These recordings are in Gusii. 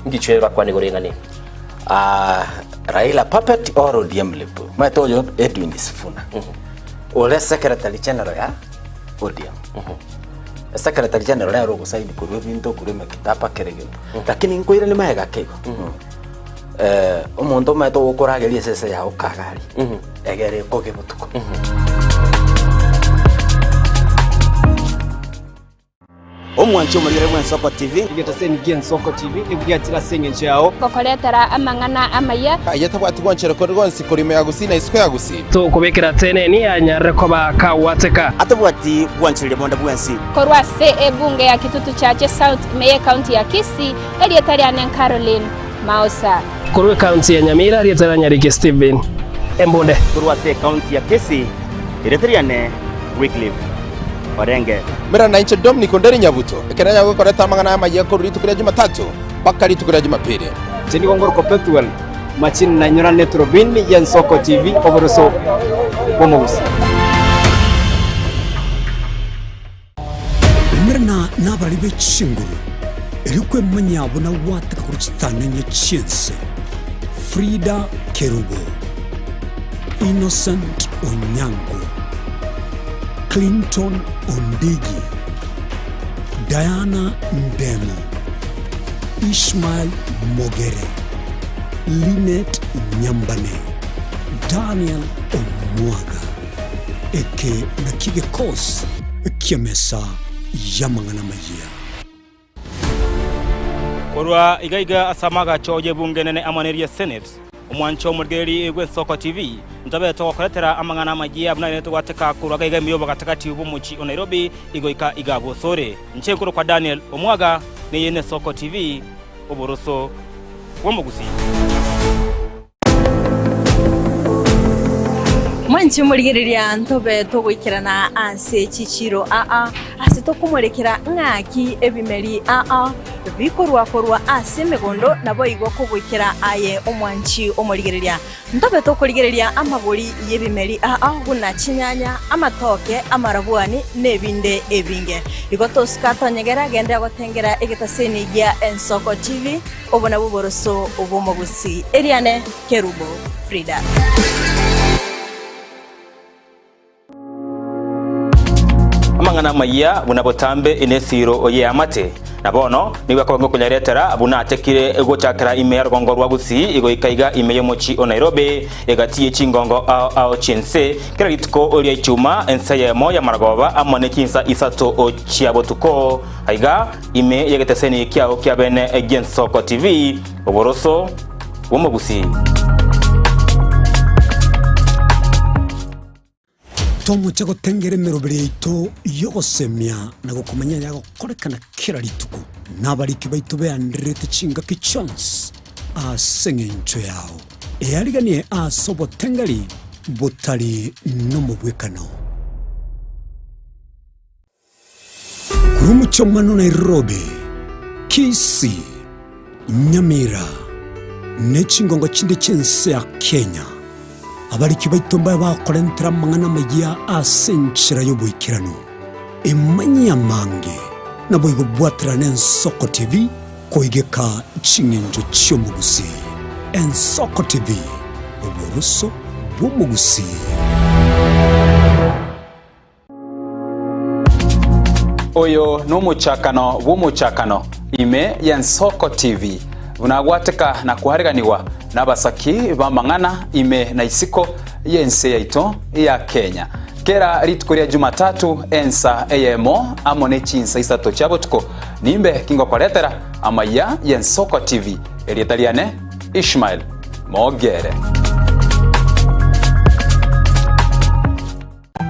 Ngichwe bakwane igoro y'eng'ana eye. Ah, Raila puppet or ODM lip. Maete oyo Edwin Sifuna. Ore secretary general ya ODM. Secretary general nere ogosaini korwa ebinto korwa emekitaba kera egento. Lakini nkoirani magega ake igo. Eh, omonto omanyete ogokorageria esese yago kagari. Egere ekoge botuko. Omwanchi omorigere bw'Ensoko TV. Egetaseni gi'Ensoko TV nigo giachire ase engencho yao. Gokoretera amang'ana amaya. Aye tabwati gwanchera konde gwonsi korwa ime ya Gusii na isiko ya Gusii. Tokobekera teneni anyarire koba kagwateka. Atabwati gwanchereria bonde bwensi. Korwa ase ebunge ya Kitutu Chache South ime y'Ekaunti ya Kisii, erieta riane Caroline Maosa. Korwa ekaunti ya Nyamira, erieta ria Nyariki Stephen Embunde. Korwa ase ekaunti ya Kisii, erieta riane Wycliffe Orenge. Mera nainche Dominic Onderi Nyabuto, ekero nanyare gokoreta amang'ana aya amayia korwa rituko ria Jumatatu mpaka rituko ria Jumapili. Inche nigo ngorokwa Pethuel Machini na nyorane eturubini y'Ensoko TV oboroso bw'omogusii. Umerana nabari be chinguru, erio kwemanyia buna gwataka korwa chitang'ani chi'ense. Frida Kerubo, Innocent Onyango, Clinton Ondigi, Diana Ndemo, Ishmael Mogere, Linet Nyambane, Daniel Omwaga. Eke nakio gekosi ki'emesa y'amang'ana amayia. Korwa iga iga ase amagacho y'ebunge enene amo neria Senate, omwancho omorigereria bw'Ensoko TV, ntobe togokoretera amang'ana amayia buna aye togwateka korwa iga iga ime y'obogatagati bw'omochie o Nairobi igoika iga bosore. Inche nkorokwa Daniel Omwaga, neye n'Esoko TV, oboroso bw'omogusii. Mwanche morigereria ntobe togoikerana ase chichiiro aa, ase tokomorekera ng'aki ebimeri aa bikorwa korwa ase emegondo, naboigo kogoikera aye omwanchi omorigereria. Ntobe tokorigereria amagori y'ebimeri aa buna chinyanya, amatoke, amarabwani, na ebinde ebinge. Igo tosika tonyegera genderera gotengera egetaseni gia Ensoko TV. Obo nabwo oboroso bw'omogusii. Eriane Kerubo Frida. Amang'ana amayia buna botambe nesiro y'eamate, na bono nigo akoba ngokonyaretera buna atekire gochakera ime ya rogongo rwa Gusii goika iga ime y'omochie o Nairobi, egati ye chingongo ao ao chi'ense, kera rituko ria Ichuma ense eyemo y'amaragoba amo ne chinsa isato chia botuko. Aiga Ime y'egeteseni kiao kia bene gi'Ensoko TV, oboroso bw'omogusii. Tomoche gotengera emeroberi yaito y'ogosemia na gokomanya ayagokorekana kera rituko, na abariki baito beandererete chingaki chionsi ase engencho yao. Eariganie ase obotengeri botari nomobwekano. Korwa omochie Nairobi, Kisii, Nyamira, ne chingongo chinde chi'ense ya Kenya, abariki baito mbabe bakorentera amang'ana amayia ase enchera y'oboikeranu. Emanyie amange, naboigo bwaterane Ensoko TV koigeka ching'encho chi'omogusii. Ensoko TV, oboroso bw'omogusii. Oyo nomochakano bw'omochakano ime y'Ensoko TV, buna agwateka na koareganigwa nabasaki b'amang'ana ime na isiko y'ense yaito ya Kenya. Kera rituko ria Jumatatu ensa eyemo amo ne chinsa isato chia botuko nimbe kingokoretera amaiya y'Ensoko TV. Erieta riane Ishmael Mogere.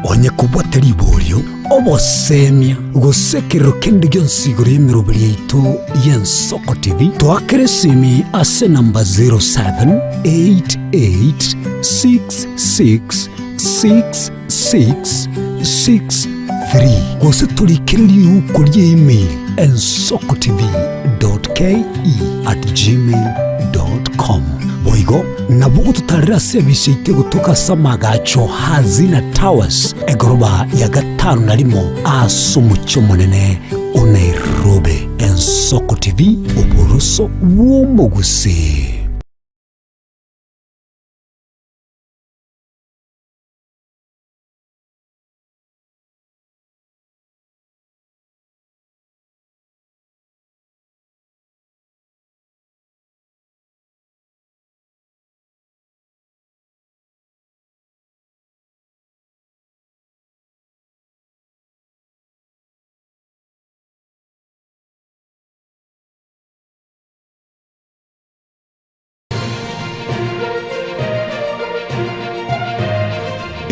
Onye kobwate riborio, obosemia, gose ekerero kende gionsi igoro y'emeroberi yaito y'Ensoko TV, toakere esimi ase enamba 0788666663 gose torikere riuko ria email ensokotv.ke@gmail.com. Boigo Nabo gototarera ase ebise yaito egotoka ase amagacho Hazina Towers, egoroba ya gatano na rimo ase omochie omonene o Nairobi. Ensoko TV, oboroso bw'omogusii.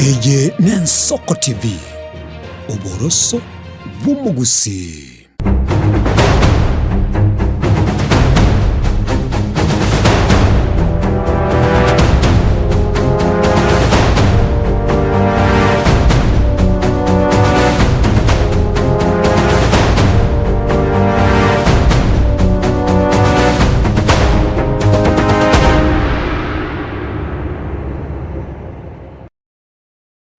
Eye n'Ensoko TV, oboroso bw'omogusii.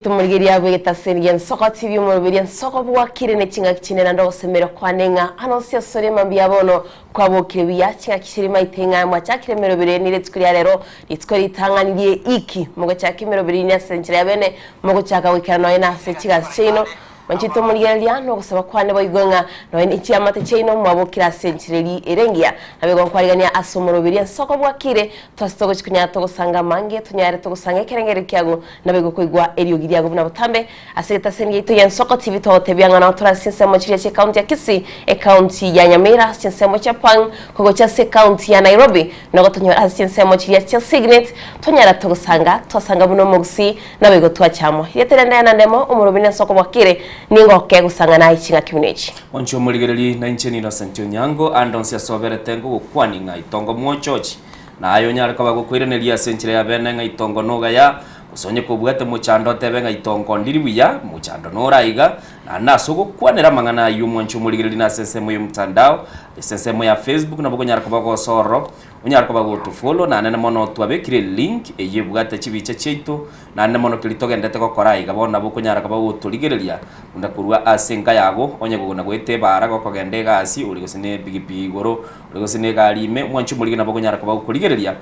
Tomorigereria bw'egetaseni gi'ensoko TV omoroberi ensoko bwakire ne ching'aki chinde naende ogosemeria kwane ng'a ase onsi asore mambia bono kwabokire buya ching'aki chire maite ng'a mwachakire emeroberi eye rituko ria rero rituko ritang'ani rie iki mogochaka emeroberi eye ase enchera ya bene mogochaka goikera nonya na ase chigasi chiaino Inche tomorigereria nogosaba kwane boigo ng'a nonya ne chiamate chiaino mwabokire ase enchera eria ere engiya, naboigo nkwarigania ase omoroberi ensoko bwakire, twase togochia konyara togosanga amange, tonyare togosanga ekerengererio kiago, naboigo koigwa eriogi riago buna botambe. Ase egetaseni giaito gi'ensoko tibi togotebia ng'a nao tore ase chinsemo chiria chi'ecounty ya Kisii, ecounty ya Nyamira, ase chinsemo chia Pang, kogochia ase ecounty ya Nairobi, nogotonyora ase chinsemo chiria chia Signet, twanyara togosanga, twasanga buna omogusii, Naboigo twacha amo. Rieta riane na ndemo, omoroberi na ensoko bwakire, nigo kegosang'ana aye ching'aki buna echi. Onche omorigereri, na inche n'Innocent Onyango, ande onsi ase oberete ngogokwani ng'a itongo mwochochi, na aye onyare koba gokoiraneria ase enchera ya bene ng'a itongo nogaya, gose onye kobwate mochando otebe ng'a itongo ndiri buya, mochando nore aiga, naende ase ogokwanera amang'ana ayio omwanche omorigereri nase ensemo y'omtandao, ase ensemo ya Facebook nabo okonyara koba gosoa ororo, Onyare koba gotofollow naende mono twabekire elink eyio ebwate chibicha chiaito naende mono keria togendete gokora aiga bono nabo okonyara koba gotorigereria buna korwa ase enka yago onye gokona goeta ebara gokogenda egasi ore gose ne epigipigi igoro ore gose ne egari ime omwanchi omorige nabo okonyara koba gokorigereria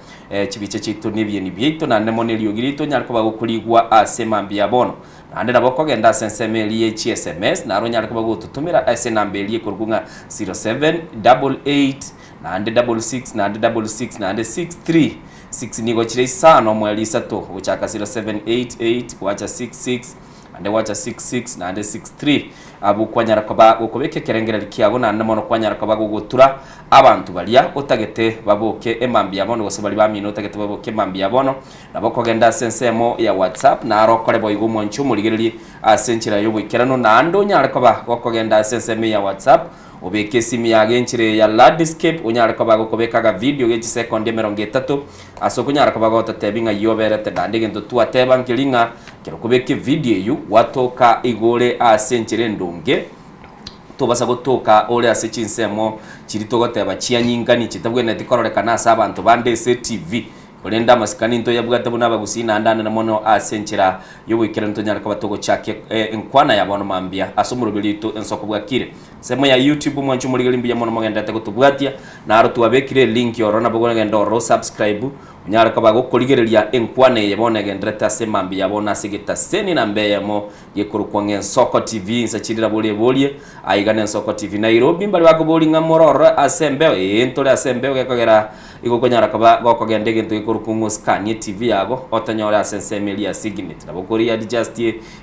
chibicha chiaito na ebieni biaito naende mono eriogi riaito onyare koba gokorigwa ase mambia bono. Naende nabo okogenda ase ensemo eria ye chiSMS naro onyare koba gototomera ase enamba eria ekorokwa ng'a 0788 Naende double 6, naende double 6, naende 6 3 6 nigo chire isano omoerio isato, gochaka 0 7 8 8 gwacha 6 6, naende gwacha 6 6, naende 6 3. Abwo kwanyara koba gokobeka ekerengererio kiago naende mono kwanyara koba gogotura abanto baria otagete baboke emambia bono gose baria bamino otagete baboke emambia bono. Nabo okogenda ase ensemo ya WhatsApp naro okore boigo omwanchi omorigererie ase enchera y'oboikeranu naende onyare koba gokogenda ase ensemo ya WhatsApp Obeke esimi yago enchera eye ya landscape onyare koba gokobeka agavideo ge chisekondi emerongo etato ase okonyara koba gototebi ng'ai oberete naende egento twateba nkeri ng'a ekero okobeka evideo eywo gwatoka igo ore ase enchera endonge tobasa gotoka ore ase chinsemo chiria togoteba chianyingani chitabwenereti kororekana ase abanto bande ase etv. Korende amasikani ntoyabwate buna abagusii naende anene mono ase enchera y'oboikeranu tonyare koba togochakia enkwana ya bono mambia ase omoroberi oito ensoko bwakire. Ensemo ya YouTube mwanche omorigereria mbuya mono mogenderete gotobwatia naro twabekire elink ororo nabo okogenda ororo osubscribe onyare koba gokorigereria enkwana eye bono egenderete ase mambia ya bono ase egetaseni namba eyemo gekorokwa ng'a Ensoko TV insa chire nabo oreborie aiga na Ensoko TV Nairobi mbare bakoboria ng'a more ororo ase embeo ee ntore ase embeo gekogera Igo okonyara koba gokogenda egento gekorokwa ng'a osikanie TV yago otonyore ase ensemo eria ya Signet. Nabo okori adjust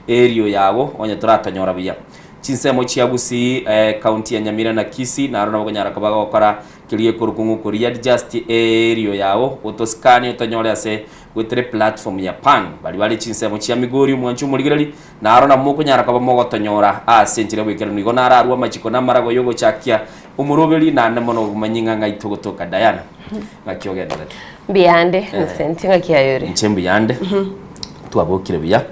erio yago onye toratonyora buya. Chinsemo chia Gusii, county ya Nyamira na Kisii naro nabo okonyara koba gokora keria gekorokwa ng'a okori adjust erio yago otosikanie otonyore ase goetera eplatform ya Pang. Baria bare chinsemo chia Migori omwanchi omorigereri naro nabo mokonyara koba mogotonyora ase enchera y'oboikeranu. Igo nararue amachiko na amarago y'ogochakia Omoroberi naende mono obomanyi ng'a ng'ai togotoka Diana, ng'aki ogenderete? Mbuyande, Innocent, ng'aki aye ore? Inche mbuyande, twabokire buya,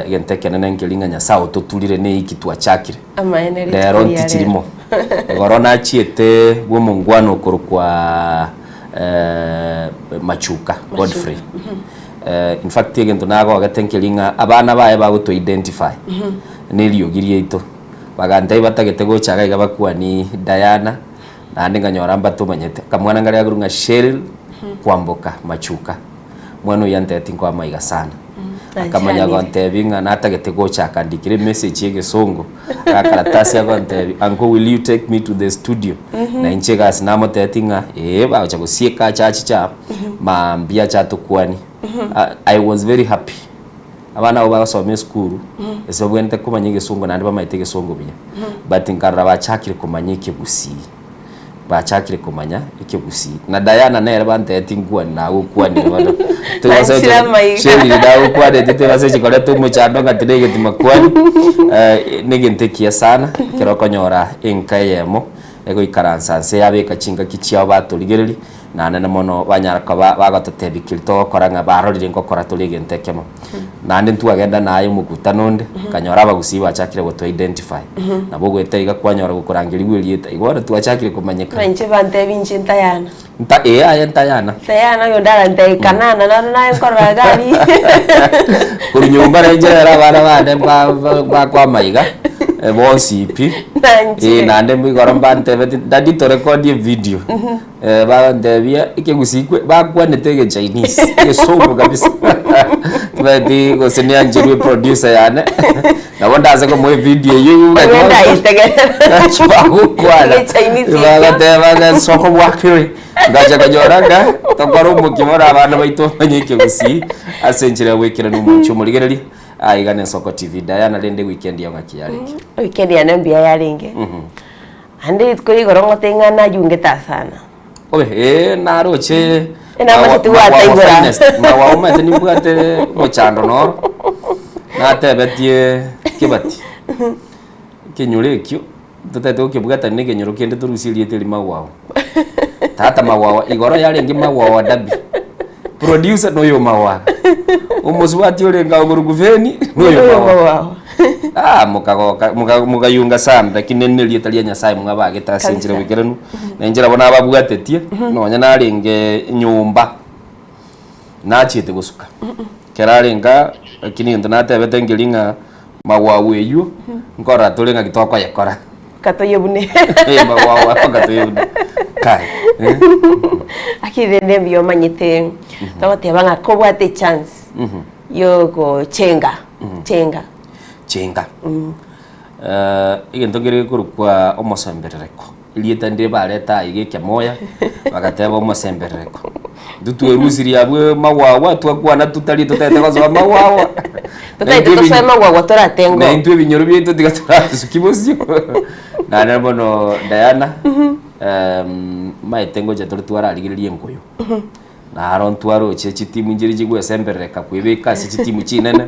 egento ekenene nkeri ng'a Nyasae ototurire ne ewiki twachakire. Amaene rituko Rero ria rero. ntichirimo. Igoro nachiete bwa omongwana okorokwa Machuka Godfrey. In fact egento nagogete nkeri ng'a abana baye bagoto identify na eriogi riaito. Bagantebia batagete gocha iga iga bakwanie Diana. Naende nkanyora mbatomanyete. Akamwana nkare gakorwa ng'a Sheryl Kwamboka Machuka. Omwana oyio antebetie nkoa amaiga sana. Akamanya gontebia ng'a natagete gocha akandikera emessage ya egesongo, agakaratasi agontebia uncle will you take me to the studio? Na inche egasi namotebetie ng'a ee bagocha gosieka ache achiche aa, maambia ache atokwanie. I was very happy. Abana abwo bagosoma esukuru, ase babwenerete komanya egesongo naende bamaete egesongo buya. But nkarora bachakire komanya ekegusii, bachakire komanya ekegusii. Na Diana nere bantebetie nkwane nagokwanire bono. Nachire amaiga. Sheriri nagokwaneti tobasechi koreta omochando ng'a tinegeti makwani, negento ekiya sana ekero okonyora enka eyemo egoikaransa nse yabeka chingaki chiabo batorigereria, Naende mono banyara koba bagototebia keria togokora ng'a barorire ngokora tore egento ekemo. Naende ntwagenda naye omokutano onde, okanyora abagusii bachakire goto identify. Nabo ogoeta iga kwanyora gokorangerigwa erieta, igo bono twachakire komanyekana. Buna inche bantebia inche ntayana. Nta ee aye ntayana. Ntayana oyonde arantebia kanana naro naye nkorora iga aria. Korwa nyomba na inche rero abana bane ba- ba- bakwama iga, bonsi pi, Nanche. eh naende igoro mbantebeti daddy torekodie evideo. Eh, bagantebia ekegusii kwe bakwanete egechinese egesongo kabisa tibati gose niancherwe producer yane nabo ndase komoa evideo eywo Ogenda ayetegerera. bagokwana Egechinese ekio. bagateba ng'a soko bwakire ngacha konyora ng'a tokore omokia bono abana baito bamanye ekegusii ase enchera ya goikerania omochie omorigereria aiga na Ensoko TV. Diana rende weekend yao ng'aki yarenge? Weekend yane mbuya yarenge. Naende rituko rigoro ngote ng'a nayungete asana. Obe, ee, naroche Enamachete gwataigora. Mawa omanyete nimbwate omochando noro, natebetie Kibati, ekenyoro ekio, totagete gokebwatania na ekenyoro kende torusie erieta eri Magwawa. Tata Magwawa, igoro yarenge Magwawa Derby, producer noyo Magwawa, omosubati orenge agwo Rukuveni noyo Magwawa. Ah, mokagoka moka- mokayunga sana lakini eri nerieta ria Nyasaye mwabagete ase enchera Kabisa. boikeranu, na enchera bono ababwatetie, nonya narenge nyomba, nachiete gosuka, ekero arenge aa, lakini egento natebete nkeri ng'a magwagu eywo, nkorora tore ng'aki tokoyekora. Katoyebune. Eh, magwagu ako katoyebune. Kai, eh. Lakini rende mbuya omanyete, togoteba ng'a kobwate echance, Yogochenga, chenga. Chenga. Egento nkere gekorokwa omosemberereko. Erieta ndire bareta aiga ekemoya, bagateba omosemberereko. Intwe twerusirie abwo magwagwa, twakwana totari totagete gosoa magwagwa. Totagete tosoe magwagwa toratengo. Na intwe ebinyoro biaito tiga torabisukia bosio. Naende bono Diana, maete ngocha tore twararigereria enkoyo. Naro ntwaroche chitimu nchiria chigwesemberereka kwebeka ase chitimu chinene,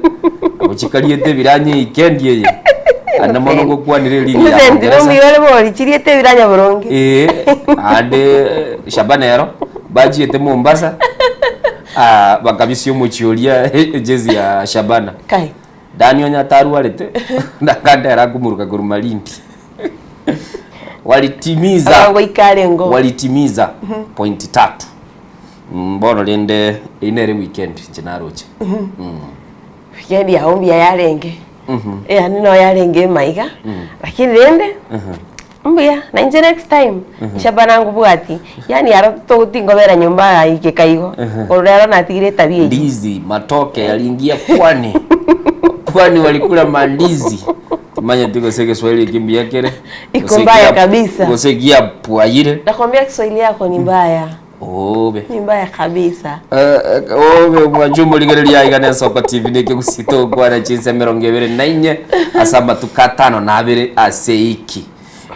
nabo chikariete ebiranya eikendi eye, naende mono ngokwanire eligi ya Innocent Bongeresa. nomiyore bori chiriete ebiranya boronge. Ee, naende Shabana ero, bachiete Mombasa, ah, bakabisia omochie oria ejezi ya Shabana. Kai. Dani onye atarwarete, nakande arakomoruka korwa Malindi. Walitimiza Abagoika arengo. walitimiza point tatu. Bono rende eyio nere weekend inche naroche. Weekend yao mbuya yarenge. Yaani no yarenge emaiga. Lakini rende mbuya na inche next time Shabana ngobwati. Yaani aro to tingobera nyomba aike kaigo. Korwa rero natigire etabia eyio. Ndizi matoke yaliingia pwani. Pwani walikula mandizi. Timanyeti gose egeswahili eki mbuya kere. Iko gose mbaya kia- kabisa. Gose giapwayire. Nakwambia Kiswahili yako ni mbaya. Obe. Ni mbaya kabisa. Eh, eh, obe omwancho omorigereria aiga na Ensoko TV neke gusita okwana chinsa emerongo ebere na inye ase amatuko atano na abere ase eiki.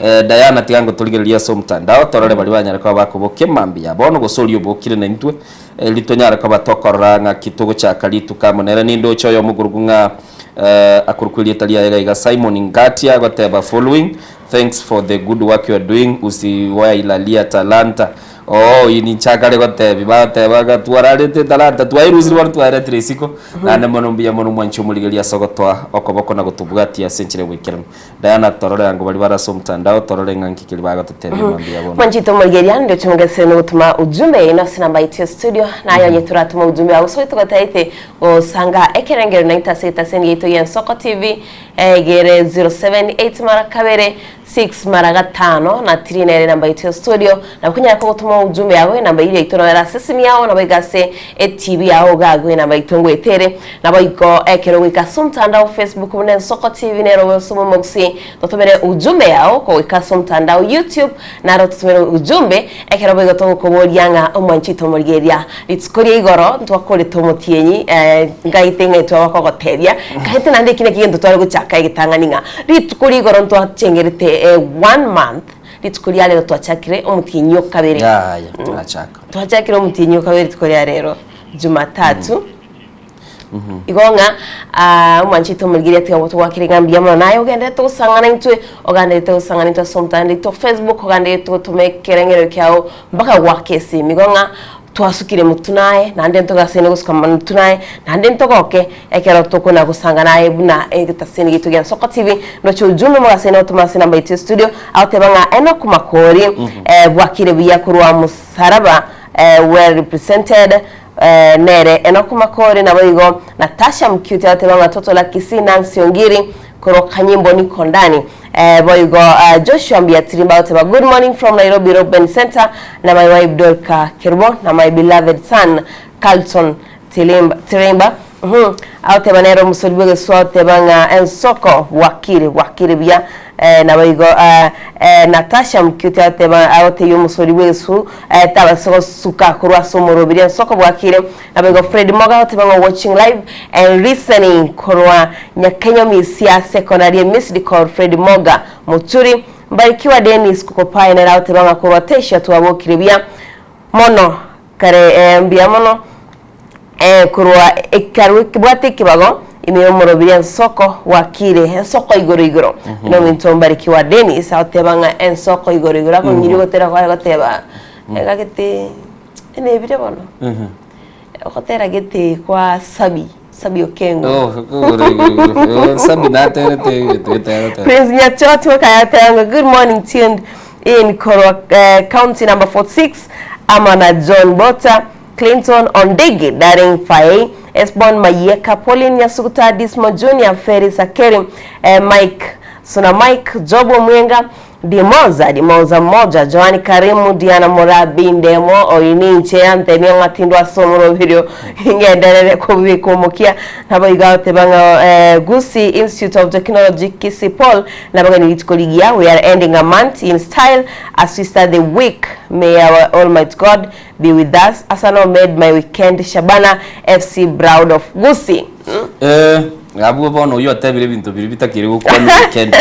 Eh, Diana tiga ngotorigereria ase omotandao torore baria banyare koba bakobokia mambia bono gose oria obokire naintwe eri tonyare koba tokorora ng'aki togochaka rituko amo nere nindoche oyomo okorokwa ng'a eh, akorokwa erieta riaye iga iga Simon Ngatia agoteba following thanks for the good work you are doing usiwailalia talanta oo oyio ninche akare gotebi bagoteba ng'a twararete etalanta twairusire bono twaretire isiko naende mono mbuya mono mwanche omorigereria ase ogotoa okoboko na gotobwatia ase enchera ya oboikeranu Diana, torore ango baria bare ase omotandao, torore ng'a nki keria bagototebia mambia bono. Mwanchete omorigereria ndio chimogese nogotuma ujumbe yaino ase namba yaito ya studio naye onye toratuma ujumbe agwo soe togotaete gosanga ekerengero naito ase etaseni yaito ya Ensoko TV egere 078 mara kabere 6 mara gatano na 3 nere namba yaito ya studio nabo konyara kogotoma ujumbe yago enamba iri yaito nero ase esimi yao nabo iga ase etv yao iga agwo enamba yaito ngoetere nabo igo ekero goika ase omotandao Facebook buna Ensoko TV nero obe omogusii Totomere ujumbe yao goika ase omotandao YouTube, naro totomere ujumbe ekero boigo togokoboria ng'a omwanchete omorigereria rituko ria igoro ntwakorete omotienyi eh, ngaite ng'a intwe bakogotebia ngaite naende eki naki gento tware gochaka egetang'ani ng'a rituko ria igoro ntwachengerete eh, one month rituko ria rero twachakire omotienyi o kabere Yaya, twachaka. twachakire omotienyi o kabere rituko ria rero Jumatatu Igo ng'a ah, omwanchete omorigereria tiga togwakire ng'a mbuya mono naye ogenderete gosang'ana intwe, oganderete gosang'ana intwe ase omotandao oito Facebook, oganderete gotoma ekereng'ererio kiao mpaka goaka esimi. Igo ng'a twasukire motwe naye, naende ntogasene gosuka motwe naye, naende ntogoke ekero tokona gosanga naye buna egetaseni giaito gia Nsoko TV, ndoche ujumbe mogasene gotoma ase enamba yaito ya studio, agoteba ng'a Enock Makori, bwakire buya korwa Mosaraba, well represented. Nere Enock Makori naboigo Natasha Mcute agateba ng'a Toto la Kisii Nancy Ongiri korwa Kanyimbo niko ndani. Boigo Joshua Mbiatirimba agoteba good morning from Nairobi Robben Center na my wife Dorca Kerubo na my beloved son Carlton Tilimba Tirimba. Uhum. Agoteba nere omosori bw'egeswa agoteba ng'a ensoko bwakire bwakire buya Eh, naboigo eh, eh, Natasha Mcute agoteba agotebia omosori bw'egesu eh, tabasa gosuka korwa ase omorobiri ensoko bwakire. Naboigo Fred Moga agoteba ng'a watching live and listening korwa Nyakenya Misia Secondary Missed call Fred Moga Moturi. Mbarikiwa Dennis Kokopae nere agoteba ng'a korwa Tesha twabokire buya mono kare eh, mbuya mono. Korwa ekarwe kebwate ekebago ime y'omorobiri ensoko bwakire ensoko igoro igoro. Nominto Mbarikiwa Dennis agoteba ng'a ensoko igoro igoro akong'iria ogotera kwaye goteba iga gete nebire bono ogotera gete kwa Sabi Sabi Okengo. Oh, igoro igoro igoro. Sabi naterete egento gete agoteba. Prince Nyachoti wakayateba ng'a good morning tuned in korwa county number 46 ama na John Bota Clinton Ondigi, Daring Faye, Esbon Mayieka, Pauline Nyasuguta, Dismo Junior, Ferry Sakeri, Mike Suna Mike, Job Omwenga, Dimoza, Dimoza Mmoja, Joan Karimu, Diana Morabi, Ndemo, oyi ninche antebia ng'a tindwa ase omoroberio ngenderere kobeka omokia. Naboigo agoteba ng'a Gusii Institute of Technology Kisii Paul nabageni rituko rigiya, we are ending a month in style as we start the week, may our Almighty God Be with us Arsenal made my weekend Shabana FC proud of Gusii. Eh, abwo bono oyio otebire ebinto biria bitakiri gokwana weekend.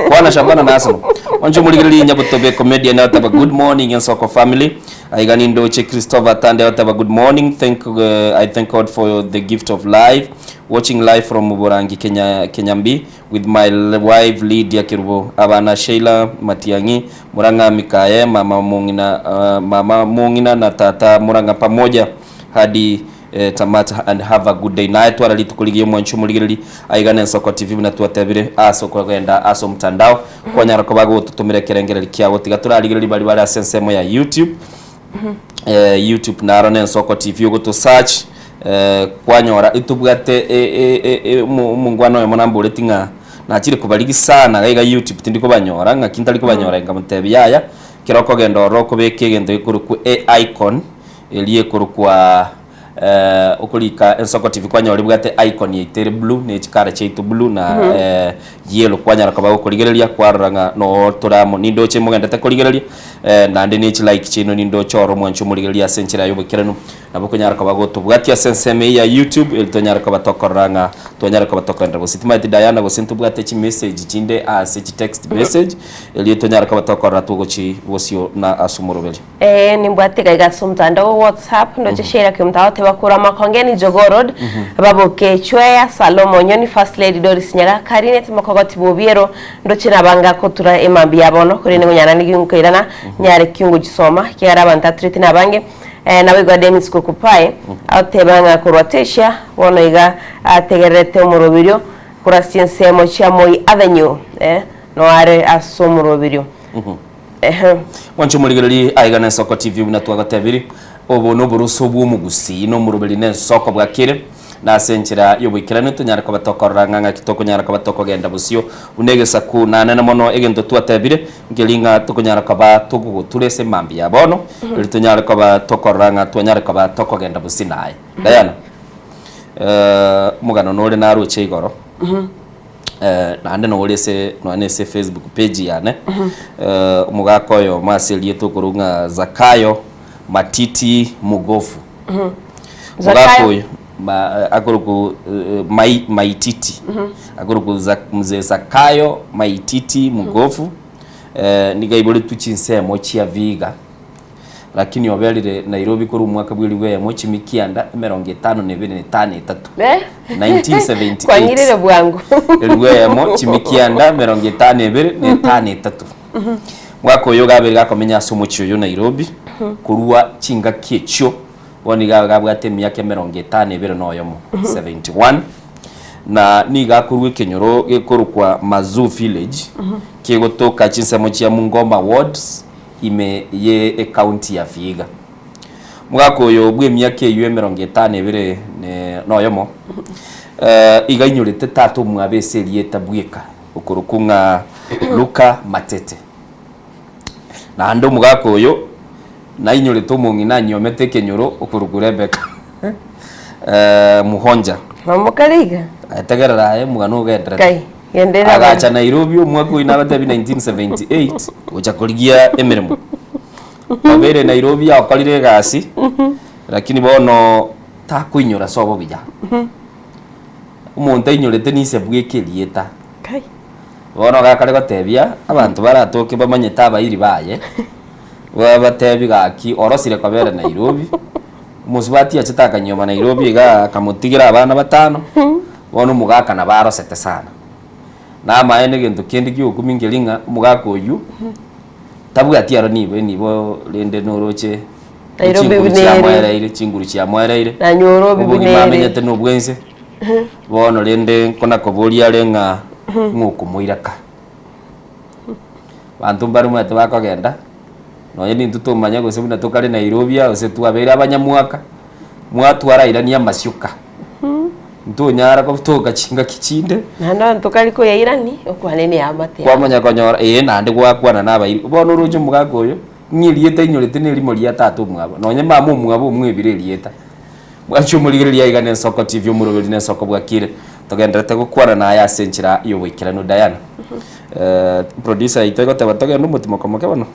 Kwana Shabana na Arsenal. Onche omorigereria Nyabotobe comedian oteba good morning Ensoko family. Aiga nindoche Christopher Tande oteba good morning thank uh, I thank God for the gift of life. Watching live from Muborangi Kenya Kenyambi with my wife Lydia Kerubo, abana Sheila Matiang'i, Murang'a Mikaye, mama mong'ina, mama mong'ina na tata Murang'a pamoja hadi eh, tamati and have a good day. Naye twara rituko rigiya omwanchi omorigereri aiga na Ensoko TV buna twatebire ase okogenda ase omotandao kwanyara koba gototomera ekerengereri kiago tiga torarigereri bari bare ase ensemo ya YouTube eh, YouTube naro na Ensoko TV ogoto search eh, kwanyora itobwate e- e- e- e- omo- omongwana oyomo namboreti ng'a nachire kobarigi sana iga iga YouTube tindi kobanyora ng'aki ntari kobanyora nkamotebia yaya kero okogenda ororo okobeka egento gekorokwa e icon eria ekorokwa eh, okorika Ensoko TV kwanyora ebwate icon yaito ere blue ne chikara chiaito blue na eh, yellow kwanyara koba gokorigereria kwarora ng'a noo tore amo nindoche mogendete korigereria eh, naende ne chilike chiaino nindoche oro mwanche omorigereria ase enchera ya oboikeranu nabo okonyara koba gotobwatia ase ensemo eye ya YouTube eri tonyare koba tokorora ng'a twanyare koba tokoenderera gose timanyeti Diana gose ntobwate chimessage chinde ase chitext message erio tonyare koba tokorora togochi bosio na ase omoroberio. Ee, nimbwate iga iga ase omotandao o WhatsApp, ndoche Sheila Kimuta agoteba korwa Makongeni Jogoo Road, Baboke Chweya, Salomo Onyoni, First Lady Doris Nyagaka, Linet Mokogoti Bobiero, ndoche nabange akotura emambia ya bono, korende ngonyara nigo nkoirana nyare ki ngochisoma, ekiagera abanto aturete nabange. Eh, naboigo Dennis Kokupai agoteba ng'a korwa Tesia bono iga ategererete omoroberio korwa ase chinsemo chia Moi Avenue, eh, noare ase omoroberio. Ehe. Mwanche omorigererie aiga na Ensoko TV buna twagotebiri, obo noboroso bw'omogusii na omoroberi na ensoko bwakire. Na ase enchera y'oboikeranu tonyare koba tokorora ng'a ng'aki tokonyara koba tokogenda bosio buna egesaku. Nanene mono egento twatebire, nkeri ng'a tokonyara koba togogotura ase mambia ya bono, erio tonyare koba tokorora ng'a twanyare koba tokogenda bosio naye. Diana, omogano nore naroche igoro, naende nore ase nonya na ase Facebook page yane, omogaka oyomo ase erieta okorwa ng'a Zakayo Matiti Mugofu. Omogaka Zakayo. oyo ma- akorokwa Mai- Maititi, akorokwa Za- Mzee Zakayo Maititi Mugofu, nigo aiboretwe chinsemo chia Vihiga, Lakini oberire Nairobi korwa omwaka bw'elifu eyemo chimi kianda emerongo etano na ebere na etano etato, 1978. Kwang'irire bwango. Elifu eyemo chimi kianda emerongo etano ebere na etano etato. Mwaka oyo gabere gakomenya ase omochie oyo Nairobi korwa chingaki echio bono iga gabwate emiaka emerongo etano ebere na oyomo, 71. Na nigo akorwa ekenyoro gekorokwa Mazuu Village kegotoka chinsemo chia Mungoma Wards ime ye ecounty ya Vihiga. Omogaka oyo bw'emiaka eyio emerongo etano ebere noyomo, iga ainyorete tata omwabo ase erieta bweka okorokwa ng'a Luka Matete. Naende omogaka oyo nainyorete omong'ina anyiomete ekenyoro okorokwa Rebecca Muhonja. Mamokare iga? Tegerera aye omogano ogenderete. Kai. Genderera Agacha Nairobi omwaka oyio nabatebi 1978 gocha korigia emeremo. Obeire Nairobi akorire egasi lakini bono takoinyora sobo buya. Omonto ainyorete nise bweka erieta. Kai. Bono gakare gotebia abanto baratoke bamanyete abairi baye, babatebi gaki orosire kobera Nairobi, omosubati achete akanyioma Nairobi igaa akamotigera abana batano, Bono omogaka nabo arosete sana. Na amaene egento kende giokumia nkeri ng'a omogaka oyio tabwati aro nibo enibo rende noroche Nairobi chinguru buna ere. chiamoereire chinguru chiamoereire Nairobi buna obogima ere. amenyete na obwense bono rende nkonakoboria are ng'a ng'a okomoiraka. Abanto mbare omanyete bakogenda nonye nintwe tomanya gose buna tokare Nairobi aa gose twabeire abanyamwaka mwatwarairania amasioka. Ntonyara gotoka chingaki chinde. Naende onye tokari koyairani, okwane neamate yao. Kwamanya konyora ee naende gwakwana na abairi. Bono oroche omogaka oyo, ng'a erieta ainyorete na erimo ria tata omwabo, nonye mama omwabo omwebire erieta. Mwanche omorigereria aiga na Ensoko TV omoroberi na Ensoko bwakire. Togendererete gokwana naye ase enchera y'oboikeranu Diana. Producer yaito egoteba togende omotimoko moke bono.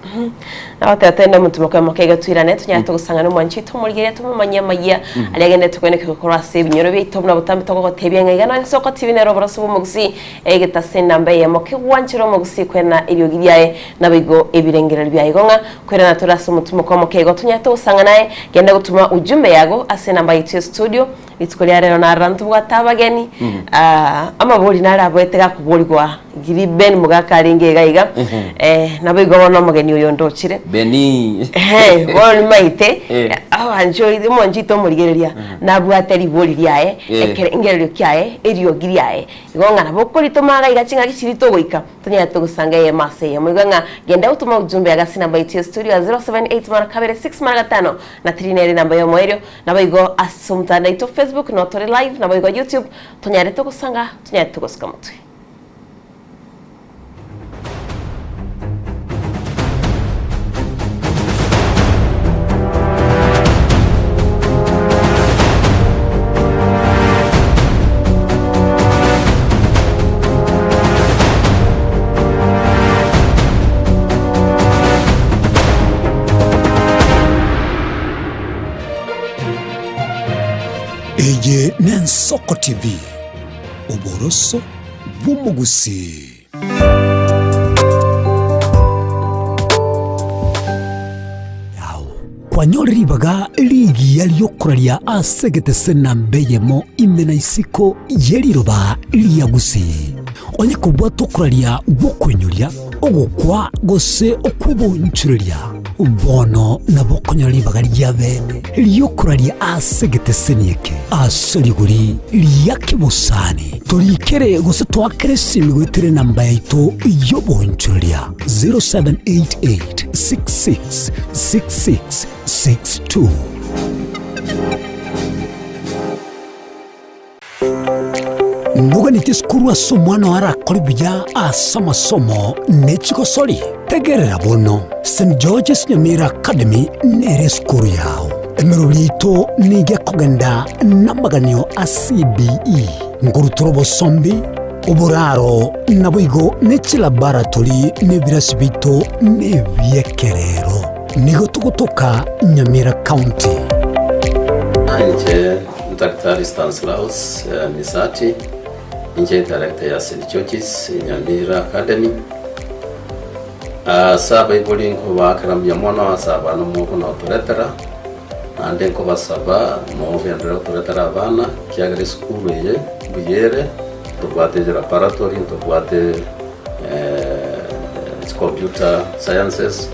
Nagoteba togende omotimoko moke iga twirane tonyare togosang'ana omwanchi oito omorigereria tomomanyie amayia aria agenderete koeneka korwa ase ebinyoro biaito buna botambe togogotebia ng'a iga nonye Nsoko TV nere oboroso bw'omogusii egetase enamba eyemo kegwanchera omogusii kwena eriogi riaye naboigo ebirengererio biaye igo ng'a koirana tore ase omotimoko omoke igo tonyare togosang'ana aye genda gotuma ujumbe yago ase enamba yaito ya studio Rituko ria rero narora ntobwate abageni, amabori nare aboete gakoborigwa giri Ben Mogaka arenge iga iga, naboigo bono omogeni oyo ndochire. Beni. Ehe, bono nimaete, abanche ori omonche oito omorigereria, nabwate ribori riaye, ekerengererio kiaye, eriogi riaye. Igo ng'a nabo okoritoma iga iga ching'aki chiria togoika, Tonyare togosanga eyemo ase eyemo. Igwa ng'a genda gotoma ujumbe iga ase enamba yaito ya studio ya 078 mara kabere 6 mara gatano na 3 nere enamba y'omoerio. Naboigo ase omotandao oito Facebook noo tore live naboigo YouTube tonyare togosanga tonyare togosuka motwe. Eye n'Ensoko TV, oboroso bw'omogusii. Kwanyore ribaga rigiya ri'okoraria ase egetese namba eyemo ime na isiko ye riroba ria Gusii. Onye kobwate okoraria gw'okoinyoria, ogokwa gose okw'obonchoreria, bono nabo okonyora ribaga ria bene ri'okoraria ase egeteseni eke ase rigori ria kebosani. Torikere gose toakere esimi goetera enamba yaito y'obonchoreria 0788 66 66 62. Noganeti esukuru ase omwana oo arakore buya ase amasomo ne chigosori? Tegerera bono, St. George's Nyamira Academy nere esukuru yao. Emeroberi yaito nigo ekogenda namaganio a CBE, nkorutora obosombi, oboraro, naboigo ne chilaboratory na ebirasi biaito nebiekerero. Nigo togotoka Nyamira County. Inche Daktari Stanislaus Misati, inche director ya St George's Nyamira Academy. Ase abaibori nkobaakera mbuya mono ase abana mogonotoretera, naende nkobasaba mogenderere gotoretera abana, ekiagera esukuru eye mbuya ere, ntobwate laboratory, ntobwate computer sciences,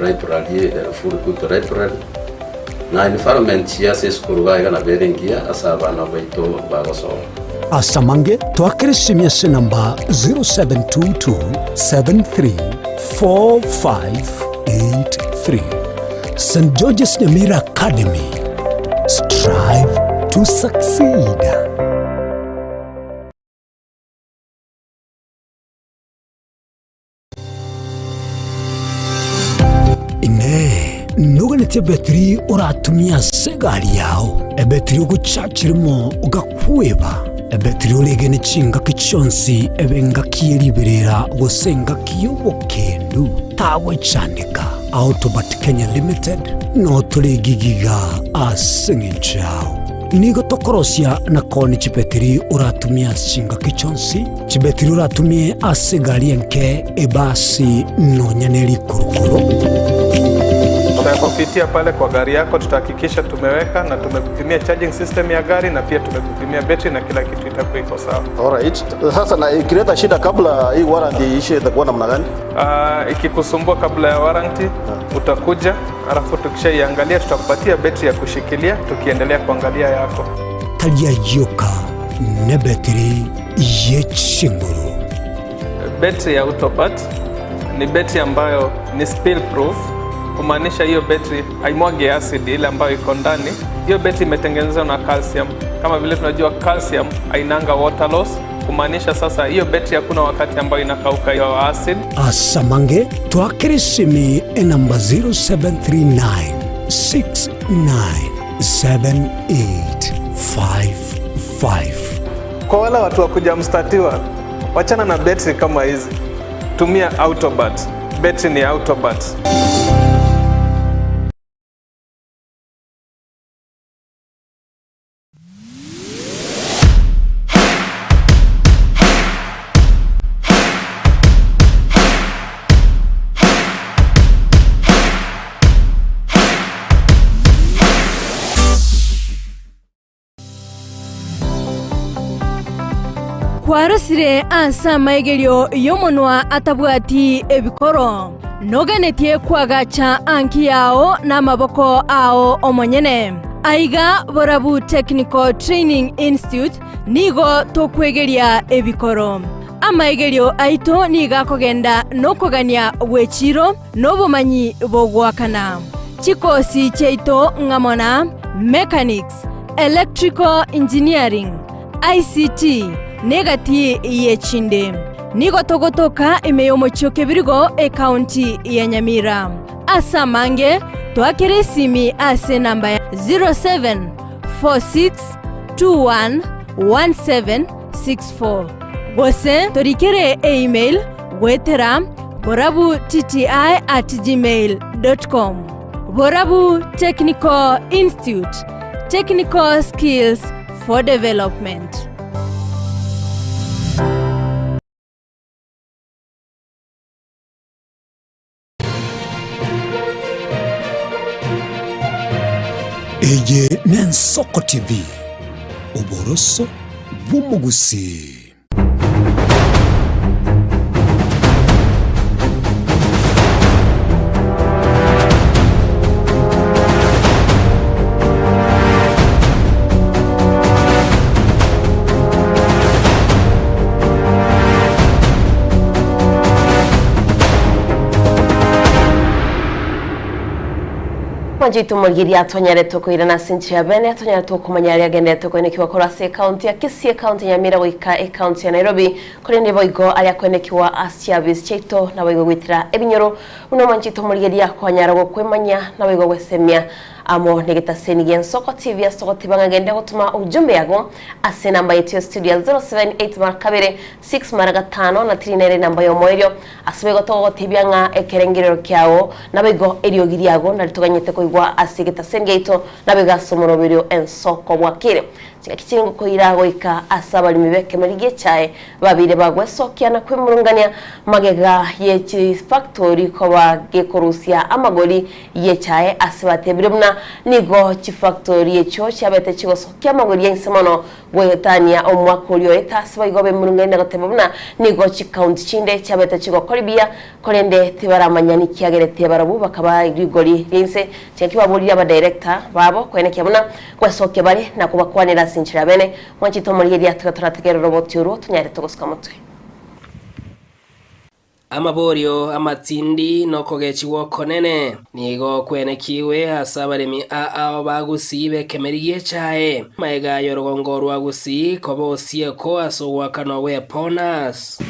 library, full good library. Na environment y'ase esukuru iga iga nabo ere engiya ase abana baito bagosoma. Ase amange, twakere esimi ase enamba 0722734583. St. George's Nyamira Academy, strive to succeed. Inee! Noganetie ebetiri oratumie ase egari yao, ebetiri ogochachirimo ogakweba, ebetiri oregene chingaki chionsi ebe engaki ye riberera gose engaki y'obokendu? Tagwechandeka. Autobat Kenya Limited notore egigiga ase eng'encho yao. Nigo tokorosia na koonia chibetiri oratumie ase chingaki chionsi. Chibetiri oratumie ase egari enke, ebasi, nonya ne rikurukuru. Tutakupitia pale kwa gari yako, tutahakikisha tumeweka na tumekupimia charging system ya gari na pia tumekupimia betri na kila kitu itakuwa iko sawa. Alright. Sasa na ikileta shida kabla hii warranty iishe itakuwa namna gani? Ikikusumbua kabla ya warranty utakuja, alafu tukishaiangalia tutakupatia betri ya kushikilia tukiendelea kuangalia yako. Tari ayio ka nebetiri ye chinguru. Betri ya Autobat ni betri ambayo ni spill proof, kumaanisha hiyo betri haimwagi acid ile ambayo iko ndani. Hiyo betri imetengenezwa na calcium. Kama vile tunajua calcium hainanga water loss, kumaanisha sasa hiyo betri hakuna wakati ambayo inakauka hiyo acid. Asamange twakere esimi enamba 0739 697855. Kwa wale watu wa kuja mstatiwa, wachana na betri kama hizi, tumia Autobat. Betri ni Autobat. Kwarosire ase amaigerio y'omonwa atabwati ebikoro, noganetie koagacha anki yao namaboko ao omonyene. Aiga Borabu Technical Training Institute nigo tokwegeria ebikoro. Amaigerio aito nigo akogenda nokogania gw'echiro na obomanyi bogoakana. Chikosi chiaito ng'amo na Mechanics, Electrical Engineering, ICT, na egati y'echinde. Nigo togotoka ime y'omochie o Kebirigo, ekaunti ya Nyamira. Ase amange, toakere esimi ase enamba ya 0746211764 gose torikere email goetera borabutti@gmail.com. Borabu Technical Institute, technical skills for development. Eye n'Ensoko TV, oboroso bw'omogusii. Mwanchete omorigereria twanyarete koirana ase enchera ya bene, twanyarete okomanya aria agenderete koenekiwa korwa ase ekaunti ya Kisii, ekaunti ya Nyamira goika ekaunti ya Nairobi, korende boigo aria akoenekiwa ase chiabisi chiaito naboigo goetera ebinyoro buna omwanchete omorigereria kwanyara gokwemanyia naboigo gwesemia amo negetaseni gi'ensoko TV ase ogoteba ng'a genda gotoma ujumbe yago ase enamba yaito ya studio ya 078 mara kabere 6 mara gatano na tiri nere enamba y'omoerio Ase boigo togogotebia ng'a ekerengerero kiao naboigo eriogi riago naritoganyete koigwa ase egetaseni giaito, naboigo ase omoroberio ensoko bwakire. Chingaki chire ngokoira goika ase abaremi b'ekemeri gi'echae babeire bagwesokia na kwemurungania magega ye chifactori koba gekorusia amagori y'echae ase batebire buna nigo chifactori echio chiabete chigosokia amagori ya inse mono Goetania omwaka oria oete ase boigo bemurung'aini na goteba buna nigo chikaunti chinde chiabete chigokora ebiya, korende tibaramanya nikiageretie barabwo bakaba rigori ria inse. Chingaki baboririe abadirector babo koenekia buna gwesokia bare na kobakwanera ase enchera ya bene. Mwanchete omorigereria tiga torategerere obotie orwo tonyare togosuka motwe. Amaborio amatindi nokogechigwa okonene nigo kwenekigwe ase abaremi aao ba Gusii b'ekemeri gi'echae, magega y'orogongo rwa Gusii koba osieko ase ogoakanwa gw'eponas.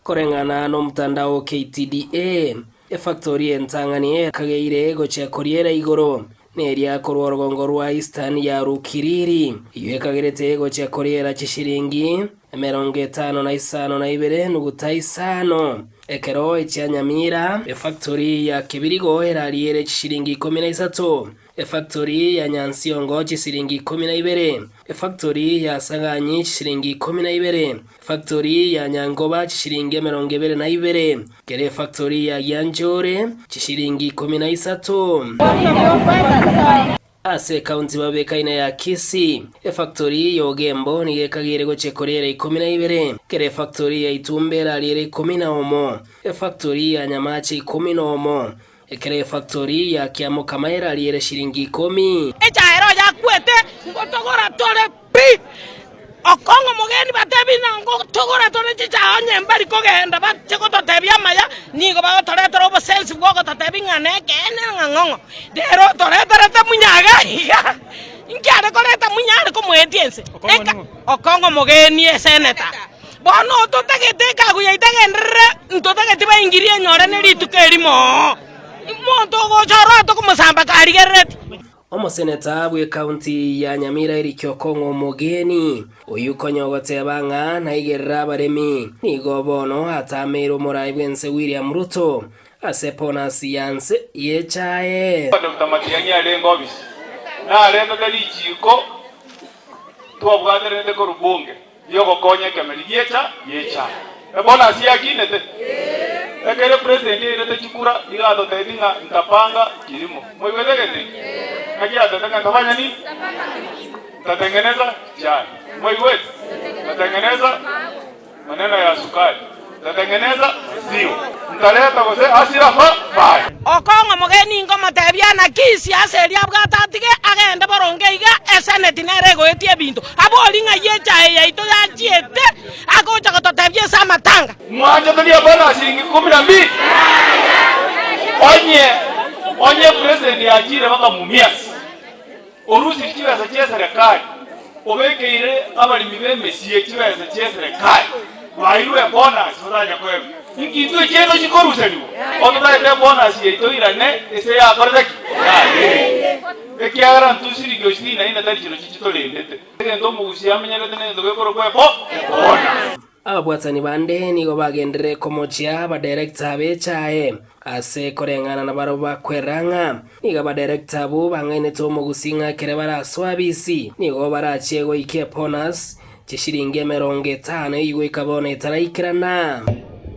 Koreng'ana nomotandao o KTDA, efactori entang'ani ekageire gochia koriera igoro Neria korwa orogongo rwa Eastern ya Rukiriri, eyio ekagerete gochia koriera chishiringi 52 nuguta isano. Ekero echia Nyamira, efactory ya Kebirigo erariere chishiringi 13, efactory ya Nyansiongo chisiringi 12, efactory ya Saganyi chisiringi 12, efactory ya Nyangoba chishiringi 22, Kera efactori ya Gianjore chishiringi 13. Ase ekaunti babekaine ya Kisii, efactori ya Ogembo nigo ekageire gochia koriera 12, kera efactori ya Itumbe erariere 11, efactori ya Nyamache 11, ekero efactori ya Kiamokama erariere shiringi ikomi. Echaero yakwete, ngotogora tore pi. Okong'o mogeni batebi ng'a ngotogora tore chichaha onye mbari kogenda bache gototebia amaya, nigo bagotoretera obosensi bw'ogototebia ng'a nekeene ng'a ng'ong'o. Rero otoreterete munyaga iga, inki are koreta munya are komoetia ense? Eka okong'o mogeni eseneta. Bono totagete ekagu yaito egenderere, ntotageti baingirie enyore ne rituko erimo. Omonto ogocha oro tokomosamba karigerereti. Omoseneta bw'ekaunti ya Nyamira Eric Okong'o Omogeni, oyio konya ogoteba ng'a naigerere abaremi, nigo bono atameire omorai bw'ense William Ruto ase bonus ya nse y'echae. Doctor Matiang'i arenge ofisi naretete richiiko twabwateranete korwa bunge riogokonya ekemeri giecha giecha. Ebonus yakinete? Ekero epresident yairete chikura iga atotebi ng'a ntapanga kilimo. Moigwete gete? Naki atete ng'a ntafanya nini? Ntatengeneza chai. Moigwete? Ntatengeneza maneno ya sukari. Ntatengeneza maziwa. Ntareta gose hasira fa fire. Okong'a omogeni nkomotebia, Naki siasa eria abwate atige agende boronge iga, eseneti nere egoetia ebinto. Abori ng'ai echae yaito yachiete, agocha gototebia ase amatanga. Mwanchete riabana na shilingi kumi na mbili? Onye onye president yachire baka Mumias orusirie chibesa chia eserekari obekeire abaremi b'emesie chibesa chia eserekari bairwe ebonus batanya koegwa inki intwe chiaito chikoruserigwa? Ototagete ebonus yaito irane ase yakorete ki? Yabeire ekiagera intwe shilingi ositini na ine tari chirochio chitorendete. Egento omogusia amenyerete negento gekorokwa ebo ebonus. Ababwatani bande nigo bagenderere komochia abadirector b'echae ase koreng'ana nabarabwo bakwerera ng'a nigo abadirector abwo bang'ainete omogusii ng'a ekere barasoe abisi nigo barachie goika ebonus chishilingi 50 eyio goika bono etaraikerana.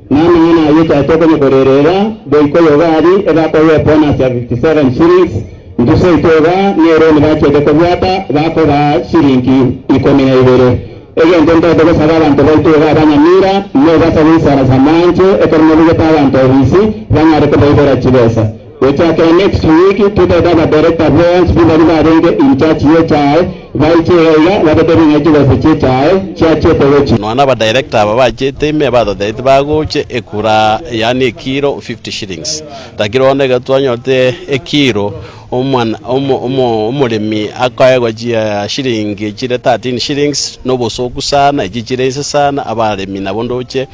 Namang'ana ayio echae tokonya korerera goika oyogari ebakoegwa ebonus ya 57 shillings intwe seito iga neroni bachiete kobwata bakobaa shilingi 12. Egento ntoete gosaba abanto baito iga abanyamira, nebasabe isara samanche ekero mobegete abanto obisi banyare kobaibera chibesa. Gochakera next week totaete abadirector bonsi pi baria barenge in charge yechae baiche iga iga batotebie ng'a chibesa chiechae chiachete gochi. Nonya nabadirector aba bachete ime batotebeti bagoche ekura yaani ekiro 50 shillings. Lakini bono ekero twanyorete ekiro. Omwana omo omo omoremi akoegwa chia shilingi chire 13 shillings, na obosoku sana, echi chire inse sana, abaremi nabo ndoche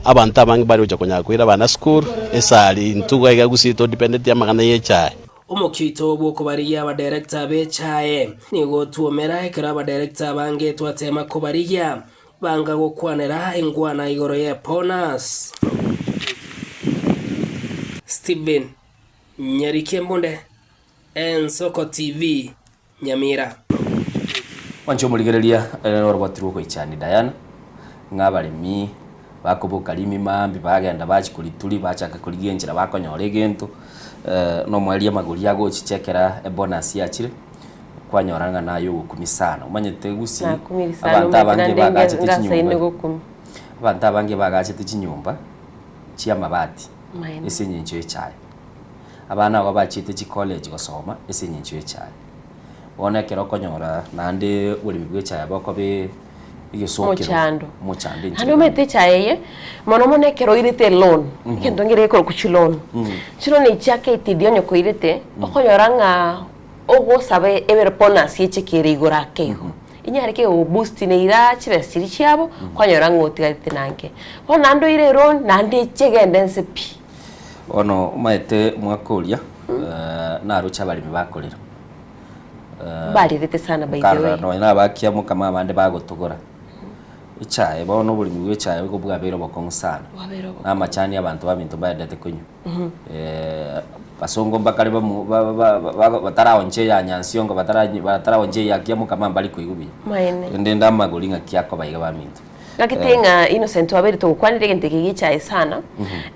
abanto abange bare gocha konyara koira abana sukuru, esari intwe iga iga gusii todependeti amang'ana ya echae. Omokia oito bw'okobarigia abadirector b'echae nigo otwomera ekero abadirector abange twatema kobarigia banga gokwanera engwana igoro y'ebonus. Stephen Nyariki Embunde, Ensoko TV, Nyamira. Mwanche omorigereria ere noroboti rw'ogoichania Diana, ng'a abaremi bakoboka rimi maambia bagenda bachia korituri bachaka korigia enchera bakonyora egento, nomoerio amagori agochichekera ebonus yachire, kwanyora ng'a naye ogokumia sana. Omanyete gusii, Nakumiri sana abanto omanyete abange naende bagachete ngasaine chinyomba, gokumia. abanto abange bagachete chinyomba chia amabati. Maene. Ase engencho y'echae. Abana aba bachiete chicollege gosoma ase engencho y'echae. Bono ekero okonyora naende oboremi bw'echae bokoba egesokero, Omochando. omochando Naende enchera omanyete echae eye, mono mono ekero oirete eloan, egento nkere gekorokwa chiloan. Chiloan echi chia KTDA onye koirete, okonyora ng'a ogosaba ebere bonus eche kere igoro ake igo. Inyare kegoboost neira chibesa chiria chiabo, kwanyora ng'a otigarete na nke. Bono naende oire eloan, naende eche egende nse pi. Bono omanyete omwaka oria, naroche abaremi bakorera. Mbarerete sana by the Nkarora way. nonya na abakia mokama abande bagotogora. Echae bono oboremi bwa echae nigo bwabeire obokong'u sana. Bwabeire obokong'u. Na amachani abanto baminto mbaendete konywa. Basongo mbakare bamu ba- ba- ba- bataraoncha eya nyansiongo batara bataraoncha eya kiamokama mbari koigwa buya. Maene. Rende inde amagori ng'aki akoba iga baminto. Ngakete ng'a Innocent twabeire togokwanera egento eke giachaye sana,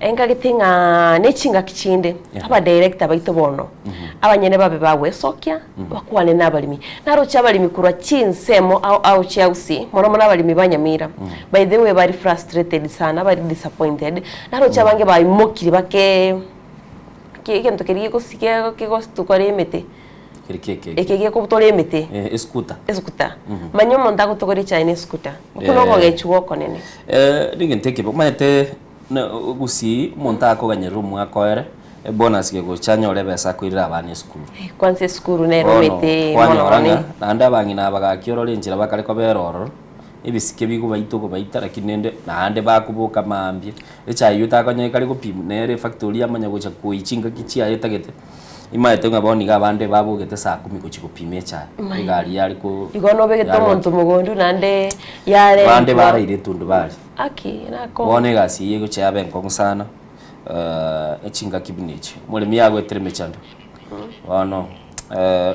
ngagete ng'a ne chingaki chinde aba director baito bono, abanyene babe bagwesokia, bakwane na abaremi. Naroche abaremi korwa chinsemo ao ao chia Gusii, mono mono abaremi ba Nyamira, by the way bari frustrated sana, bari disappointed, naroche abange baimokire bake ki egento keria gegosi kegostukora emete. Keri ki eke? Eke gekobutora emete. Eh, eskuta. Eskuta. Manya omonto agotogora echae ne eskuta. Okwo Eh. nokogechigwa okonene. Eh, negento ekebe omanyete na gusii omonto akoganyerera omwaka oere ebonus gegocha anyore ebesa akoirera abana esukuru. Kwanza esukuru nere Bono omete mono kwanyora mono. ng'a naende abang'ina aba gaki orore enchera bakare kobera ororo, ebisike bigobaita okobaita lakini rende naende bakoboka mambia, echae eywo takonya ekare gopimwa nere efactory yamanya gocha koiyia chingaki chiaye etagete. Imaete ng'a bono iga abande babogete saa kumi gochia gopima echae, Maene. egari yare ko Igo nobegete yare omonto gocha. mogondo naende Bande yarentwa. baraire etundubari. Aki, nako. Bono egasi eye egochia yaba enkong'u sana, echingaki buna echi. Omoremi agoetera emechando, bono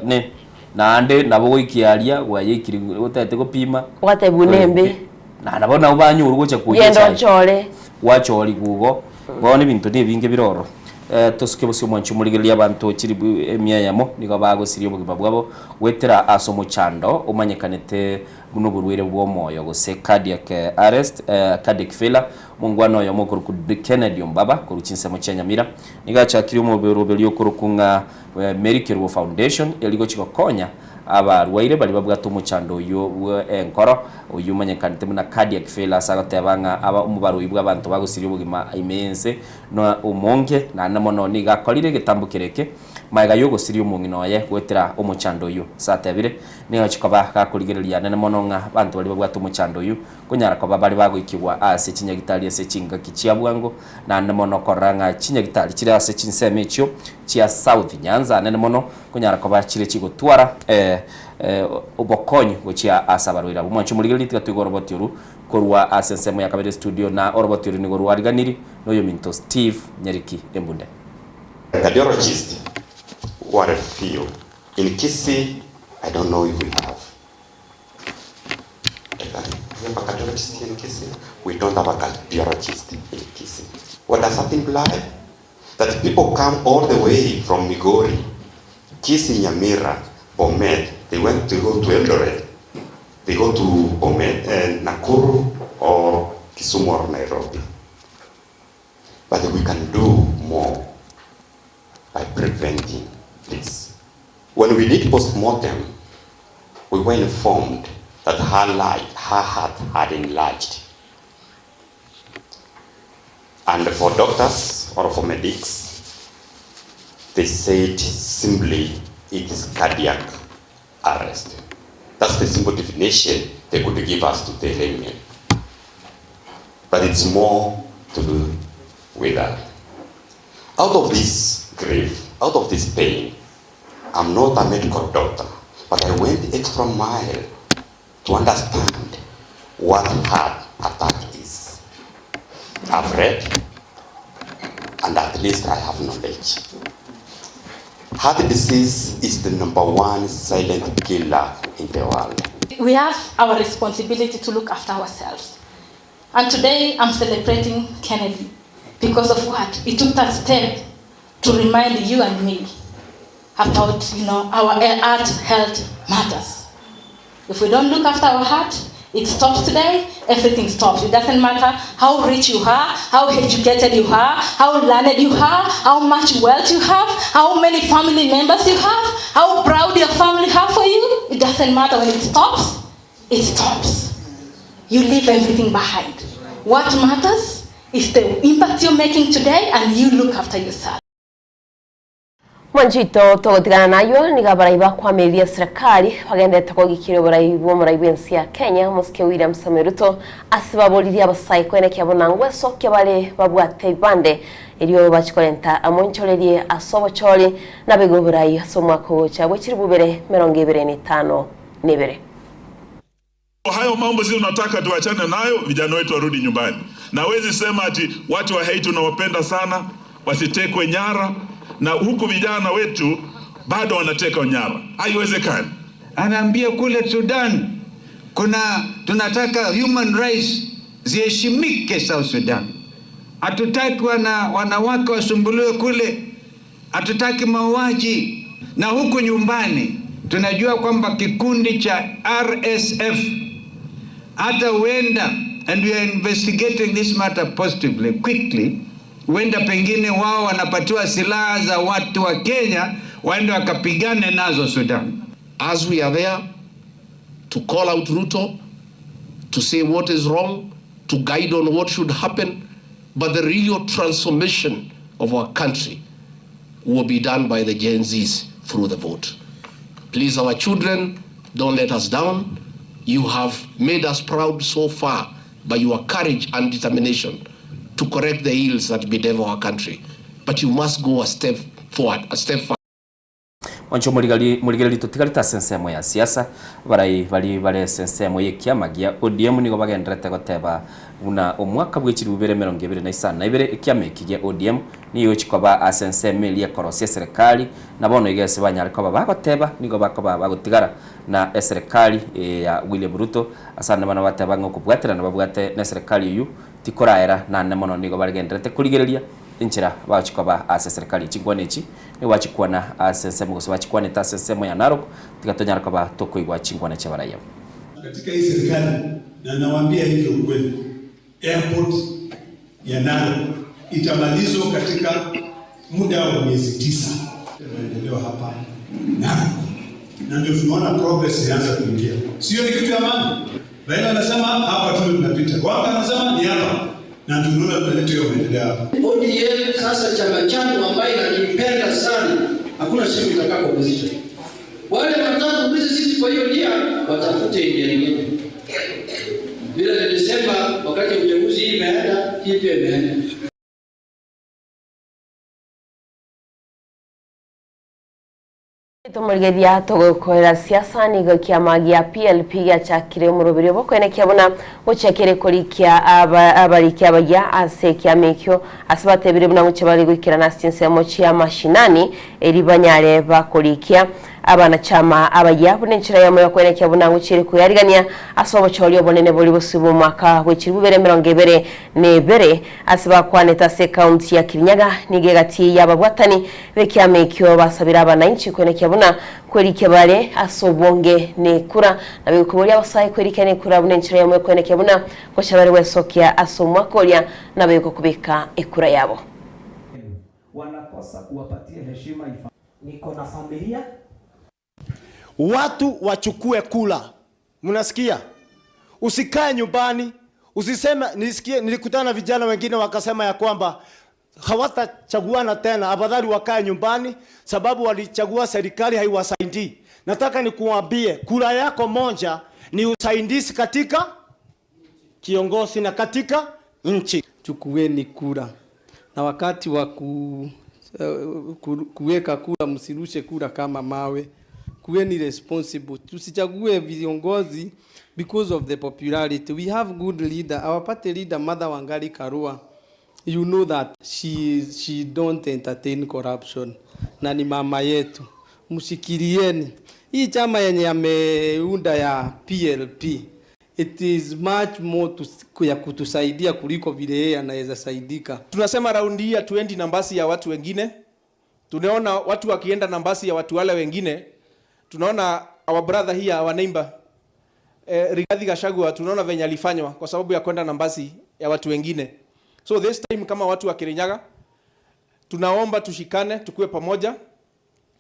ne naende nabo goikia aria gwayeikire otagete gopima, Gwatebiwa nembe. na nabo nabo banyorwa gocha koiyia Genda echae. ochore. Gwachorigwa igo, bono ebinto nebinge bire ororo. Tosuke bosio omwanchi omorigereria abanto chilifu emia eyemo nigo bagosiria obogima bwabo goetera ase omochando omanyekanete buna oborwaire bw'omoyo gose cardiac arrest, cardiac failure. Omongwana oyomo okorokwa Kennedy Ombaba korwa chinsemo chia Nyamira nigo achakirie omoroberio okorokwa ng'a Mary Kerubo Foundation erio gochia gokonya Abarwaire baria babwate omochando oyio bw'enkoro, oyio omanyekanete buna cardiac failure, ase agoteba ng'a aba omobaroi bw'abanto bagosiria obogima ime y'ense na omonge, naende mono nigo akorire egetambo kere eke magega y'ogosiria omong'ina oye goetera omochando oyio. Ase atebire, nigo agochia koba gakorigereria anene mono ng'a abanto baria babwate omochando oyio konyara koba bare bagoikigwa ase chinyagitari ase chingaki chia bwango, naende mono korora ng'a chinyagitari chire ase chinsemo echio chia South Nyanza anene mono Konyara koba chire chigotwara obokonyi gochia ase abarwaire abwo. Mwanche omorigereria tiga toigwe oroboti oru korwa ase ensemo ya kabere estudio na oroboti oru nigo rwariganiri noyominto Steve Nyariki Embunde. Cardiologist who are few in Kisii I don't know if we have we have a cardiologist here in Kisii we don't have a cardiologist in Kisii what does that imply that people come all the way from Migori, Kisii, Nyamira, Bomet, they went to go to Eldoret, they go to Bomet, Nakuru or Kisumu or Nairobi. But we can do more by preventing this. When we did post-mortem, we were informed that her, large, her heart had enlarged. And for doctors or for medics, They said simply it is cardiac arrest. That's the simple definition they could give us to the layman. But it's more to do with that. Out of this grief, out of this pain, I'm not a medical doctor, but I went extra mile to understand what heart attack is. I've read, and at least I have knowledge. Heart disease is the number one silent killer in the world. We have our responsibility to look after ourselves. And today I'm celebrating Kennedy because of what? He took that step to remind you and me about, you know, our heart health matters. If we don't look after our heart, it stops today, everything stops. It doesn't matter how rich you are, how educated you are, how learned you are, how much wealth you have, how many family members you have, how proud your family have for you. It doesn't matter when it stops, it stops. You leave everything behind. What matters is the impact you're making today and you look after yourself. Mwanchito togotigana naywo nigo abarai bakwamiria serikali bagendete kogikira oborai bwa omorai bw'ensi ya Kenya omosike William Samoei Ruto ase baboririe abasae kwenekia buna ngwesokia bare babwate ebibande erio bachikorenta amonchorerie ase obochori nabego oborai ase omwaka ogocha bwa chiribu bibere emerongo ebere na etano na ebere. Hayo mambo sisi tunataka tuachane nayo, vijana wetu warudi nyumbani. Na wezi sema ati watu wa Haiti unawapenda sana, wasitekwe nyara, na huku vijana wetu bado wanateka nyara. Haiwezekani. Anaambia kule Sudan kuna tunataka human rights ziheshimike South Sudan. Hatutaki wana, wanawake wasumbuliwe kule, hatutaki mauaji. Na huku nyumbani tunajua kwamba kikundi cha RSF hata huenda, and we are investigating this matter positively quickly, huenda pengine wao wanapatiwa silaha za watu wa Kenya waende wakapigane nazo Sudan. As we are there to call out Ruto, to say what is wrong, to guide on what should happen, but the real transformation of our country will be done by the Gen Zs through the vote. Please, our children, don't let us down. You have made us proud so far by your courage and determination to correct the ills that bedevil our country. But you must go a step forward, a step further. Mwancho morigereri totigarete ase ensemo ya siasa, abarai baria bare ase ensemo y'ekiama gia ODM nigo bagendererete goteba buna omwaka bwe chilifu ibere emerongo ebere na isano na ibere ekiama eki gia ODM nigo egochi koba ase ensemo eria ekorosia eserekari na bono iga ase banyare koba bagoteba nigo bakoba bagotigara na eserekari ya William Ruto ase ande bano bateba ng'a okobwaterana babwate na eserekari eywo tikoraera naende mono nigo baregendererete korigereria enchera bagochia koba ase eserekari. Chinkwana echi nigo bachikwana ase ensemo gose bachikwanete ase ensemo ya Narok, tiga tonyare koba tokoigwa chinkwana chi'abaraiyo. Katika hii serikali, na nawaambia hivyo ukweli, airport ya Narok itamalizwa katika muda wa miezi tisa. Maendeleo hapa Narok, na ndio tunaona progress inaanza kuingia, sio ni kitu ya maana. Raila anasema hapa tu tunapita, Wanga anasema ni hapa, na tunaona tunaleta hiyo maendeleo hapa. ODM sasa chama changu ambaye inanipenda sana, hakuna siku itakaa opposition. Wale wanataka kuuliza sisi kwa hiyo njia, watafute njia nyingine. Vile nilisema wakati uchaguzi hii imeenda, hii pia imeenda. Tomorigeria togokorera siasa nigo ekiama gia PLP giachakire omoroberi bw'okoenekia buna gochia kere korikia abarikia abayia ase ekiama ekio ase batebire buna gochia bare goikerana ase chinsemo chia mashinani eri banyare bakorikia abanachama abayia buna enchera yamo yokoenekia buna gochia ere koyarigania ase obochori obonene bori bosio bwa omwaka bwa chilifu ibere emerongo ebere na ebere ase bakwanete ase ekaunti ya Kirinyaga nigo egati y'ababwatani b'ekiama ekio basabire abananchi koenekia buna kwerikia bare ase obonge na ekura nabo egokoboria abasae kwerikia na ekura buna enchera yamo ekoenekia buna gocha bare gwesokia ase omwaka oria nabo egokobeka ekura yabo. Wanakosa kuwapatia heshima ifa. Niko na familia. Watu wachukue kula, mnasikia? Usikae nyumbani, usiseme nisikie. Nilikutana na vijana wengine wakasema ya kwamba Hawatachaguana tena, afadhali wakae nyumbani, sababu walichagua serikali haiwasaidii. Nataka nikuambie, kura yako moja ni usaidizi katika kiongozi na katika nchi. Chukueni kura na wakati wa ku, eh, kuweka kura, msirushe kura kama mawe. Kuweni responsible, tusichague viongozi because of the popularity. We have good leader, our party leader Martha Wangari Karua. You know that she, she don't entertain corruption na ni mama yetu, mshikilieni hii chama yenye ameunda ya PLP. It is much more to, ya kutusaidia kuliko vile yeye anaweza saidika. Tunasema raundi hii hatuendi nambasi ya watu wengine. Tunaona watu wakienda nambasi ya watu wale wengine. Tunaona our brother here, our neighbor eh, Rigathi Gachagua, tunaona venye alifanywa kwa sababu ya kwenda nambasi ya watu wengine. So this time kama watu wa Kirinyaga tunaomba tushikane, tukue pamoja,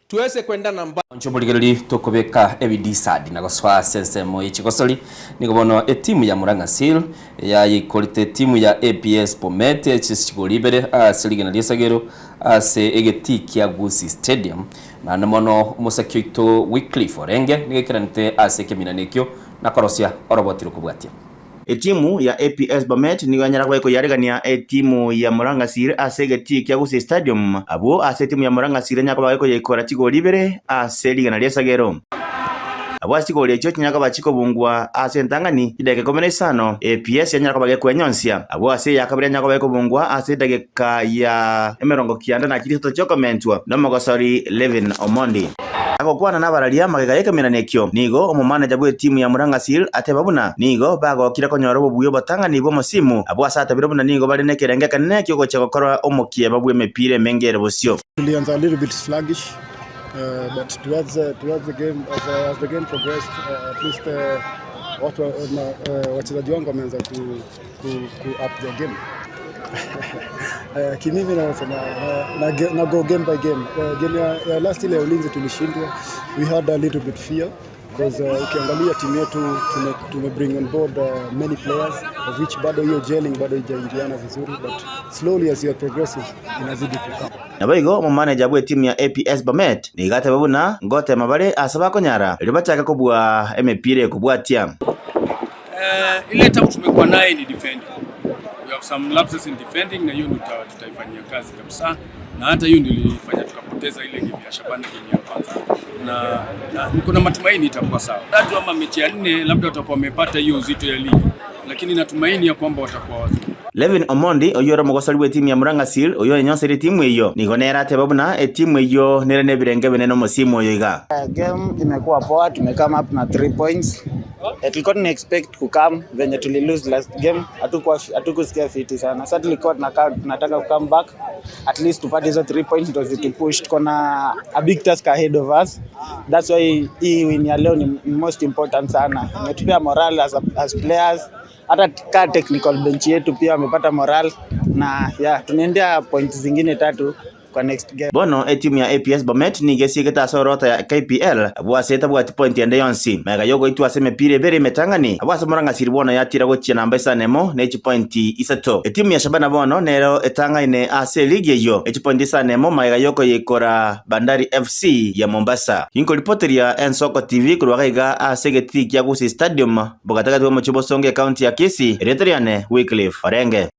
tuweze kwenda namba Nchomorigereri tokobeka ebidisadi na gosoa ase ensemo ye chigosori. Nigo bono etimu ya Murang'a Seal yayikorete etimu ya APS Bomet ase chigori ibere ase rigena ri'esagero ase egetii kia Gusii Stadium. Naende mono omosaki oito Wycliffe Orenge nigo aikeranete ase ekeminano ekio na korosia oroboti rokobwatia. Etimu ya APS Bomet nigo yanyara koba ekoyaregania etimu ya Murang'a Seal ase egetii kia Gusii Stadium, abwo ase etimu ya Murang'a Seal enyara koba ekoyaikora chigori ibere ase rigena ri'esagero. Abwo ase chigori echio chinyara koba chikobungwa ase entang'ani chidakika ikomi na isano, APS yanyara koba gekwenyonsia. Abwo ase eya kabere yanyara koba ekobungwa ase edageka ya emerongo kianda na chiria isato chiokomentwa nomogosori Levin Omondi. Agokwana nabararia magega y'ekemerano ekio, nigo omomaneja bw'etimu ya Murang'a Seal ateba buna nigo bagokire konyora obobuya obotang'ani bw'omosimu abwo ase atabire buna nigo bare nekerengo ekenene ki'ogochia gokora omokieba bw'emepira emenge ere bosio. Tulianza a little bit sluggish but towards towards the game as, as the game progressed at least watu wachezaji wangu wameanza ku, ku, ku up their game. Kimimi nasema na, na, na go game by game. Game ya, ya last ile ya Ulinzi tulishindwa, we had a little bit fear because ukiangalia timu yetu tume, tume bring on board many players of which bado hiyo gelling bado haijaingiana vizuri but slowly as you are progressing inazidi kukaa. Naboigo omomaneja bw'etimu ya APS Bomet nigo ateba buna ngotema bare ase bakonyara erio bachake kobua emepira ekobwatia. Ile tabu tumekuwa naye ni defending. We have some lapses in defending na hiyo ndio tutaifanyia kazi kabisa, na hata hiyo ndio ilifanya tukapoteza ile game ya Shabana, game ya kwanza, na, na niko na matumaini itakuwa sawa. Tatu ama mechi ya nne labda watakuwa wamepata hiyo uzito ya ligi, lakini natumaini ya kwamba watakuwa wazuri. Levin Omondi, oyio ore omogosori bw'etimu ya Murang'a Seal, oyio oyenyonsire etimu eyio, nigo nere ateba buna etimu eyio nere nebirenge ebinene omosimu oyo iga. Game imekuwa poa, tume come up na 3 points. Eh, tulikuwa tuna expect ku come venye tuli lose last game, hatukuwa hatukusikia fiti sana. Sasa tulikuwa tunaka, tunataka ku come back at least tupate hizo 3 points ndio zitupush. Tuko na a big task ahead of us. That's why hii win ya leo ni most important sana. Imetupea morale as, as players hata ka technical bench yetu pia wamepata morale na yeah, tunaendea points zingine tatu kwa next game. Bono etimu ya APS Bomet nigo esiegete ase orota ya KPL abwo ase etabwati point ende yonsi. Magega yogoitwa ase emepira ebere emetang'ani abwo ase Murang'a-Seal bono yatira gochia namba isano emo ne chipointi isato. Etimu ya Shabana bono nero etang'aine ase eligi eyio ne chipointi isano emo magega yokoyeikora Bandari FC ya Mombasa. Inkoripoteria Ensoko TV korwa gaiga ase egetii kia Gusii Stadium bogatagati bw'omochie Bosongo ekaunti ya Kisii, erieta riane Wycliffe Orenge.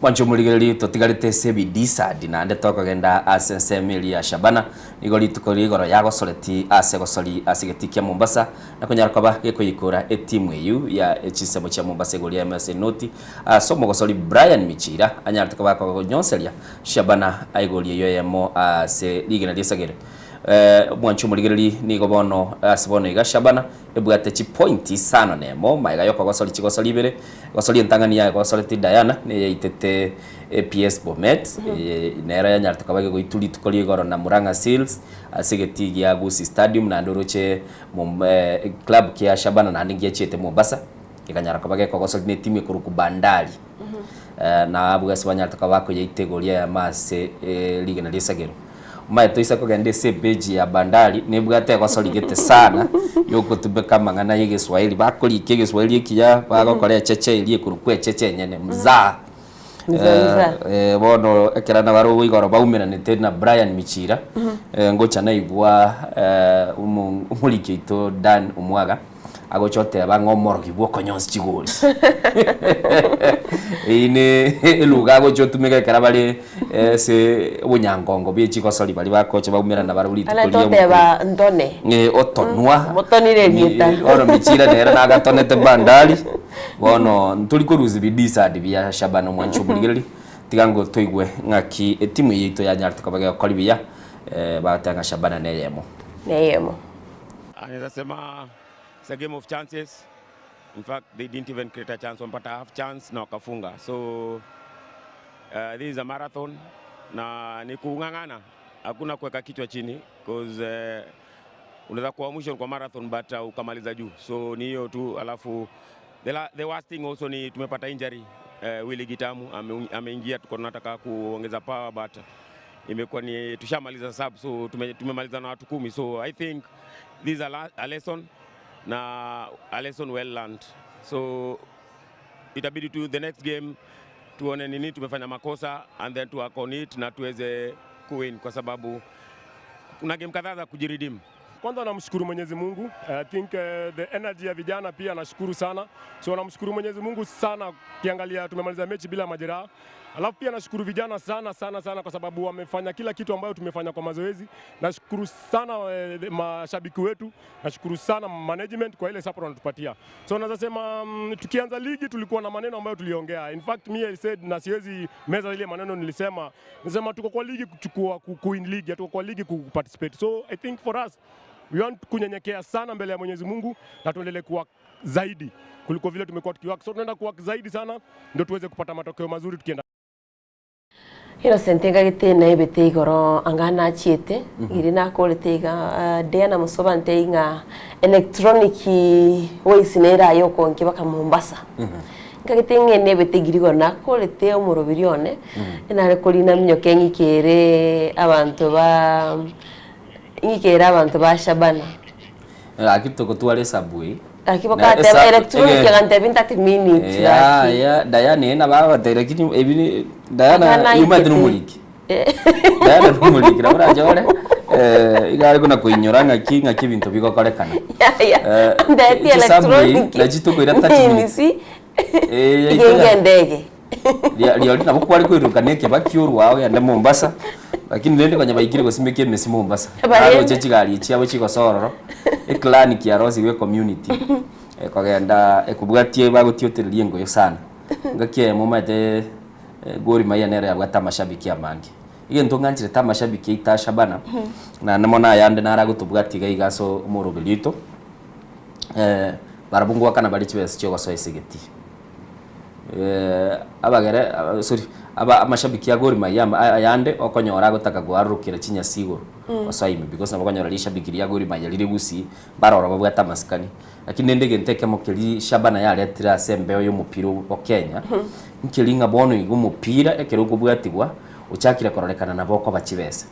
Mwanche omorigereria totigarete ase ebidisadi naende tokogenda ase ensemo eria ya Shabana nigo rituko ria igoro yagosoreti ase gosori ase egetii kia Mombasa na konyara koba gekoyikora etimu eyio ya chinsemo chia Mombasa igoro ya MS Noti ase omogosori Brian Michira anyarete koba akonyonseria Shabana aigorie eyio eyemo ase rigena riesagere Mwanche omorigereria nigo bono ase bono iga Shabana Ebwate chipointi isano nemo, magega y'okogosori chigosori ibere, egosori entang'ani yaye egosoreti Diana, neyaitete APS Bomet, eye nero yanyarete koba egegoitwa rituko ria igoro na Murang'a Seals ase egetii gia Gusii Stadium, naende oroche mom club kia Shabana naende ngiachiete Mombasa, gekanyara koba gekogosori na etimu ekorokwa Bandari. Na abwo ase banyarete koba bakoyaita igoro ri'eyemo ase rigena ri'esagero. Omanyete toise kogenda ase epage ya Bandari nebwate egosori gete sana yogotumeka amang'ana ya egeswahili, bakorika egeswahili ekiya bagokora echeche eria ekorokwa echeche enyene mzaa. Mzaa, Eh, eh, bono ekero nabarobwo igoro baumeranete na Brian Michira eh, ngocha naigwa eh, omo- omoriki oito Dan Omwaga agocha oteba ng'a omorogi bwa okonyonsi chigori Eyio ne eluga agocha otumeka ekero bare ase obonyangongo bwe chigosori baria bagocha baumerana barabwo rituko Ana ria omokura. toteba ntone. Eh, otonwa Motonire erieta. Bono Michira nere nagatonete Bandari bono ntori korusia bidisadi bia Shabana omwanchi omorigereria tiga ngo toigwe ng'aki etimu eye yaito yanyarete koba gegokora buya eh, bagoteba ng'a Shabana neyemo. Neyemo. Anaweza sema it's a game of chances. In fact, they didn't even create a chance, wamepata half chance na wakafunga. So uh, this is a marathon na ni kung'ang'ana, hakuna kuweka kichwa chini cause uh, unaweza kuwa mwisho kwa marathon but uh, ukamaliza juu. So ni hiyo tu, alafu the, la, the worst thing also ni tumepata injury uh, Willy Gitamu ame- ameingia, tuko tunataka kuongeza power but imekuwa ni tushamaliza sub so tume, tumemaliza na watu kumi so I think this is a, la, a lesson na a lesson well learned so itabidi tu the next game tuone nini tumefanya makosa and then to work on it na tuweze kuwin kwa sababu kuna game kadhaa za kujiredeem. Kwanza namshukuru Mwenyezi Mungu. I think uh, the energy ya vijana pia nashukuru sana. So namshukuru Mwenyezi Mungu sana kiangalia tumemaliza mechi bila majeraha. Alafu pia nashukuru vijana sana sana sana kwa sababu wamefanya kila kitu ambayo tumefanya kwa mazoezi. Nashukuru sana eh, mashabiki wetu, nashukuru sana management kwa ile support wanatupatia. So naweza sema mm, tukianza ligi tulikuwa na maneno ambayo tuliongea. In fact me I said na siwezi meza ile maneno nilisema. Nilisema tuko kwa ligi kuchukua ku, kuwin ligi, hatuko kwa ligi ku participate. So I think for us we want kunyenyekea sana mbele ya Mwenyezi Mungu na tuendelee kuwa zaidi kuliko vile tumekuwa tukiwork. So tunaenda kuwork zaidi sana ndio tuweze kupata matokeo mazuri tukienda Innocent ngagete na ebete igoro anga nachiete iri nakorete iga ah, Diana Musoba ntei ng'a electronic waste nera yokonki baka Mombasa ngagete ng'ene ebete igiri igoro nakorete omorobiri one enare korina minyoke ng'ikere abanto ba ng'ikere abanto ba Shabana Lakini tokotwara esubway Lakini Na bakateba electronic agantebia in 30 minutes Ya, gaki. ya, Diana ena bagoteire lakini ebi ni Diana Akana yumate aikete. nomoriki. Diana nomoriki nabo orachore eh, iga are kona koinyora ng'aki ng'aki ebinto bigokorekana. Ya, Eh, ndeti chisubway electronic nachi tokoira 30 minutes. minutes Eh, yaito igenge ya- ndege Ria- riori nabo kware koiruka na ekebaki orwao ogende Mombasa lakini rende konya baikire gosimeka emesi Mombasa Barende. baroche chigari chiabo chigosa ororo eclan kiarosiwe ecommunity ekogenda ekobwatie bagotiotereria engoyo sana ngaki eyemo omanyete eh, Gor Mahia nere yabwate amashabiki amange egento ng'ancherete amashabiki aito a Shabana naende mono ayande naro agotobwatia iga iga ase omoroberi oito eh, barabwo ngwakana bare chibesa chia ogosoa ase egetii eh, abagere aba- sorry aba amashabiki a Gor Mahia ama- ayande okonyora agotaka koarorokera chinyasi igoro Mm. osoa ime because nabo okonyora rishabiki ria Gor Mahia rire gusii baroro babwate amasikani lakini rende egento ekemo keria Shabana yaretire ase embeo ya omopira o Kenya nkeri ng'a bono iga omopira ekero okobwatigwa ochakire kororekana nabo okoba chibesa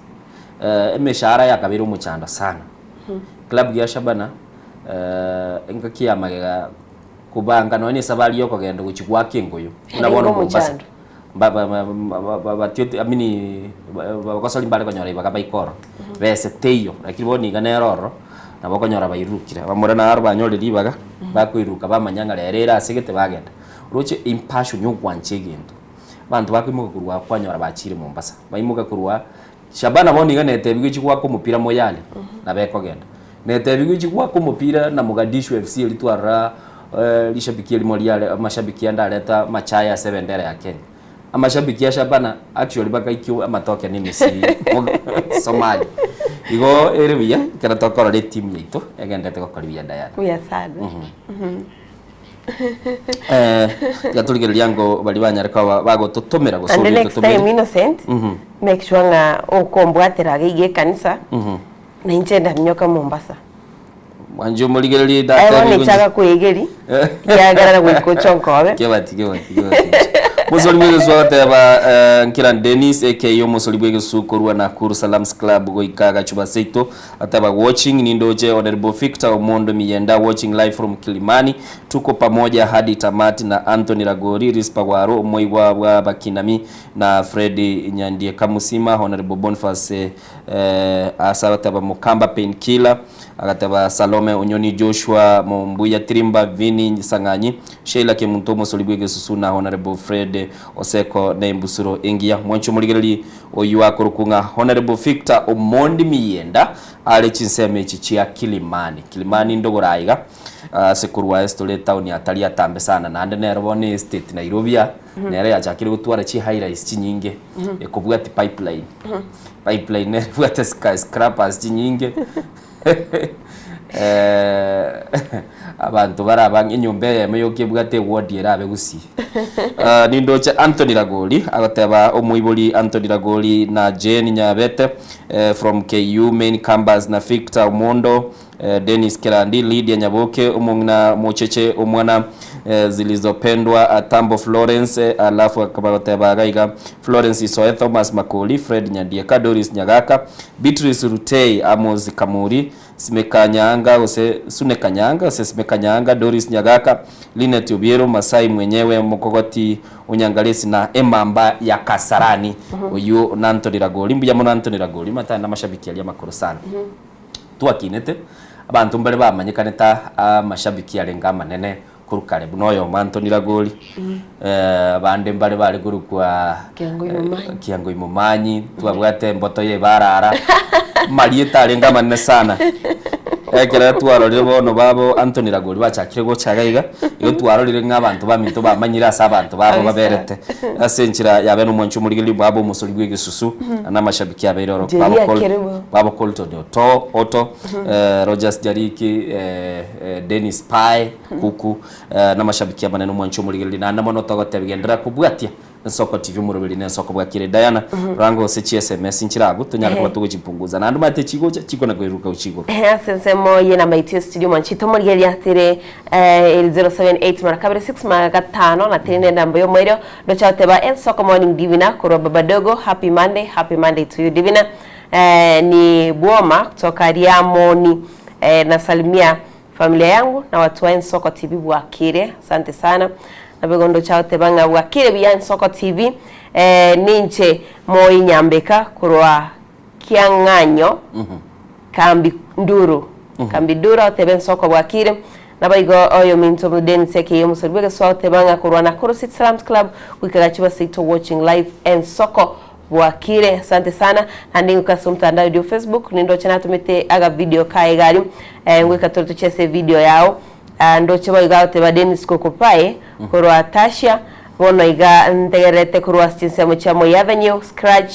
eh, emeshahara yakabeire omochando sana club ya Shabana eh, engaki ya magega kobanga nonya na esabari ya okogenda gochia goaka engoyo buna Yarenge bono Mombasa omochando. Ba- ba- ba- ba- ba- batiote amini bagosori mbare konyora ibaga baikoro bese teiyo lakini bono iga nere ororo nabo okonyora bairukire bamura naro banyorire ribaga bakoiruka bamanya ng'a rero ere ase egete bagenda roche impassion ya okwancha egento abanto bakoimoka korwa kwanyora bachire Mombasa baimoka korwa Shabana bono iga netebiwa echi goaka omopira moyale nabo ekogenda netebiwa echi goaka omopira na Mogadishu FC eria twarora eh, rishabiki erimo riare amashabiki ande areta amachaya ase ebendera ya Kenya amashabiki a Shabana actually bakaikio amatoke na emesii Somalia igo ere buya ekero tokorora etimu yaito egendete gokora buya Diana. Buya sana. Mhm. Mhm. Eh, tiga torigereria ngo baria banyare koba bagototomera gose And the oria next ototomire. time Innocent Mhm. make sure ng'a okombwatera iga iga ekanisa Mhm. na inche ndaminyoka Mombasa. Mwanche omorigererie Aye daktari bono gochi- echaga kwegeri kiagera na goika oche onkobe. Kebati kebati kebati. Mosori bw'egesu agateba eh, Nkira Dennis aka omosori bw'egesu korwa Nakuru Salams Club goika Gachuba seito ateba watching nindoche Honorable Victor Omondo Miyenda watching live from Kilimani tuko pamoja hadi tamati na Anthony Ragori Rispa Gwaro omoigwa bwa Bakinami na Fred Nyandie Kamusima Honorable Boniface eh, ase agateba Mukamba Painkiller Agateba Salome Onyoni, Joshua Mombuya Tirimba, Vinny Sang'anyi, Sheila Kemunto omosori bw'egesusu na Honourable Fred Oseko na embusuro engiya. Mwanche omorigereria oyio akorokwa ng'a Honourable Victor Omondi Miyenda are chinsemo echi chia Kilimani. Kilimani ndogoro aiga ase korwa ase tore etown atari atambe sana naende nero bono estate Nairobi aa nere yachakire gotwara chi high rise chinyinge ekobwati pipeline. Pipeline nere ebwate skyscrapers chinyinge eh, abanto bare abange enyomba eyemo yoka ebwate eward erabe gusii. Ah, nindoche Anthony Ragoli agoteba omoibori Anthony Ragoli na Jane Nyabete eh, from KU main campus na Victor Omondo eh, Dennis Kerandi Lydia Nyaboke omong'ina mocheche omwana eh, Zilizopendwa Atambo Florence eh, alafu akabagoteba iga iga Florence Isoe Thomas Makori Fred Nyandieka Doris Nyagaka Beatrice Rutei Amos Kamuri Simekanyanga gose Sunekanyanga gose Simekanyanga Doris Nyagaka Linet Obiero Masai mwenyewe Mokogoti Onyangaresi na Emamba ya Kasarani oyio na Anthony Ragori mbuya mono Anthony Ragori matari na amashabiki aria amakoro sana. Twakinete, abanto mbare bamanyekanete amashabiki arenge amanene korwa kare buna oyomo Anthony Ragori, abande mbare bare korokwa Kiangoi Momanyi. Kiangoi Momanyi, twabwate emboto ya ebarara, amarieta arenge amanene sana. Ekero twarorire bono babo Anthony Ragori bachakire gocha iga iga, igo twarorire ng'a abanto baminto bamanyire ase abanto babo Kabisa. baberete. Ase enchera yabe nomwanchi omorigereria bwabo omosori bw'egesusu, na amashabiki abeire oro Jeria babo Col- Kerubo. babo Colton Oto, Oto, eh, Rogers Jariki, eh, eh, Dennis Pae, Kuku, eh, na amashabiki amanene omwanchi omorigereria naende mono togotebi genderera kobwatia Ensoko TV omoroberi na ensoko bwakire Diana, ranga ose chi sms nchire abwo tonyare koba togochipunguza naende omanyete chigocha chikona koiruruka gochia igoro. Ehe, ase ensemo ye namba yaito ya studio mwanchi tomorigereria tere eh, 078 mara kabere 6 mara gatano na tere ne namba y'omoerio ndocha goteba ensoko morning divina korwa babadogo happy monday happy monday to you divina eh, ni bwoma kutoka riamoni eh, nasalimia Familia yangu na watu wa Ensoko TV bwakire asante sana naboigo ndoche agoteba ng'a bwakire buya Ensoko TV eh, ninche Moi Nyambeka korwa Kiang'anyo kambi Nduru kambi Nduru agoteba Ensoko bwakire naboigo oyominto Dennis Ekeye omosori bw'egesu agoteba ng'a korwa Nakuru City Salams Club goika Gachuba seito watching live Ensoko Bwakire asante sana naende ngoika ase omotandao erio Facebook nindoche natomete aga video kaye iga aria eh, ngoika tore tochese evideo yao Ah, ndoche boigo agoteba Dennis Kokopae korwa Tasha bono iga ntegererete korwa ase chinsemo chia Moi Avenue Scratch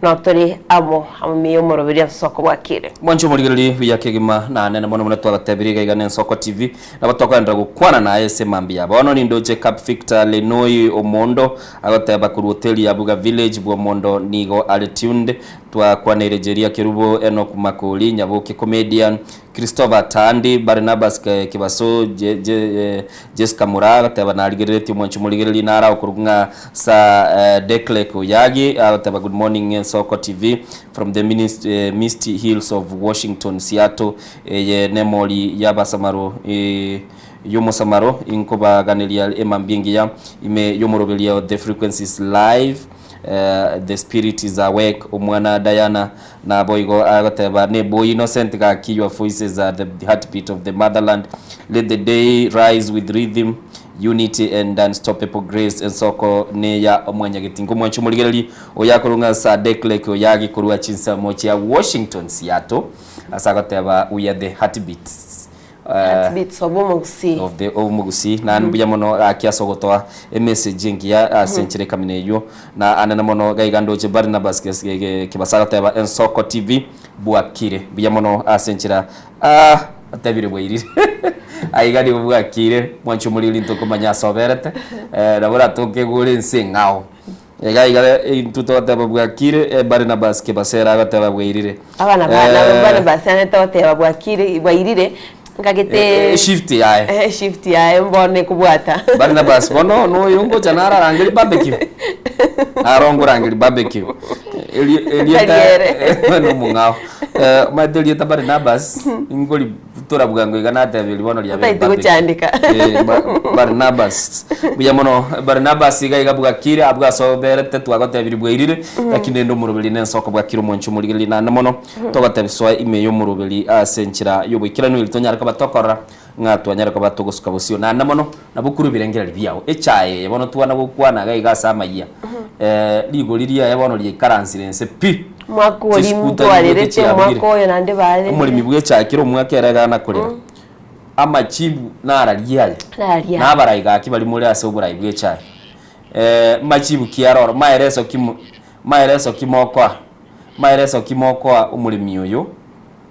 notore amo amo ime y'omoroberio ensoko bwakire. Mwanche omorigereria buya kegima na nene mono buna twagatebirie iga iga n'Ensoko TV nabo tokoenderera gokwana naye ase mambia. Bono nindoche Cap Victor Lenoi Omondo Agoteba korwa hoteli ya Buga Village bw'omondo nigo are tuned. Twakwaneire Jeria Kerubo, Enock Makori, Nyaboke Comedian, Christopher Tandi, Barnabas Kibaso, Jesca Muraa agoteba narigereretie omwanchi omorigereria nare agokorokwa ng'a Sir Declerk Oyagi agoteba good morning Ensoko TV from the misty hills of Washington Seattle eye nemori y'abasamaro y'omosamaro, inkobaganeria emambia engiya ime y'omoroberio The frequencies live, The spirit is awake, Omwana Diana naboigo agoteba Neboi Innocent gaki your voices are the heartbeat of the motherland, let the day rise with rhythm, unity and unstoppable grace Ensoko neya omwanyagetinga omwanchi omorigereria oyo akorwa ng'a Sir Declerk Oyagi korwa chinsemo chia Washington Seattle ase agoteba we are the heartbeats Heartbeats of Omogusii. Of the Omogusii. Naende mbuya mono gaki ase ogotoa emessage engiya ase enchera ekamina eyio. Na anene mono gaiga ndoche Barnabas Kibasa agoteba Ensoko TV bwakire. Mbuya mono ase enchera aah otebire bwairire. Aiga nigo bwakire mwanche omoriri ntokomanya ase oberete nabo oratoke gore ense eng'ao. Iga iga intwe togoteba bwakire, eh, Barnabas Kibasera agoteba bwairire. Abana ba nabo Barnabas anete goteba bwakire bwairire. Nkagete Eshift yaye. Eshift yaye mbono ekobwata. Barnabas bono noyo ngocha nararangeria barbecue. Naro ngorangeria barbecue. Eri- Erieta Tari nomong'ao. Eh, omanyete erieta Barnabas ingori tora bwango iga nateberia bono riabeire Otaete barbecue. gochandeka. Eh, Ba- Barnabas. Mbuya mono Barnabas iga iga bwakire abwo ase oberete twagotebirie bwairire lakini rende omoroberi nensoko bwakire omwancho omorigereria naende mono. Togatebiswa ime y'omoroberi ase enchera y'oboikeranu eri tonyare koba tokorora ng'a twanyare koba togosuka bosio. Naende mono nabo korwa ebirengererio biao. Echae eye bono twana gokwana iga iga ase amayia, rigori riaye bono riaikaransire inse pi. Mwaka oria Chisikuta nigo ntwarerete chiabugire. omwaka oyo naende barerire. Omoremi bw'echae kera omwaka ere iga nakorera. Amachibu nararie aya. Nararie aya. Nabarai gaki baria more ase oborai bw'echae. Machibu ki aroro? Maeleso ki maeleso ki mokoa? Maeleso ki mokoa omoremi oyo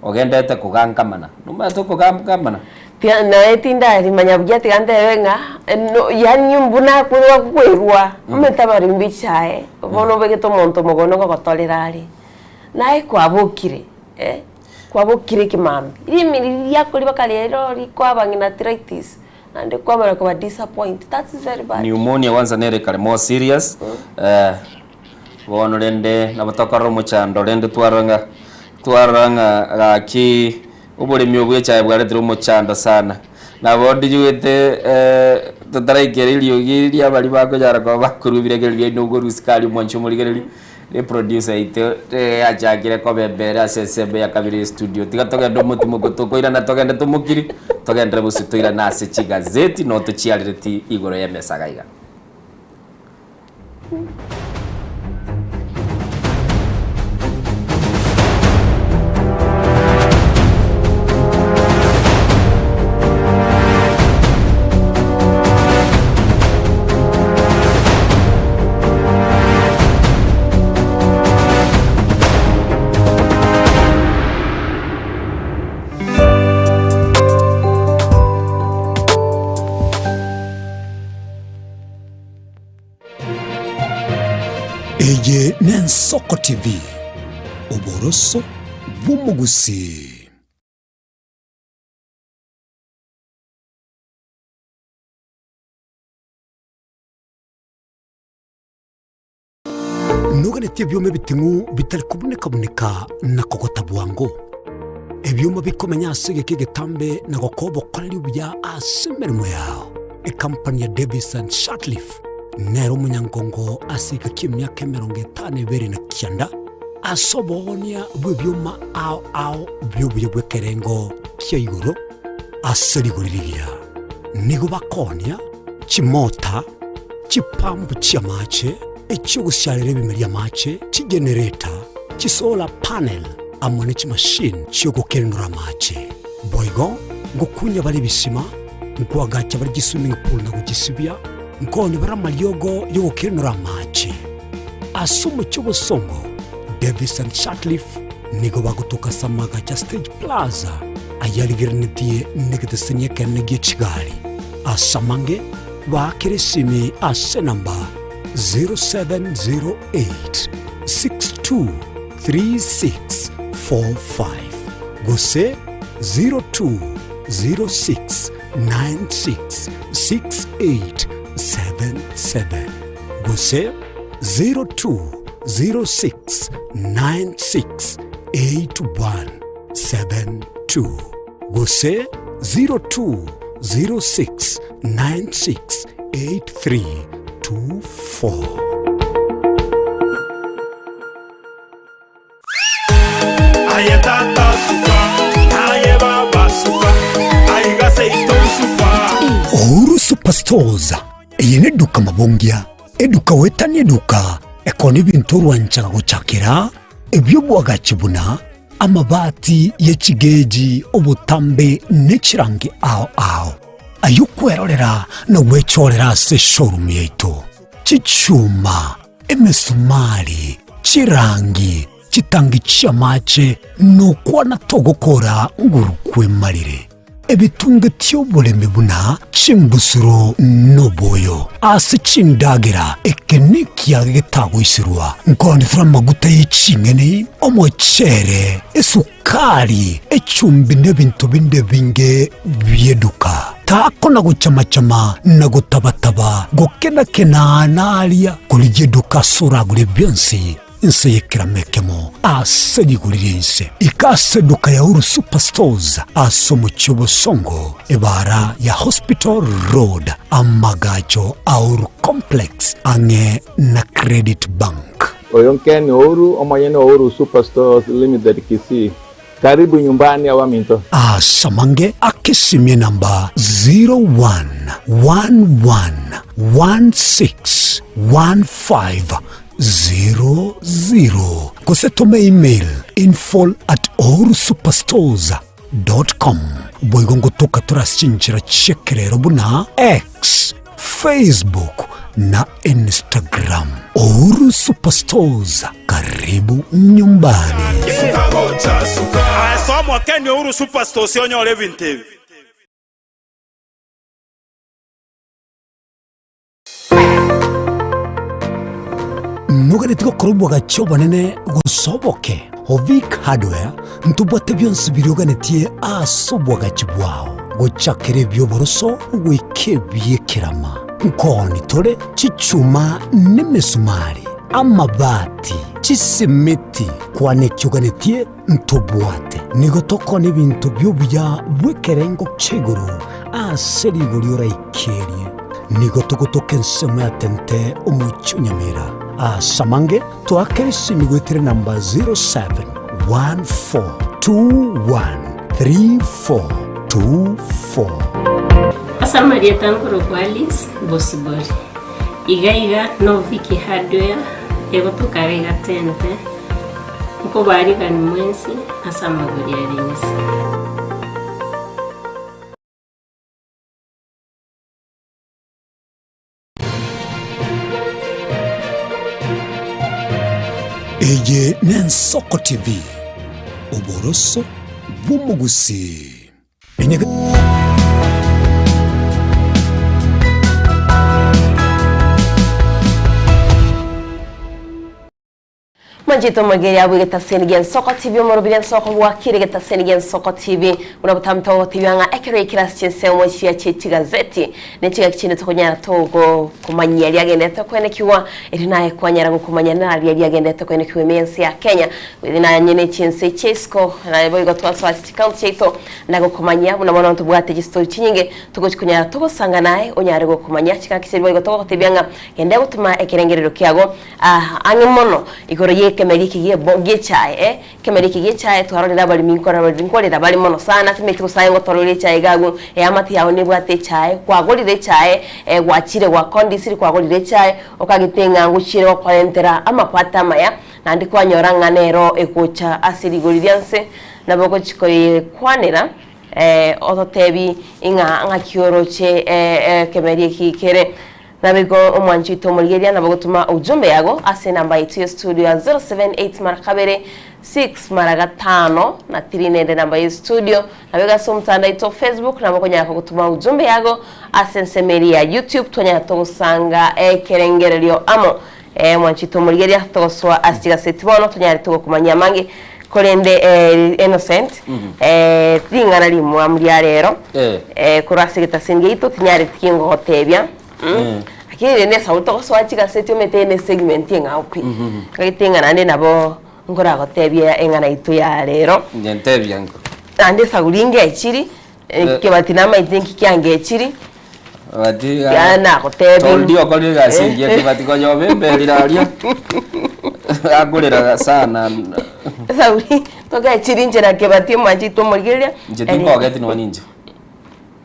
ogenderete kogankamana? Nomanyete okogankamana? Tia naye tindarimanya buya tiga ntebe ng'a no yaani buna korwa kwerwa omanyete abaremi be echae bono obegete omonto mogondo ngogotorera are, naye kwabokire eh, kwabokire ekemambia, rimi riria riakoria mpaka rero rikoa ng'ina arthritis, naende kwamanya koba disappoint, that's very bad. Pneumonia kwanza nere ekare more serious, eh. Bono rende nabo tokorora omochando rende twarora ng'a twarora ng'a gaki oboremi obo bw'echae bwaretire omochando sana. Nabo ndijuete totaraikera eriogi riria baria bakonyara koba bakorwa ebirengererio biaino okorwa isiko aria omwanchi omorigereria, ne producer yaito yachakire koba embere ase ensemo ya kabere ya estudio. Tiga togende omotimoko tokoirana togende tomokiri, togenderere bosio toirane ase chigazeti no tochiarereti igoro y'emesa iga iga. Eye n'Ensoko TV, oboroso bw'omogusii. Noganetie ebioma ebiting'u bitari kobuneka-buneka na kogota bwango, ebioma bikomenya ase egeka egetambe na gokoa obokoreri obuya ase emeremo yao. Ekampani ya Davis and Shirtliff nere omonyangongo ase egeka ki'emiaka 52 na kianda ase oboonia bw'ebioma ao ao bi'obuya bw'ekerengo kia igoro ase rigori rigiya. Nigo bakoonia chimota, chipampu chi'amache, echi'ogosiarera ebimeri amache, chigenereta, chisolar panel, amo ne chimashini chi'ogokenenora amache. Boigo ngokunya bare ebisima, nkoagacha bare chiswimming pool na gochisibia, nkoonia bare amariogo y'ogokenenora amache. Ase omochie obosongo, Davis and Shirtliff nigo bagotoka ase amagacho a Stage Plaza ayarigereretie negeteseni ekenene gie chigari. Ase amange, Baakere esimi ase enamba 0708 623645 gose 0206 966877 gose 0206 968172 gose 0206 968324. Aye tata suka, aye baba suka, aiga seito suka. Uhuru Superstores eye neduka mabongia eduka goetania eduka ekona ebinto orwanchaga gochakera ebiobwagachi buna amabati ye chigeji obotambe ne chirangi ao ao. Ayio kwerorera na gwechorera ase eshowroom yaito, chichuma, emesumari, chirangi, chitangi chi'amache, nokwana togokora nguru kwemarire. Ebitunge oboremi buna chimbusuro noboyo ase chindagera, eke nekiage getagoiserwa, nkoonetera amaguta ye ching'eni, omochere, esukari, echumbi na ebinto binde ebinge bi'eduka. Takona gochama-chama na gotaba-taba, gokena-kena na aria, korigia eduka ase oragure bionsi. Inse y'ekerama ekemo ase rigori ri'ense. Ika ase eduka ya Uhuru Superstores ase omochie o Bosongo, ebaara ya Hospital Road, amagacho a Uhuru Complex ang'e na Credit Bank. Oyo Ken Ouru, omonyene o Uhuru Superstores Limited Kisii. Karibu nyumbani abaminto. Ase amange akesimie namba 0111161500 gose tome email info at uhurusuperstores com. Boigo ngotoka tore ase chinchera chi'ekerero buna X, Facebook na Instagram. Uhuru Superstores, karibu nyumbani. Aye soa Ken Uhuru Superstores onyore ebinto ebi. Noganeti gokora obwagachi obonene gose oboke? Ovic Hardware ntobwate bionsi biria oganetie ase obwagachi bwao, gochakera ebi'oboroso goika ebi'ekerama. Nkooni tore chichuma nemesumari, amabati, chisimiti, kwana eki oganetie ntobwate. Nigo tokoonia ebinto bi'obuya bw'ekerengo kia igoro ase rigori oraikerie. Nigo togotoka ensemo ya Tente omochie o Nyamira. Ase amange toakere esimi goetera enamba 0714213424. Ase amarieta nkorokwa Alice Bosibori. Iga iga no Vicky Hardware egotoka iga iga Tente. Nkobarigani mwensi ase amagori are inse. Eye n'Ensoko TV, oboroso bw'omogusii. Manchete omogeri abwo egetaseni gia Nsoko TV omorobiri Nsoko bwakire egetaseni gia Nsoko TV buna botambe togotebia ng'a ekero ekere ase chinsemo chia chie chigazeti ne chigaki chinde tokonyara togo komanyia riagenderete koenekigwa erio naye kwanyara gokomanya naria riagenderete koenekigwa ime y'ense ya Kenya goethe nanye ne chinse chia isiko naye boigo twasoa ase chikaunti chiaito na gokomanyia buna bono ntobwate chistori chinyinge togochi konyara togosanga naye onyare gokomanyia chigaki chiria boigo togotebia ng'a genda gotoma ekerengerero kiago Aa, ang'e mono igoro y'ekemeri eke gi'ebo gi'echae, eh, ekemeri eke gi'echae twarorire abaremi nkora baremi nkorera bare mono sana, timanyeti gose aye ngotorora echae iga agwo, eamate yao nebwate echae, kwagorire echae, eh, gwachire gwakondisiri kwagorire echae, okagete ng'a ngochiere gokorentera amapato amaya, naende kwanyora ng'a nero egocha ase rigori ria nse, nabo ogochi koyekwanera, eh, ototebi ing'a ng'aki oroche ekemeri eki kere. Naboigo omwanchi oito omorigereria nabo gotoma ujumbe yago ase enamba yaito ya studio ya 078 mara kabere 6 mara gatano na 3 nende enamba ye studio. Naboigo ase omotandao oito Facebook nabo okonyara gotoma ujumbe yago ase ensemo eria ya YouTube twanyara togosanga ekerengererio amo. Eh, omwanchi oito omorigereria togosoa ase chigaseti bono tonyare togokomanyia amange korende eh, Innocent eh, ring'ana rimwamu ria rero Eh. Korwa ase egetaseni giaito tinyareti kingogotebia mm. Lakini rende esauri togosoa chigaseti omanyete eye ne segment eng'ao pi. Ngagete ng'a naende nabo nkoragotebia eng'ana yaito ya rero. Inche ntebia nko. Naende esauri ngechiri, Eh. kebati namaete nki kiangechiri, Kebati iga Kiagera nagotebi. Toldi okorire egasi engiya Kebati konya obemberire aria akorera sana. Esauri togechiri inche na Kebati omwanchi oito omorigereria. Inche tinkogeti nonya ninche.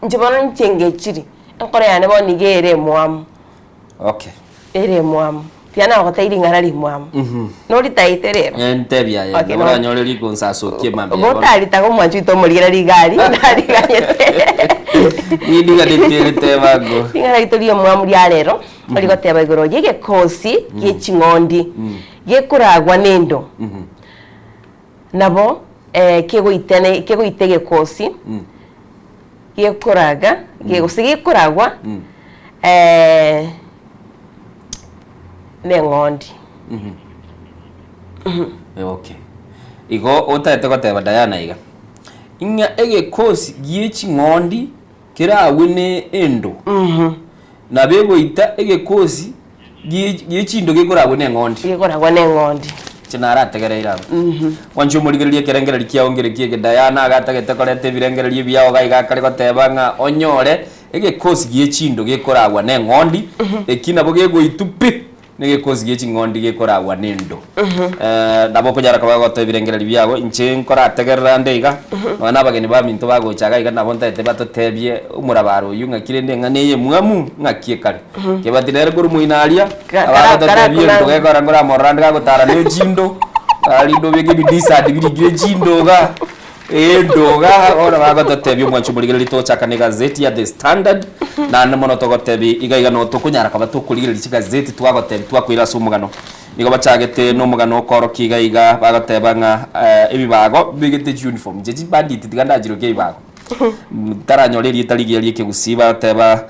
Inche bono inche ngechiri, enkoro yane bono nigo ere emwamu. Okay. Ere emwamu. Tiga nagotebia ring'ana rimwamu. Noritaete rero? Eh, ntebia aye. Okay, no. Oranyore rigonsasokia mambia bono. Gotaritaga omwanchi oito omorigera rigari, nariganyete. Nindiganeti riteba ngo. Ring'ana rito ri'emwamu ria rero, rigoteba igoro y'egekosi gie ching'ondi, gekoragwa nendo. Nabo eh, kegoitene kegoita egekosi. Gekoraga, gose gekoragwa neng'ondi. Okay. Igo otagete goteba Diana iga, ng'a egekosi gie ching'ondi keragwe ne endo, nabo egoita egekosi gie gie chindo gekoragwe ne eng'ondi. Gekoragwa ne eng'ondi. Inche narategereire abwo. Mwanche omorigererie ekerengererio kiao ngerekio eke Diana iga atagete koreta ebirengererio ebiao iga iga akare goteba ng'a onyore egekosi gie chindo gekoragwa ne eng'ondi, eki nabo gegoitwa pi. Negekosi gie ching'ondi gekoragwa nendo. Nabo okonyara koba gotoa ebirengererio biago, inche nkorategerera nde iga, nonya na abageni baminto bagocha iga iga nabo ntagete batotebie omorabaro oyio ng'aki rende eng'ana eye emwamu ng'aki ekare. Kebati nere korwa moino aria, abagototebia endo gekogera nkoramorora ande gagotara ne chindo, arinde obeke ebidisadi birikire chindo igaa. Endo iga bono bagototebia omwancho omorigereria togochaka na egazeti ya The Standard, naende mono togotebi iga iga no tokonyara koba tokorigereria chigazeti twagotebi twakoira ase omogano. Nigo bachagete na omogano okorokia iga iga bagoteba ng'a ebibago bibegete chiuniform inche chibanditi tiga ndachiroke ebibago. Ntaranyora erieta rigiya ria ekegusii bagoteba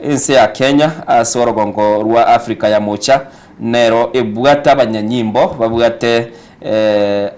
ense ya Kenya ase orogongo rwa Africa ya mocha nero ebwate abanyanyimbo babwate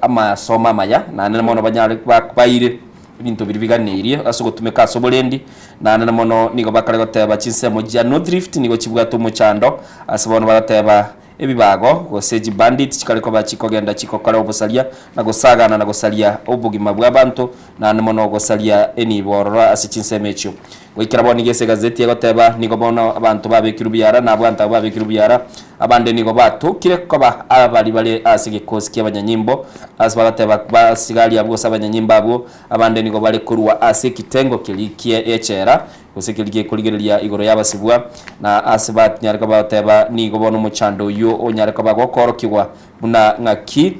amasomo amaya, naende mono banyare baire ebinto biria biganeirie ase ogotumeka ase oborendi, naende mono nigo bakare goteba chinsemo chia North Rift nigo chibwate omochando ase bono bagoteba ebibago gose chibandit chikare koba chikogenda chigokora obosaria na gosagana na gosaria obogima bwa abanto naende mono gosaria enibo ororo ase chinsemo echio. Goikera bono nigo ase egazeti egoteba, Nigo bono abanto babekirwe biara, na abanto abwo babekirwe biara, abande nigo batokire koba abari bare ase egekosi ki'abanyanyimbo, ase bagoteba basigari abwo gose abanyanyimbo abwo, abande nigo bare korwa ase ekitengo keria kie echela, gose keria gekorigereria igoro y'abasibwa, na ase banyare koba bagoteba, nigo bono omochando oyio onyare koba gokoorokigwa buna ng'aki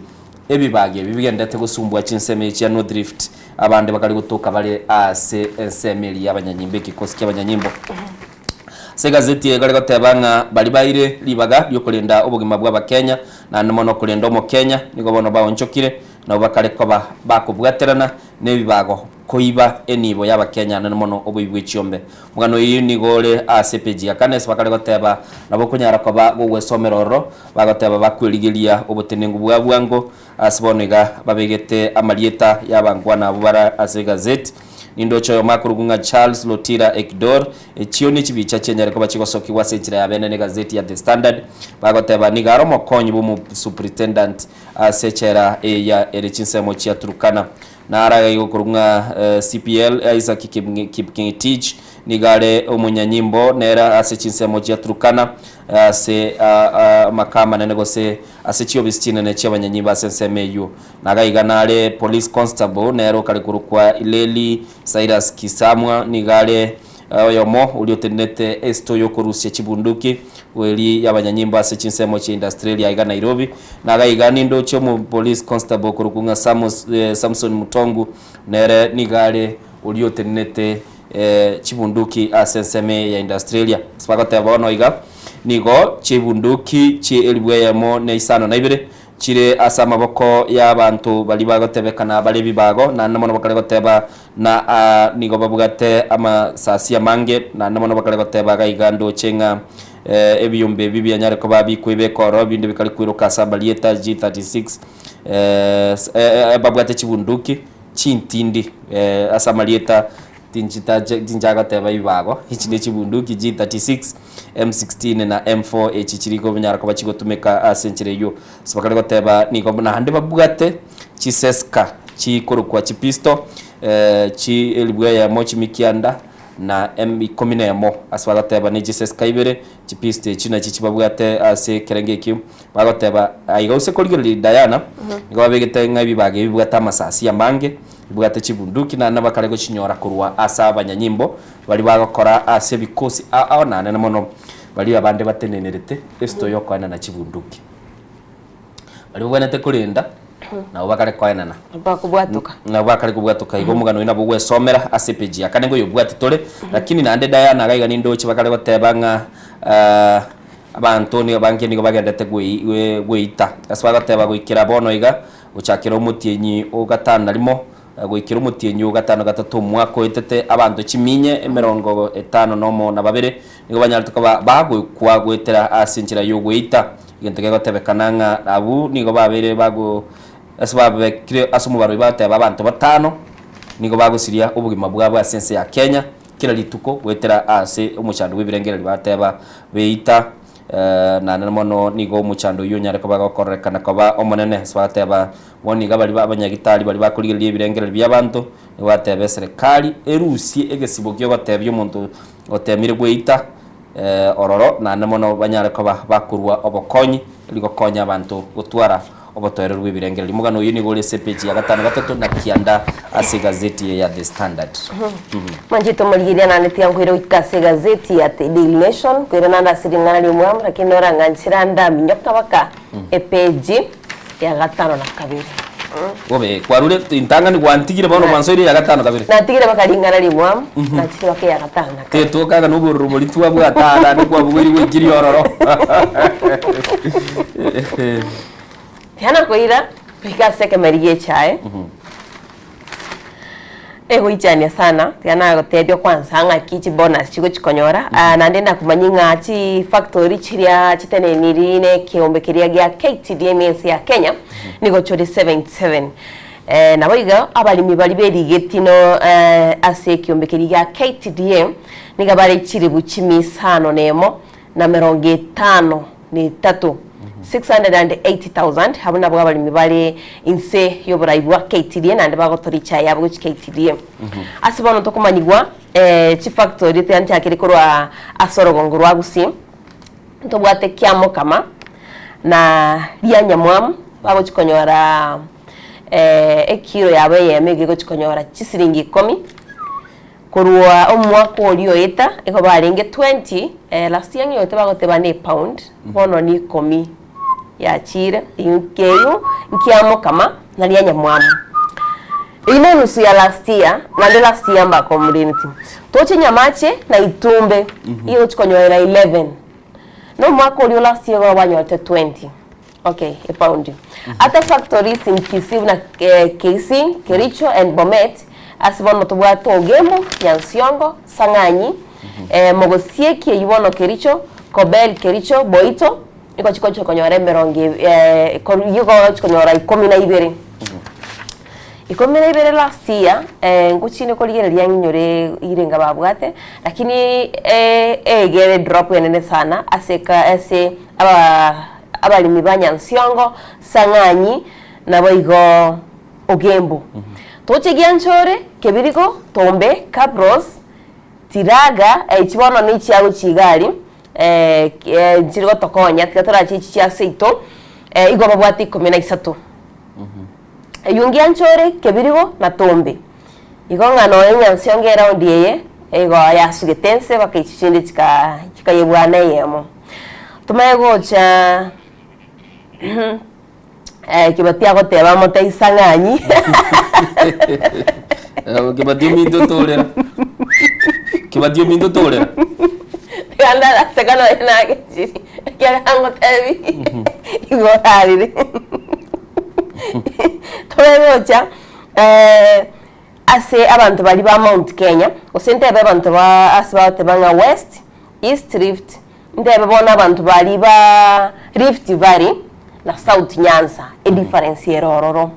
Ebibagi ebi bigenderete gosumbua chinsemo echi chia North Rift, abande bakare gotoka bare ase ensemo eria y'abanyanyimbo ekekosi ki'abanyanyimbo. Ase egazeti eye ekare goteba ng'a baria baire ribaga riokorenda obogima bw'Abakenya naende mono korenda Omokenya nigo bono baonchokire nabo bakare koba bakobwaterana nebibago koiba enibo y'Abakenya naende mono oboibi bwe chiombe. Omogano oyio nigo ore ase epeji ya kane ase bakare goteba nabo okonyara koba gogwesomera ororo Bagoteba bakwerigeria obotenenku bwa bwango, ase bono iga babegete amarieta y'abankwana abwo bare ase egazeti. Nindoche oyomo akorokwa ng'a Charles Lotira Ekidor. Echio nechibicha chianyare koba chigosokigwa ase enchera ya bene negazeti ya The Standard. Bagoteba nigo are omokonyi bw'omosuperitendant ase echela eye ere chinsemo chia Turkana. Naro agaiga okorokwa ng'a CPL Isaac Kipng'etich nigo are omonyanyimbo nere ase chinsemo chia Turkana ase amaka amanene gose ase chiobisi chinene chi'abanyanyimbo ase ensemo eyio. Nagaiga nare Police Constable nere okare korokwa Ileli Cyrus Kisamwa nigo are oyomo oria otenenete esito y'okorusia chibunduki eri y'abanyanyimbo ase chinsemo chia Industrialia aiga Nairobi. Nagaiga nindoche omo Police Constable okorokwa ng'a Samson Mutongu nere nigo are oria otenenete chibunduki ase ensemo eye ya Industrialia. Ase bagoteba bono iga, nigo chibunduki chie elifu eyemo na isano na ibere chire ase amaboko y'abanto baria bagotebekana bare ebibago, naende mono bakare goteba na nigo babwate amasasi amange, naende mono bakare goteba iga iga ndoche ng'a ebiyombe ebi bianyare koba bikoibeka ororo, ebinde bikare koiroka ase amarieta G36 babwate chibunduki. Chintindi ase amarieta tinchitache tinchagoteba ebibago, echi ne chibunduki G36, M16 na M4 echi chiri konyara koba chigotumeka ase enchera eyio. Ase bakare goteba nigo naende babwate chiseska chikorokwa chipisto chi elibu eyemo chimikianda na em ikomi na emo ase bagoteba ne chiseska ibere chipisto echio nachio chibabwate ase ekerengo ekio. Bagoteba, Aiga gose korigereria Diana, nigo babegete ng'a ebibaga ebi bibwate amasasi amange, bibwate chibunduki, naende bakare gochinyora korwa ase abanyanyimbo baria bagokora ase ebikosi ao naende mono baria abande batenenerete esito y'okoenana chibunduki. Baria babwenerete korenda, nabo bakare koenana. Bakobwatoka. Nabo bakare kobwatoka igo omogano oyo nabo ogwesomera ase epeji ya kane ngoyobwati tore, lakini naende Diana iga iga nindoche bakare goteba ng'a Abanto nigo abange nigo bagendete gweita, ase bagoteba goikera bono iga, gochakera omotienyi o gatano na rimo. Goikera omotienyi o gatano gatato omwaka oetete, abanto chiminye emerongo etano nomo na babere nigo banyarete koba bagokwa goetera ase enchera y'ogoeita. Egento gegotebekana ng'a abwo nigo babeire bago ase babekire ase omobarori bagoteba abanto batano nigo bagosiria obogima bwabo ase ense ya Kenya kera rituko goetera ase omochando bw'ebirengererio bateba beita. Naende mono nigo omochando oyio onyare koba gokororekana koba omonene ase bagateba Bono iga baria abanyagitari baria bakorigereria ebirengererio bi'abanto, nigo bateba eserekari erusie egesibo ki'ogotebia omonto otemire gweita ororo, naende mono banyare koba bakorua obokonyi erio gokonya abanto gotwara obotoereru bw'ebirengererio. Omogano oyio nigo ore ase epeji ya gatano gatato na kianda ase egazeti eye ya The Standard. Mwanchete omorigereria naende tiga nkoire goika ase egazeti ya The Daily Nation, nkoire naende ase ring'ana ri'omwamo, lakini orang'anchera ndaminyoka baka epeji ya gatano na kabere. Bobe, kwarure intang'ani gwantigire bono gwansoire eya gatano kabere. Natigire baka ring'ana rimwamu, nachire baka eya gatano na kabere. Tetokaga na obororo boria twabwate aa naende kwabugoirie gwaikire ororo. Tiana koira goika ase ekemeri gi'echae. Egoichania sana, tiga nagotebia kwanza ng'aki chibonus chigochikonyora, ah, naende nakomanyia ng'a chifactory chiria chiteneniri na ekeombe keria gia KTDA ense ya Kenya, nigo chore 77. Eh, nabo igo abaremi baria berigeti no eh, ase ekeombe keria gia KTDA, niga bare chiribu chimia isano na emo, na emerongo etano na etato, 680,000, abwo nabwo abaremi bare inse y'oborai bwa KTDA naende bagotora echae yabo gochia KTDA. Ase bono tokomanyigwa eh, chifactory tiga nchakere korwa ase orogongo rwa Gusii, ntobwate Kiamokama na Rianyamwamu bagochia konyora eh, ekiro yabo eyemo iga egochia konyora chisiringi ikomi. Korwa omwaka oria oeta igo barenge 20, eh, last year ng'igwete bagoteba ne epound, bono ni ikomi yachire, eyio nkeyio nkiamokama naria nyamwamu. Eyio ne enusu ya last year, naende last year mbakomplaineti. Toche Nyamache na Itumbe, igo ogochi konyorera 11. Na omwaka oria o last year igo banyorete 20. Okay, epaundi. Ata factories in Kisii buna Kisii, Kericho and Bomet ase bono tobwate Ogembo, Nyansiongo, Sang'anyi, Mogosieki eyio bono Kericho, Kobel Kericho, Boito, nigo chikochia konyora emerongo igo gochia konyora ikomi na ibere. Ikomi na ibere last year, ngochinde korigereria ng'inyore irenga babwate, lakini egere drop enene sana ase ase aba abaremi ba Nyansiongo, Sang'anyi, naboigo Ogembo. Toche Gianchore, Kebirigo, Tombe, Kabros, Tiraga, echi bono nechiago chigari nchiri gotokonya tiga torache echi chia seito, igo babwate ikomi na isato. Eyio Ngianchore, Kebirigo na Tombe. Igo ng'a nonya Nyansiongo eraundi eye igo yasugete ense mpaka echi chinde chika chikayebwana eyemo. Tomanye gocha Kibati agoteba amote isang'anyi. Kibati ominto otorera. Kibati ominto otorera. Tiga ndaraseka nonya nagechiri ekiagera ngotebi igo orarire. Tomanye gocha ase abanto baria ba Mount Kenya, gose ntebe abanto ba ase bagoteba ng'a West, East Rift, Ntebe bono abanto baria ba Rift Valley na South Nyanza edifference ere ororo.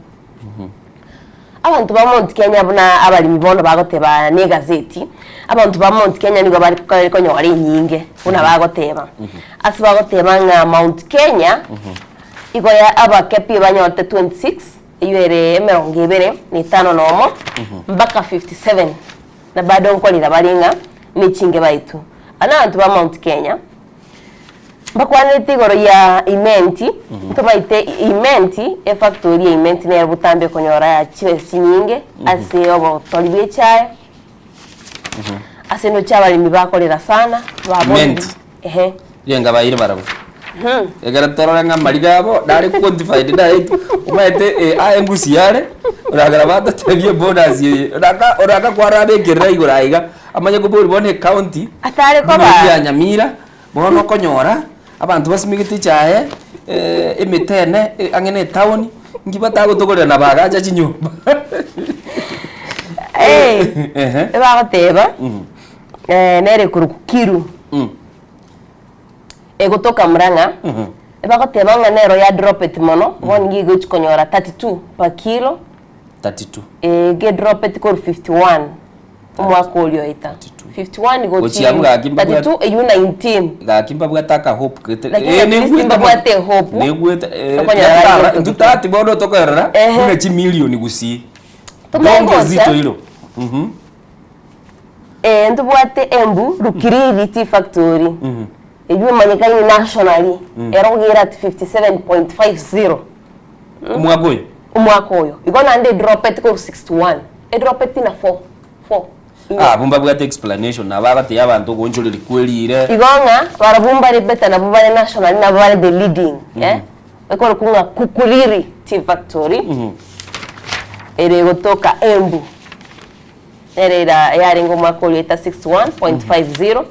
Abanto ba Mount Kenya buna abaremi bono bagoteba na egazeti, abanto ba Mount Kenya nigo bare bare konyora enyinge buna bagoteba. Ase bagoteba ng'a Mount Kenya igo ya abake pi banyorete 26 eywo ere emerongo ebere na etano na omo mpaka 57 na bado nkorera bare ng'a nechinge baetwe. Aba nabanto ba Mount Kenya, mbakwanerete igoro ya imenti, ntobaete imenti, efactory ya imenti nere botambe ekonyora chibesa chinyinge ase obotori bwa echae, ase endoche abaremi bakorera sana, baborire Imenti. ehe. Rienga baire barabwo. Ekero torore ng'a amariga abo nare quantified naetwe, omanyete eh, aye engusi yare, oragera batotebie ebonus eye, oraka oraka kwarabekerera igoro aiga, amanye koboria bono ecounty, Atare buna koba. eywo ya Nyamira, bono okonyora, abanto basimegete echae, emete ene, ang'e na etown, nki batagotogorera na bagacha chinyomba. Eh. Ehe. Ebagoteba Mhm. eh, nere korokwa Kiru Mm. egotoka Murang'a Mhm. ebagoteba ng'a nero ya dropeti mono bono nigo egochi konyora 32 per kilo 32. eh, gedropeti korwa 51 omwaka oria oeta 51 gochi Gochia abwo gaki mbabwate- 32 eywo 19 Gaki mbabwate aka hope gete. Lakini Eh, at least negwete mbabwate ehope. Negwete eh, Okonyora tiatara- gento intwe tati bono tokoerora Ehe. buna chimilioni gusii. Tomanye Donge gocha. zito hilo. Mhm. Eh, ntobwate Embu Rukiriri Tea Factory Mhm. eywo emanyekaine nationally Mm. ero kogera at 57.50 Omwaka oyo. omwaka oyo igo naende edropeti korwa 61 edropeti na 4 4 Ah, abwo mbabwate explanation nabo abatebia abanto ogoonchoreria kwerire. Igo ng'a barabwo mbare better nabwo bare nationally nabwo bare the leading eh ekorokwa ng'a Kukuriri Tea Factory Mhm. ere egotoka Embu nere ira yarenge omwaka oria oeta 61.50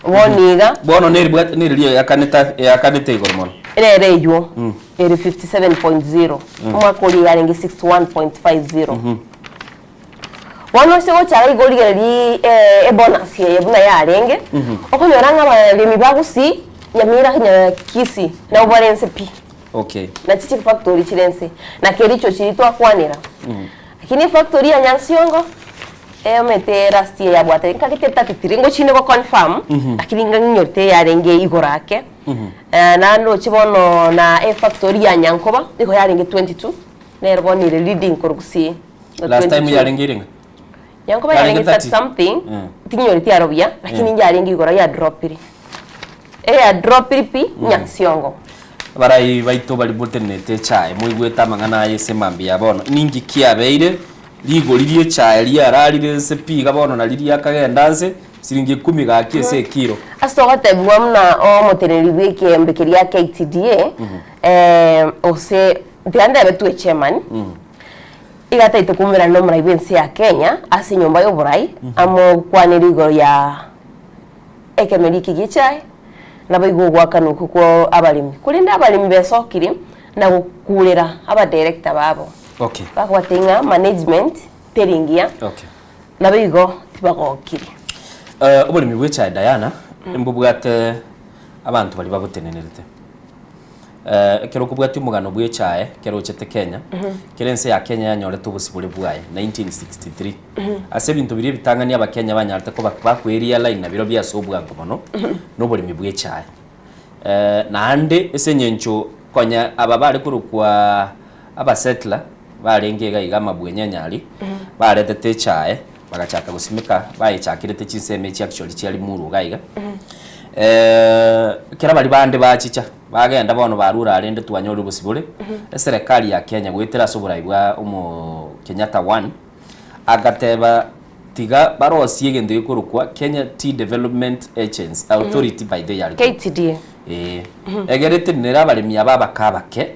bono iga Bono neribwate neriria eakanete eakanete igoro mono. rero eywo Mm. ere 57.0 Mm. omwaka oria yarenge 61.50 Mhm. Bono ase gochaka igo origereria ebonus eye buna yarenge, okonyora ng'a abaremi ba Gusii, Nyamira, Kisii nabo bare inse pi. Okay. Nachi chifactory chire inse, na Kericho chiria twakwanera. Lakini efactory ya Nyansiongo, eyomete last year yabwate nkagete 33 ngochinde go confirm, lakini ng'inyorete yarenge igoro ake. Naende roche bono na efactory ya Nyankoba, nigo yarenge 22, nero bono ere leading korwa Gusii. Last time yarenge ere ng'a? Nyankoba Yarenge yarenge 30 30. something, Mm. tinyoreti aro buya, lakini Mm. yarenge igoro yadropire. Eyadropire pi, Nyansiongo. Abarai baito baria motenenete echae, moigwete amang'ana aya ase mambia ya bono, ninki kiabeire rigori ri'echae riararire nse pi iga bono nari riakagenda nse siringi ikomi gaki ase ekiro. Ase togotebigwa buna omoteneneri bw'ekiombe keria KTDA, eh, gose tiga ndebe tu echairman, Iga ataete koumerana nomorai bw'ense ya Kenya ase enyomba y'oborai amokwanere igoro ya ekemeri eke gi'echae, naboigo ogoakanwa okwo kwa abaremi. Korende abaremi besokire na gokurera abadirector babo. Okay. Bakobatebia ng'a management teri engiya, Okay. naboigo tibagokiri. Eh, oboremi bw'echae Diana, mbobwate abanto baria babotenenerete. Ekero okobwatia omogano bw'echae ekero ochete Kenya, kera ense ya Kenya yanyorete obosibore bwaye 1963. Ase ebinto biria ebitang'ani abakenya banyarete koba bakoeria line na birobio ase obwango mono, na oboremi bw'echae. Naende ase eng'encho konya aba bare korokwa abasettler barenge iga iga amabwenyenye aria, baretete echae bagachaka gosimeka bayechakirete chinsemo echi actually chia Limuru iga iga. Ekero baria bande bachicha, bagenda bono barure aria rende twanyorire obosibore, eserekari ya Kenya goetera ase oborai bwa omo Kenyatta one, agateba tiga barosie egento gekorokwa Kenya Tea Development Agency, Authority by the yare korokwa. KTDA. Eeh, egere etenenere abaremi aba abake abake,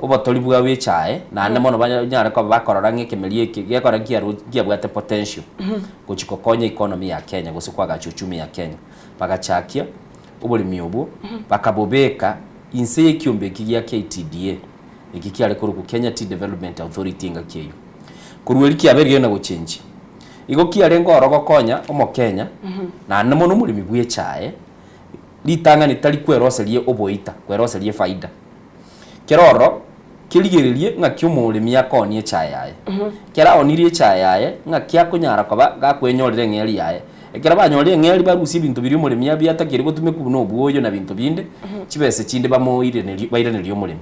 obotori bwabo echae, naende mono banyare koba bakorora ng'a ekemeri eke gekora nkiaro nkiabwate potential gochia gokonya economy ya Kenya gose koagacha uchumi ya Kenya. Bagachakia oboremi obwo, bakabobeka inse y'ekiombe eki gia KTDA, eki kiare korokwa Kenya Tea Development Authority engaki eyio. Korwa erio kiabeire genda gochenchia. Igo kiarenge oro gokonya omokenya, naende mono omoremi bw'echae, ritang'ani tari kweroseria oboita, kweroseria efaida. Kera ororo, kerigererie ng'aki omoremi akoonia echae yaye. Ekero aonirie echae yaye, ng'aki akonyara koba gakwenyorera eng'eri yaye. Ekero banyorire eng'eri barusie ebinto biria omoremi abiatakeire gotumekwa buna obwoyo na binto binde, chibesa chinde bamoiranerie bairanerie omoremi.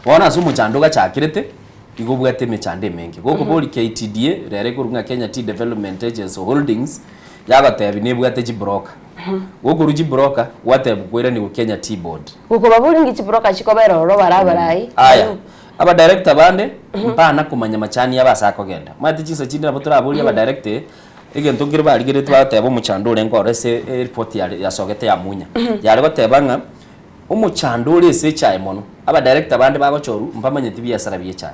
Bono ase omochando ogachakerete, igo obwate emechando emenge. Gokoboria KTDA, rero ekorwa ng'a Kenya Tea Development Agency Holdings, yagotebia nebwate chibroker. Gokorwa chibroker, gwatebwa koiranigwa Kenya Tea Board. Gokobaboria inki chibroker chikobera ororo bare abarai. Aya, abadirector bande, mbana komanya machani abo ase akogenda. Omanyete chinsa chinde nabo toraborie abadirector, egento nkere barigeretie bagoteba omochando orenge oro ase eripoti yare yasogete ya Munya. Yare goteba ng'a, omochando ore ase echae mono, abadirector bande bagochorwa mbamanyeti biasara bia echae.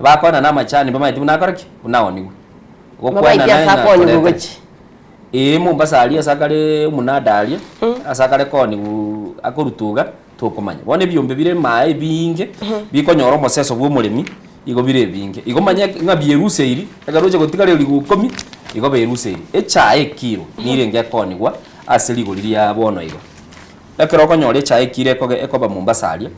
Bakoenana amachani mbamanyeti buna akore ki? Buna aonigwe. Mbabaiti Gokwana ase naye ng'a akoonigwa toretere. gochia. Ee Mombasa aria ase akare omunada aria, ase akare kooniwu akorutuga, tokomanya. Bono ebiombe bire maye ebiinge, bikonyora omoseso bwa omoremi, Igo bire ebinge. Igo manya ng'a bieruseiri, ekero oche gotigara erigu ikomi, igo beruseiri. Echae ekiro nirenge ekoonigwa ase rigori ria bono igo. Ekero okonyora echae ekiro ekoge ekoba Mombasa aria,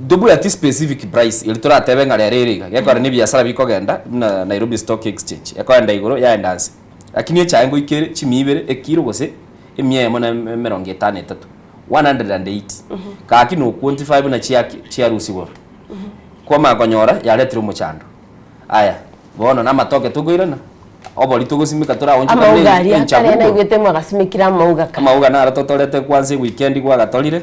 tobwati specific price eri toratebe ng'a rero ere iga. Gekogera na ebiasara bikogenda buna Nairobi Stock Exchange, ekoenda igoro yaenda nse. Lakini echae ngoika ere chimia ibere ekiro gose emia eyemo na emerongo etano etato, 180. Gaki no quantify buna chiaki chiarusigwa. Kwamanya konyora yaretire omochando. Aya, bono namatoke tokoirana, obori togosimeka toraonchoka Amauga ne aria enchagu kare igoro. naigwete mwagasimekire amauga kare. Amauga naro totorete kwanza eweekend gwagatorire,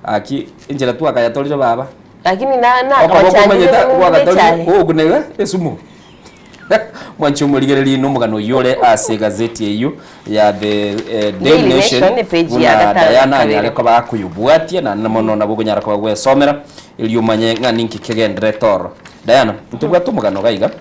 aki enchera twakayatorire baba. Lakini na Okoboko nakabachandire omanyete buna gwagatorire, echae. ogokunega esumu. Mwanche omorigererie nomogano oyio ore ase egazeti eyio ya The eh, Daily Daily Nation Nation, epage ya buna gatano na Diana kabere. anyare koba akoyobwatia naende mono nabo okonyara koba gwesomera erio omanye ng'a ninki kegendererete ororo. Diana, ntobwate omogano iga iga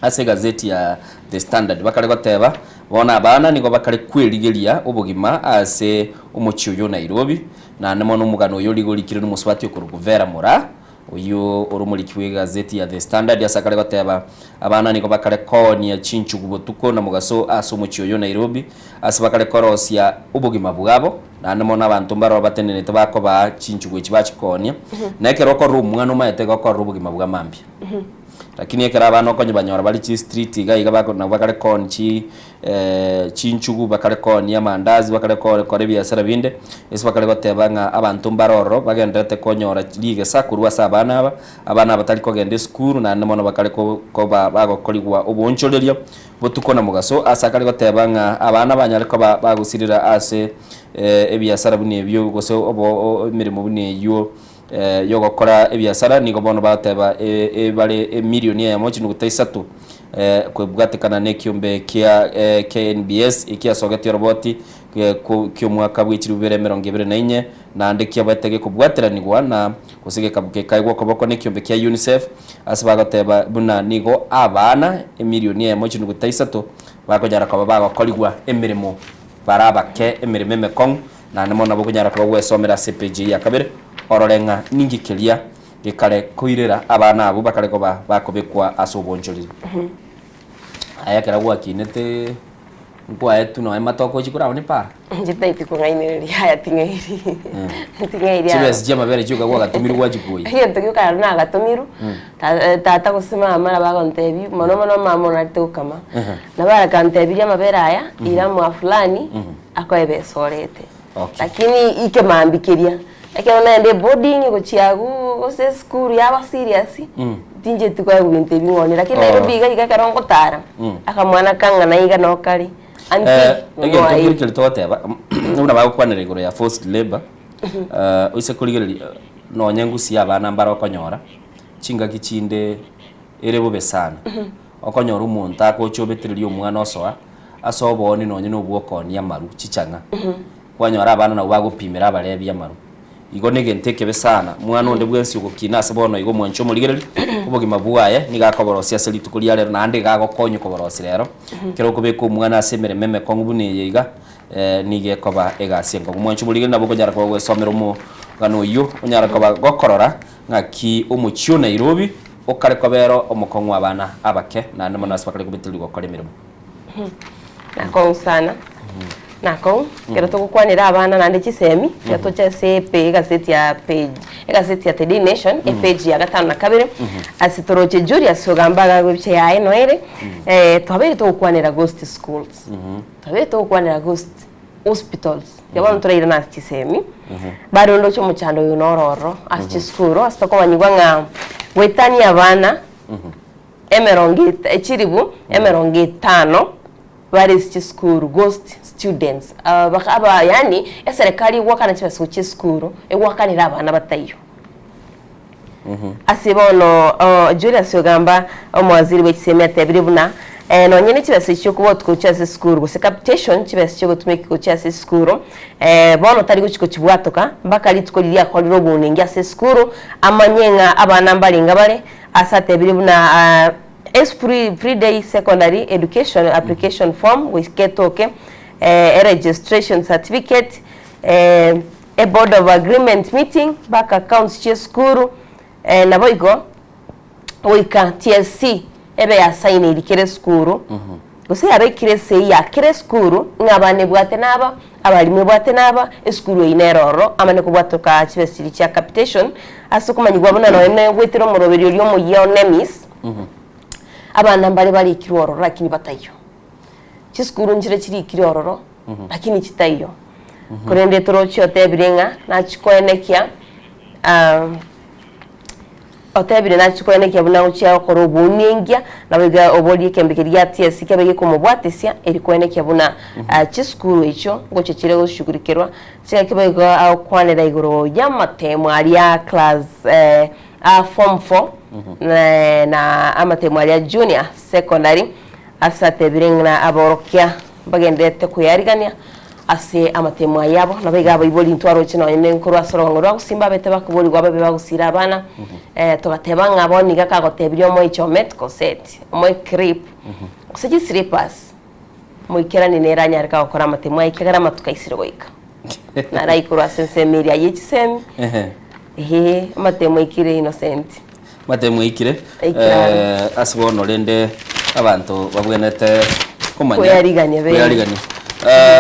ase egazeti ya The Standard bakare goteba bono abana nigo bakare kwerigeria obogima ase omochie oyo o Nairobi naende mono omogano oyo rigo orikire nomosubati okorokwa Vera Moraa Oyio ore omoriki bw'egazeti ya The Standard ase akare goteba, Abana nigo bakare koonia chinchugu botuko na mogaso ase omochie oyo o Nairobi, ase bakare korosia obogima bwabo, naende mono abanto mbaroo batenenete bakobaa chinchugu echi bachikoonia. Na ekero okorora omwana omaete iga okorora obogima bwa mambia. Lakini ekero abana okonyobanyora bare chistreet iga iga bako nabo bakare koonia chi chinchugu, bakare koonia amandazi, bakare kore ebiasara binde, ase bakare goteba ng'a abanto mbare ororo bagendererete konyora rigesa korwa ase abana aba, abana aba tari kogenda esukuru naende mono bakare koba bagokorigwa oboonchoreria botuko na mogaso, ase akare goteba ng'a abana banyare koba bagosirera ase ebiasara buna ebio gose obo emeremo buna eyio yogokora ebiasara, nigo bono bagoteba ebare emilioni eyemo chinuguta isato kobwatekana nekiombe kia KNBS ekiasogetie oroboti ki'omwaka bwe chilifu bibere emerongo ebere na inye, naende kiabete gekobwateranigwa na gose gekaegwa okoboko nekiombe kia UNICEF ase bagoteba buna nigo abana emilioni eyemo chinuguta isato bakonyara koba bagokorigwa emeremo bare abake emeremo emekong'u Naende mono nabo okonyara koba gwesomera ase epeji eye ya kabere, orore ng'a ninki keria gekare koirera abana abwo bakare koba bakobekwa ase obonchoreri. Aye ekero gwakinete nkwaetwe nonya matoke ochie koragwa ne para? Inche taiti kong'ainereria aya ting'airi. Ting'airi aro. Chibesa chia amabere chioka gwagatomirwe gwachikwoyia. Egento gioka naro nagatomirwe, tata gose mama nabo agontebia, mono mono mama onarete gokama, nabo arakantebirie amabere aya, ira mwa fulani. Akoe besa orete. Okay. Lakini ikemambi keria ekero naende eboarding gochia agwo gose esukuru yaba serious tincheti koegwa binto ebi ng'onie lakini Oh. Nairobi iga iga ekero ngotara akamwana kang'ana iga nokare aunty Eh, egento ng'oa keri eye. keri togoteba buna bagokwanera igoro ya forced labour eh, oise korigereria nonye ngusia abana mbare okonyora chingaki chinde ere bobe sana okonyora omonto agocha obetereria omwana osoa Ase obooni nonye nobw'okoonia amaru chichang'a, kwanyora abana nabwo bagopimera abarebi amaru. Igo negento ekebe sana, mwana onde bwensi ogokina ase bono igo omwanche omorigereria, obogima bwaye nigo akoborosia ase rituko ria rero naende iga agokonywa koborosia rero. Ekero okobeka omwana ase emeremo emekong'u buna eye iga, nigo ekoba egasi enkong'u. Mwanche omorigereria nabo okonyara koba gwesomera omogano oyio, onyare koba gokorora ng'aki omochie o Nairobi okare kobera omokong'u abana abake naende mono ase bakare kobetererigwa gokora emeremo. Nakong'u sana, nakong'u, ekero togokwanera abana naende chisemi, tiga toche ase epe egaseti ya page, egaseti ya The Daily Nation, epage ya gatano na kabere, ase toroche Julius Ogamba iga epicha yaye noyo ere, twabeire togokwanera ghost schools, twabeire togokwanera ghost hospitals, tiga bono torairane ase chisemi, bado ndoche omochando oyo noro ororo ase chisukuru ase tokomanyigwa ng'a goetania abana. Emerongo chilifu emerongo etano bare ase chisukuru, ghost students, aba yaani eserekari egwakana chibesa gochia esukuru, egwakanera abana bataiyo. Ase bono Julius Ogamba omowaziri bwe chisemi atebire buna nonye ne chibesa echi chiokobwatwa gochia ase esukuru gose capitation chibesa chiogotumeka gochia ase esukuru bono tari gochia kochibwatoka mpaka rituko riria akorire obonengi ase esukuru amanye ng'a abana mbarenge bare Ase atebire buna as free free day secondary education application form goika etoke, e registration certificate, e board of agreement meeting, bank accounts chie esukuru, naboigo. Goika TSC ebe yasainirie kera esukuru, gose yabekire esei ya kera esukuru ng'a abana ebwate naba, abalimu ebwate naba, esukuru eyio nere ororo, amanye kobwatoka chibesa chiria chia capitation, ase okomanyigwa buna nonye negwetera omoroberi oria omoyia o NEMIS, abana mbare barikirwe ororo lakini bataiyo. Chisukuru nchire chirikire ororo, lakini chitaiyo. Korende torochie otebire ng'a nachia koenekia Otebire nachie koenekia buna gochia gokora obouni engiya, naboigo oborie ekeombe keria gia TSC kebe gekomobwatesia eri koenekia buna chisukuru echio ngochia chire goshughulikerwa. Chingaki boigo agokwanera igoro y'amatemo aria class a form four na amatemo aria junior secondary ase atebire ng'a aborokia mbagendererete koyarigania Ase amatemo ayabo, naboigo abaibori ntwaroche nonya nenkorwa ase orogongo rwa gusii mbabete bakoborigwa babe bagusira abana, togateba ng'a bono nigo akagotebirie omoe chomet gose eti, omoe clip, gose chislippers, moikeranie nere anyare kagokora amatemo aye ekiagera amatuko aisire goika. Naro aikorwa ase ensemo eria ye chisemi, eeh, amatemo aikire Innocent. Amatemo aikire, Aikire aro. ase bono rende abanto babwenerete komanya Kweyarigania bene. kweyarigania.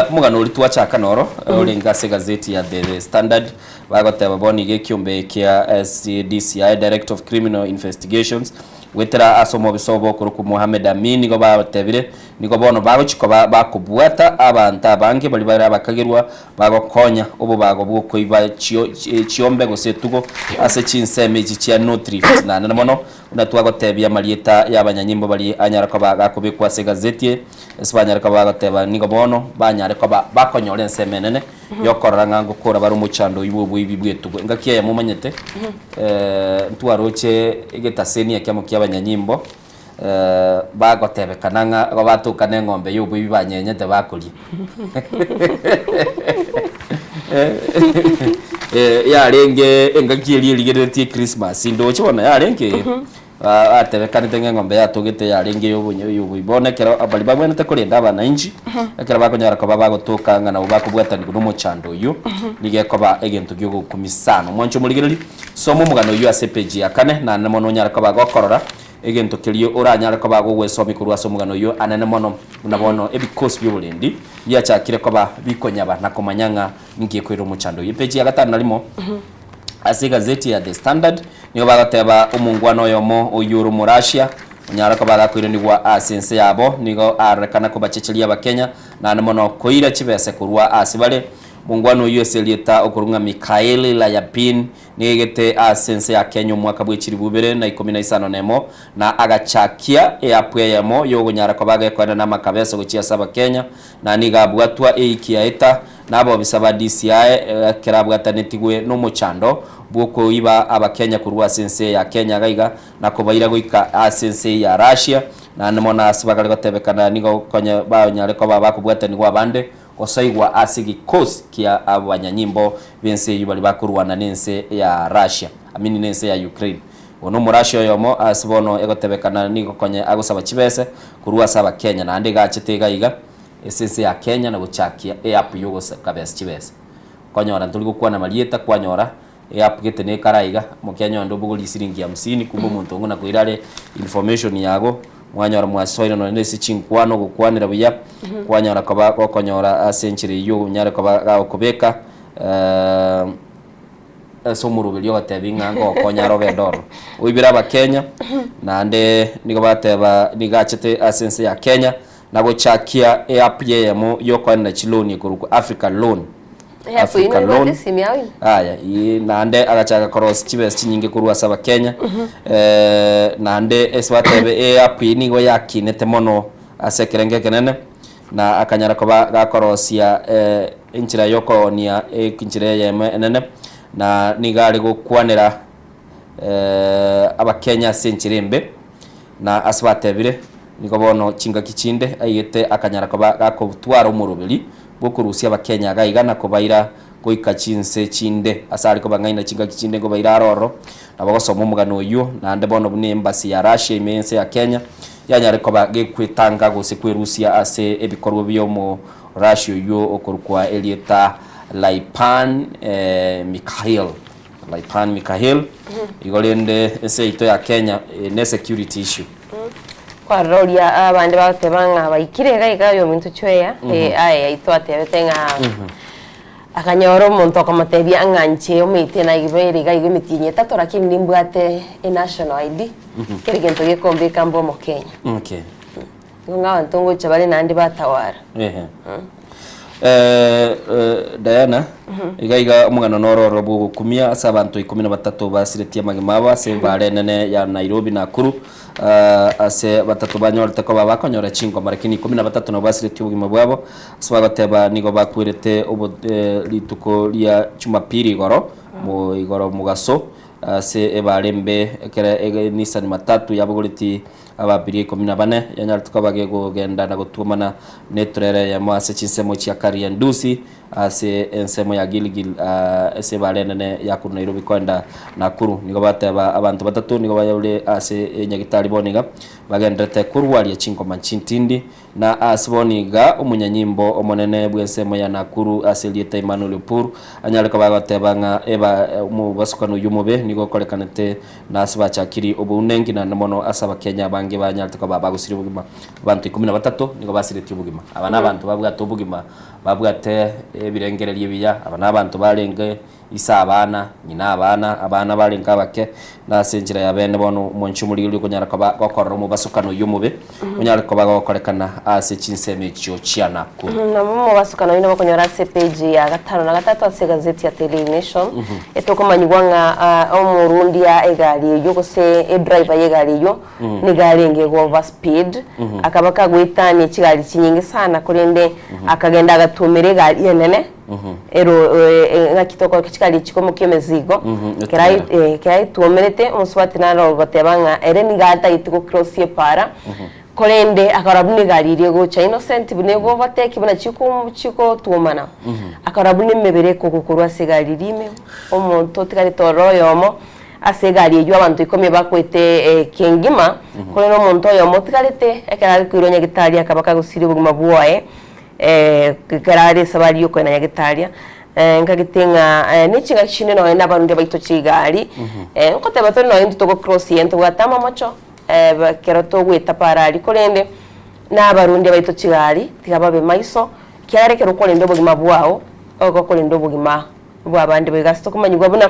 Omogano oria twachaka noro orenge ase egazeti ya The Standard bagoteba bono iga ekiombe kia DCI, Director of Criminal Investigations, goetera ase omobisa obo okorokwa Mohamed Amin nigo batebire nigo bono bagochia koba bakobwata abanto abange baria bare abakagerwa Bagokonya obobago bw'okoiba chiombe gose etugo ase chinsemo echi chia North Rift. Naende mono, buna twagotebia amarieta y'abanyanyimbo baria anyare koba gakobekwa ase egazeti eye, ase banyare koba bagoteba nigo bono banyare koba bakonyora ensemo enene y'okorora ng'a ngokora bare omochando oyio bw'oboibi bw'etugo. Engaki eyemo omanyete, ntwaroche egetaseni ekemo ki'abanyanyimbo Bagotebekana ng'a igo batoka neng'ombe y'oboibi banyenyete bakoria. Yarenge engaki eria erigereretie Christmas, ndoche bono yarenge batebekanete ng'a eng'ombe yatogete yarenge y'oboibi. Bono ekero baria babwenerete korenda abananchi, ekero bakonyara koba bagotoka ng'a nabo bakobwatanigwa na omochando oyio, nigo ekoba egento giogokumia sana. Omwancho omorigereria, soma omogano oyio ase epeji ya kane, naende mono onyare koba gokorora Egento keria oranyare koba gogwesomia korwa ase omogano oyio anene mono, buna bono ebikosi bi'oborendi biachakire koba bikonyaba na komanya ng'a ninki ekoira omochando oyio. Epeji ya gatano na rimo ase egazeti ya The Standard nigo bagoteba omongwana oyomo oyio ore Omorussia onyare koba agakoiranigwa ase ense yabo nigo arorekana kobachecheria Abakenya naende mono koira chibese korwa ase bare. Omongwana oyio ase erieta okorwa ng'a Mikhail Lyapin Negete ase ense ya Kenya omwaka bwe chilifu ibere na ikomi na isano nemo, na agachakia eapu eyemo yogonyara koba agekoenda namakabeso gochia ase Abakenya, na nigo abwatwa eiki yaeta na abobisa ba DCI ekero abwatanetigwe nomochando bwokoiba Abakenya korwa ase ense ya Kenya gaiga na kobaira goika ase ense ya Russia, naende mono ase bagare gotebekana nigo konya banyare koba bakobwatanigwa abande Gosoigwa ase egikosi kia abanyanyimbo b'ense eyio baria bakorwana nense ya Russia, I mean nense ya Ukraine. Oyo nomorussia oyomo ase bono egotebekana nigo konye agosaba chibese korwa ase abakenya naende iga achete iga iga ase ense ya Kenya na gochakia eapp yogosakabesa chibese. Konyora ntori gokwana marieta kwanyora eapp gete nekare aiga omokenya onde obogorie siringi hamsini kumbe omonto ongo nakoira are information yago mwanyora mwasoire nonye na ase chinkwano ogokwanera buya kwanyora koba gokonyora ase enchera eyio onyare koba gagokobeka ase omoroberi ogotebi ng'a ngokonya are ogende ororo. Oibere abakenya naende nigo bateba nigo achete ase ense ya Kenya na gochakia eapp eyemo yokoenana chiloni ekorokwa Africa Loan. Africa Loan. Aya, naende agachaka korosia chibesa chinyinge korwa ase abakenya naende ase batebe eapp eye nigo yakinete mono ase ekerengo ekenene na akanyara koba gakorosia enchera yokoonia enchera eyemo enene na nigo are gokwanera abakenya ase enchera embe na ase batebire nigo bono chingaki chinde aigete akanyara koba gakotwara omoroberi bw'okorusia Abakenya iga iga na kobaira goika chinse chinde. Ase are kobang'aina chingaki chinde nkobaira are ororo, nabo gosoma omogano oyio, naende bono buna embassy ya Russia ime y'ense ya Kenya yanyare koba gekwetanga gose kwerusia ase ebikorwa bi'omo Russia oyio okorokwa erieta Laipan Mikhail. Laipan Mikhail, igo rende ense yaito ya Kenya eh, ne security issue. Kwarora oria abande bagoteba ng'a baikire iga iga oyominto chweya, eh, aye yaito atebete ng'a akanyora omonto okomotebia ng'a inche omoite naibeire iga iga emetienyi etato lakini nimbwate enational ID, kera egento gekombeka mbe omokenya. Okay. Nigo ng'a abanto ngocha bare naende batawara. Ehe. Eh, eh, Diana, iga iga omogano noro oro bw'ogokumia ase abanto ikomi na batato basiretie amagima abo ase ebara enene ya Nairobi Nakuru ah, ase batato banyorete koba bakonyora chingoma lakini ikomi na batato nabo basiretie obogima bwabo ase bagoteba nigo bakwerete obo eh, rituko ria Jumapili igoro mo igoro mogaso ase ebara embe ekere ege Nissan matatu yabogoretie Ababiria ikomi na bane yanyarete koba gegogenda na gotwomana neturera eyemo ase chinsemo chia Kariandusi, ase ensemo ya Gilgil, ase ebara enene ya korwa Nairobi koenda Nakuru. Nigo bateba abanto batato nigo bayaure ase enyagitari bono iga bagendererete korwaria chingoma chintindi. Na ase bono iga omonyanyimbo omonene bw'ensemo ya Nakuru ase erieta Emmanuel Opur anyare koba agoteba ng'a eba omobasukano oyio omobe nigo okorekanete na ase bachakiri obounenki naende mono ase abakenya abange banyarete koba bagosiria obogima. Abanto ikomi na batato nigo basiretie obogima. Aba nabanto babwate obogima, babwate ebirengererio ebiya, aba nabanto barenge Ise abana, ng'ina abana, abana barenge abake, na ase enchera ya bene bono omonche omorigereria okonyara koba gokorora omobasokano oyio omobe, onyare koba gokorekana ase chinsemo echio chia Nakuru. Nabo omobasokano oyio nabo okonyora ase epage ya gatano na gatato ase egazeti ya Daily Nation, etokomanyigwa ng'a omorundia egari eyio gose edriver y'egari eyio nigo arenge go over speed, akaba kagoetania chigari chinyinge sana korende akagenda agatuomera egari enene. Ero ng'aki tokoroka chigari echi chikomokia emezigo, ekero ai- ekero aetwomerete, omosubati naro ogoteba ng'a ere nigo atagete gocrossia epara, korende akarora buna egari eria egocha innocent buna ego overtake buna chiko chikotwomana, akarora buna emebere ekogwa korwa ase egari eria ime, omonto otigarete ororo oyomo, ase egari eywo abanto ikomi bakwete kengima, korende omonto oyomo otigarete, ekero are koirwa nyagetari akaba kagosiria obogima bwaye. Ekero are esabari y'okoenda Nyagetari, nkagete ng'a ne chingaki chinde nonye na abarundia baito chigari, nkoteba tore nonye intwe togo cross iga ntobwate amamocho ekero togoeta para aria, korende na abarundia baito chigari tiga babe maiso, ekiagera ekero okorenda obogima bwao, obe okorenda obogima bw'abande boigo. Ase tokomanyigwa buna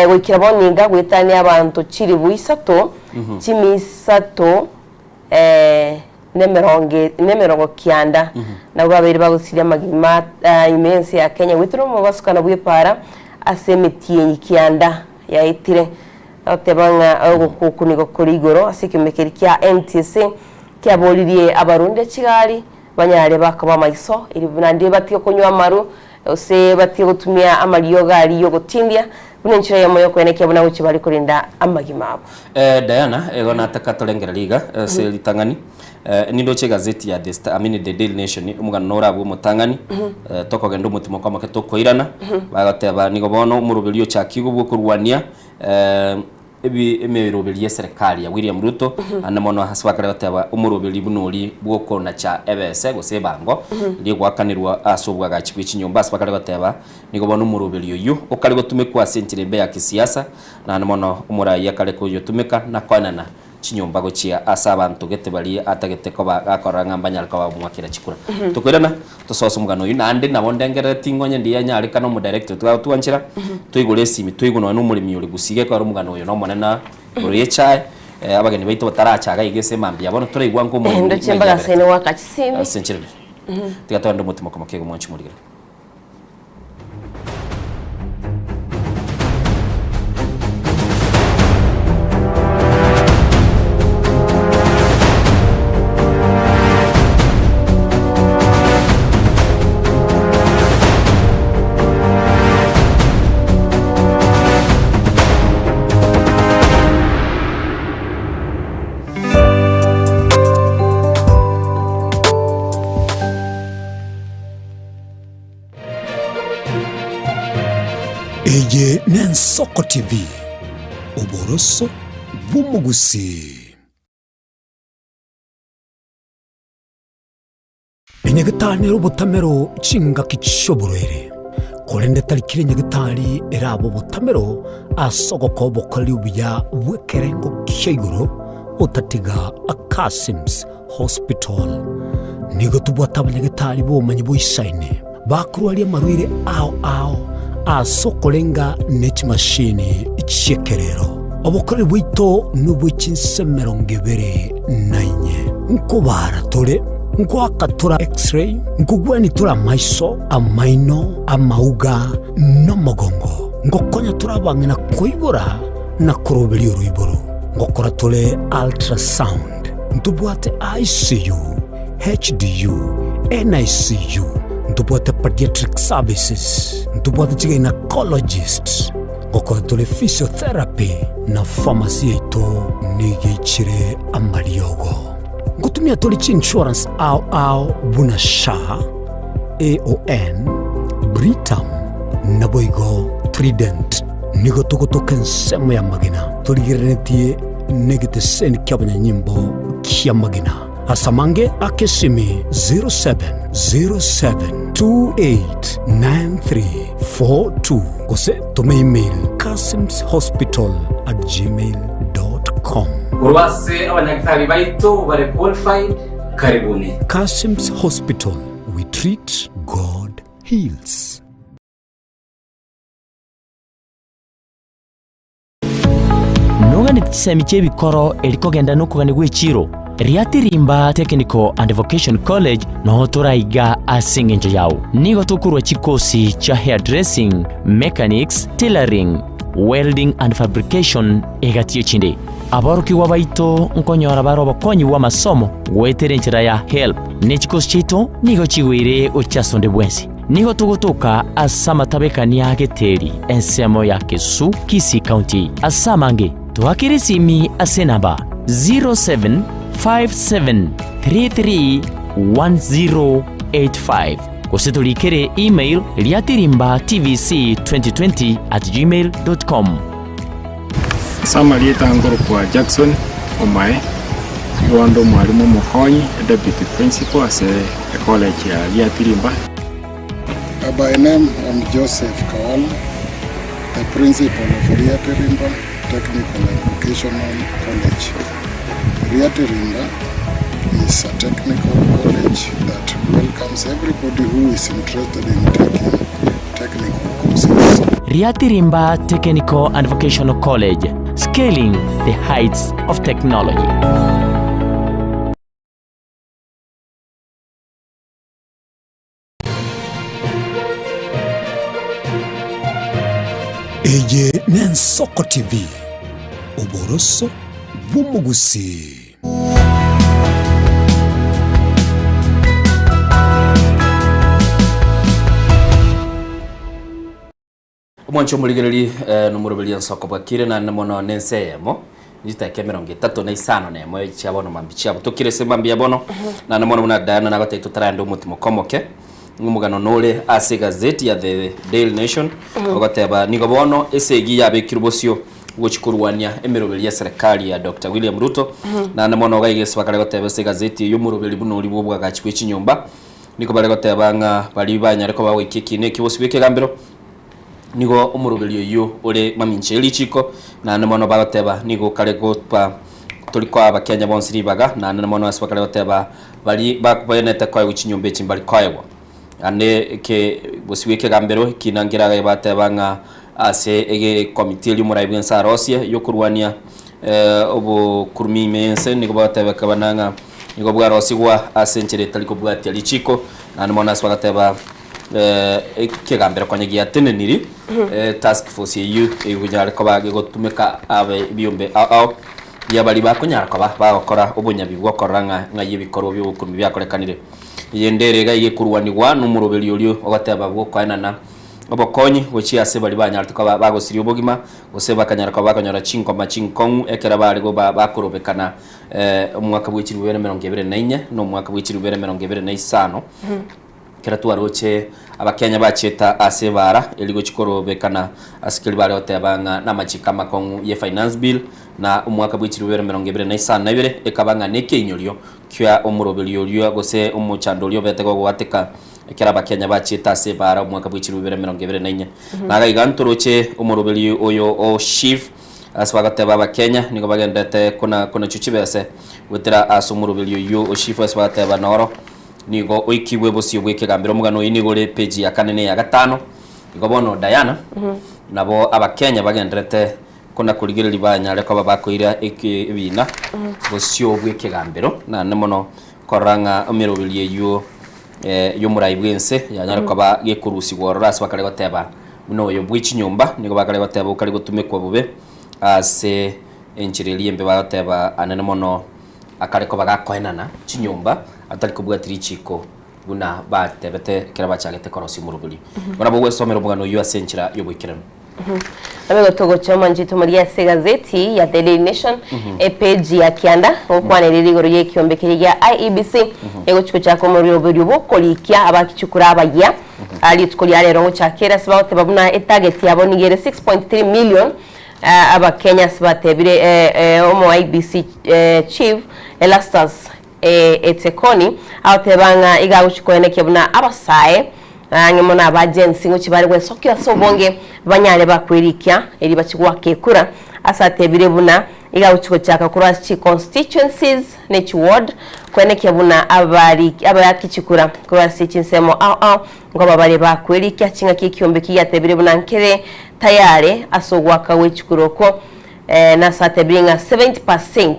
goikera bono iga goetania abanto chilifu isato, chimia isato. Nemerongo kianda nabwo babeire bagosiria amagima ime y'ense ya Kenya goetera omobasukano bw'epaara ase emetienyi kianda yaetire. Agoteba ng'a ogokwa okwo nigo kore igoro ase ekeombe keria kia NTSA kiaboririe abarundia chigari banyare bakoba amaiso erio naende batige konywa amaru gose batige gotumia amariogo aria y'ogotindia buna enchera eyemo y'okoenekia buna gochia bare korenda amagima abo. Diana, igo nataka torengererie iga ase ritang'ani, nindoche egazeti ya The Star, I mean The Daily Nation, omogano norabwe omotang'ani, tokogenda omotimoka omoke tokoirana, bagoteba nigo bono omoroberi ochakigwe bw'okorwania ebi emeroberi y'eserekari ya William Ruto, naende mono ase bakare goteba omoroberi buna oria bw'okonacha ebese gose ebango, rigoakanerwa ase obwagachi bwe chinyomba ase bakare goteba nigo bono omoroberi oyio okare gotumekwa ase enchera embe ya kisiasa, Naende mono omoraai akare koyotumeka na koenana chinyomba gochia ase abanto gete baria atagete koba gakorora ng'a mbanyare koba bamwakera chikura. Tokoirana tosoe omogano oyio naende nabo ndengerereti ng'onye ndiye nyarekane omodirector twagotwanchera toigore esimi toigwe nonya na omoremi ore gusii gekogera omogano oyo nomonene igoro y'echae abageni baito bataracha iga iga ase emambia bono toraigwa nka omoremi Ndoche ng'ai mpaka aberete. ase nigoaka chisimi. Ase enchera ere. Tiga togende omotimoka moke iga mwanche omorigere. Eye n'Ensoko TV, oboroso bw'omogusii. Enyagetari nere obotamero chingaki chi'oborwaire. Korende tari kera nyagetari erabe obotamero ase ogokoa obokoreri obuya bw'ekerengo kia igoro, otatiga Kasims Hospital. Nigo tobwate abanyagetari b'obomanyi boisaine, bakorwaria amarwaire ao ao ase okorenga ne chimashini chi'ekerero. Obokoreri bwaito nobwe chinse emerongo ebere na inye. Nkobaara tore, nkoaka tore X-ray, nkogwenia tore amaiso, amaino, amauga, na omogongo. Ngokonya tore abang'ina koibora na koroberia oroiboro. Ngokora tore ultrasound. Ntobwate ICU, HDU, NICU, ntobwate pediatric services, ntobwate chigynecologist, ngokora tore physiotherapy na pharmacy yaito nigo eichire amariogo. Ngotumia tore chiinsurance ao ao buna SHA, AON, Britam naboigo Trident. Nigo togotoka ensemo y'amagena torigereretie negeteseni ki'abanyanyimbo ki'amagena. Ase amange ake esimi 0707289342 gose toma email kasimshospital@gmail.com. Korwa ase abanyagitari baito bare qualified, karibuni. Kasim's Hospital, we treat, God heals. Noganeti chisemi chi'ebikoro eri kogenda nokogania gw'echiro? Riatirimba Technical and Vocation College noo toraiga ase engencho yao. Nigo tokorua chikosi chia hairdressing, mechanics, tailoring, welding and fabrication egati y'echinde. Aborokigwa baito nkonyora bare obokonyi bw'amasomo goetera enchera ya HELB, ne chikosi chiaito nigo chigoire gochia ase onde bwensi. Nigo togotoka ase amatabekania a Geteri, ensemo ya Kesu, Kisii County. Ase amange, toakere esimi ase enamba 0757331085 gose torikere email riatirimbatvc2020@gmail.com. Ase amarieta nkorokwa Jackson Omae, nigo onde omwalimu omokonyi, deputy principal ase ecollege ya Riatirimba. By name I'm Joseph Kawala, the principal of Riatirimba Technical and Vocational College. Riatirimba is a technical college that welcomes everybody who is interested in taking technical courses. Riatirimba Technical and Vocational College, scaling the heights of technology. Eye n'Ensoko TV, oboroso bw'omogusii. Omwancho omorigereri eh, nomoroberia nsoko bwakire naende mono nense eyemo chidakika emerongo etato na isano na emo chia bono mambia chiabo tokire ase mambia bono naende mono buna Diana nagotebia totaraenda omotimoka omoke ng'omogano nore ase egazeti ya The Daily Nation ogoteba nigo bono esegi yabekirwe bosio gochia korwania emeroberi ya serikali ya Doctor William Ruto naende mono iga ase bakare goteba ase egazeti eye omoroberi buna oria bwa obwagachi bwe chinyomba nigo bare goteba ng'a baria banyare koba goika ekiina ekio bosio bwa ekegambero nigo omoroberi oyio ore mamincha ye richiko naende mono bagoteba nigo okare gopa tori koa abakenya bonsi ribaga naende mono ase bakare goteba baria babenete koegwa chinyomba echi mbari koegwa. Naende eke bosio bwa ekegambero ekina nkeraga bateba ng'a ase egekomiti eria omorai bw'ense arosie y'okorwania obokurumi ime y'ense nigo bagotebeka bana ng'a nigo bwarosigwa ase enchera etari kobwatia richiko naende mono ase bagateba ekegambero konya giateneniri task force eyio egonyare koba gegotumeka abe ebiombe ao ao bia baria bakonyara koba bagokora obonyabi bw'okorora ng'a ng'ai ebikorwa biobokurumi biakorekanire. Eyende ere iga egekorwanigwa nomoroberi oria ogoteba bw'okoenana obokonyi gochia ase baria banyarete koba bagosiria obogima, gose bakanyara koba bakonyora chinkoma chinkong'u ekero bare goba bakorobekana omwaka bwe chilifu bibere na emerongo ebere na inye, na omwaka bwe chilifu bibere na emerongo ebere na isano. Ekero twaroche Abakenya bachieta ase ebaara eria gochia korobekana ase keria bare goteba ng'a namachiko amakong'u ye Finance Bill, na omwaka bwe chilifu bibere na emerongo ebere na isano na ibere, ekaba ng'a nekeinyorio kia omoroberi oria gose omochando oria obete gogoateka. Ekero Abakenya bachiete ase ebaara omwaka bwe chilifu bibere 24. Naga iga ntoroche omoroberi oyo o SHIF ase bagoteba Abakenya nigo bagenderete kona konachwa chibese goetera ase omoroberi oyio o SHIF ase bagoteba noro nigo oikigwe bosio bw'ekegambero. Omogano oyio nigo ore page ya kane na eya gatano. Igo bono Diana nabo Abakenya bagenderete kona korigereria banyare koba bakoira eke ebina bosio bw'ekegambero naende mono korora ng'a emeroberi eyio y'omorai bw'ense yanyare koba gekorusigwa ororo ase bakare goteba buna oyo bwe chinyomba nigo bakare goteba okare gotumekwa bobe ase enchera eria embe bagoteba anene mono akare koba gakoenana chinyomba atari kobwatia richiko buna batebete ekero bachagete korosia omoroberi. Igo nabo ogwesomera omogano oyio ase enchera y'oboikeranu. Nabo togocha omanchete omoria ase egazeti ya The Daily Nation epeji ya kianda gokwanerera igoro y'ekiombe keria gia IEBC egochi gochaka omorioberio bw'okorikia abakichukura abayia Ah, rituko ria rero ngochakera ase bagoteba buna etarget yabo nigo ere 6.3 million ah, abakenya ase batebire eh, eh, omo IEBC eh, chief Erastus eh, Etekoni agoteba ng'a iga agochi koenekia buna abasae Ang'e mono abagensi ngochia bare gwesokia ase obonge banyare bakwerikia erio bachie goaka ekura ase atebire buna iga agochia gochaka korwa ase chi constituencies ne chi ward koenekia buna abari abaaki chikura korwa ase chinsemo ao ao nkoba bare bakwerikia ching'aki ekiombe ki giatebire buna nkere tayare ase ogoaka gwe chikura okwo nase atebire ng'a 70%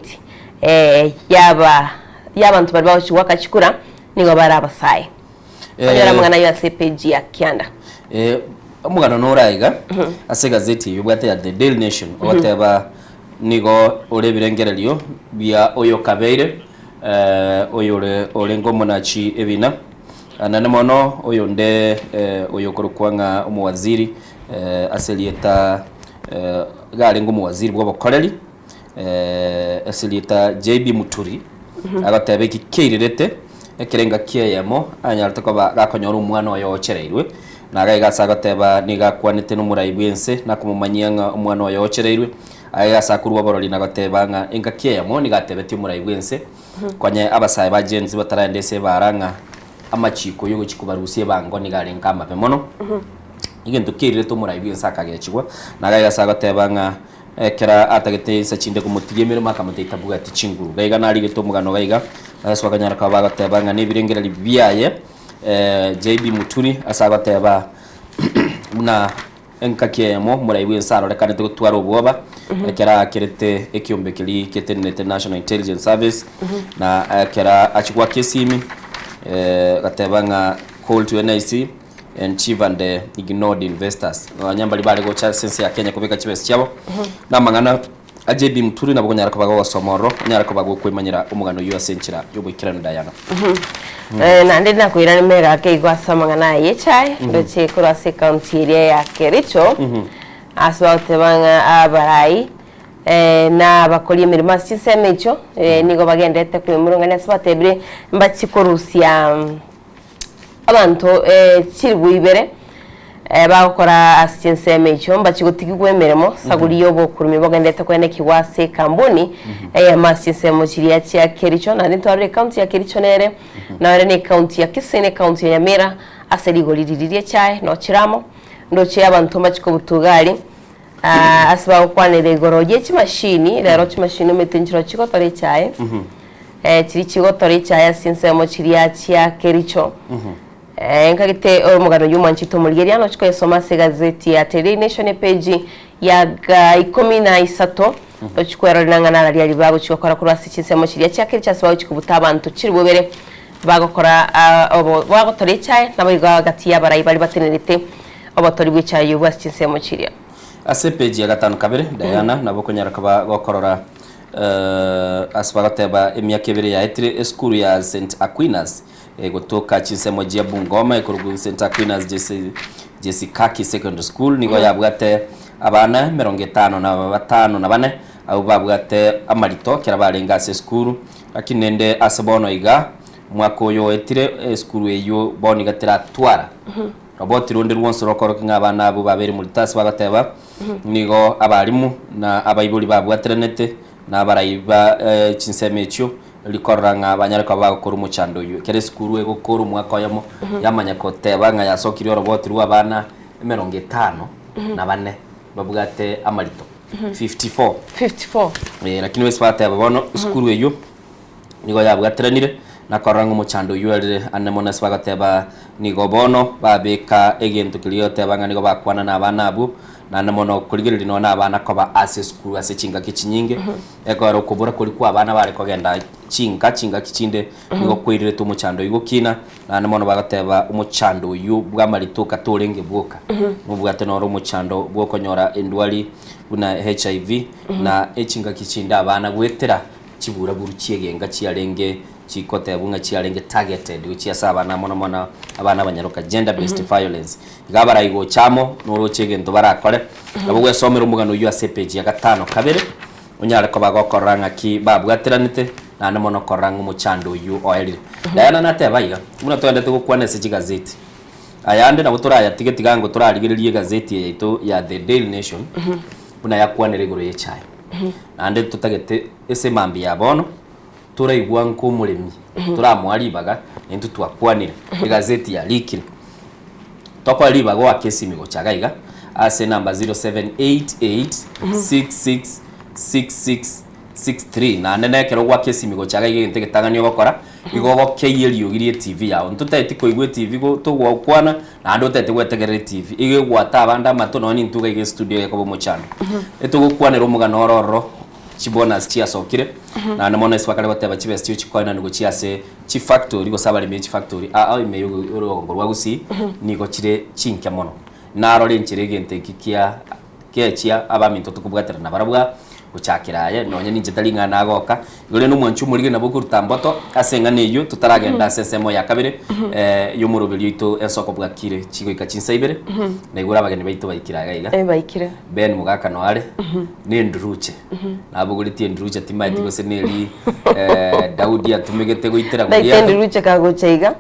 yaba yabanto baria bagochia goaka chikura nigo bare abasae. Onyore amang'ana ayio ase epeji ya kianda. Eh, omogano nore aiga ase egazeti eyio obwate ya The Daily Nation ogoteba nigo ore ebirengererio bia oyo kabeire eh, oyo ore orenge omonachi ebina Ah, naende mono oyonde eh, oyo okorokwa ng'a omowaziri eh, ase erieta eh, iga arenge omowaziri bw'obokoreri eh, ase erieta JB Muturi agoteba eki kiairerete Ekero engaki eyemo anyarete koba gakonyora omwana oye oochereirwe, na agaiga ase agoteba nigo akwanete nomorai bw'ense na komomanyia ng'a omwana oye oochereirwe, agaiga ase akorua oborori na goteba ng'a engaki eyemo nigo atebetie omorai bw'ense, Konye abasae ba Gen Z bataraenda ase ebaara ng'a amachiko y'ogochia kobarusia ebango nigo arenge amabe mono. Egento kiairirete omorai bw'ense akagechigwa, na agaiga ase agoteba ng'a Ekero atagete insa chinde komotigia emeremo akamotebia tabwati chinguru. Gaiga narigete omogano gaiga, ase bakanyara koba bagoteba ng'a nebirengererio biaye JB Muturi ase agoteba buna engaki eyemo omorai bw'ense arorekanete gotwara obwoba ekero aakerete ekiombe keria getenenete National Intelligence Service na ekero achia goaka esimi agateba ng'a call to NIC and chief and the ignored investors nonya mbari bare gocha ase ense ya Kenya kobeka chibesa chiabo na amang'ana a JB Muturi nabo konyara koba gogosoma ororo onyare koba gokoimanyera omogano oyio ase enchera y'oboikeranu Diana. Eh, naende nakoirane mega ake igo ase amang'ana aya y'echae ndoche korwa ase ekaunti eria ya Kericho ase bagoteba ng'a abarai eh, na abakori emeremo ase chinsemo echio eh, nigo bagenderete kwemurungania ase batebire mbachie korusia mm, Abanto chilifu ibere bagokora ase chinsemo echio mbachie gotigigwa emeremo, saguri y'obokurumi bogenderete koenekigwa ase ekambuni eyemo ase chinsemo chiria chia Kericho. Naende ntwarore ekaunti ya Kericho nere, nore na ekaunti ya Kisii na ekaunti ya Nyamira ase rigori riria ri'echae nochire amo. Ndoche abanto mbachie kobuta igari ase bagokwanera igoro ye chimashini, rero chimashini omanyete nchiro chigotora echae. Chiria chigotora echae ase chinsemo chiria chia Kericho. Nkagete omogano oyio omwanchete omorigereria nochi koyesoma ase egazeti ya Daily Nation epeji ya ga ikomi na isato tochi kwerorera ng'a nararia aria bagochi gokora korwa ase chinsemo chiria chia Kericho ase bagochi kobuta abanto chilifu ibere bagokora obo bagotora echae naboigo agati y'abarai baria batenerete obotori bw'echae obwo ase chinsemo chiria. Ase epeji ya gatano kabere, Diana nabo okonyara koba gokorora Ase bagoteba emiaka ebere yaetire esukuru ya St Aquinas egotoka chinsemo chia Bungoma ekorokwa St Aquinas Jesikaki Secondary School nigo yabwate abana emerongo etano na batano na bane abwo babwate amarito ekero barenge ase esukuru lakini rende ase bono iga omwaka oyo oetire esukuru eyio bono iga teratwara roboti ronde rwonsi rokorokia ng'a abana abwo babeire morito ase bagoteba Nigo abalimu na abaibori babwateranete na abarai ba chinsemo echio. Rikorora ng'a banyare koba bagokora omochando oyio. Ekero esukuru egokora omwaka oyomo, yamanya koteba ng'a yasokirie oroboti rwa abana emerongo etano na bane babwate amarito, 54. 54. Eh, lakini base bateba bono esukuru eyio nigo yabwateranire na korora ng'a omochando oyio orire ande mono ase bagoteba nigo bono babeka egento keria goteba ng'a nigo bakwana na abana abwo naende mono korigereria nonya na abana koba ase esukuru ase chingaki chinyinge. Ekero okobora koria kw'abana bare kogenda chinka chingaki chinde nigo kwairerete omochando oyio gokina, naende mono bagoteba omochando oyio bw'amaritoka torenge bwoka, nobwate noro omochando bw'okonyora endwari buna HIV, na echingaki chinde abana goetera chiburaburu chi'egenka chiarenge chikotebwa ng'a chiarenge targeted gochia ase abana mono mono abana abanyaroka, gender based violence. Iga abarai gocha amo noroche egento barakore, nabo gwesomera omogano oyio ase epeji ya gatano kabere, onyare koba gokorora ng'aki babwateranete, naende mono korora ng'a omochando oyio oerire. Diana nateba iga, Buna toendete gokwana ase chigazeti, ayande nabo torayatige tiga ango torarigererie egazeti eye yaito ya The Daily Nation, buna yakwanera igoro y'echae. Naende totagete ase mambia ya bono, toraigwa nkomoremi, toramoa ribaga, naintwe twakwanire, egazeti yarikire. Tokoe ribaga oake esimi gocha iga iga ase enamba 0788666663 naende na ekero gwaka esimi gocha iga iga egento egetang'ani ogokora igo ogokeyia eriogi ria etv yago. Ntotageti koigwa etv go togokwana naende otagete gwetegerera etv igo egwata abande amato nonya intwe iga iga estudio egekoba omochando. Etogokwanera omogano oro ororo chibonus chiasokire naende mono ase bakare goteba chibesa chio chikoenanwa gochia ase chifactory gose abaremi be chifactory aa ime ya orogongo rwa Gusii nigo chire chinke mono. Narore enchera egento eki kia kechia abaminto tokobwaterana nabarabwo aa gochakera aye nonye ninche tari ng'a nagoka igo rende omwanchi omorige nabo okoruta mboto ase eng'ana eyio totaragenda ase ensemo ya kabere ya omoroberio oito ensoko bwakire chigoika chinsa ibere naigure abageni baito baikire iga iga. Eh, baikire. Ben mogaka noare nenduruche nabogoretie enduruche timaeti gose neri eh, Daudi atumegete goitera Ndaite Goliath. enduruche kagocha iga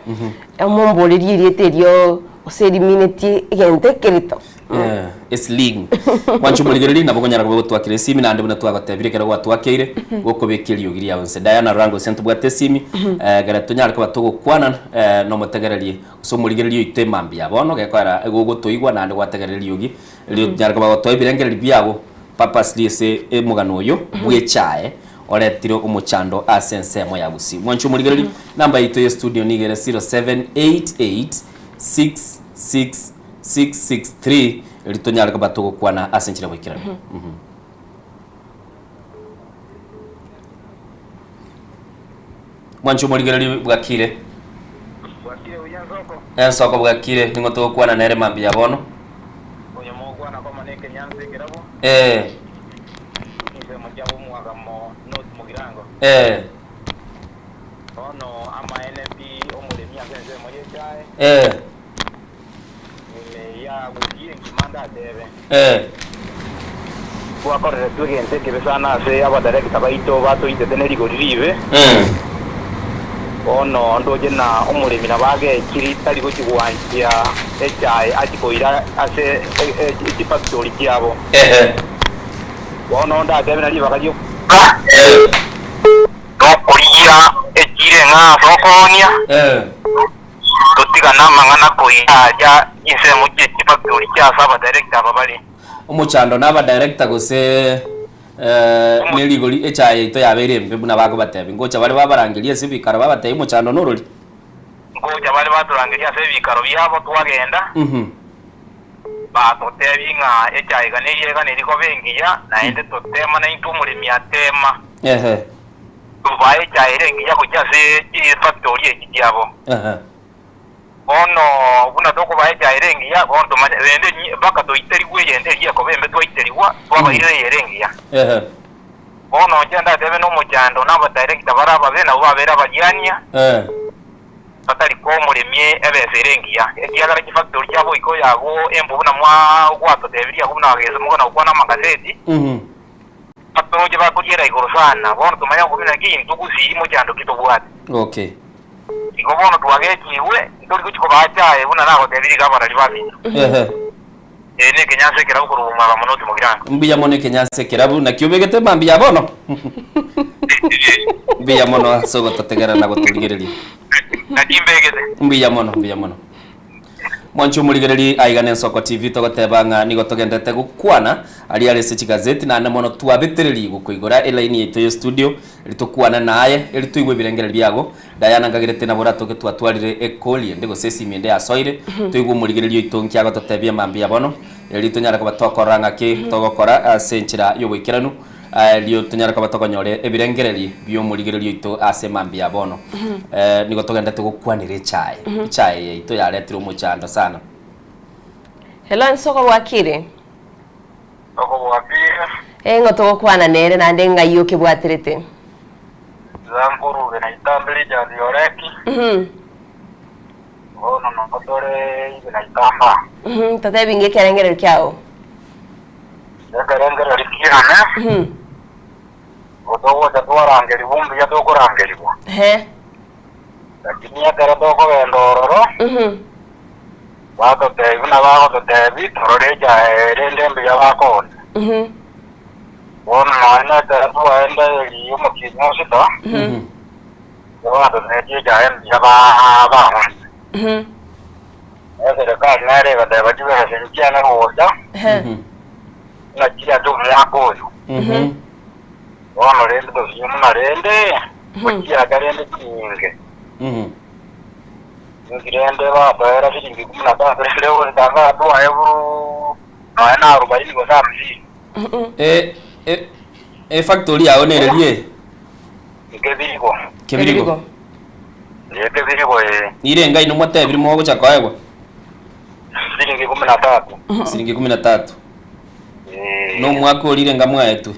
omomborerie erieta erio gose eriminetie egento ekerito. Eh, esling mwanche omorigereria nabo okonyara koba gotwakera esimi naende buna twagotebire ekero gwatwakeire gokobeka eriogi riao inse Diana Ruranga gose ntobwate esimi eh, ekero tonyare koba togokwana eh, nomotegererie gose omorigereria oito emambia ya bono gekoera egogotoigwa naende gwategerera eriogi Erio nyare koba gotoa ebirengererio biabo purposely ase omogano oyo bw'echae oretire omochando ase ensemo ya Gusii. Mwanche omorigereria, namba yaito ye studio nigo ere 0788666663 erio tonyare koba togokwana ase enchera boikeranu. Mhm. Mwanche omorigereria bwakire. Ensoko bwakire ning'o togokwana nere mambia ya bono. Eh. Eh. Eh. Eh. Twakoreretwe egento ekebe sana ase abadirector baito batoitete ne rigori ribe. Bono ndoche na omoremi nabo agechiri tari gochi gwanchia echae achi koira ase chifactory chiabo. Bono ndatebe na ribaga rio. Tokorigia echire ng'a ase okoonia. Totigane amang'ana koira aria chinsemo chie chifactory chia ase abadirector aba bare. Omochando na abadirector gose ne rigori echae yaito yabeire embe buna bakobatebia. Ngocha bare babarangerie ase ebikaro babatebie omochando norori. Ngocha bare batorangeria ase ebikaro biabo twagenda, batotebia ng'a echae iga neria iga neri koba engiya, naende totema naintwe omoremi atema. Tobae echae ere engiya gochia ase chifactori echi chiabo. Bono buna tokobaa echae ere engiya, bono tomanye rende mpaka toiterigwe eyende eria ekoba embe twaiterigwa, twabairera eye ere engiya. Bono inche ndatebe nomochando na abadirector bare ababe nabwo babere abariania, batari koa omoremi ebesa ere engiya, ekiagera chifactori chiabo goika oyagwo embu buna mwa gwatotebirie agwo buna agesomoka na gokwana amagazeti, Batoroche bakoriera igoro sana, bono tomanye gokobina ki intwe gusii mochando ki tobwate. Okay. Igo bono twagechigwe, ntori gochia kobaacha aye buna nagotebirie iga abarari baminto. Ehe. Ee, nekenyansa ekerabu korwa omwaka mono oti mogirango. Mbuya mono ekenyansa ekerabu, naki obegete mambia ya bono? Mbuya mono ase ogototegerera na gotorigereria. Naki mbegete. Mbuya mono, mbuya mono. Mwanche omorigereri aiga na Ensoko TV togoteba ng'a nigo togenderete gokwana aria are ase chigazeti naende mono twabetereri gokoigora elaini yaito ye studio eri tokwane naye eri toigwe ebirengererio biago. Diana nkagerete nabo oratoke twatwarire ecall ende gose esimi ende yasoire toigwe omorigereri oito nki agototebia mambia bono eri tonyare koba tokorora ng'aki togokora ase enchera yoboikeranu erio tonyare koba tokonyora ebirengereri bi'omorigereria oito ase mambia ya bono. Nigo togenderete gokwanera echae. Echae yaito yaretire omochando sana. Hello nsoko bwakire? Nsoko bwakire. Eh ng'o togokwana nere naende ng'ai okebwaterete? Nsankoruge na itambe Richard Oreki. Bono nabo tore ibe na itamba. Totebi ng'a ekerengererio kiao. Ekerengererio kiane, togocha twarangerigwa mbuya tokorangerigwa. Lakini ekero tokogenda ororo, batotebia buna bagototebia, torore echae erende mbuya bakoona. Bono nonya na ekero twaenda erio omotienyi o sita, batotebia echae mbuya baonia. Eserekari nere egateba chibesa nchiane gocha, buna chiacha omwaka oyo. Bono rende tosinye buna rende, gochiacha rende chinyinge. Inki rende batoera shilingi kumi na tatu rende gosanga twaye buru nonya na arubaini gose hamsini. E, e, efactory yao nererie? Kebirigo. Kebirigo. Ee, kebirigo ee. Nirenga inwe mwatebire mogocha koegwa? Siringi kumi na tatu. Siringi kumi na tatu. Ee. Na omwaka oria irenga mwaetwe?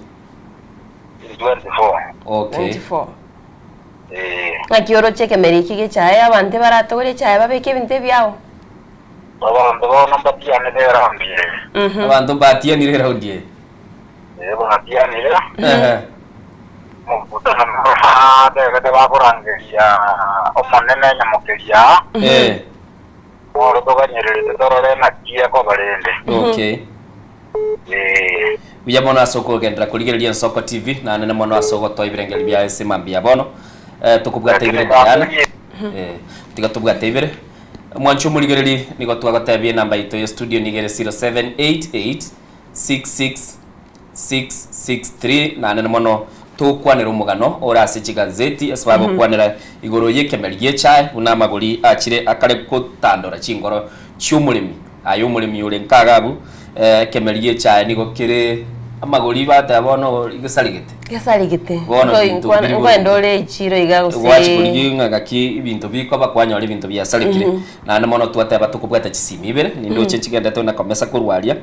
24. Okay. 24. Ee. Ng'aki oroche ekemeri eki gi'echae, abanto ebaratogore echae babeke ebinto ebiao? Abanto bono mbatianire eraundi eye. Abanto mbatianire eraundi eye. Ee, batianire. Ehe. Omokutano bategete bakorangeria Omonene nyamokeria, Eh. oro toganyererete torore naki ekoba rende. Okay. Ee. Buya mono ase okogenderera korigereria Ensoko TV, naende mono ase ogotoa ebirengererio bia ase mambia bono. Eh, tokobwata ibere Diana. Eh, tiga tobwate ibere. Mwanche omorigereri nigo twagotebia enamba yaito ya studio nigo ere 0788 66663 naende mono togokwanera omogano ore ase chigazeti ase bagokwanera igoro y'ekemeri gi'echae buna amagori achire akare gotandora chingoro chi'omoremi. Aye omoremi ore nkaga abwo, ekemeri gi'echae nigo kere amagori bateba bono gesarigete. Gesarigete. Bono ebinto biri bo- Nkoenda ore echiro iga gose Gwachi korigia ng'a gaki ebinto bikoba kwanyora ebinto biasarekire. Naende mono twateba tokobwata chisimi ibere, nindoche nchigendete buna komesa korwa aria,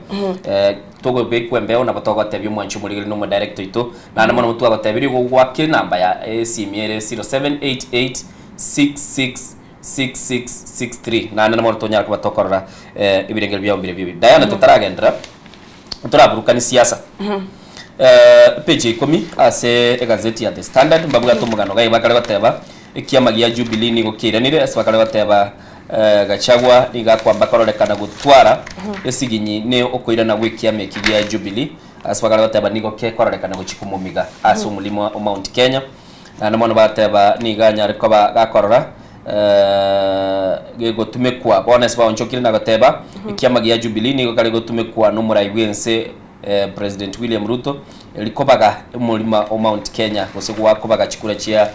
togobekwa embeo nabo togotebia omwanchi omorigereria na omodirector oito, naende mono twagotebirie igo goaka enamba ya esimi ere 0788666663 naende mono tonyare koba tokorora ebirengererio biabo mbire bibe. Diana totaragenderera, toraburukani siasa. Page ya ikomi ase egazeti ya The Standard mbabwate omogano iga bakare goteba Ekiama gia Jubilee nigo kiairanire ase bakare goteba Gachagua nigo akwamba kororekana gotwara esiginyi ne okoirana gw'ekiama eki gia Jubilee ase bakare goteba nigo gekororekana gochia komomiga ase omorimo o Mount Kenya. Naende mono bateba nigo anyare koba gakorora gegotumekwa bono ase baonchokire na goteba ekiama gia Jubilee nigo kare gotumekwa nomorai bw'ense President William Ruto eri kobaga omorima o Mount Kenya gose gwakobaga chikura chia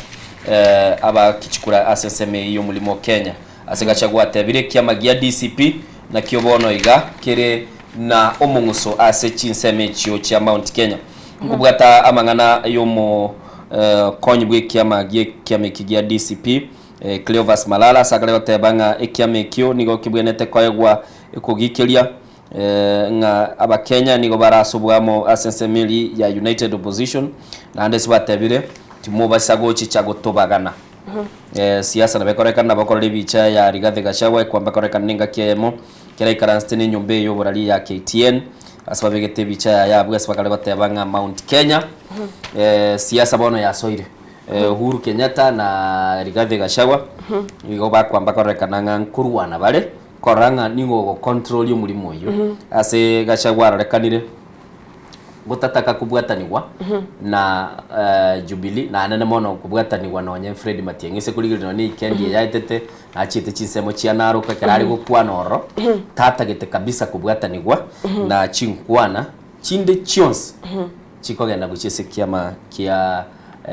abaaki chikura ase ensemo eyio y'omorimo o Kenya. Ase Gachagua atebire ekiama gia DCP nakio bono iga kere na omong'uso ase chinsemo echio chia Mount Kenya. Nkobwata amang'ana y'omokonyi bw'ekiama gi'ekiama eki gia DCP Cleophas Malala ase akare goteba ng'a ekiama ekio nigo kebwenerete koegwa ekogikeria ng'a Abakenya nigo bare ase oboamo ase ensemo eria ya United Opposition, naende ase batebire timobasa gochicha gotobagana. Siasa nabo ekorekana nabo okorora ebicha ya Rigathi Gachagua ekwamba korekana nengaki eyemo kera aikaransete na enyomba eye y'oborari ya KTN ase babegete ebicha yaye abwo ase bakare goteba ng'a Mount Kenya siasa bono yasoire. Uhuru Kenyatta na Rigathi Gachagua nigo bakwamba korekana ng'a nkorwana bare Korora ng'a nigo ogocontrol omorimo oyio. Ase Gachagua arorekanire, Gotataka kobwatanigwa na Jubilee naende mono kobwatanigwa nonye Fred Matiang'i ase korigereria nonye weekend eye yaetete nachiete chinsemo chia Narok ekero are gokwana ororo tatagete kabisa kobwatanigwa na chinkwana chinde chionsi chikogenda gochia ase ekiama kia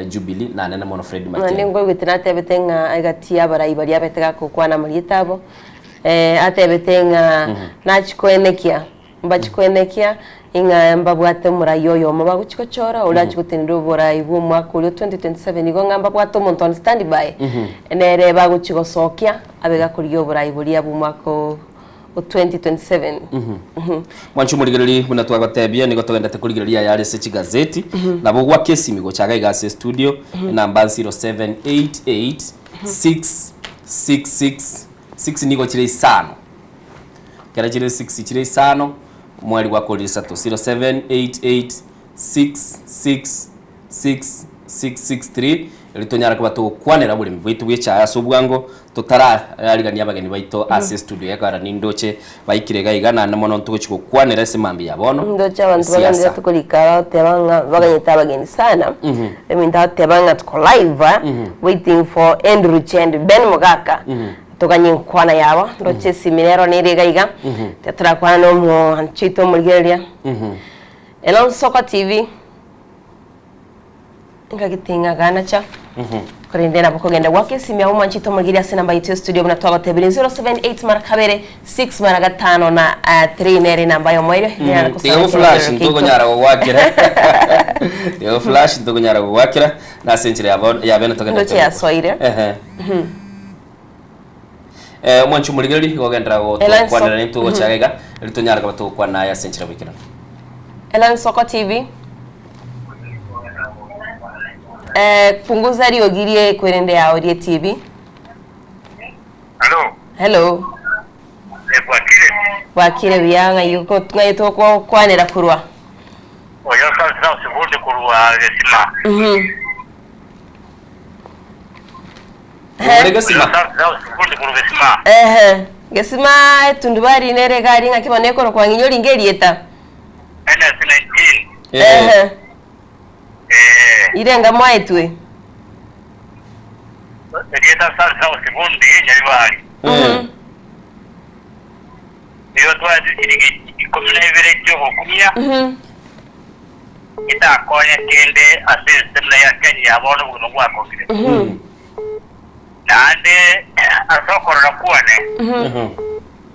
Jubilee naende mono Fred Naende Matiang'i. nkoigwete natebete ng'a egati y'abarai baria abete gakokwana amarieta abo, atebete ng'a nachia koenekia Mbachie koenekia ing'a mbabwate omorai oyomo bagochia gochora, oria achie gotenenera oborai bw'omwaka oria o 2027, igo ng'a mbabwate omonto on standby, nere bagochia gosokia abe gakorigia oborai boria bw'omwaka o 2027. Mwanche omorigereri buna twagotebia nigo togendete korigereria ayare ase chigazeti nabo gwaka esimi gocha iga iga ase estudio enamba 0788 666 6 nigo chire isano Ekero chire 6 chire isano, omweri gwakorire isato 0788666663 erio tonyare koba togokwanera oboremi bwaito bw'echaye ase obwango totararigania abageni baito ase estudio ekero nindoche baikire iga iga naende mono ntogochi gokwanera ase mambia ya bono Ndoche abanto esiasa. bagenderete korika bagoteba ng'a baganyete abageni sana ebinto agoteba ng'a tuko live waiting for Andrew Chende Ben Mogaka Toganye enkwana yabo, ndoche esimi nero nere iga iga, tiga torakwana na omwanchi oito omorigereria. Ero Nsoko TV, ngagete ng'a ganacha, korende nabo kogenda goaka esimi yabo omwanchi oito omorigereria ase enamba yaito ya studio buna twagotebirie 078 mara kabere, 6 mara gatano na 3 nere enamba yomo erio enyare Tiga gosaba go flash ekerokerero kiaito. ntokonyara gogwakera tiga go flash ntokonyara gogwakera nase enchera yabo yabene togende Ndoche yasoire. Ehe. Eh, omwanchi omorigereri igo ogenderera Ela nso- gotokwanera naintwe gocha iga erio tonyare koba togokwana naye ase enchera boikeranu. Ela Nsoko TV. Eh, punguza riogi rie ekwerende yao rie TV. Hello. Hello. Eh, bwakire. Bwakire buya ng'ai oko- ng'ai togokwanera korwa. Oyo sasa usivundi kurwa gesima. Mhm. Ore gesima. Ehe, gesima etundubari nere egari ng'aki bono ekorokwa ng'inyori inga erieta. Ehe. Irenga mwaetwe. Erieta Salsa Osibundi Nyaribari. Nigo twaetwe chiringi 12 chi'ogokumia. Etakonya kende ase ense buna ya Kenya bono obogima bwakong'ire. Naende ase okorora kwane,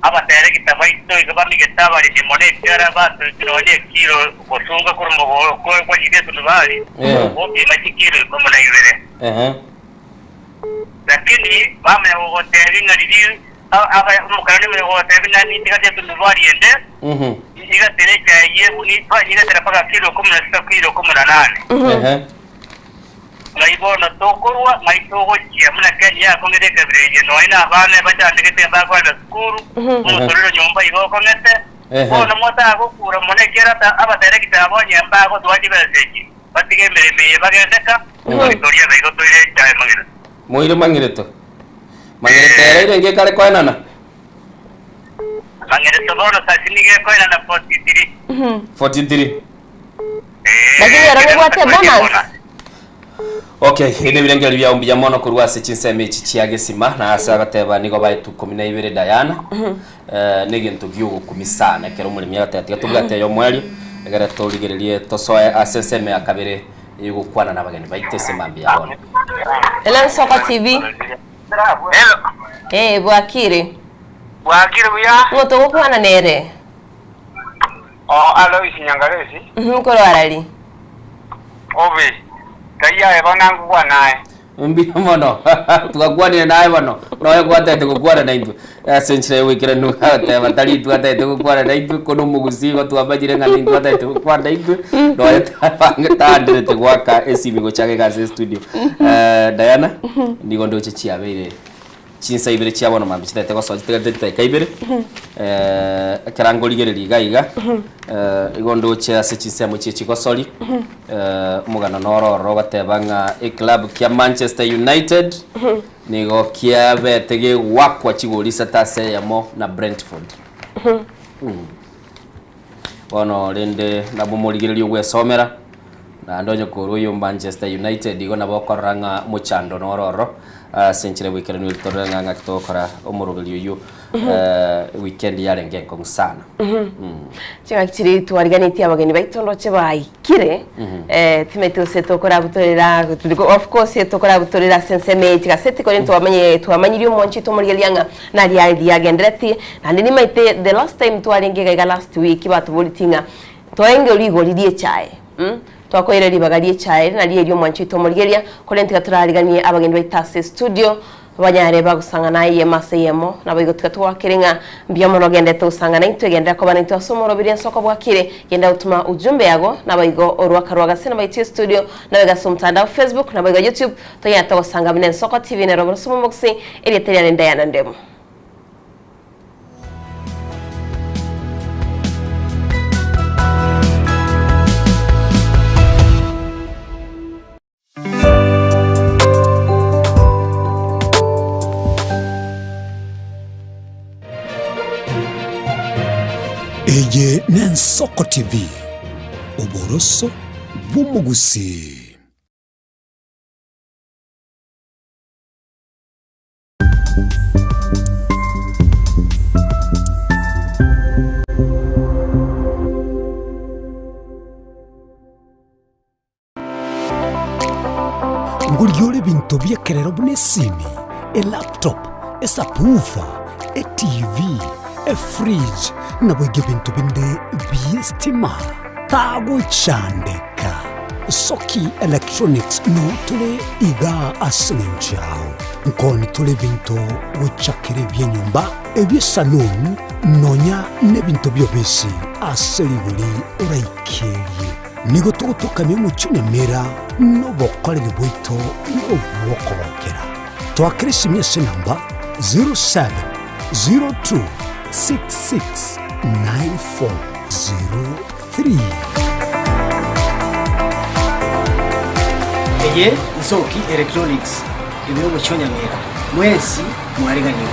abateregita baito iga bamigete abaremi mono ekiagera batoetwe nonya ekiro gosunga korwa mogondo kwa etundubari gopima chikiro 12. Lakini bamanya gogotebia ng'a riria omokarani omanya gogotebia ng'a nintigatie etundubari ende, Nigatera echaye nigatera mpaka kilo 16 kilo 18. Ng'ai bono tokorwa, ng'ai togochia? Buna Kenya yakong'ete ekabira eye, nonya na abana bachandegete mbakoenda sukuru, omotorero nyomba iga okong'ete. Bono motagokura mono ekiagera ata abaterekita aba onye mbagotoa chibesa echi, batige emeremo eye bagendeka, toria iga igo toire echaye mang'ina. Moire mang'irito. Mang'irito ere erenge ekare koenana. Mang'irito bono sasi nigo ekoenana 43. 43. Lakini ero nebwate bonus. Okay, ebi nebirengererio biao mbuya mono korwa ase chinsemo echi chia gesima na ase agateba nigo baetwe 12 Diana eh, negento giogokumia sana ekero omoremi agateba tiga tobwate eyomo erio egere torigererie tosoe ase ensemo ya kabere eyogokwana na abageni baito ase mambia ya bono. Hello Nsoko TV. Hello. Eh, bwakire. Bwakire buya. Ng'o togokwana nere? Oh, Alois Nyangaresi. Mhm, korwa arari. Obe. Kai aye bono angokwana aye. Mbuya mono twakwanire naye bono noyo gwatete gokwana naintwe ase enchera ya oboikeranu agoteba tari intwe atagete gokwana naintwe kono omogusii igo twamanyire ng'a nintwe atagete gokwana naintwe noyo tabange taanderete goaka esimi gochaka iga ase estudio Eh, Diana nigo ndoche chiabeire chinsa ibere chia bono mambia chitagete gosoa chitigarete chidakika ibere eh, ekero ngorigereria iga iga eh, igo ndoche ase chinsemo chie chigosori eh, omogano noro ororo ogoteba ng'a eclub kia Manchester United nigo kiabete gegwakwa chigori isato ase eyemo na Brentford. Mm. Bono rende nabo morigereria ogwesomera, naende onye korwa oyo Manchester United igo nabo okorora ng'a mochando noro ororo ase enchera bw'ekeranu eri torore ng'a ng'aki togokora omoroberio oyio weekend yarenge enkong'u sana. Ching'aki chiria twariganetie abageni baito ndoche baikire timanyeti gose tokorabutorera of course tokorabutorera ase ensemo eye chigaseti korende twamanye twamanyirie omwanchi oito omorigereria ng'a naria riagendereti naende nimaete the last time twarenge iga iga last week batoboretie ng'a twaenge rigori rie echae twakoire ribaga rie echae eri nario erio omwanchi oito omorigereria korende tiga torariganie abageni baito ase studio Banyare bagosang'ana eyemo ase eyemo, naboigo tiga togwakere ng'a mbuya mono ogenderete gosang'ana intwe, genderera koba naintwe ase omorobiri ensoko bwakire, genda gotuma ujumbe yago, naboigo orwaka rwagase nabaitwe estudio, naboigo ase omotandao Facebook, naboigo YouTube, tonyare togosanga buna Ensoko TV nero oboroso bw'omogusii, erieta riane Diana Ndemo. Eye n'Ensoko TV, oboroso bw'omogusii. Ngorigia ore ebinto bi'ekerero buna esimi, elaptop, esubwoofer, etv, efridge, naboigo ebinto binde bi'estima. Tagochandeka. Soki Electronics noo tore igaa ase eng'encho yao. Nkoni tore ebinto gochakera ebi'enyomba, ebi'esaloon, nonya nebinto bi'obisi ase rigori oraikerie. Nigo togotokamia omochie Nyamira nobokoreri bwaito nobw'okogokera. Toakere esimi ase enamba 0702669403. Eye Nsoki Electronics ime omochie o Nyamira. Mwensi mwariganigwe.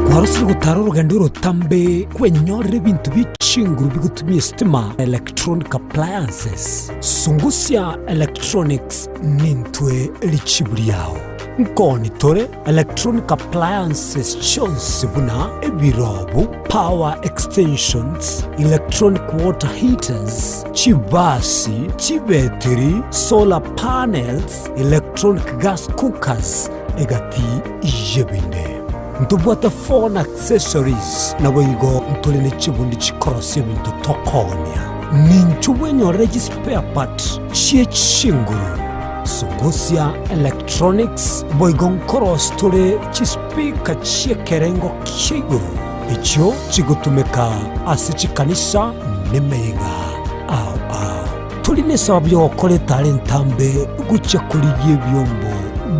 Kwarosire gotara orogendo orotambe kwenyorera ebinto bie chinguru bigotumia esitima, electronic appliances. Sungusia Electronics nintwe richibu riao. Nkoni tore electronic appliances chionsi buna ebirobu, power extensions, electronic water heaters, chibasi, chibetiri, solar panels, electronic gas cookers, egati y'ebinde. Ntobwate phone accessories, naboigo ntore ne chibundi chikorosia ebinto tokoonia. Ninchu bwenyorere chispare part chie chinguru, Sungusia Electronics, boigo nkorosia tore chispeaker chi'ekerengo kia igoro echio chigotumeka ase chikanisa nemeyega ao ao. Tori nesababu y'ogokora etara entambe gochia korigia ebiombo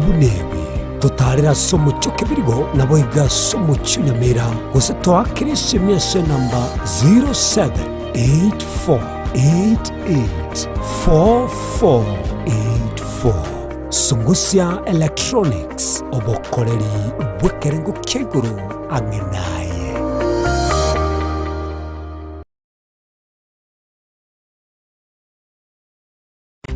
buna ebi. Totaarere ase omochie o Kebirigo, naboigo ase omochie o Nyamira, gose toakere esimi ase enamba 0784884484. Sungusia Electronics, obokoreri bw'ekerengo kia igoro ang'e naye.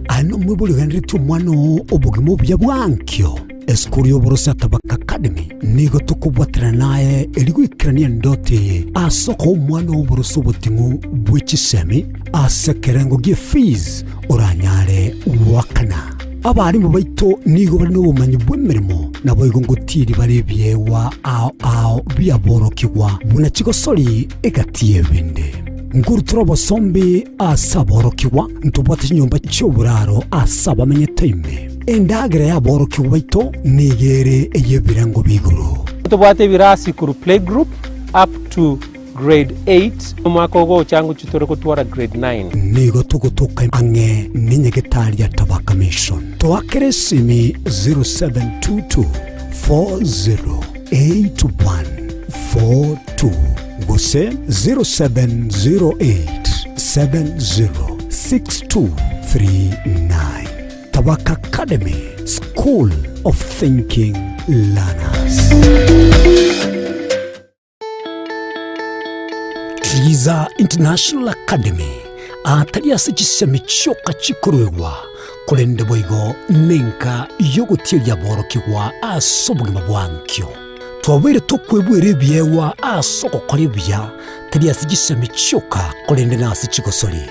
Aye nomwibori ogenderetie omwana oo obogima obuya bwa ankio. Esukuru y'oboroso ya Tabaka Academy nigo tokobwaterana naye eri goikerania endoto eye ase okoa omwana oo oboroso oboting'u bwe chisemi ase ekerengo gie fees oranyare goakana. Abarimu baito nigo bare nobomanyi bw'emeremo naboigo ngotiiri bare ebiegwa ao ao biaborokigwa buna chigosori egati y'ebinde. Nkorutora obosombi ase aborokigwa, ntobwate chinyomba chi'oboraro ase abamenyete ime. Endagera y'aborokigwa baito nigo ere ey'ebirengo bia igoro. Tobwate ebirasi korwa playgroup up to grade 8, omwaka ogocha ngochia tore gotwara grade 9. Nigo togotoka ang'e nenyagetari ya Tabaka Mission. Toakere esimi 0722 408142 gose 0708 706239. Tabaka Academy, School of Thinking. Learners. Triza International Academy atari ase chisemi chioka chikoruegwa, korende boigo nenka y'ogotieria aborokigwa ase obogima bwa nkio. Twabeire tokwebwera ebiegwa ase ogokora ebuya, tari ase chisemi chioka, korende nase chigosori.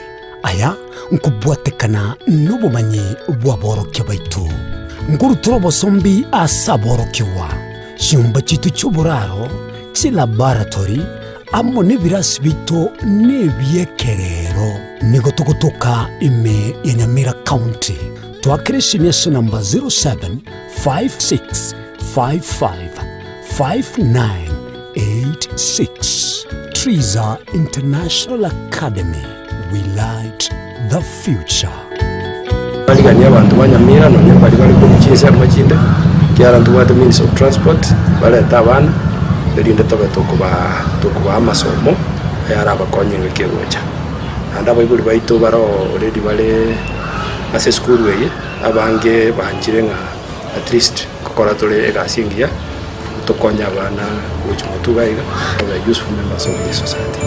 Aya nkobwatekana nobomanyi bw'aborokia baito. Nkorutora obosombi ase aborokigwa, chinyomba chiaito chi'oboraro, chilaboratory, amo nebirasi biaito nebi'ekerero. Nigo togotoka ime ya Nyamira County. Twakera esimi ase namba 0756555986. Triza International Academy, we light the future. Bariganie abanto ba Nyamira nonya baria bare korwa chinsemo chinde, ekiagera ntobwate means of transport, barete abana, erinde tobe tokobaa tokobaa amasomo ayarabakonye engaki egocha. Naende abaibori baito bare already bare ase esukuru eye, abange banchire ng'a at least nkokora tore egasi engiya, tokonye abana gochia motwe iga iga, babe useful members of this society.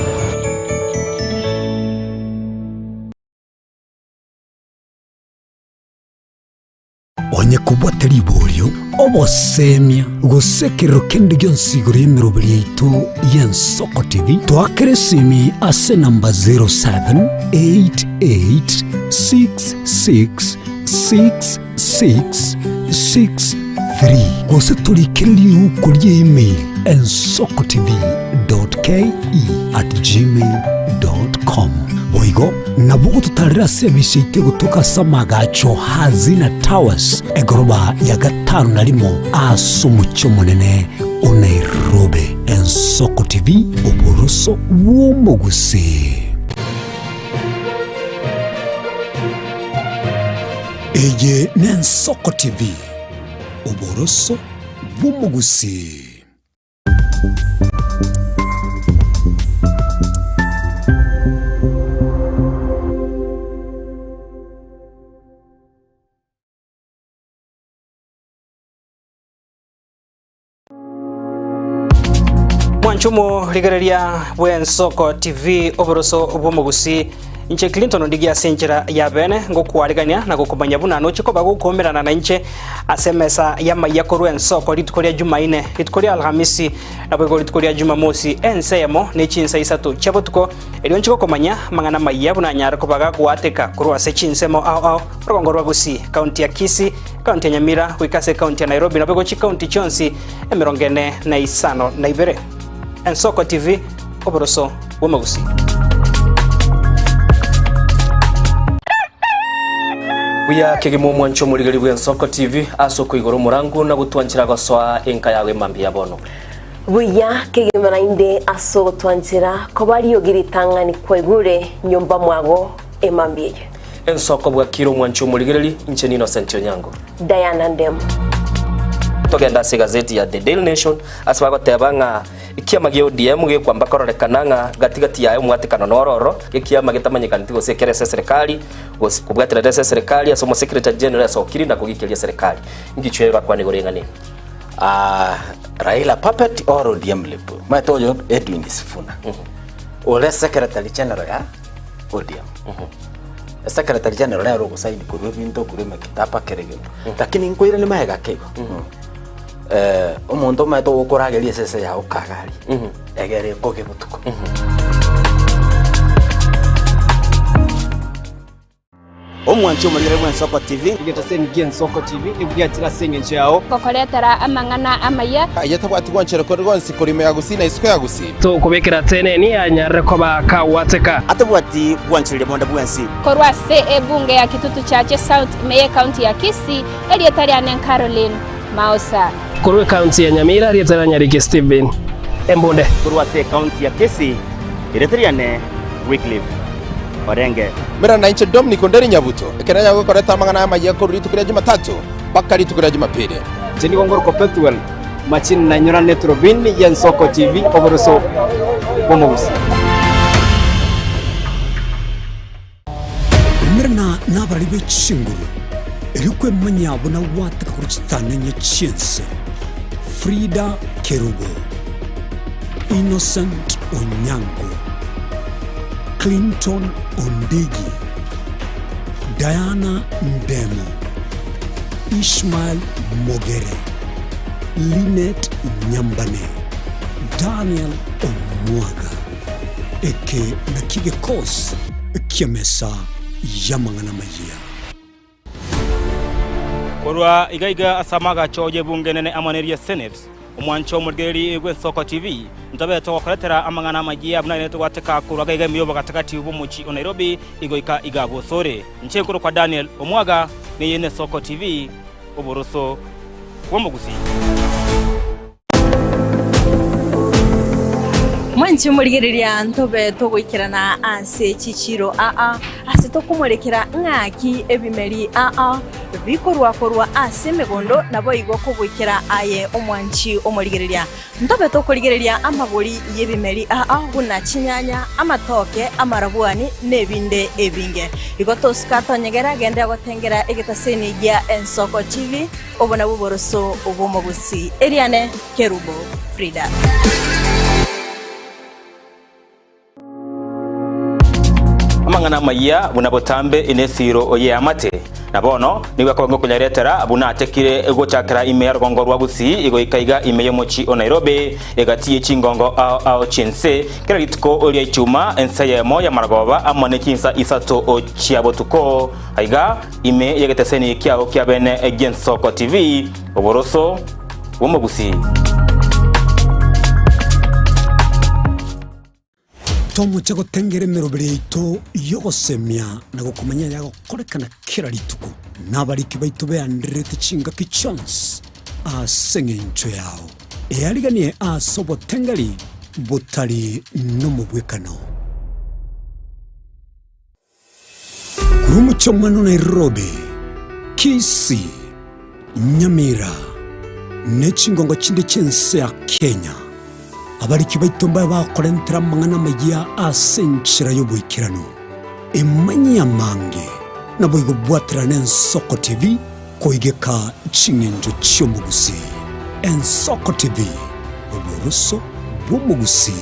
Onye kobwate riborio, obosemia, gose ekerero kende gionsi igoro y'emeroberi yaito y'Ensoko TV, toakere esimi ase enamba 0788666663 gose torikere riuko ria email ensokotv.ke@gmail.com. Boigo nabo ogototarera ase emisa yaito egotoka ase amagacho Hazina Towers, egoroba ya gatano na rimo ase omochie omonene o Nairobi. Ensoko TV, oboroso bw'omogusii. Eye n'Ensoko TV, oboroso bw'omogusii. Mwanche omorigereria bw'Ensoko TV oboroso bw'omogusi inche Clinton Ondigi ase enchera ya bene ngokwarigania na gokomanya buna noche koba gokomerana na inche ase emesa y'amaiya korwa Ensoko rituko ria Jumaine, rituko ria Alhamisi naboigo rituko ria Jumamosi ense eyemo ne chinsa isato chia botuko erio nche gokomanya amang'ana amaiya buna anyare koba gagoateka korwa ase chinsemo ao ao orogongo rwa Gusii, County ya Kisii, Ekaunti ya Nyamira goika ase ekaunti ya Nairobi naboigo chikaunti chionsi 46 na ibere. Ensoko TV, oboroso bw'omogusii. Buya kegima omwancho omorigeri bw'Ensoko TV ase okoigora omorango na gotwanchera gosoa enka yago emambia ya bono. Buya kegima naende ase ogotwanchera koba riogi ritang'ani kwaigure nyomba mwago emambia eye. Ensoko bwakire omwanchi omorigereri, inche n'Innocent Onyango. Diana Ndemo. Togende ase egazeti ya The Daily Nation ase bagoteba ng'a ekiama gia ODM gekwamba kororekana ng'a gati gati yaye omwatekano noro ororo, ekiama getamanyekaneti gose ekere ase eserekari gose kobwaterera ase eserekari ase omosecretary general asokiri na kogikeria eserekari. Ngichwe bakwane igoro eng'ana eye. Ah, Raila puppet or ODM lip. Maete oyo Edwin Sifuna. Ore secretary general ya ODM. Secretary general nere ogosaini korwa ebinto korwa emekitaba kera egento. Lakini nkoirania magega ake igo. Eh, omonto omanyete ogokorageria esese yago kagaria egere ekoge botuko. Omwanchi omorigere bw'Ensoko TV. Egetaseni gi'Ensoko TV nigo giachire ase engencho yao. Gokoretera amang'ana amaya. Aye tabwati gwanchera kore gonsi korwa ime ya Gusii na isiko ya Gusii. Tokobekera teneni anyarire koba kagwateka. Atabwati gwanchereria bonde bwensi. Korwa ase ebunge ya Kitutu Chache South ime y'Ekaunti ya Kisii, erieta riane Caroline Maosa. Korwa ekaunti ya Nyamira, erieta ria Nyariki Stephen Embunde. Korwa ase ekaunti ya Kisii, erieta riane Wycliffe Orenge. Mera nainche Dominic Onderi Nyabuto, ekero nanyare gokoreta amang'ana amayia korwa rituko ria Jumatatu mpaka rituko ria Jumapili. Inche nigo ngorokwa Pethuel Machini na inyora neturubini y'Ensoko TV oboroso bw'omogusii. Umerana nabarari be chinguru, erio kwemanyia buna gwateka korwa chitanenye chi'ense. Frida Kerubo, Innocent Onyango, Clinton Ondigi, Diana Ndemo, Ishmael Mogere, Linet Nyambane, Daniel Omwaga. Eke nakio gekosi ki'emesa y'amang'ana amayia. Korwa iga iga ase amagacho y'ebunge enene amo neria Senate, omwancho omorigereria bw'Ensoko TV, ntobe togokoretera amang'ana amayia buna ere togwateka korwa iga iga ime y'obogatagati bw'omochie o Nairobi igoika iga bosore. Inche nkorokwa Daniel Omwaga, neye n'Esoko TV, oboroso bw'omogusii. Mwanche morigereria ntobe togoikerana ase chichiiro aa, ase tokomorekera ng'aki ebimeri aa bikorwa korwa ase emegondo, naboigo kogoikera aye omwanchi omorigereria. Ntobe tokorigereria amagori y'ebimeri aa buna chinyanya, amatoke, amarabwani, na ebinde ebinge. Igo tosika tonyegera genderera gotengera egetaseni gia Ensoko TV. Obo nabwo oboroso bw'omogusi. Eriane Kerubo Frida. Amang'ana amayia buna botambe in'esiiro y'eamate, na bono nigo akoba ngokonyaretera buna atekire gochakera ime ya rogongo rwa Gusii igoika iga ime y'omochie o Nairobi, egati ye chingongo ao ao chi'ense, kera rituko ria Ichuma ensa eyemo y'amaragoba amo ne chinsa isato chia botuko. Aiga Ime y'egeteseni kiao kia bene gi'Ensoko TV, oboroso bw'omogusii. Tomoche gotengera emeroberi yaito y'ogosemia na gokomanya ayagokorekana kera rituko, na abariki baito beandererete chingaki chionsi ase engencho yao. Eariganie ase obotengeri botari nomobwekano. Korwa omochie omwana o Nairobi, Kisii, Nyamira, ne chingongo chinde chi'ense ya Kenya, abariki baito mbabe bakorentera amang'ana amayia ase enchera y'oboikeranu, emanyia amange, naboigo bwaterana Ensoko TV koigeka ching'encho chi'omogusii. Ensoko TV, oboroso bw'omogusii.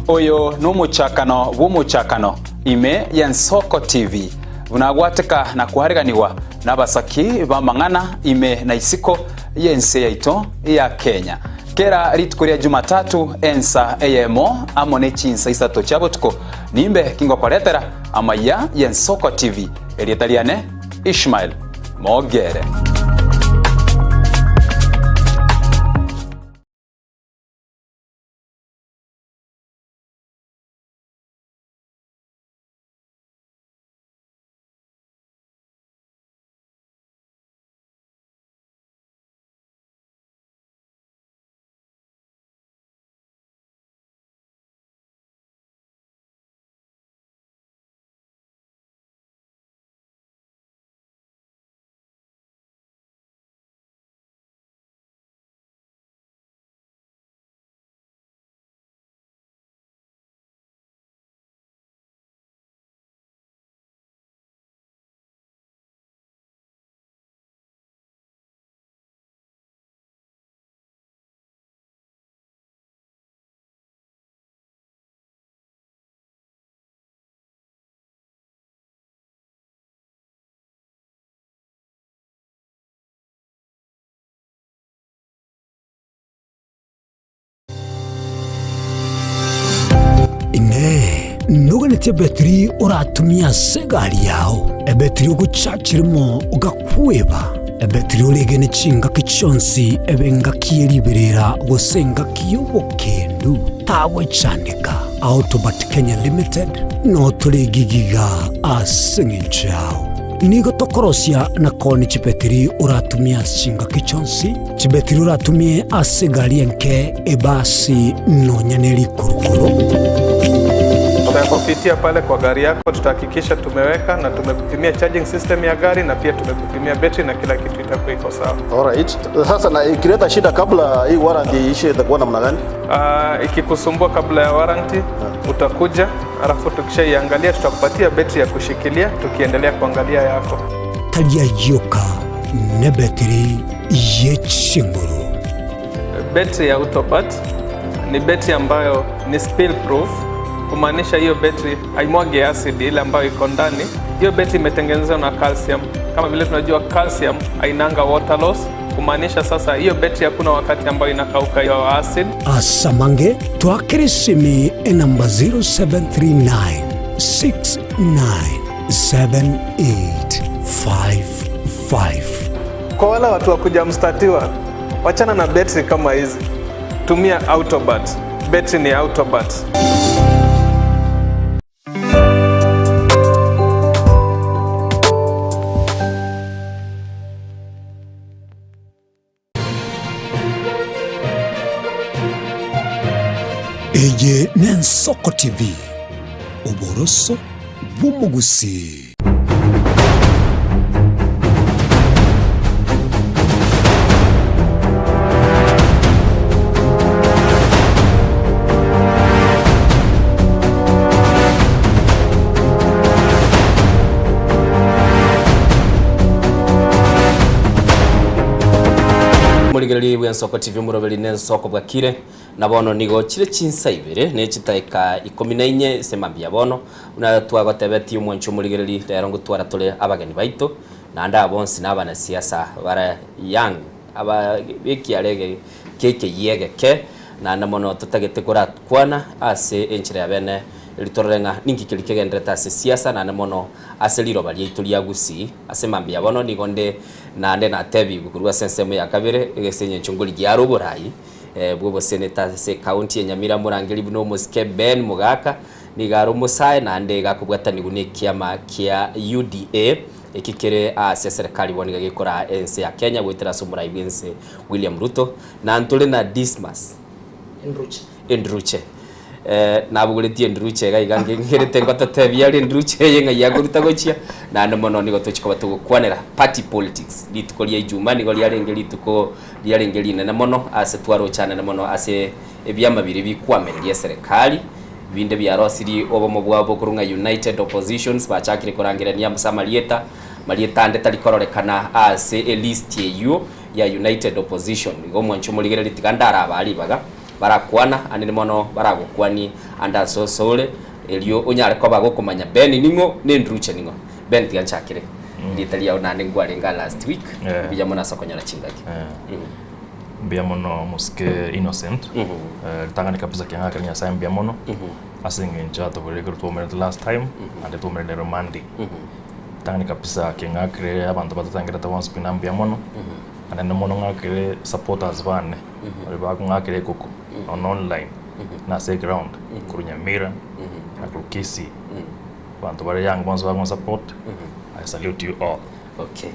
Oyo nomochakano bw'omochakano ime y'Ensoko TV, buna agwateka na koareganigwa nabasaki b'amang'ana ime na isiko y'ense yaito ya Kenya. Kera rituko ria Jumatatu ensa eyemo amo ne chinsa isato chia botuko nimbe kingokoretera amaiya y'Ensoko TV. Erieta riane Ishmael Mogere. Inee! Noganetie ebetiri oratumie ase egari yao, ebetiri ogochachirimo ogakweba, ebetiri oregene chingaki chionsi ebe engaki ye riberera gose engaki y'obokendu? Tagwechandeka. Autobat Kenya Limited notore gigiga ase eng'encho yao. Nigo tokorosia na koonia chibetiri oratumie ase chingaki chionsi, chibetiri oratumie ase egari enke, ebasi, nonya ne rikurukuru. Tutakupitia pale kwa gari yako, tutahakikisha tumeweka na tumekupimia charging system ya gari na pia tumekupimia betri na kila kitu itakuwa iko sawa. Alright. Sasa na ikileta shida kabla hii warranty iishe itakuwa namna gani? Ikikusumbua kabla ya warranty utakuja, alafu tukishaiangalia tutakupatia betri ya kushikilia tukiendelea kuangalia yako. Tari ayio oka, nebetiri ye chinguru. Betri ya Autobat ni betri ambayo ni spill proof, kumaanisha hiyo betri haimwagi acid ile ambayo iko ndani. Hiyo betri imetengenezwa na calcium. Kama vile tunajua calcium hainanga water loss, kumaanisha sasa hiyo betri hakuna wakati ambayo inakauka hiyo acid. Asamange twakere esimi enamba 0739 697855. Kwa wale watu wa kuja mstatiwa, wachana na betri kama hizi, tumia Autobat. Betri ni Autobat. Eye n'Ensoko TV, oboroso bw'omogusii. Morigereria bw'Ensoko TV omoroberi n'Ensoko bwakire na bono nigo chire chinsa ibere ne chitaeka ikomi na inye ase mambia bono buna twagotebetie omwancho omorigereria rero ngotwara tore abageni baito naende aba bonsi na abanasiasa bare young aba b'ekiara ege kia ekeyia egeke naende mono totagete korakwana ase enchera ya bene eri torore ng'a ninki keria kegenderete ase siasa naende mono ase riroba riaito ria Gusii. Ase mambia bono nigo nde naende natebigwe korwa ase ensemo ya kabere ase engencho ngorigia are oborai bw'oboseneta ase ecounty ya Nyamira morangeri buna omosike Ben Mogaka nigo are omosae naende iga akobwatanigwa nekiama kia UDA eki kere ase eserekari bono iga gekoraa ense ya Kenya goetera ase omorai bwense William Ruto na ntore na Dismas Endruche. Nabogoretie endruche iga iga ngerete ngototebia are endruche eye ng'ai yakoruta gochia, naende mono nigo tochia koba togokwanera party politics. Rituko ria Ijumaa nigo riarenge rituko riarenge rinene mono ase twarochanene mono ase ebiama biria bikwamereria eserekari, binde biarosirie obomo bwabo korwa ng'a United Oppositions bachakire korangerania ase amarieta, marieta ande tari kororekana ase elist eyio ya United Opposition. Igo omwanche omorigereria tiga ndarabaa ribaga. Barakwana, ande mono baragokwanie ande ase osore, erio onyare koba gokomanya Ben ning'o, na Endruche ning'o. Ben tiga nchakere erieta riao naende nkwarenge aa last week, mbuya mono ase okonyora chingaki. Mbuya mono omosike Innocent, ritang'ani kabisa kiang'akera Nyasaye mbuya mono, ase eng'encho atoborire ekero twaumerete last time, naende twaumerete rero Monday. Ritang'ani kabisa king'akire abanto batotengerete bonsi pi na mbuya mono, naende mono ng'akire supporters bane. Baria bakong'akera ekoko nonya online na ase eground korwa Nyamira na korwa Kisii abanto bare young bonsi bagonsupport I salute you all. Okay.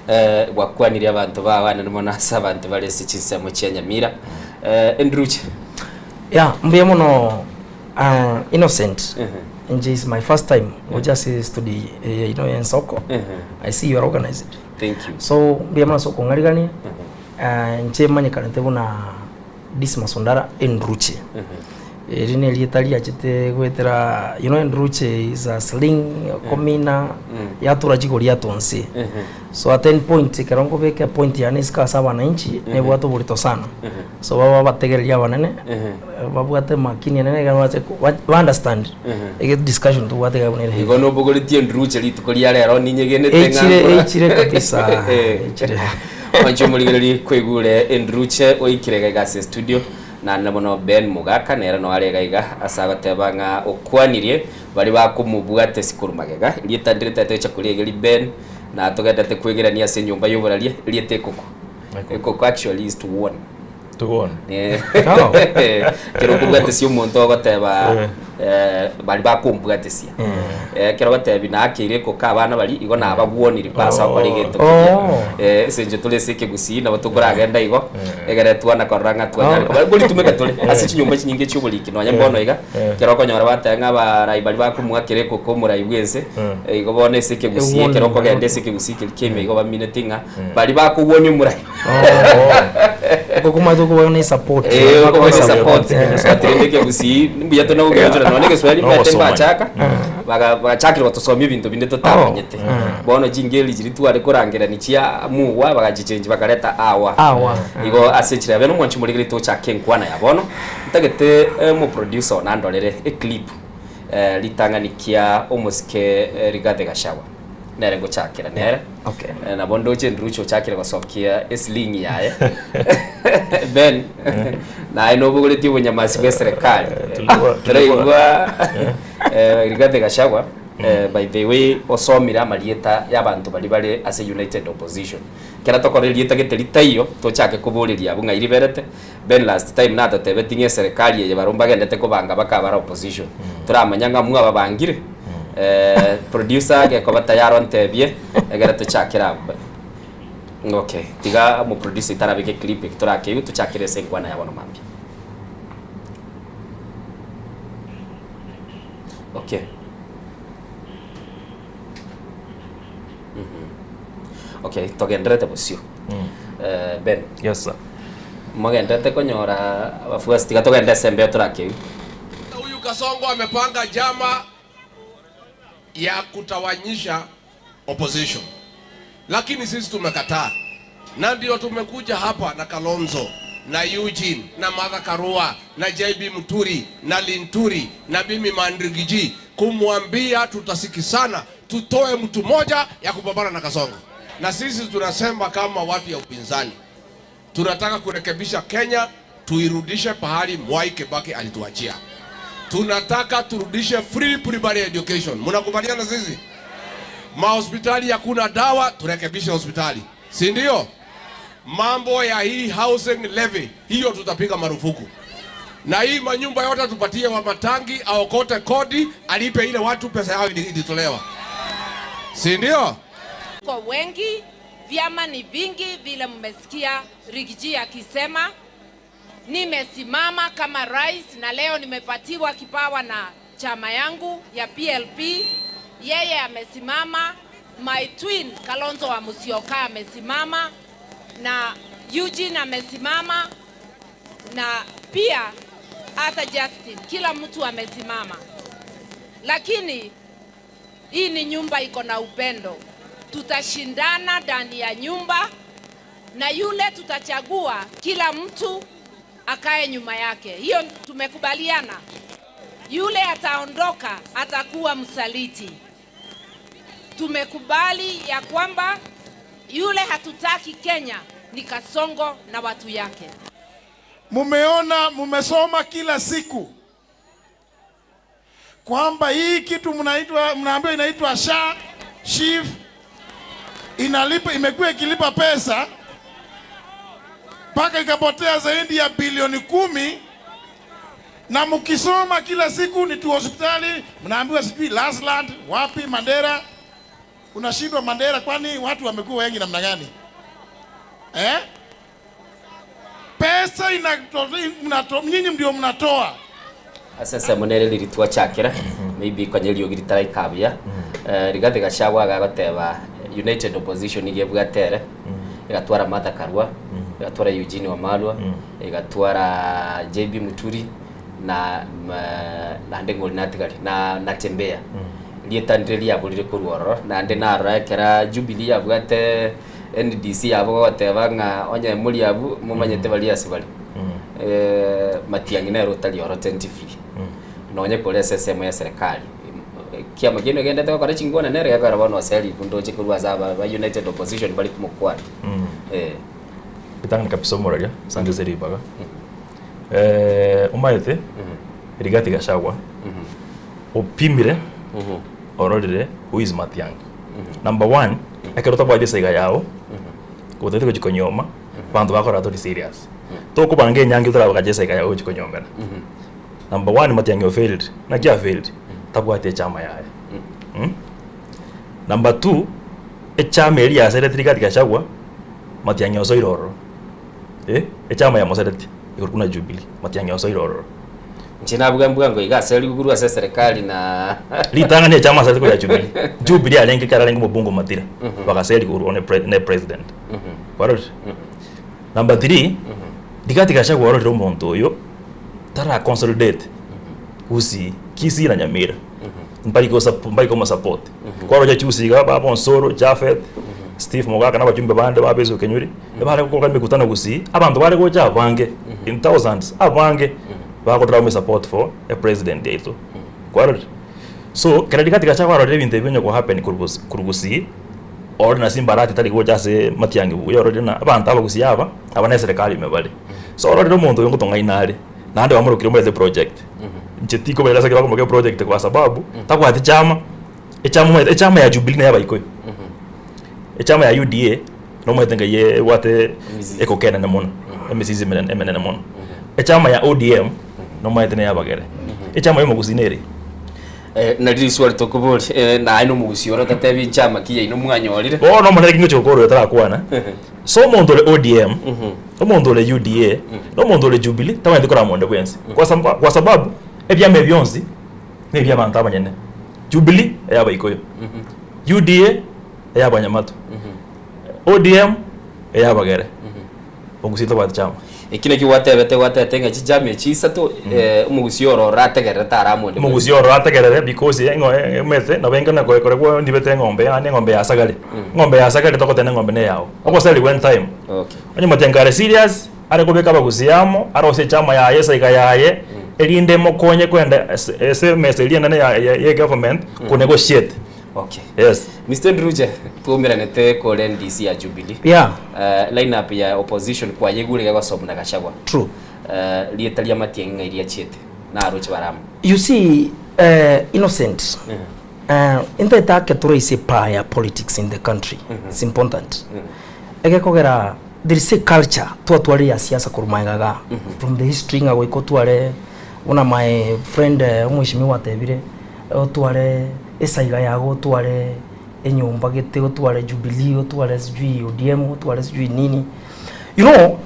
Eh, gwakwanirie abanto bao anene mono ase abanto bare ase chinsemo chia Nyamira. Eh, Endruche. Yeah, mbuya mono uh, Innocent. Inche is my first time gocha ase studio eye yaino ya Ensoko. I see you are organized. Thank you. So mbuya mono ase okong'arigania. Inche manyekanete buna Dismas Ondara Endruche. Eri nerieta riachete goetera you know Endruche is a sling komina yatura chigori atonsi. So at any point ekero nkobeka epoint yane isiko ase abananchi nebwate oborito sana. So babe abategereria abanene babwate makini enene ekero bache ba understand ege discussion tobwate iga buna ere heavy. Igo nobogoretie Endruche rituko ria rero ninyegenete ng'a Eichire eichire kabisa eichire. Mwanche omorigereria kwaigure Endruche oikire iga iga ase estudio, naende bono Ben Mogaka nere noyo are iga iga ase agoteba ng'a okwanirie baria bakomobwata ase korwa magega. Erieta ndire tari togocha koriegeria Ben, na togenderete kwegerania ase enyomba y'oboraria, erieta ekoko. Ekoko actually is to warn. To warn. Ekero okobwatesia omonto ogoteba baria bakombwatesia, ekero ogotebi nakeire ekoko abana baria, igo nababwoniri pa ase okora egento keria. Ase eng'encho tore ase ekegusii nabo tokoragenda igo, egere twana korora ng'a twanyare koba nkoritumeka tore ase chinyomba chinyinge chia oboriki nonye mbono iga, ekero okonyora bateba ng'a abarai baria bakomoakera ekoko omorai bwa ense, igo bono ase ekegusii ekero okogenda ase ekegusii keria kia ime igo bamineti ng'a baria bakobwonia omorai. Okokumanya tokoboywa na support. Eh, okoboywa na support. But rende ekegusii mbuya tore nogokionchora nonya egeswahili No mbete gosomania. mbachaka baga bagachakire gotosomia ebinto binde totamanyete. Bono chingeli chiria tware korangerania chia mugwa bagachichenji bakareta awa. Awa. Igo ase enchera ya bene omwanchi omorigereria tochake enkwana ya bono, ntagete omoproducer one andorere eclip ritang'ani kia omosike Rigathi Gachagua. Nere ngochakera nere. Okay. Eh, nabo ndoche Nduruche ochakire gosokia esling yaye. Ben, naye nobogoretie obonyamasi bwa eserekari. Tulikuwa- Toraigwa eh, Rigathi Gachagua eh, by the way osomire amarieta ya abanto baria bare ase United Opposition. Kera tokora erieta gete ritaiyo tochake koboreria abwo ng'ai riberete. Ben last time natotebetie ng'a eserekari eye barobwo mbagendete kobanga bakabara opposition. Toramanya ng'a mwababangire. Eh, producer gekoba tayari ontebie egere tochakere abwo. Okay, tiga omoproducer itarabeka eclip eki torakeigwe tochakere ase enkwana ya bono mambia. Okay. Mhm. Okay, togenderete bosio. Eh, Ben. Yes sir. Mogenderete konyora abafuasi tiga togende ase embeo torakeigwe. Huyu Kasongo amepanga njama ya kutawanyisha opposition, lakini sisi tumekataa, na ndio tumekuja hapa na Kalonzo na Eugene na Martha Karua na JB Muturi na Linturi na mimi Mandrigiji kumwambia tutasikisana, tutoe mtu moja ya kupambana na Kasongo. Na sisi tunasema kama watu ya upinzani tunataka kurekebisha Kenya, tuirudishe pahali Mwai Kibaki alituachia. Tunataka turudishe free primary education. Mnakubaliana sisi? Mahospitali hakuna dawa, turekebishe hospitali, si ndio? Mambo ya hii housing levy, hiyo tutapiga marufuku, na hii manyumba yote tupatie wa matangi aokote kodi, alipe ile watu pesa yao ili- ilitolewa, si ndio? Kwa wengi, vyama ni vingi, vile mmesikia Rigiji akisema. Nimesimama kama rais na leo nimepatiwa kipawa na chama yangu ya PLP. Yeye amesimama, my twin Kalonzo wa Musyoka amesimama na Eugene amesimama na pia hata Justin, kila mtu amesimama, lakini hii ni nyumba iko na upendo. Tutashindana ndani ya nyumba na yule tutachagua, kila mtu akae nyuma yake. Hiyo tumekubaliana. Yule ataondoka atakuwa msaliti. Tumekubali ya kwamba yule hatutaki Kenya ni Kasongo na watu yake. Mumeona, mumesoma kila siku kwamba hii kitu mnaitwa mnaambiwa inaitwa SHA, SHIF inalipa, imekuwa ikilipa pesa mpaka ikapotea zaidi ya bilioni kumi, na mkisoma kila siku ni tu hospitali mnaambiwa sijui Lasland wapi Mandera, unashindwa Mandera, kwani watu wamekuwa wengi namna gani eh? Pesa inato, mnato, nyinyi ndio mnatoa Ase ensemo nere riri twachakera maybe konya eriogi ritaraika buya Eh, Rigathi Gachagua agagoteba United Opposition iga ebwate ere egatwara Martha Karua egatwara Eugene Wamalwa egatwara JB Muturi na ma- naende ng'ori natigari na Natembeya rieta ndire riaborire korwa ororo naende narora ekera Jubilee yabwate NDC yabo gogoteba ng'a onye mori abwo momanyete baria ase bare Eh, Matiang'i nere otari oro tentatively nonye kore ase ensemo ya serikali kiama kende egendete gokora chingwana nere gekogera bono ase ribu ndoche korwa ase aba ba United Opposition bari komokwana eh. Ritang'ani kabisa omoraria, asante ase ribaga. Eh, omaete, Rigathi Gachagua, opimire, ororire who is Matiang'i. Number one, ekero otabwati esaiga yao, gotagete gochia konyuoma, abanto bakorora tori serious. Tokobanga enyangi otarabagacha esaiga yao ogochia konyuomera. Number one, Matiang'i o failed. Naki a failed? Tabwati echama yaye. Mm? Number two, echama eria yasereti Rigathi Gachagua, Matiang'i osoire ororo. Eh, echama yamosereti igoro buna Jubilee, Matiang'i osoire ororo. Inche nabuga mbwango iga ase riguru ase eserekari na Ritang'ani echama asereti korwa ya Jubilee. Jubilee arenge ekero arenge omobunge o Matira, Mhm. bagaseri korwa one pre ne president. Mhm. Kwarorire? Number three, Rigathi Gachagua ororire omonto oyo tara consolidate Gusii, Kisii na Nyamira mbari gosa mbari komosupport. Kwaroche chusi iga baba Osoro, Japhet, Steve Mogaka na abachumbe bande ba Basil Kenyuri ebare gokora emekutano Gusii, abanto bare gocha abange in thousands abange bagotora bame support for e president yaito. Kwarorire? So kere Rigathi Gachagua arorire ebinto ebi onye ko happen korwa korwa Gusii, orore na Simba Arati tari gocha ase Matiang'i buya ororire ng'a abanto abagusii aba, aba ne eserekari ime bare. So ororire omonto oyo ngotong'aina are, naende bamorokire omorete project. Inche tikobaira ase ekero bakomoka eproject kwa sababu, tabwati chama, echama omanyete echama ya Jubilee na ya abaikoyo. Echama ya UDA, nomanyete ngai ebwate ekoka enene mono, emesisi emenene emenene mono. Echama ya ODM, nomanyete na ya abagere. Echama ya omogusii nere. Eh, nari riswali tokobori eh, naye nomogusii ore otatebi nchama ki yaino mwanyorire Bono omonene ki ngochia gokora oyo tarakwana. So omonto ore ODM, omonto ore UDA, na omonto ore Jubilee tabwenereti korama onde bwensi. Kwa saba- kwa sababu ebiama ebi bionsi na ebia abanto abanyene. Jubilee eyabaikoyo, UDA eyabanyamato, ODM eyabagere. Omogusii tabwati chama. Eki nakio gwatebete gwatebete ng'a chichama echi isato eh, omogusii oro orategerere tarama onde bwensi. Omogusii oro ategerere because eng'o emete nabo enga na korekwa ndibete eng'ombe yaani eng'ombe ya sagare. Eng'ombe ya sagare togoteba eng'ombe ne eyao. Ogosarigwa any time. Okay. Onye Matiang'i kare serious are kobeka abagusii amo arose echama yaye esaiga yaye erinde emokonye koenda ase ase emesa eria enene ya ya ya egovernment ko negotiate. Okay. Yes. Mr. Ndruche, twaumeranete kore NDC ya Jubilee. Yeah. Uh, lineup ya opposition kwayegure gagosomna na Gachagua. True. Uh, rieta ria Matiang'i ng'ai riachiete naroche barama. You see, uh, Innocent, mm -hmm. uh, intaete ake turaise power ya politics in the country. Mm -hmm. It's important. Mm -hmm. Egekogera there is a culture twatwarire ya siasa korwa maega mm -hmm. from the history ng'a goika otware buna my friend uh, omweshimiwa atebire Otware esaiga yago, otware enyomba gete, otware Jubilee, otware sijui ODM, otware sijui nini. You know,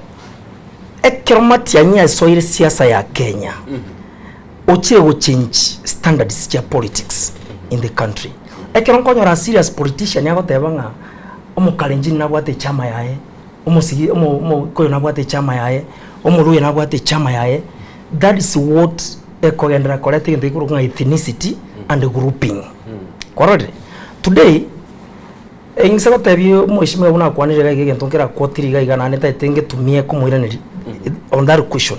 ekero Matiang'i asoire siasa ya Kenya, ochire gochange standards chia politics in the country. Ekero nkonyora a serious politician agoteba ng'a omokalenjin nabwate echama yaye, omosigi omo omogikuyu nabwate echama yaye, omoluhya nabwate echama yaye, that is what ekogenderera koreta egento gekorokwa ng'a ethnicity and grouping. Kwarorire? Today, eng'ise gotebia omweshimiwa buna akwanire iga iga egento nkerakwotiri iga iga naende ntagete ngetumie komoiraneria on that question.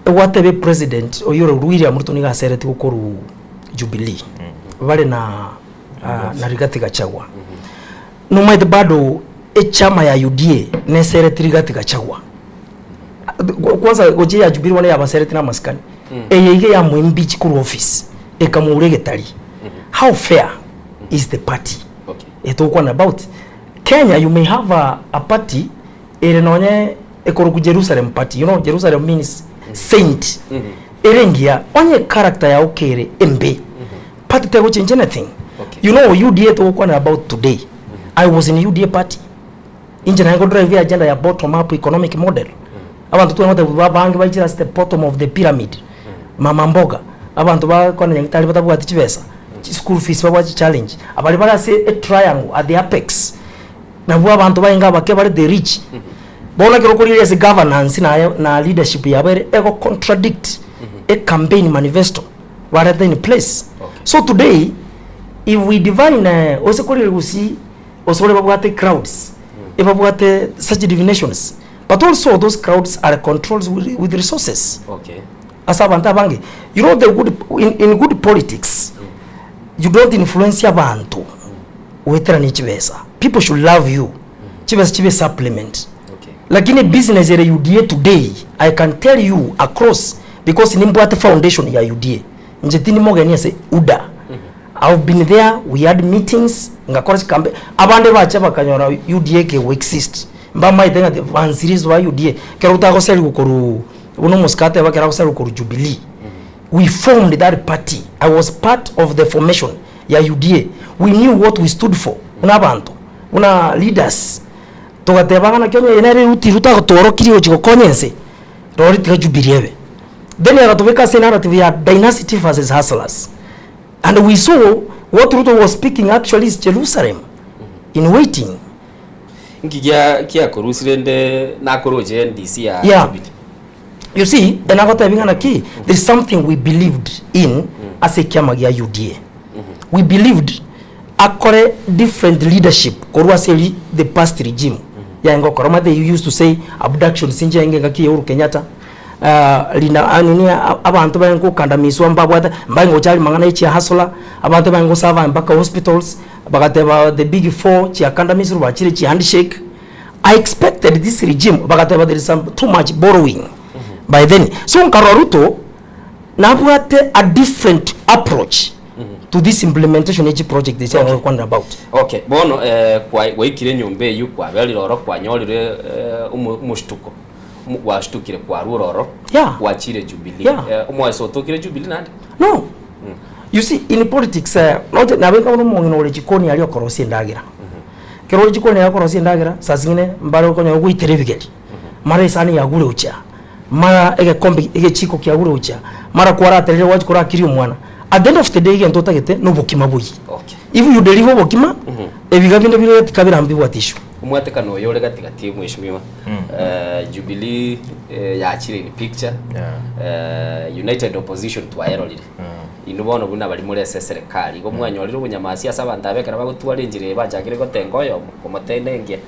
Egwatebia president oyio ore William Ruto nigo aseretigwe korwa Jubilee, bare na na Rigathi Gachagua. Nomaete bado echama ya UDA nesereti Rigathi Gachagua. Kwanza gochia ya Jubilee bono yabasereti na amasikani. Eye iga yamoimpeach korwa office ekamoura egetari. How fair is the party? Etogokwana about Kenya you may have a, a party ere nonye ekorokwa Jerusalem party. You know Jerusalem means saint. Ere engiya onye character yao kere embe party tegochange anything. You know UDA togokwana about today. I was in UDA party. Inche naye ngodrive agenda ya bottom up economic model. Abanto twang'ote babange baichire ase the bottom of the pyramid. Mama mboga, abanto bakona nyagetari batabwati chibesa, school fees babwate challenge. Abari bare ase a triangle at the apex, nabwo abanto baenga abake bare the rich. Bono ekero okorigereria ase governance naye na leadership yabo ere ego contradict a campaign manifesto bareta in place. So today, if we divine ose korigereria gusii Gose baria babwate crowds, ebabwate such divinations, but also those crowds are controlled with, with resources. Okay. Ase abanto abange, you know the good, in, in good politics, you don't influence abanto goetera ne chibesa. People should love you. Chibesa chibe supplement. Okay. Lakini business ere UDA today, I can tell you across, because nimbwate foundation ya UDA. Inche tindi mogeni ase UDA. I've been there, we had meetings, ngakora chikambe, abande bacha bakanyora UDA kego exist, mbamaete ng'a bansirizi ba UDA, ekero otagoseriwa korwa buna omosike ateba ekero agoseriwa korwa Jubilee, we formed that party, I was part of the formation ya UDA, we knew what we stood for buna abanto, buna leaders, togateba ng'a naki onye eye nere eruti rotagotworokirie gochia gokonya ense, rori tiga Jubilee ebe. Then agatobeka ase enarrative ya dynasty versus hustlers. And we saw what Ruto was speaking actually is Jerusalem in waiting. Nki gia giakorusia rende nakoroche NDC ya Yeah. Jubilee? You see, enagotebi ng'a naki, there is something we believed in ase ekiama gia UDA. We believed akore different leadership korwa ase eri the past regime yaenge gokora. Omanyete they used to say abductions nchiaenge engaki ya Uhuru Kenyatta, ah, rina ah, nini ah, abanto barenge gokandamiswa mbabwate mbarenge gochari mang'ana ya chihustler, abanto barenge gosurvive mpaka hospitals, bagateba the big four chiakandamisirwe bachire chihandshake. I expected this regime bagateba there is some too much borrowing by then. So nkarora Ruto nabwate a different approach to this implementation ya chiproject echi okay. gokwanera about. Okay, bono eh, kwa- gwaikire enyomba eywo kwaberire oro kwanyorire eh, omo- omoshtuko Omo- gwashtukire kwarwa ororo Yeah. gwachire Jubilee Yeah. eh, omoeso otokire Jubilee naende No. You see in politics eh, noche nabe nkabona omong'ina ore chikoni aria okorosia endagera. Kero ore chikoni aria okorosia endagera saa zingine mbare okonyora ogoitera ebigeri. Mara esani yagure gochia, mara egekombe egechiko kiagure gochia, mara kwaraterire gwachia korakiria omwana. At the end of the day egento otagete na obokima boiyie. If you deliver obokima, ebiga binde bire tikabira mbibwate issue. Omwatekano oyo ore gati gati mweshimiwa eh, Jubilee eh, yachire in picture eh, United Opposition twayerorire Inwe bono buna baria more ase eserekari, igo mwanyorire obonyamasi ase abanto aba ekero bagotwara enchera eye bachakire gotenga oyomo, komotenda engiya.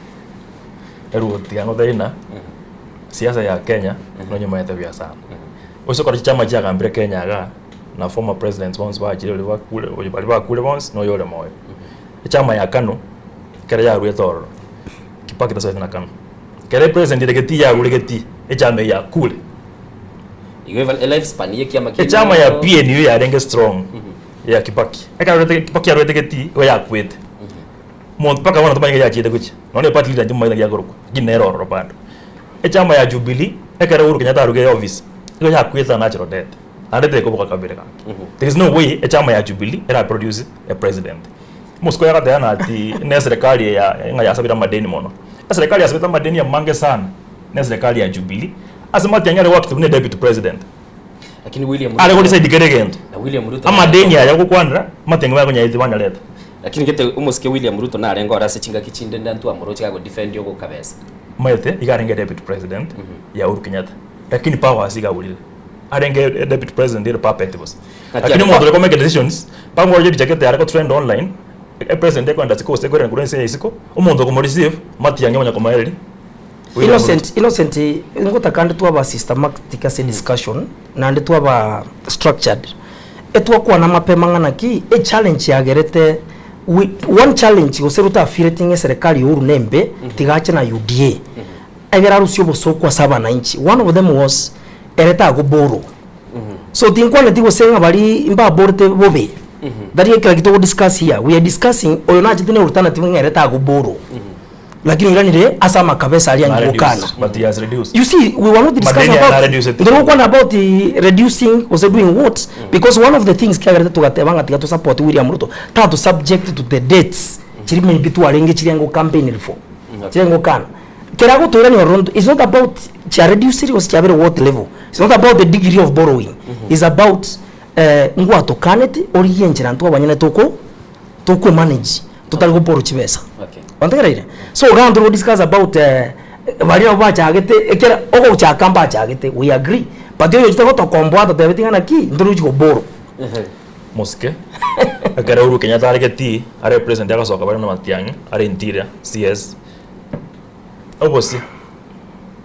Eruoti tiga ngotebi ng'a siasa ya Kenya nonyomanyete buya sana. Gose ekero chichama chiagambire Kenya igaa, na former presidents bonsi bachire baria bakure oyo baria bakure bonsi na oyore moyo. Echama ya KANU ekero yaruete ororo, Kibaki tasoete na KANU. Ekero epresident ere getii yarure getii, echama eye yakure. Igo eva- elife span ye ekiama kiaino Echama ya PNU yarenge strong ya Kibaki. Ekero arwete Kibaki arwete getii igo yakwete. Omonto mpaka bono tomanyete yachiete gochia. Nonya ne party leader ntimomanyete naki akorokwa, lakini nere ororo bado. Echama ya Jubilee ekero Uhuru Kenyatta arugire office igo yakwete a natural death. Naende tekoboka kabere gaki. There is no way echama ya Jubilee era produce a president. Omosike oyo agateba ati ne eserekari eye ya ng'a yasabire amadeni mono. Eserekari yasabete amadeni amange sana ne eserekari ya Jubilee ase Matiang'i are goakita buna deputy president. Lakini William Ruto Are godecide kera egento. Na William Ruto Amadeni aya ogokwanera Matiang'i bakonyaete banyarete. Lakini gete omosike William Ruto narenge ore ase chingaki chinde nda ntwamoroche gagodefend ogokabesa. Omanyete iga arenge deputy president ya Uhuru Kenyatta lakini powers iga aburire. Arenge deputy president ere puppet bosa. Gati Lakini are omonto ore komake decisions mpaka ngorore ebicha gete are gotrend online e president ekoenda isiko gose ekoirana korwa ense ya isiko omonto okomoreceive Matiang'i omanya komoereria William Ruto. Innocent, Innocent, ngotaka ande twaba systematic ase discussion naende twaba structured. Etwakwana mapema ng'a naki echallenge yagerete we, one challenge gose rotafireti ng'a eserekari ya Uhuru nembe tigache na UDA. Egere arusie obosooku ase abananchi. One of them was ere tagoborwa. So tinkwaneti gose ng'a baria mbaborete bobe. Tari ekero ki togo discuss here. We are discussing oyo nachete ne alternative ng'a ere tagoborwa. Lakini oiranire ase amakabesa aria Na ange reduce, gokana. but he has reduced. You see, we were not discussing Madeni about na reduce it. ndiri gokwana about eh, reducing gose doing what because one of the things kiagerete togateba ng'a tiga to support William Ruto tatu subject to the dates chiri maybe twarenge chiria ngo campaign for chiria ngokana kera agotoirania ororo nto it's not about chiareduciri gose chiabere what level it's not about the degree of borrowing it's about eh, ngwatokaneti origie enchera ntwe abanyene toko tokwe manage totari goborrow chibesa Okay. Wantegereire? So iga ntoro discuss about eh, baria nabo bachagete ekera ogochaka mbachagete we agree but oyo ochete gotokomboa atotebeti ng'a naki ntorochi goborrow. Mosike, ekero Uhuru Kenyatta are getii are president agasoka bare na Matiang'i are interior CS obosie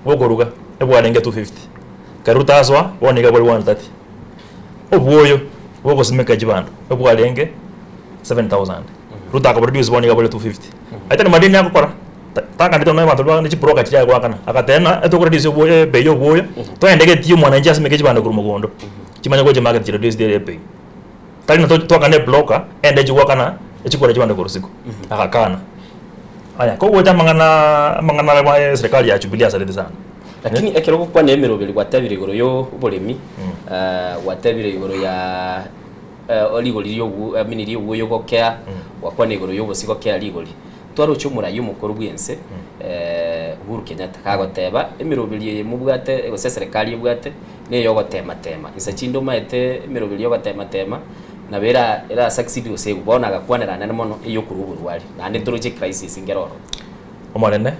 bokoruga ebwarenge 250 ekero Ruto asoa bono iga bore 130 obwoyo bogosimeka chibando ebwarenge 7000 Ruto akaproduce bono iga bore 250 aye tari madeni agokora takandete nonya abanto baria ne chibroker chiria agoakana agateba ng'a etokoreduce obwoyo ebei ya obwoyo toende getii omwananchi asimeke chibando korwa mogondo chimanye gocha market chireduce ebei. Tari ng'a twakane ebroker ende echi goakana echikore chibande korwa isiko, agakana. Aya, kogocha amang'ana amang'ana aya bwa eserikali ya Jubilee asarete sana. Lakini ekero ogokwana emeroberi gwatebire igoro ya oboremi, gwatebire igoro ya rigori ria I mean ria obwoyo gokea, gwakwana igoro ya obosie gokea rigori. Twaroche omorai omokoro bw'ense Uhuru Kenyatta kagoteba emeroberi eye mobwate gose eserekari ebwate neyogotema tema. Insa chinde omaete emeroberi yogotema tema nabo era era succeed gose egwe. Bono agakwanera anene mono eyokorwa oborwari naende toroche ecrisis nkere ororo. Omonene,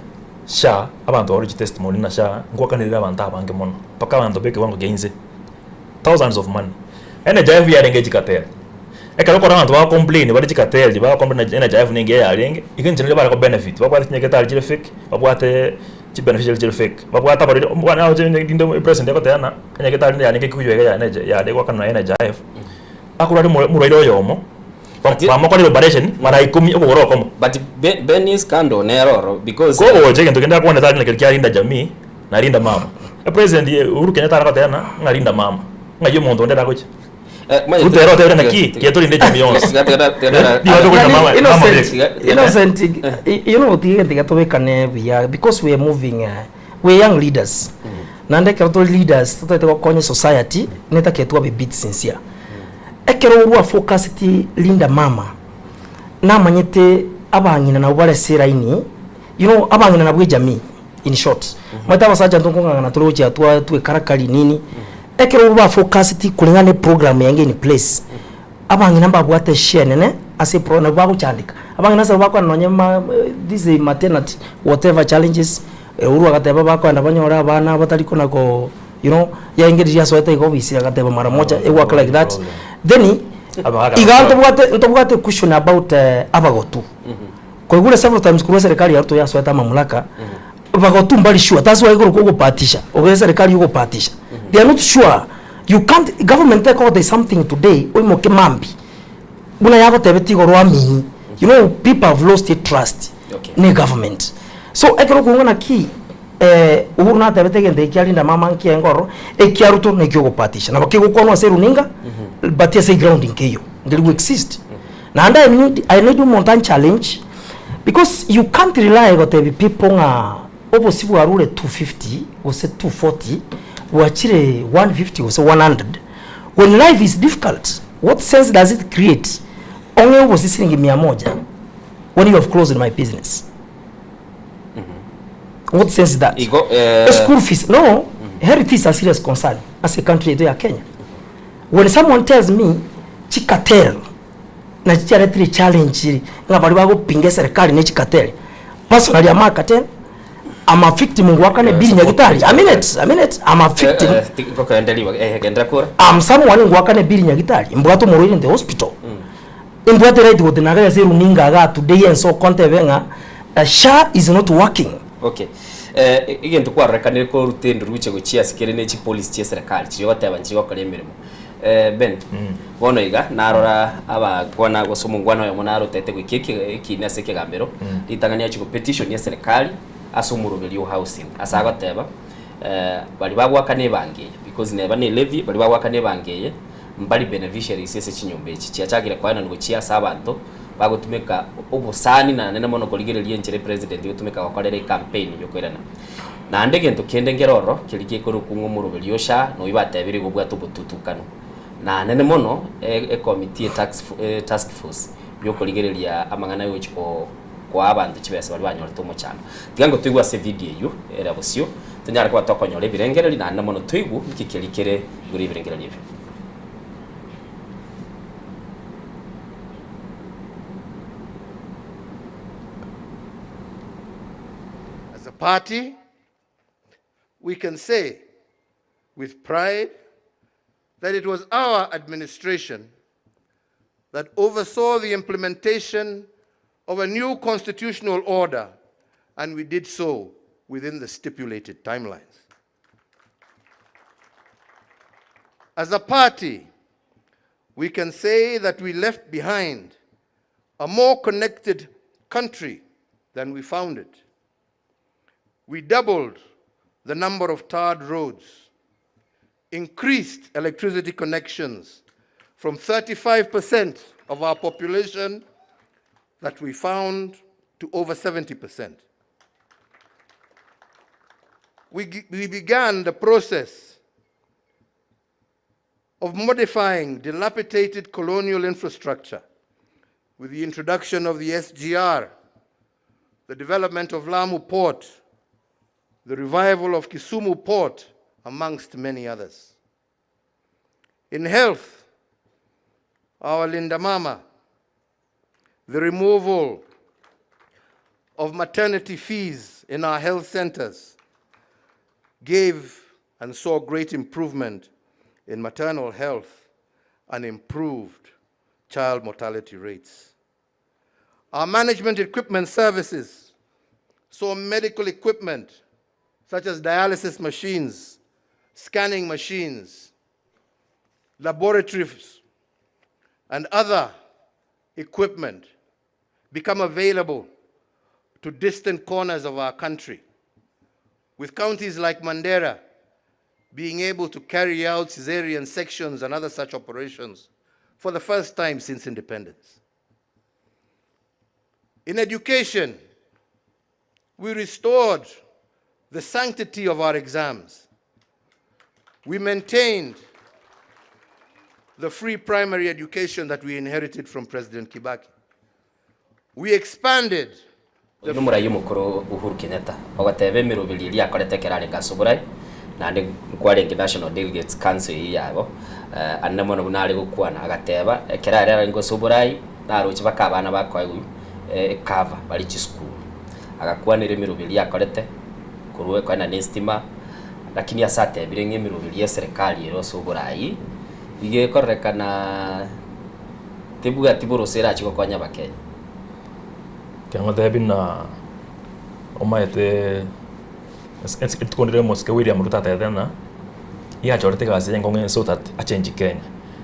SHA, abanto barwe chitestimony na SHA, nkwakanirire abanto abange mono, mpaka abanto ba ekewango kia inse, thousands of money. NHIF yarenge chikateri. Ekero okora abanto bago complain bare chikateri, bago complain na NHIF nengiya yarenge, igo inche nario bare ko benefit, babwate chinyagitari chire fake, babwate chibeneficiary chire fake, babwate abarwaire, omwana oche rinde president agoteba ng'a enyagitari yarenge kikuyu iga ya NH yare goakanwa na NHIF, Akorwaria omorwaire oyomo, bamokorire operation mara ikomi okogoro okomo. But Benny scandal nere oro because. Kogocha egento kende akwane tari nakeri kia Linda Jamii na Linda Mama. President Uhuru Kenyatta aragoteba ng'a ng'a Linda Mama. Ng'ai omonto onde aragocha? Ruto ere otebire naki tiga torinde jamii yonsi. Nigo tokorinda mama mama beka. Innocent, you know tiga egento iga tobekane buya because we are moving we are young leaders naende ekero tore leaders totagete gokonya esociety netake twabe bit sincere. Ekero orwa focused Linda Mama namanyete abang'ina nabwo bare ase elaini you know abang'ina nabwo ejamii in short. Omanyete abasacha intwe nkong'ang'ana tore gochia twa twekarakari nini, ekero orwa focused kulingana na eprogram yaye in place, abang'ina mbabwate eshare enene ase epro nabwo bagochandeka. Abang'ina ase abwo bakogenda nonye ma this maternity whatever challenges, Uhuru agateba bakoenda banyore abana batari kona ko you know, yaenge riria asoete iga ofisi agateba mara moja e work like that. Then iga ntobwate ntobwate question about abagotu. Kwaigure several times korwa eserikali ya Ruto yasoete amamulaka, bagotu mbari sure, that's why igoro kogopatisha, obe eserikali ogopatisha. They are not sure, you can't, government tekogotebia something today oimoke mambia, buna yagotebetie igoro amini, you know people have lost trust ne government. So ekero okong'wa naki Uhuru natebete egento eki arinda mama nkiaye ororo, ekia Ruto nekio ogopatisha. Nabo kegokwanwa ase eruninga, but ase eground nkeiyo, nkeri go exist. Naende I need, I need omonto an challenge, because you can't rely gotebia people ng'a obosie bwarure 250 gose 240 bwachire 150 gose 100, when life is difficult, what sense does it create ong'e obosie siringi mia moja when you have closed my business? What sense is that? Igo, eh, School fees no health is a serious concern as a country yetu ya Kenya. When someone tells me chikatel na chiaretire challenge iri ng'a baria bagopinga eserikali ne chikatel personally am a cartel I'm a victim ngwakane bill nyagitari a minute a minute I'm a victim Eh, eh, gokoenderiwa, eh, gendera kura. I'm someone ngwakane bill nyagitari mbwate omorwaire in the hospital Imbwate right gotenena iga ase eruninga igaa today ense okontebe ng'a SHA is not working. Okay. Eh, egento kwarorekanire koruta enduruche gochia ase kere ne chipolisi chia eserekari chiria ogoteba nchiri gokora emeremo. Eh, Ben, bono iga narora abakwana gose omongwana oyomo narotete goika eke ekina ase ekegambero, ritang'ani achia gopetition eserekari ase omoroberio o housing ase agoteba eh, baria bagoakana ebango eye because neba ne levy baria bagoakana ebango eye mbari beneficiaries ase chinyomba echi chiachakire koenanwa gochia ase abanto bagotumeka obosani na nene mono korigereria enchera epresident egotumeka gokorera ecampaign yokoirana. Naende egento kende nkere ororo keria gekorokwa ng'a omoroberi o SHA noyo batebire igo obwate obotutukanu na nene mono ecommittee etax etask force yokorigereria amang'ana yogochia ko koa abanto chibesa baria banyorete omochando. Tiga ngotoigwe ase evideo eyio ere bosio tonyare koba tokonyora ebirengereri naende mono toigwe nki keria kere igoro y'ebirengererio ebi. As a party, we can say with pride that it was our administration that oversaw the implementation of a new constitutional order, and we did so within the stipulated timelines. As a party, we can say that we left behind a more connected country than we found it. We doubled the number of tarred roads, increased electricity connections from 35% of our population that we found to over 70%. We, we began the process of modifying dilapidated colonial infrastructure with the introduction of the SGR, the development of Lamu Port, the revival of Kisumu Port, amongst many others. In health, our Linda Mama, the removal of maternity fees in our health centers gave and saw great improvement in maternal health and improved child mortality rates. Our management equipment services saw medical equipment such as dialysis machines, scanning machines, laboratories, and other equipment become available to distant corners of our country, with counties like Mandera being able to carry out cesarean sections and other such operations for the first time since independence. In education, we restored the sanctity of our exams. We maintained the free primary education that we inherited from President Kibaki. We expanded Oyo nomorai omokoro Uhuru Kenyatta ogoteba emeroberi eria akorete ekero arenge ase oborai naende nkwarenge National Delegates Council eyio yabo ande mono buna are gokwana agateba ekero aria arenge ase oborai naroche baka abana bakoegwa ecover bare chisukuru. Agakwanera emeroberi akorete korwa ekoena na estima lakini ase atebire ng'a emeroberi ya eserekari ere ase oborai iga ekororekana tebwati boroso erache gokonya abakenya. Ekero buna omaete rituko ndire omosike William Ruto atebete ng'a nigo achorete egasi eye enkong'u so that a change Kenya.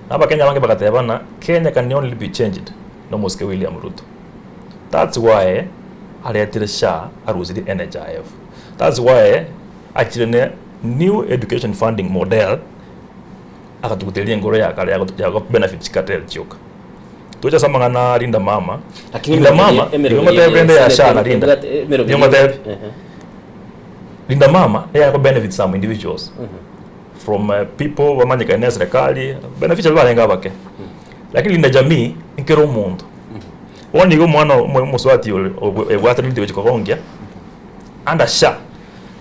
Na abakenya abange bagateba ng'a Kenya can only be changed na omosike William Ruto. That's why aretire SHA arusirie NHIF. That's why achire ne new education funding model agatuguteria enkoro ya kare ya go benefit chicartel chioka. Toche ase amang'ana a Linda Mama, Lakini Linda emeroberi Mama, emeroberi nigo ngotebia rende ya SHA na Linda. emeroberi Nigo ngotebia. Linda Mama nigo eko benefit some individuals from people bamanyekane na eserekari, beneficiary barenge abake. Lakini Linda Jamii nkere omonto. Bono nigo omwana omosubati ore obwatanete gochia kogongia under SHA,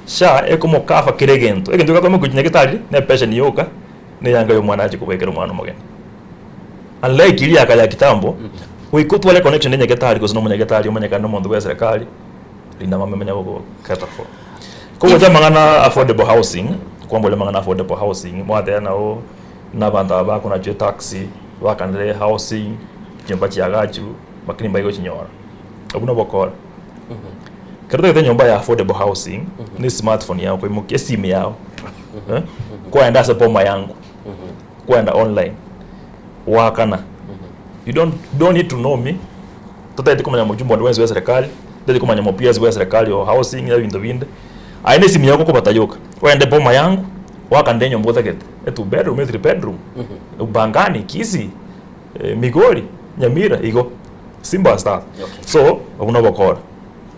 SHA ekomocover kera egento, egento gekomoka gochia nyagetari na epension yoka. na eyanga y'omwana ache kobekera omwana omogeni. Unlike eria ya kare ya kitambo, goika otware connection na enyagetari gose na omonyagetari omanyekane na omonto bwa eserekari, rinda mama omanye goketa for. Kogocha amang'ana affordable housing, kwamboria amang'ana affordable housing, mwateba nabo na abanto aba bakonachwa etax, bakanire housing, chinyomba chiagachirwe, lakini mbaigochinyora. Obwo nobokora. Ekero otagete enyomba ya affordable housing, ne smartphone yago okoimokia esimu yago, eh, kwaenda ase boma yangu, kwaenda online, goakana, you don't, don't need to know me, totageti komanya mojumbe onde bwensi bwa eserekari, totageti komanya mo PS bwa eserekari o housing na ebinto binde, aye na esimu yago okobata yoka, ogende boma yangu, oakanere enyomba otagete, e two bedroom, e three bedroom, Pangani, Kisii, Migori, Nyamira, igo. Simple as that. So, obwo nobokora.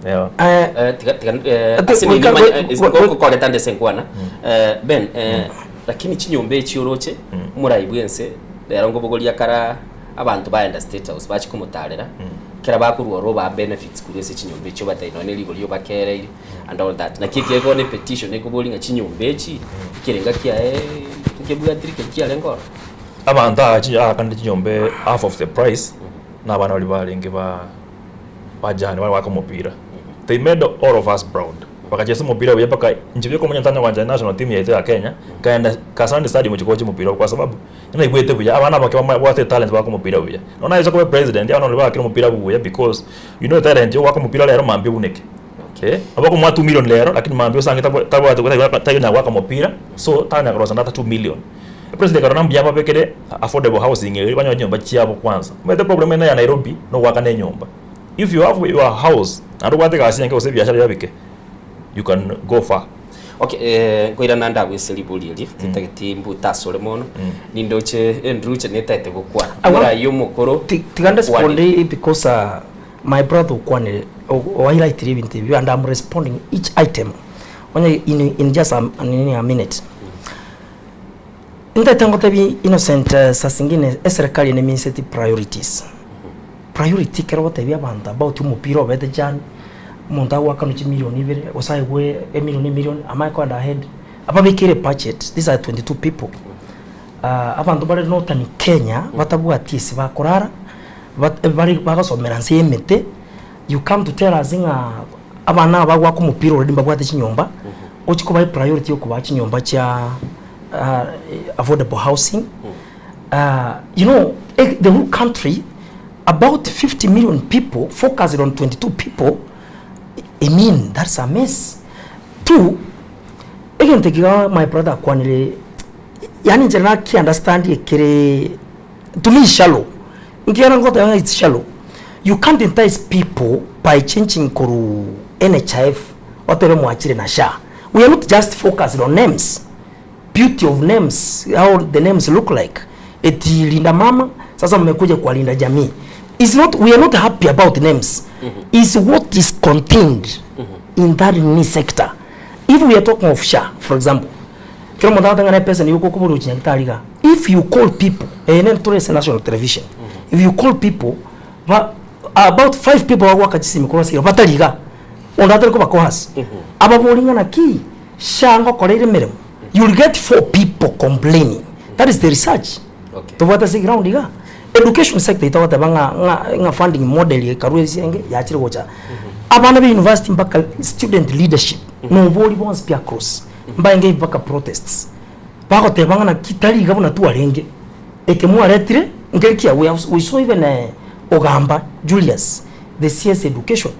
Yeah. Eh, tiga tiga eh, Ati, ase nini goika- manya- go- eh, go- go- gokoreta nde ase enkwana Eh, Ben eh, lakini chinyomba echi oroche omorai bwense rero ngobogoria kara abanto baenda state house bachia komotarera kera bakorwa ororo ba benefits korwa ase chinyomba echio obatebie nonye ne rigori obakereire and all that. Naki ekiagera bono epetition ekoboria ng'a chinyomba echi ekerenga kiaye nkebwatire keri kiarenge ororo. Abanto aa chi aakanire chinyomba half of the price na abana baria barenge ba bajane bare goaka omopira. They made all of us proud. Bagachesa omopira buya mpaka inche buya komanya ntanya goancha national team yaito ya Kenya, nkaenda Kasarani stadium gochia kowacha omopira kwa sababu naigwete buya abana abake babwate etalent bagoaka omopira buya. Nonya naye koba president abana baria baakire omopira buya because you know etalent ya goaka omopira rero mambia obuneke. Eh, nabo okomoa 2 million rero lakini mambia osange tabwati tanyara goaka omopira so tanyara korosa ata 2 million. President ekarora mbuya ababekere affordable housing eria banyore chinyomba chiabo kwanza. Omanyete problem ene ya Nairobi na ogoakana enyomba. If you have your house naende obwate egasi enke gose ebiashara biabike, you can go far. Okay, eh, nkoirana ndagwe ase ribori erio, tintageti mbute asore mono, nindoche enduche netaete gokwana. Agwo- Omorai omokoro Tiga okwanire. ndesponde because uh, my brother okwanire o highlightire ebinto ebio and I'm responding each item onye in, in just a, nini a minute. Ntaete ngotebie Innocent saa zingine eserekari neminseti priorities. Priority ekero ogotebia abanto about omopira obete chani, omonto agoakanwa chimilion ibere, gose aegwe emilion emilion, amanye kogenda ahead. Ababekire ebudget, these are 22 people, abanto bare northern Kenya batabwati ase bakorara, bare bagosomera nse ya emete. You come to tell us ng'a abana aba bagoaka omopira already mbabwate chinyomba, ochie kobae priority ya okobaa chinyomba chia affordable housing. You know, the whole country about 50 million people focused on 22 people, I mean that's a mess. Two, egento eke iga my brother akwanire, yaani inche naki understand ekere to me is shallow. Nkiagera ngoteba ng'a it's shallow. You can't entice people by changing korwa NHIF otebe mwachire na SHA. We are not just focused on names, beauty of names, how the names look like. Eti Linda Mama, sasa mmekuja kwa Linda Jamii. It's not, we are not happy about names. It's what is contained in that new sector. If we are talking of SHA, for example, kero omonto agoteba ng'a na epesa nigo okobora gochia nyagetari iga. If you call people, eye nere tore ase national television, if you call people, ba, about five people bagoaka chisimi korwa ase iga batari iga, onde atari kobakoa ase. Ababori ng'a naki SHA ngokoreire emeremo, you will get four people complaining. That is the research. Tobwate ase eground iga. Education sector togoteba ng'a ng'a ng'a funding model ekarwa ase enge yachire gocha. Abana be university mpaka student leadership na obori bonsi pi across mbaenge mpaka protests. Bagoteba ng'a naki tari iga buna twarenge, eke mwaretire nkeri kia we have we saw even Ogamba Julius the CS education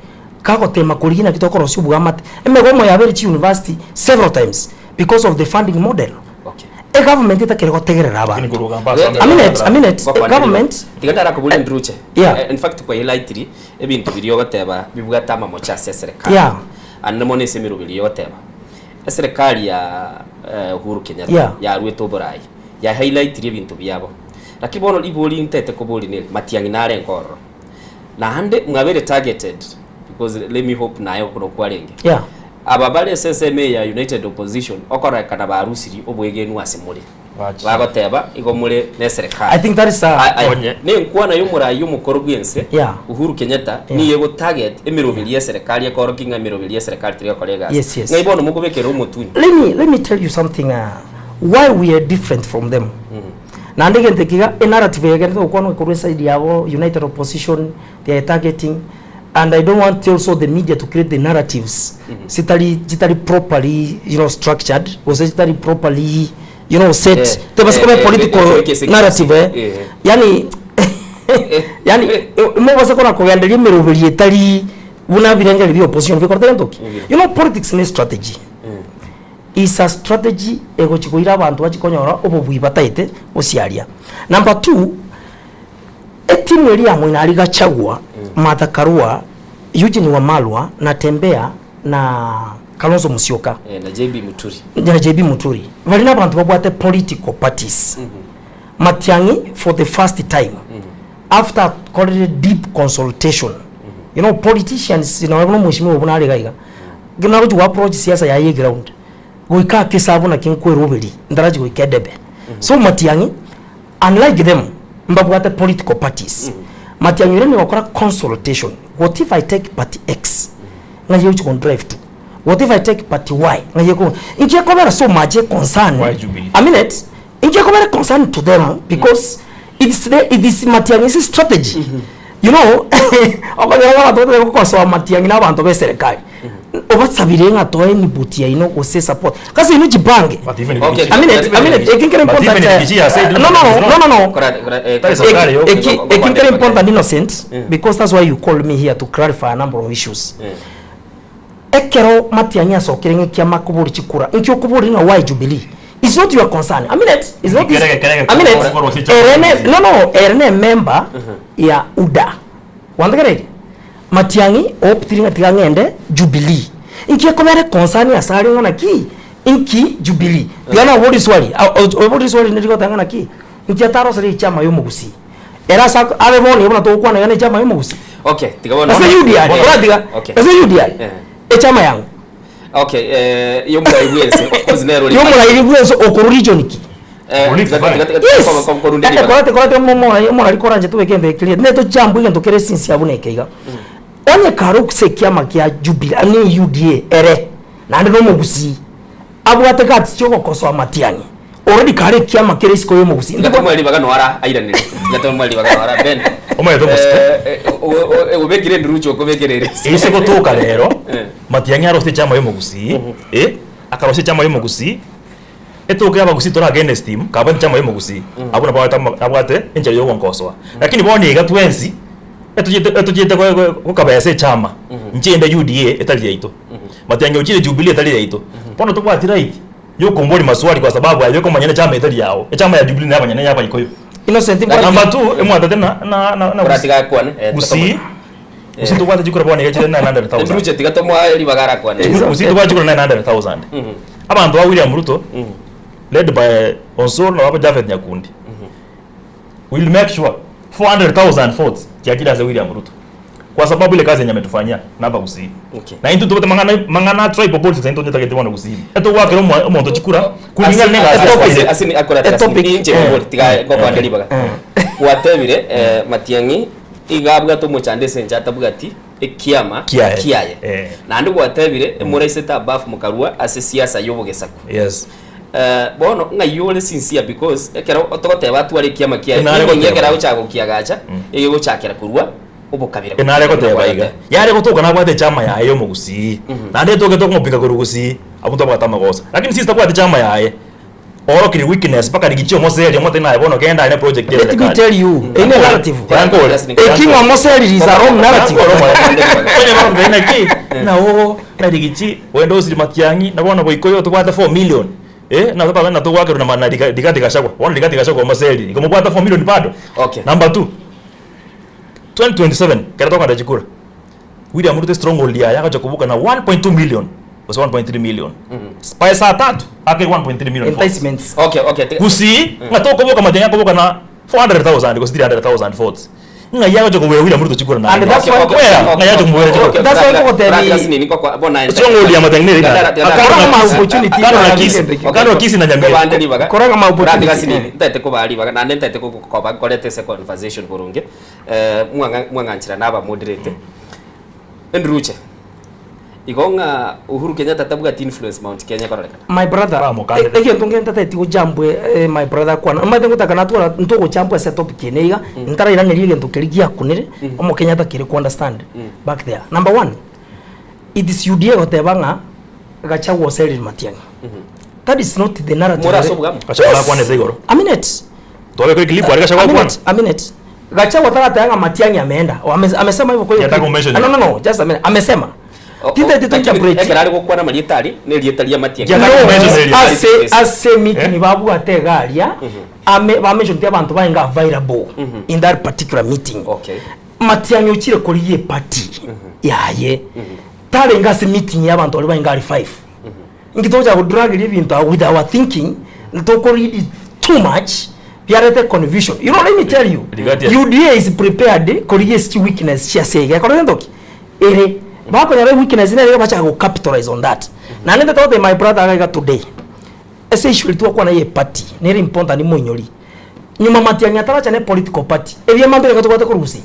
kagotema korigia naki tokorosia obwamate. Emegomo yabeire chi university several times because of the funding model. Egovernment etakere gotegerera abanto. A minute, a minute, egovernment. Tiga ndarakoborie Ndruche. Yeah. In fact kwa highlightiri ebinto biria ogoteba bibwate amamocho ase eserekari. Yeah. Ande mono ase emeroberi eyio ogoteba. Eserekari ya Uhuru Kenyatta Yeah. yaruete oborai, ya highlightiri ebinto biabo. Lakini bono ribori ntete koboria neri, Matiang'i narenge ororo. Naende mwabeire targeted because let me hope naye okoro kwarenge. Yeah. Aba bare ase ensemo eye ya United Opposition okororekana barusirie obwegenwa ase more. Bagoteba igo more neserekari. I think that is a- Ai- ai, Nenkwana y'omorai omokoro bw'ense Yeah. Uhuru Kenyatta Yeah. nigo egotarget emeroberi y'eserekari ekorokia ng'a emeroberi y'eserekari teri gokora egasi. Yes, yes. Ng'ai bono mokobekera omotuni? Let me, let me tell you something uh, why we are different from them. Naende egento eke iga enarrative eye egenderete gokwanwa korwa eside yabo United Opposition they are targeting and I don't want also the media to create the narratives chitari chitari properly you know structured gose chitari properly you know set Eh, tebase eh, koba eh, political eh, eh, eh, narrative eh. eh. Yani yani mobase kora kogenderia emeroberi etari buna birengeri bia opposition bikorete gento ki you know politics ne strategy is a strategy egochi koira abanto bachi konyora obobui bataete gosiaria. Number two, etimu eria ya Moina aria Gachagua, Martha Karua, Eugene Wamalwa, Natembeya na Kalonzo Musyoka Eh, na JB Muturi. na JB Muturi bari na abanto babwate political parties. Matiang'i for the first time after akorire deep consultation you know politicians nonye buna omweshimiwa buna are iga iga Nagochia go approach siasa yaye eground goika ake ase naki nkweroberia ntarachi goika edebe. So Matiang'i unlike them mbabwate political parties. Matiang'i oria nigo agokora consultation, what if I take party X ng'ai egochi kon drive to, what if I take party Y ng'ai eko inki ekobera so much a concern Why Jubilee? a minute inki ekobera a concern to them because it's the, it is Matiang'i's strategy You know, okonyora ng'a abanto batari gokosoa matiang'i na abanto b'eserekari obasabire ng'a toe input yaino gose support kasi inwe jipange But even Okay. A minute, a minute, eki nkere But important, even eh, Riggy has said no, no, no, no, no. Kora- kora- eh, That is kora- a very Eki- Go- eki go- go- eki nkere go- important innocent Yeah. because that's why you called me here to clarify a number of issues Eh. ekero matiang'i asokire ng'a ekiama akobori chikura inki okobori ng'a why jubilee It's not your concern. A minute. It's not this. Kerege, kerege, A minute. koro, koro, Erene, no, no. Erene member ya UDA. Wantegereire? Matiang'i optiri ng'a tiga ng'ende Jubilee. Inki ekobera concern ase are ng'a naki? Inki Jubilee? Tiga nabori swali. Obori swali neri goteba ng'a naki? Inki atarosire echama ya omogusii? Ere ase abe bono buna togokwana iga ne echama ya omogusii. Okay, tiga bono. Ase UDA, oratiga. Okay. Ase UDA. Eh. Echama yango. Okay, eh, yomorai bwense, of course nero ori- Yomorairi bwense okorwa region ki? Eh, Rift tiga- Valley. tiga- tiga- Yes. ko- ko- korunda Eh, ribaga. korate korate omorai omorari koranche tobeke egento eke ne tochiambwe egento kere since abuna eke iga. Onye kare okuse ekiama kia Jubilee ani UDA ere naende na omogusii abwate guts chiogokosoa matiang'i already kare ekiama kere isiko ya omogusii. Tiga tomoe ribaga noara airanere. Tiga tomoe ribaga noara Ben. Omanyete omosike. Eh, eh, o- o- o- Obekire enduruche okobekera erisi. Ase gotoka rero, Matiang'i arosie echama y'omogusii, eh, akarosia echama y'omogusii, etoke y'abagusii tore against him, kabwate echama y'omogusii, abwo nabo abwate ama abwate enchera y'ogonkosoa. Lakini bono iga twensi, etochiete etochiete go- go- gokabesa echama, inche inde UDA etari yaito, Matiang'i ochire Jubilee etari yaito, bono tobwati right yokomboria maswali kwa sababu aye okomanya nechama etari yao, echama ya Jubilee neyabanyene yabaikoyo. Innocent mbwate- Number two, emwatete na na na na Oratiga akwane, eh, Gusii. Gusii tobwate chikura bono iga chire 900,000. Enduruche tiga tomoe ribaga arakwane. Gusii tobwate chikura 900,000. Abanto ba William Ruto led by Onsoro na baba Japhet Nyakundi will make sure 400,000 votes chiachire ase William Ruto kwa sababu ile kazi yenye ametufanyia na hapa Gusii. Okay. Na intwe tobwate mang'ana mang'ana a tribal politics intwe ntotagete bono Gusii. Etogwakera omo- omonto chikura kulingana na egasi Ase akorete. inche tiga ngokwande ribaga. Gwatebire eh, Matiang'i iga abwate omochando ase enche atabwati ekiama Kiaye. kiaye. Eh. Naende gwatebire emoraisete above mokarua ase siasa y'obogesaku. Yes. Eh, bono ng'ai ore sincere because ekero togoteba atware ekiama kiaye Enare meaning goteba. ekero agochaka gokiagacha egegochakera korwa obokabira Enare goteba iga yare gotoka nabwate echama yaye y'omogusii naende etoke tokomopinga korwa gusii abwo ntobwate amagoso lakini since tabwati chama yaye Oorokirie weakness mpaka rigichia omoseri omote naye bono genda aye ne project ya Let me serikali. tell you, eye ne narrative. Yankore. Eki ng'a omoseri is a wrong narrative. Onye bono ngai naki na oo na rigichi wende osiri matiang'i na bono boikoyo tobwate 4 million eh na tobwate na togwakerwa na ma- na Riga- Rigathi Gachagua bono Rigathi Gachagua omoseri igo mobwate 4 million bado Okay. number 2 2027 kero tokogenda chikura William Ruto stronghold yaye agocha kobuka na 1.2 million gose 1.3 million by saa tatu ake 1.3 million votes. Enticements. Okay, okay. tiga- Gusii ng'a tokoboka Matiang'i akoboka na 400,000 gose 300,000 votes ng'ai agocha kobua William Ruto chikura And naende that's why- Where? Ng'ai agocha kobua chikura Okay, That's why Brad- ngogotebi- Brad Gasini, niko kwa- bona Stronghold ya Matiang'i nere Tiga- ina. tiga- Akaro na ma Kisii. opportunity Karo na ya Kisii. Kisii. Karo na Kisii na Nyamira. Kobande ribaga. Koranga ma Brad opportunity. Gasini, ntaete kobaa ribaga naende ntaete koba nkorete ase conversation boronge eh, mwang'a- mwang'anchera na abamoderete Enduruche igo ng'a Uhuru Kenyatta tabwati influence Mount Kenya kororekana. My brother, Bamokandete. e- egento nkere ntateti gochambwe eh, my brother kwana omanyete ngotaka natwara ntogochambwa ase topic ene iga ntarairaneria egento keria giakunire omokenya atakire ku understand back there. Number one, it is UDA goteba ng'a Gachagua oserire Matiang'i. That is not the narrative. More ase obogamo. Gachagua nakwanete igoro. A minute. Twabeka eclip aria Gachagua A akwana. minute, a minute. Gachagua tarateba ng'a Matiang'i ameenda. O, ame- Amesema hivyo kwa hiyo Yataka clip. kumention Ah, no, no, no, just a minute. Amesema. Tintete to interpret. Ekero are gokwana amarieta aria, na erieta ria Matiang'i. Yataka No, kumention eria. ase ase meeting babwate iga aria ame bamentionete abanto baenga available in that particular meeting. Okay. Matiang'i ochire korigia eparty yaye tarenge ase meeting ya abanto baria baenga aria 5 Inki togochaka godrageria ebinto with our thinking toko read it too much biarete confusion. You know let me tell you Rigati- UDA is prepared korigia ase chiweakness chiase iga ekore gento ki ere bakonyora weakness nere iga bachaka go capitalize on that. Naende ntete gotebia my brother iga iga today ase issue eria twakwana ya eparty nere important moinyori nyuma Matiang'i ataracha ne political party ebiama mbire iga tobwate korwa gusii.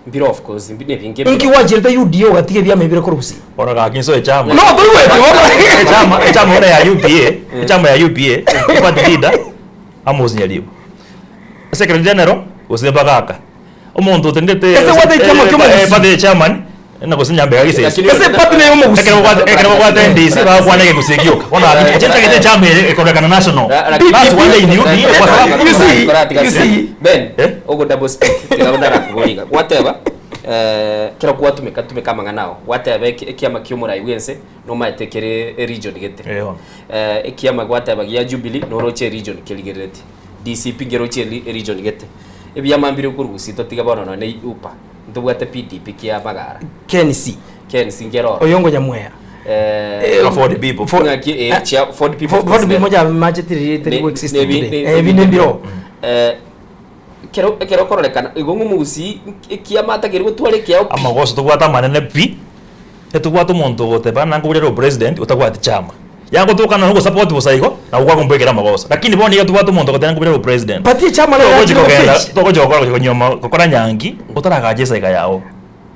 Mbire of course, mbi- nebinge mbire. Inki gwacherete UDA ogatiga ebiama ebire korwa gusii? Bono gaki nsoe echama. No, toigweti bono. Echama, echama buna ya UPA, echama ya UPA, party leader, Amos Nyaribo. Secretary General, gose Bagaka. Omonto otendete Ese gwate ekiama kia omogusii. party chairman, na gose Nyambega Gisesi. Lakini- Ese party neye omogusii. Ekero bwate ekero bwate NDC bagokwana ekegusii gioka. Bono gaki echentagete echama ere ekorekana national. That's why they in UDA kwa sababu You see, you see. Ben, Eh? ogo double speak tiga ndarakuboria iga. Gwateba eh, kero gwatumeka tumeka amang'ana ao. Gwateba eki- ekiama kia omorai bwense nomaete kere region gete. Eh, bono. Eh, ekiama gwateba gia Jubilee noroche region kerigereretie. DCP ngeroche eri- region gete. Ebiama mbire korwa gusii totige bono nonye UPA. Ntobwate PDP kia Magara. KNC. KNC nkere oro. Oyongo Nyamweya. Eh, Ka Ford people. ng'aki, eh, chia Ford people. Ford people moja machete riri Ne- go exist ne- today. ne- Eh, binde mbiro. Eh, kero ekero okororekana igo ng'omogusii ekiama atageri gotwara ekiao pi. Amagoso tobwate amanene pi, etobwate omonto ogoteba nankobori are opresident otabwati chama. Yagotoka nonya ogosupport bosa igo, nabo kwakombekera amagoso. Lakini bono iga tobwate omonto ogoteba nankobori are opresident. But echama nero Togochi yachire kogenda, gofetch. togochi gokora gochi konyuoma gokora nyangi, otaragacha esaiga yago.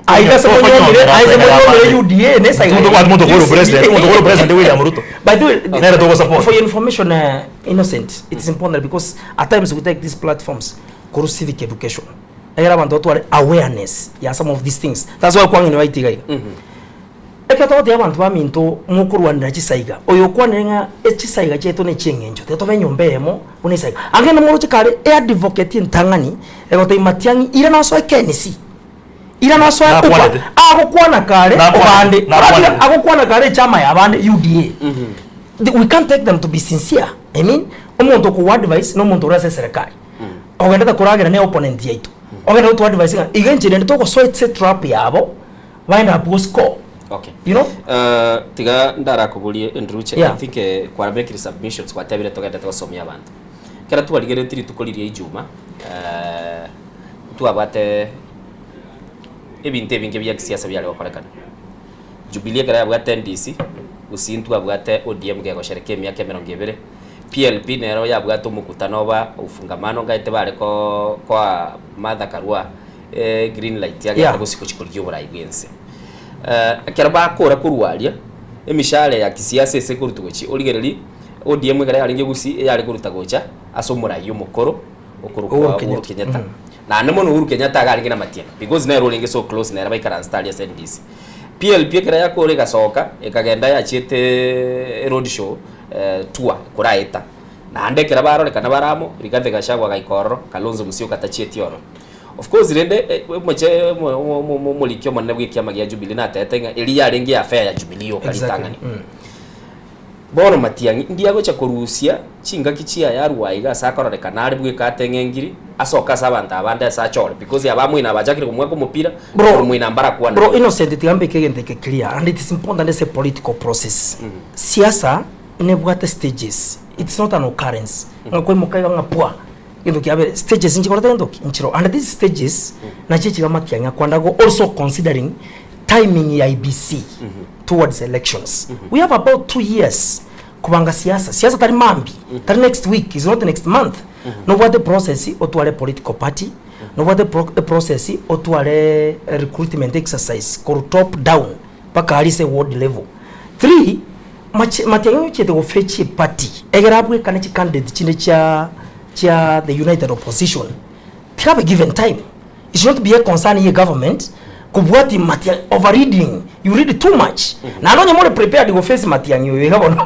Aiga ase monyomire, aise monyomire UDA ne esaiga. Tobwate omonto okobori opresident, omonto okobori opresident William Ruto. By the way, Nere togosupport. for your information, uh, Innocent, it is important because at times we take these platforms kuru civic education. Egere abanto batware awareness ya some of these things. That's why kwang'ina baito iga iga. Ekero togotebia abanto baminto mokorwanera chisaiga, oyo okwanire ng'a chisaiga chiaito ne chieng'encho, tiga tobe enyomba eyemo buna esaiga. Ang'e namoroche kare eadvocate entang'ani egotebia Matiang'i ira nosoe KNC, ira nosoe UPA, Nakwanete. agokwana kare Nakwanete. obande, Nakwanete. oratiga agokwana kare echama ya abande UDA. The- We can't take them to be sincere. I mean, omonto okowa advice na omonto ore ase eserekari. Ogendete koragera ne opponent yaito. Ogende gotoa advice ng'a iga enchera ende togosoa ase etrap yabo, baende abwo score. Okay. You know? Uh, tiga ndarakoborie Ndruche, Yeah. I think eh, kwaramekire submissions gwatebire togendete gosomia abanto. Kera twarigeretie rituko riria ijuma, eh, twabwate ebinto ebinge bia kisiasa biare gokorekana. Jubilee ekero yabwate NDC, gusii ntwabwate ODM gegosherekea emiaka emerongo ebere, PLP nero yabwate omokutano oba ufungamano ngaete bare ko koa Martha Karua green light agende Yeah. gose gochia korigia oborai bwense. Ekero bakora korwa aria, emishahara ya kisiasa ase ekorutwa gochia origereria ODM ekero yarenge gusii eyare koruta gocha ase omorai omokoro okorokwa Uhuru Uhuru Kenyatta. Kenyatta. Naende mono Uhuru Kenyatta iga arenge na matiang'i because nere orenge so close nere baikaransete aria ase NDC. PLP ekero yakora egasoka ekagenda yachiete road show tour koraeta. Naende ekero barorekana bare amo, Rigathi Gachagua agaika ororo, Kalonzo Musyoka tachieti ororo. Of course rende omoche omoriki omonene bw'ekiama gia Jubilee natebete ng'a eria yarenge eaffair ya Jubilee yoka Exactly. ritang'ani. Bono Matiang'i ndiagocha korusia chingaki chiaye arue aiga ase akororekana are bweka ateng'e engiri, asoke ase abanto abande ase achore because abamoino abachakire komoaka omopira, Bro, korwa moino mbarakwane. bro Innocent tiga mbeke egento eke clear and it is important ase political process. Siasa nebwate stages, it's not an occurrence ng'a kwaimoka iga ng'a pwa Gento kia bere stages nchikorete gento ki nchiro and these stages nachio chiga matiang'i akwanda go also considering timing ya IEBC towards elections we have about 2 years kobanga siasa siasa tari mambi tari next week is not next month nobwate process otware political party nobwate pro process otware recruitment exercise korwa top down mpaka aria ase ward level. Three, mache matiang'i ochiete gofetch eparty egere abwekane chicandidate chinde chia chia the united opposition tirabe given time it should not be a concern ye government kobwati matiang'i overreading you read too much naende onye more prepared goface matiang'i oyo iga bono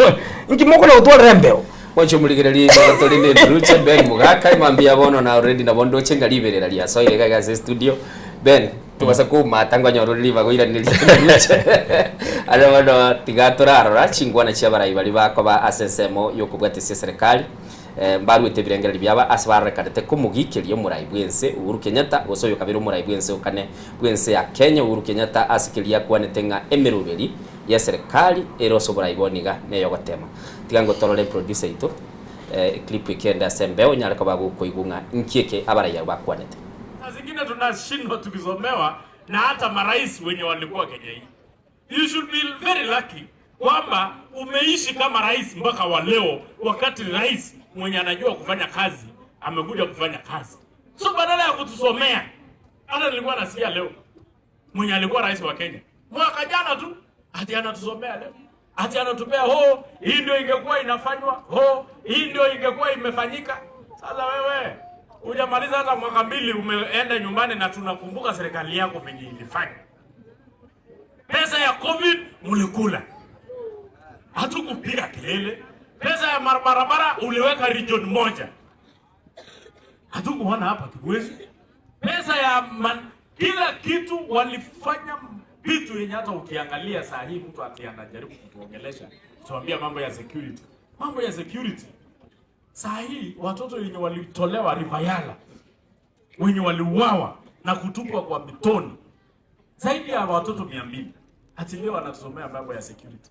inki mokona gotwarera embeo. Mwanche omorigereria nigo tore ne Ndruche Ben Mogaka emambia bono na already nabo ndoche ng'a riberera riasoire iga iga ase estudio. Ben, Tobasa koumata nkonyora ore ribaga oiranerie Ndruche. Aria bono tiga torarora chinkwana chi'abarai baria bakoba ase ensemo y'okobwatesia eserekari, mbaruete ebirengererio biabo ase barorekanete komogikeria omorai bw'ense Uhuru Kenyatta gose oyo kabere omorai bw'ense okane bw'ense ya Kenya Uhuru Kenyatta ase keria akwanete ng'a emeroberi y'eserekari ere ase oborai bono iga neyogotema. Tiga ngotorore producer oito eclip eke ende ase embeo onyare koba gokoigwa ng'a inki eke abarai abwo bakwanete. Saa zingine tunashindwa tukisomewa na hata marais wenye walikuwa Kenya hii. You should be very lucky kwamba umeishi kama rais mpaka wa leo, wakati rais mwenye anajua kufanya kazi amekuja kufanya kazi. So badala ya kutusomea, hata nilikuwa nasikia leo mwenye alikuwa rais wa Kenya mwaka jana tu ati anatusomea leo, ati anatupea ho, hii ndio ingekuwa inafanywa, ho, hii ndio ingekuwa imefanyika. Sasa wewe hujamaliza hata mwaka mbili, umeenda nyumbani na tunakumbuka serikali yako venye ilifanya. Pesa ya COVID mulikula, hatukupiga kelele. Pesa ya barabara uliweka region moja, hatukuona hapa Kibwezi. Pesa ya man, kila kitu walifanya vitu yenye hata ukiangalia saa hii mtu ati anajaribu kutuongelesha tuambia mambo ya security, mambo ya security. Saa hii watoto wenye walitolewa Rivayala, wenye waliuawa na kutupwa kwa mitoni, zaidi ya watoto 200 ati leo wanatusomea mambo ya security.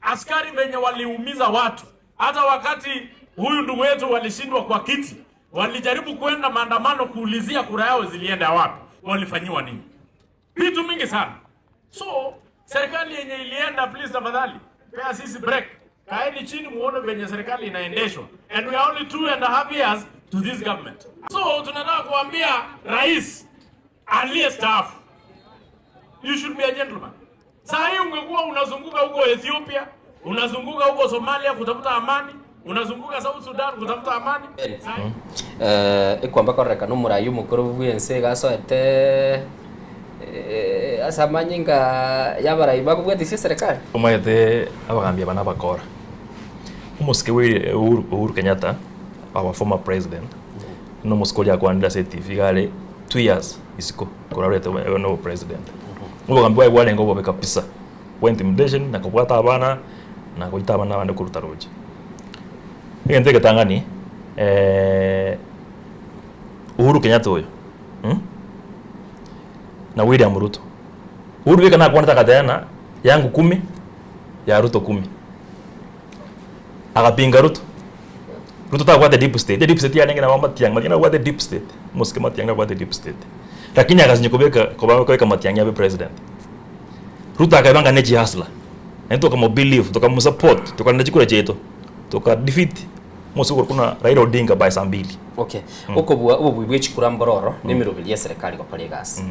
Askari venye waliumiza watu, hata wakati huyu ndugu yetu walishindwa kwa kiti, walijaribu kwenda maandamano kuulizia kura yao zilienda wapi, walifanyiwa nini? Vitu mingi sana. So serikali yenye ilienda, please tafadhali pea sisi break, kaeni chini muone venye serikali inaendeshwa, and we are only 2.5 years to this government. So tunataka kuambia rais aliyestaafu, you should be a gentleman. Saa hii ungekuwa unazunguka huko Ethiopia, unazunguka huko Somalia kutafuta amani. Unazunguka South Sudan kutafuta amani? Eh, ekwamba kororekana omorai omokoro bw'ense iga asoete eh, ase amanyinga y'abarai bakobwatia ase eserekari. Omanyete abagambi aba nabakora. Omosike bwe Uhuru, Uhuru Kenyatta, our former president, nomosike oria akwanire ase etivi iga are 2 years isiko korwa arwete obo president. Obogambi bwaye bwarenge obobe kabisa, bwa intimidation na kobwata abana na goita abana abande koruta roche. Egento egetang'ani Uhuru Kenyatta oyo na William Ruto. Uhuru bweka nakwanete agateba ng'a yangu kumi ya Ruto kumi. Agapinga Ruto. Ruto tabwate deep state, deep state yarenge nabo Matiang'i, Matiang'i nabwate deep state, omosike Matiang'i nabwate deep state. Lakini agasinya kobeka koba kobeka Matiang'i abe president. Ruto akaebanga ne chihustler, naende tokamo believe, tokamo support, tokarenda chikura chiaito, toka defeat omosike okorokwa buna Raila Odinga by saa mbili. Okay, okobua obobui bwe chikura mboro oro na emeroberi y'eserekari gokora egasi.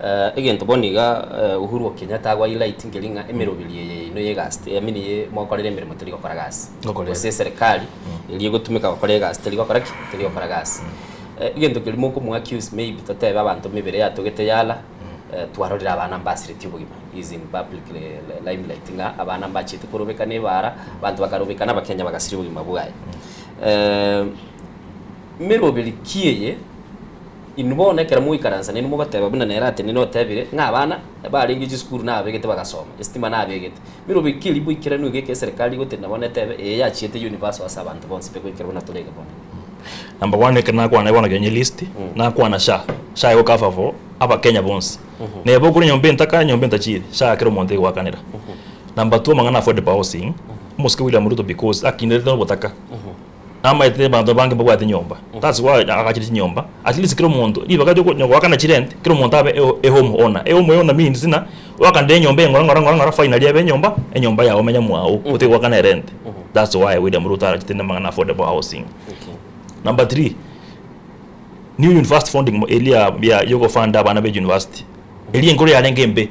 Eh, egento bono iga eh, Uhuru o Kenyatta agwa highlight nkeri ng'a emeroberi eye yaino y'egasi I mean ye mokorera emeremo teri gokora gasi. Gokora Gose eserekari eria egotumeka gokora egasi teri gokora ki? Teri gokora gasi. Eh, egento keria mokomo accuse maybe totebe abanto mebere yatogete yala, eh, twarorire abana mbasiretie obogima is in public limelight ng'a abana mbachete korobekana ebara, abanto bakarobekana abakenya bagasiria obogima bwaye. Eh, meroberi ki eye inwe bono ekero mogoikaransa nainwe mogoteba buna nere atenene otebire ng'a abana barenge chisukuru nababegete bagasoma, esitima nabegete. Meroberi ki eria boikeranu iga eke eserekari egotenena bono etebe eye yachiete universal ase abanto bonsi pe goikera buna tore iga bono. Number one ekero nakwana bono kenya list, nakwana SHA, SHA ego cover for abakenya bonsi. Neba okore nyomba entaka, nyomba entachire, SHA kera omonto egoakanera. Number two amang'ana affordable housing, omosike William Ruto because akinerete nobotaka, namaete abanto abange mbabwate nyomba, that's why agachire chinyomba, at least kera omonto ribaga ria okonya goakana chirent, kera omonto abe a home owner. A home owner means ng'a oakanire enyomba eye ng'ora ng'ora ng'ora ng'ora finally ebe enyomba, enyomba yago omenye mwago otige goakana erent. That's why William Ruto arachete na amang'ana affordable housing. Number three, new university funding eria ya yogofund abana be university, eria enkoro yarenge embe,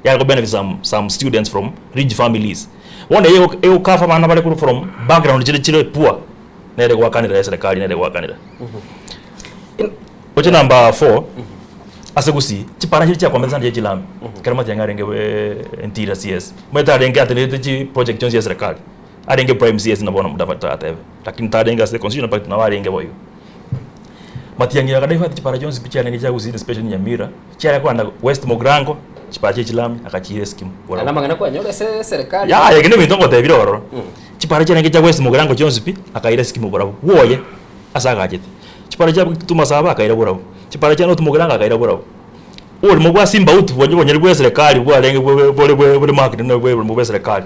yare ko benefit some some students from rich families. Bono eye ego egocover abana bare korwa from background chire chire poor, nere egoakanera eserekari nere egoakanera. Oche number four, ase gusii, chipara chiria chiakwamete sana chia chilami, ekero Matiang'i arenge entira CS, omanyete arenge atenerete chiproject chionsi chia eserekari, arenge prime CS na bono Mudavadi toratebe, lakini tarenge ase constitution but nabo arenge boigo. Matiang'i akadivert chipara chionsi pi chiarenge chia gusii especially Nyamira, chiare kogenda West Mugirango, chipara chia chilami akachiira eskimu Aya namang'ana kwanyora ase eserekari. Yaya eke nebinto ngotebire ororo. Chipara chiarenge chia West Mugirango chionsi pi, akaira eskimu barabwo, bwoye ase agachete. Chipara chia Kitutu Masaba akaira borabwo, chipara chia North Mugirango akaira borabwo. Oborimo bwa Simbauti bonye bonyene bwa eserekari bwarenge bore bore marked buna oborimo bwa eserekari,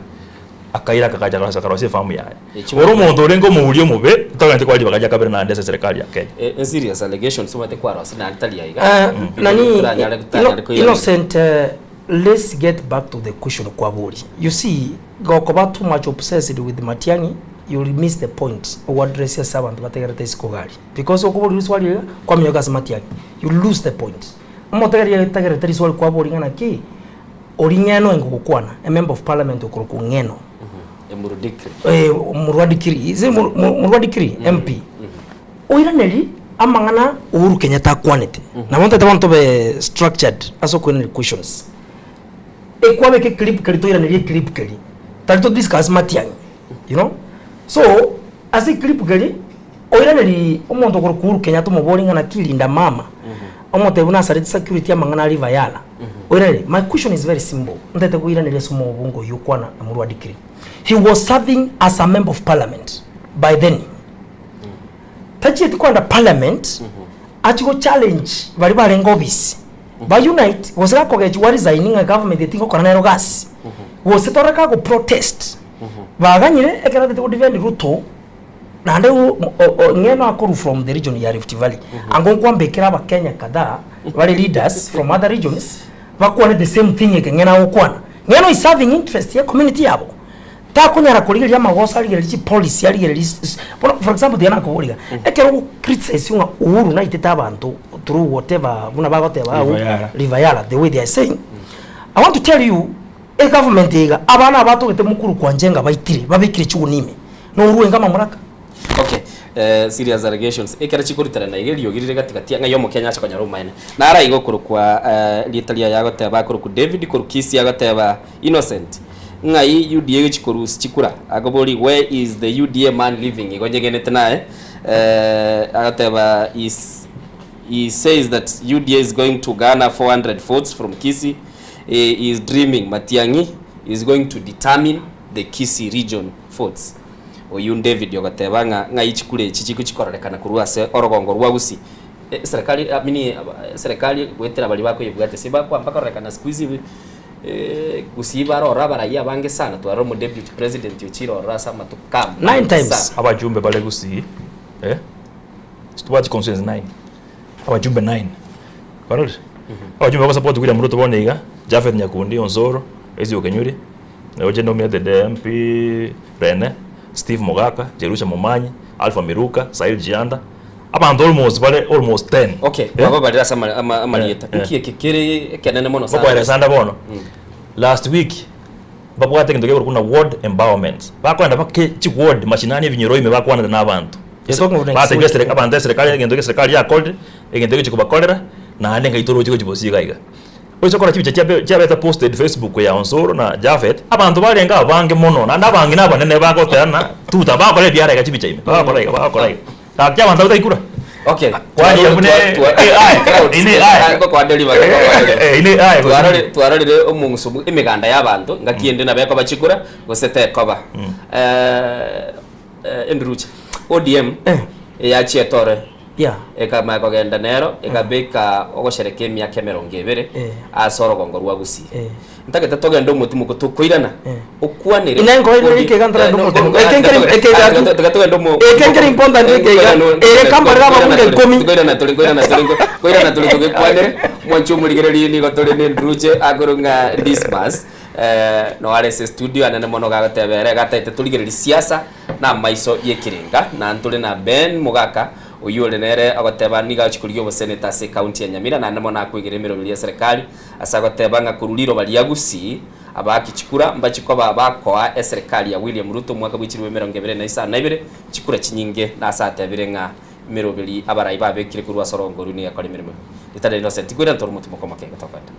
akaira akagacha akarosia akarosia efamu yaye. Ore omonto orenge omouria omobe, togenti koa ribaga ria kabere naende ase eserekari ya Kenya. Eh, serious allegations omanyete kwarosia naende tari aiga. Eh, nani Toranyare totanyare koirania. Innocent eh, let's get back to the question kwaboria you see gokoba too much obsessed with Matiang'i you'll miss the point ogoaddress ase abanto bategerete isiko gari because okoboria riswali riria kwamioka ase Matiang'i you lose the point omotegereria otegerete riswali kwaboria ng'a naki oria ng'eno enge ogokwana a member of parliament okorokwa ng'eno Emurudikiri. eh, Murwadikiri is it Murwadikiri MP oiraneri amang'ana Uhuru Kenyatta akwanete nabo ntete bono tobe structured ase okoiraneria questions ekwabeka eclip keri toiranerie eclip keri tari to discuss Matiang'i you know so ase eclip keri oiraneri omonto okorokwa Uhuru Kenyatta omobori ng'a naki linda mama omotebi buna asareti security amang'ana a River Yala oiraneri my question is very simple ntete koiraneria ase omobunge oyio okwana Murwadikiri he was serving as a member of parliament by then tachieti kogenda parliament achie go challenge baria barenge office ba unite gose gakogechiwa resign ng'a government etingokora nero gasi gose tore kago protest baganyire ekero atete go defend Ruto naende ng'eno akorwa from the region ya Rift Valley ango nkwambekera abakenya kadhaa bare leaders from other regions bakwane the same thing eke ng'eno agokwana ng'eno is serving interest ya community yabo takonyara korigereria amagoso arigererie chipolicy arigererie bono for example tiga nakoboria iga, ekero ogo criticize ng'a Uhuru naitete abanto through whatever buna bagoteba agwo River Yala. River Yala the way they are saying, I want to tell you, egovernment eye iga, abana aba batogete mukuru kwa Njenga baitire, babekire chiguni ime. Norue enga amamuraka. Okay, eh, serious allegations ekero chikoruterana iga eriogi rire gati gati ng'ai omokenya ache konyora obomaene. Naro aiga okorokwa eh, rieta riaye agoteba akorokwa David korwa Kisii agoteba Innocent ng'ai UDA egochi korusia chikura akoboria where is the UDA man living igo nyegenete naye eh, agoteba is he says that UDA is going to garner 400 votes from Kisii he is dreaming Matiang'i is going to determine the Kisii region votes. Oyio David ogateba ng'a ng'ai chikura echi chigochikororekana korwa ase orogongo rwa Gusii. Eserekari I mean eserekari goetera baria bakoyebwatia ase bakwamba kororekana siku hizi Gusii bare ororo abaraiyo abange sana twarora omo deputy president ochire ororo ase amatuko amange sana. Abajumbe bare Gusii eh, tobwati constituency nine, abajumbe nine, kwarorire? Abajumbe bagosupport William Ruto bono iga, Japhet Nyakundi, Osoro, Ezra Okenyuri, Oche nominated MP Rene, Steve Mogaka, Jerusha Momanyi, Alpha Miruka, Sail Jianda, abanto almost bare almost 10. Okay, Eh? kwababarire ase ama- ama- amarieta. Eh, eh. Nki eke kere ekenene mono sana? Ngokoeresa ande bono. Last week babwate egento kekorokwa buna ward empowerment. Bakoenda bake chiward mashinani ebinyoro ime bakwanete na abanto. You're talking of next Batebia week. esere- abanto eserekari egento eke eserekari yakorire, egento egochi kobakorera, naende ngai toroche gochi bosio iga iga. Oise korora chibicha chiabe chiabete posted Facebook ya Osoro na Japhet, abanto barenge abange mono, naende abang'ina abanene bagoteana tuta bagokora ebiara iga chibicha ime, bagokora iga bagokora iga. Gaki abanto abwo taikura. Okay. Kwaria buna eh, aye, ine aye. Eh, ine aye gose. Twarorire twarorire omong'uso bwa emeganda ya abanto ngaki ende nabo ekoba chikura gose tekoba. Eh, eh, Enduruche, ODM eyachiete ore Yeah. ekamanya kogenda nero ekabeka ogosherekea emiaka emerongo ebere Eh. ase orogongo rwa Gusii. Eh. Ntagete togende omotimoko tokoirana Eh. okwanere Ine nkoirire Odi- eke iga ntaragende Eh, no, omotimoko. no, Eke nkeri- ah, eke iga ah, tu. tiga togende omo- Eke nkeri important eke iga. Nkoirana- Ere kambarire ababunge nkoirana tore, ikomi. nkoirana tore, nkoirana tore, nkoirana tore togekwanere mwanche omorigererie nigo tore ne Ndruche akorwa ng'a Dismas eh, no are ase studio anene mono gagoteba ere gataete torigererie siasa na amaiso y'ekerenga na ntore na Ben Mogaka oyio ore nere agoteba nigo agochia korigia oboseneta ase ekaunti ya Nyamira naende mono akoigera emeroberi ya serikali ase agoteba ng'a korwa riroba ria Gusii abaaki chikura mbachie koba bakoa eserekari ya William Ruto omwaka bwe chilifu 2052 chikura chinyinge na ase atebire ng'a emeroberi abarai babekire korwa ase orongo orwo nigo ekora emeremo ritari Innocent Tikwira ntore omotimoko omokenge tokoenda.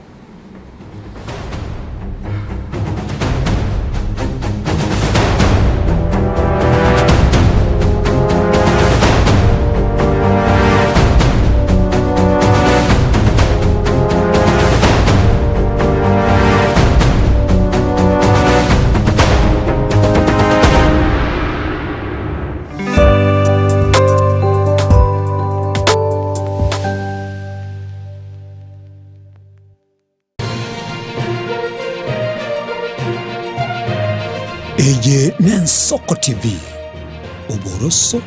Eye n'Ensoko TV, oboroso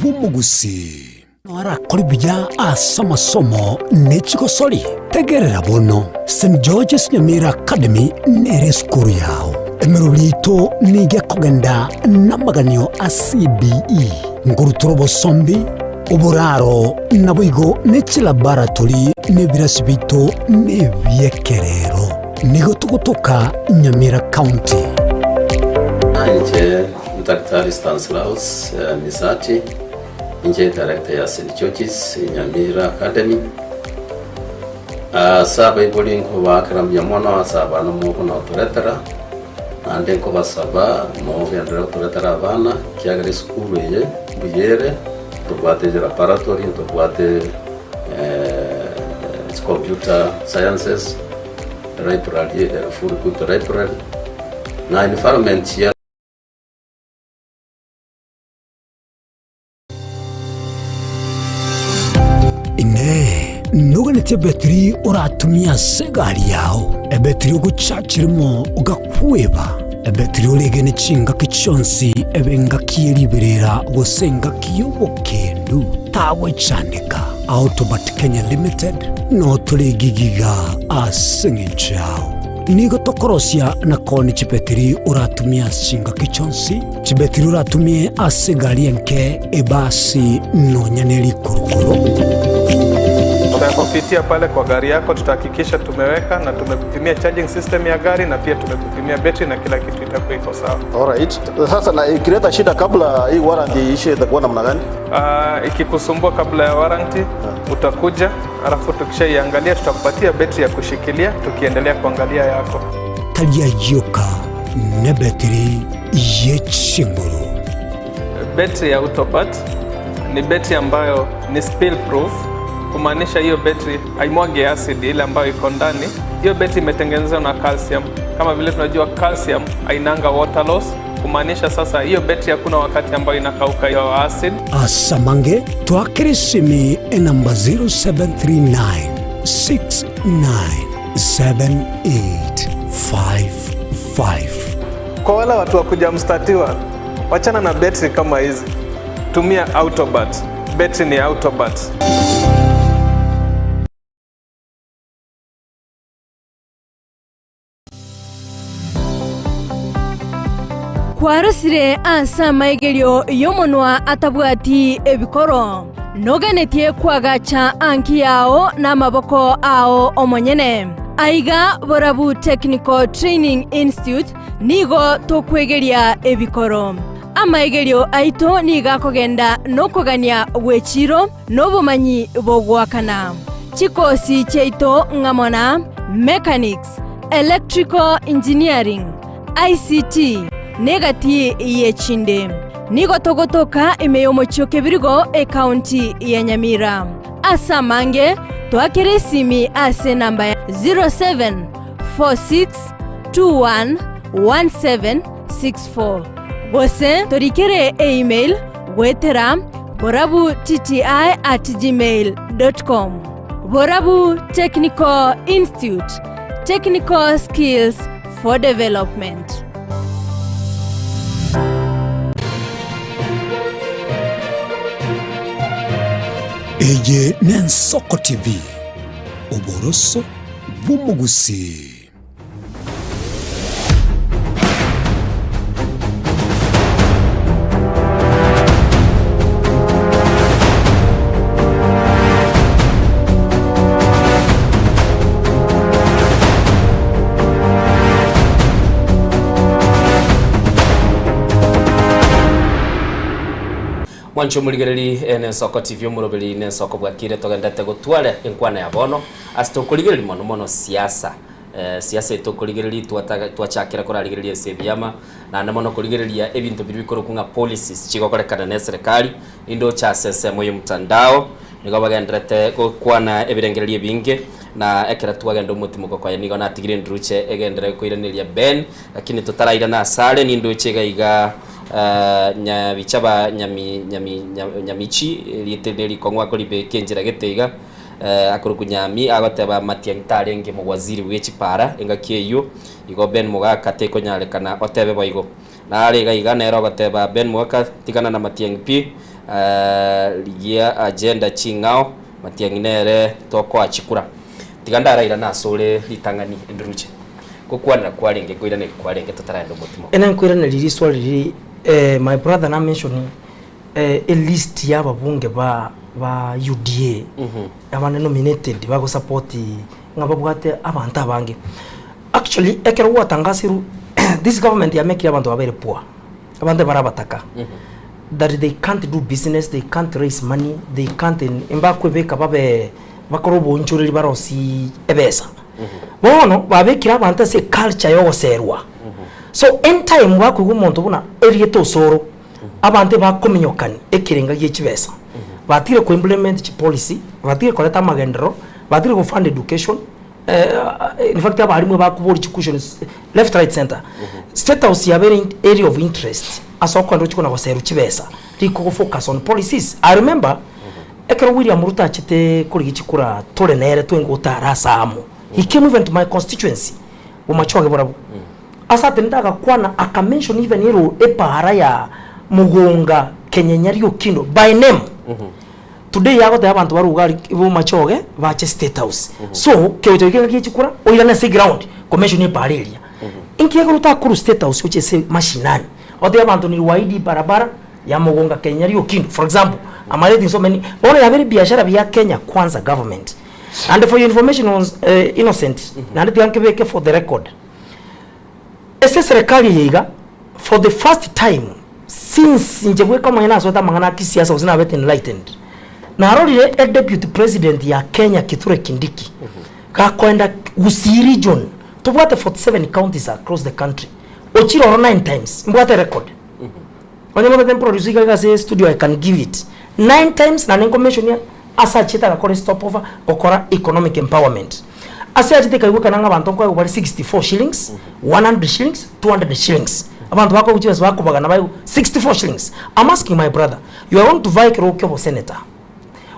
bw'omogusii. Arakore buya ase amasomo ne chigosori? Tegerera bono, St George's Nyamira Academy nere esukuru yao. Emeroberi yaito nigo ekogenda namaganio a CBE, nkorutora obosombi, oboraro, naboigo ne chilaboratory na ebirasi biaito nebi'ekerero. Nigo togotoka Nyamira County. Inche Daktari Stanislaus Misati, inche director ya St George's Nyamira Academy. Ase abaibori nkobaakera mbuya mono ase abana mokonotoretera, naende nkobasaba mogenderere gotoretera abana, ekiagera esukuru eye mbuya ere, ntobwate laboratory, ntobwate computer sciences, library ere full equipped library, na environment ya. Inee! Noganetie ebetiri oratumie ase egari yao, ebetiri ogochachirimo ogakweba, ebetiri oregene chingaki chionsi ebe engaki ye riberera gose engaki y'obokendu? Tagwechandeka. Autobat Kenya Limited noo tore gigiga ase eng'encho yao. Nigo tokorosia na koonia chibetiri oratumie ase chingaki chionsi, chibetiri oratumie ase egari enke, ebasi, nonya ne rikurukuru. Tutakupitia pale kwa gari yako, tutahakikisha tumeweka na tumekupimia charging system ya gari na pia tumekupimia betri na kila kitu itakuwa iko sawa. Alright. Sasa na ikileta shida kabla hii warranty iishe itakuwa namna gani? Ikikusumbua kabla ya warranty utakuja, alafu tukishaiangalia tutakupatia betri ya kushikilia tukiendelea kuangalia yako. Taria yoka nebetiri yechinguru. Betri ya Autobat ni betri ambayo ni spill proof, kumaanisha hiyo betri haimwagi acid ile ambayo iko ndani. Hiyo betri imetengenezwa na calcium. Kama vile tunajua calcium hainanga water loss, kumaanisha sasa hiyo betri hakuna wakati ambayo inakauka hiyo acid. Asamange twakere simi enamba 0739 697855. Kwa wale watu wa kuja mstatiwa, wachana na betri kama hizi, tumia Autobat. Betri ni Autobat. Kwarosire ase amaigerio y'omonwa atabwati ebikoro, noganetie kwagacha anki yao namaboko ao omonyene. Aiga Borabu Technical Training Institute nigo tokwegeria ebikoro. Amaigerio aito nigo akogenda nokogania gw'echiro na obomanyi bogoakana. Chikosi chiaito ng'amo na Mechanics, Electrical Engineering, ICT, na egati y'echinde. Nigo togotoka ime y'omochie o Kebirigo, ecounty ya Nyamira. Ase amange, toakere esimi ase enamba ya 0746211764 gose torikere eemail goetera borabutti at gmail dot com. Borabu Technical Institute, technical skills for development. Eye n'Ensoko TV, oboroso bw'omogusii. Mwanche omorigereri nensoko TV omoroberi nensoko bwakire togendete gotware enkwana ya bono ase tokorigereria mono mono siasa Siasa eye tokorigereria twachakera korarigereria ase ebiama, naende mono korigereria ebinto biria bikorokwa ng'a policies chigokorekana na eserekari, rinde oche ase ensemo ya omotandao, nigo bagendererete gokwana ebirengererio ebinge, na ekero twagenda omotimoko koye nigo natigire enduruche egenderere koiraneria Ben, lakini totarairana asare nindoche iga iga Nyabichaba Nyami Nyami Nyamichi, erieta eri nerikong'u akoribeka enchera gete iga. Akorokwa Nyami agoteba Matiang'i tarenge mogwaziri bwe chipara engaki eyio, igo Ben Mogaka tekonyarekana otebe boigo. Nare iga iga nere ogoteba Ben Mogaka tigana na Matiang'i pi, rigia agenda ching'ao, Matiang'i nere tokoa chikura. Tiga ndarairane asore ritang'ani ndiruche. Gokwanera kwarenge nkoiraneria kwarenge totaraenda omotimo. Ene nkoiraneria riswali riri my brother na mention A list ya ababunge ba ba UDA abande nominated bago support ng'a babwate abanto abange. Actually ekero gwatangasirwe this government yamekire abanto babeire poor, abanto bare abataka that they can't do business, they can't raise money, they can't mbakwebeka babe bakore oboonchoreri barosie ebesa. Bono babekire abanto ase eculture ya ogoserwa. So any time bakoigwa omonto buna erieta osoro. Abanto ebakominyokani ekerenga gie chibesa, batigire ko implement chipolicy, batigire koreta amagenderero, batigire go fund education, in fact abalimu ebakoboria chiquestions left right center. State house yabeire area of interest ase okogenda ochia kona goserwa chibesa, riko go focus on policies. I remember ekero William Ruto achete korigia chikura tore nere twenge gotara ase amo, he came even to my constituency, Bomachoge barabwo. Ase atenete agakwana aka mention even ero epaara ya Mugunga Kenyenya Riokindo by name. Today agoteba abanto bare iga aria bomachoge bache state house. So kegocha goika engaki ye chikura oirane ase eground ko mention epaara eria. Inki ekero otakorwa state house gochia ase mashinani otebe abanto niliwaahidi barabara ya Mugunga Kenyenya Riokindo for example am rating so many bono yabere biashara bia Kenya kwanza government. And for your information was, eh, Innocent, naende tiga nkebeke for the record. Ase eserekari eye iga, for the first time since inche bweka omonyene nasoete amang'ana a kisiasa gose nabete enlightened, narorire e deputy president ya Kenya Kithure Kindiki gakoenda Gusii region, tobwate 47 counties across the country, ochire oro 9 times, mbwate record. Onye motagete mproduce iga iga ase studio I can give it. 9 times naende nkomentionia ase achiete agakora estopover gokora economic empowerment. Ase achete ekaigwekana ng'a abanto nkoegwa bare 64 shillings, 100 shillings, 200 shillings. Abanto bakoegwa chibesa bakobagana baegwa 64 shillings. I'm asking my brother, you are going to vie ekerogo kia obosenator.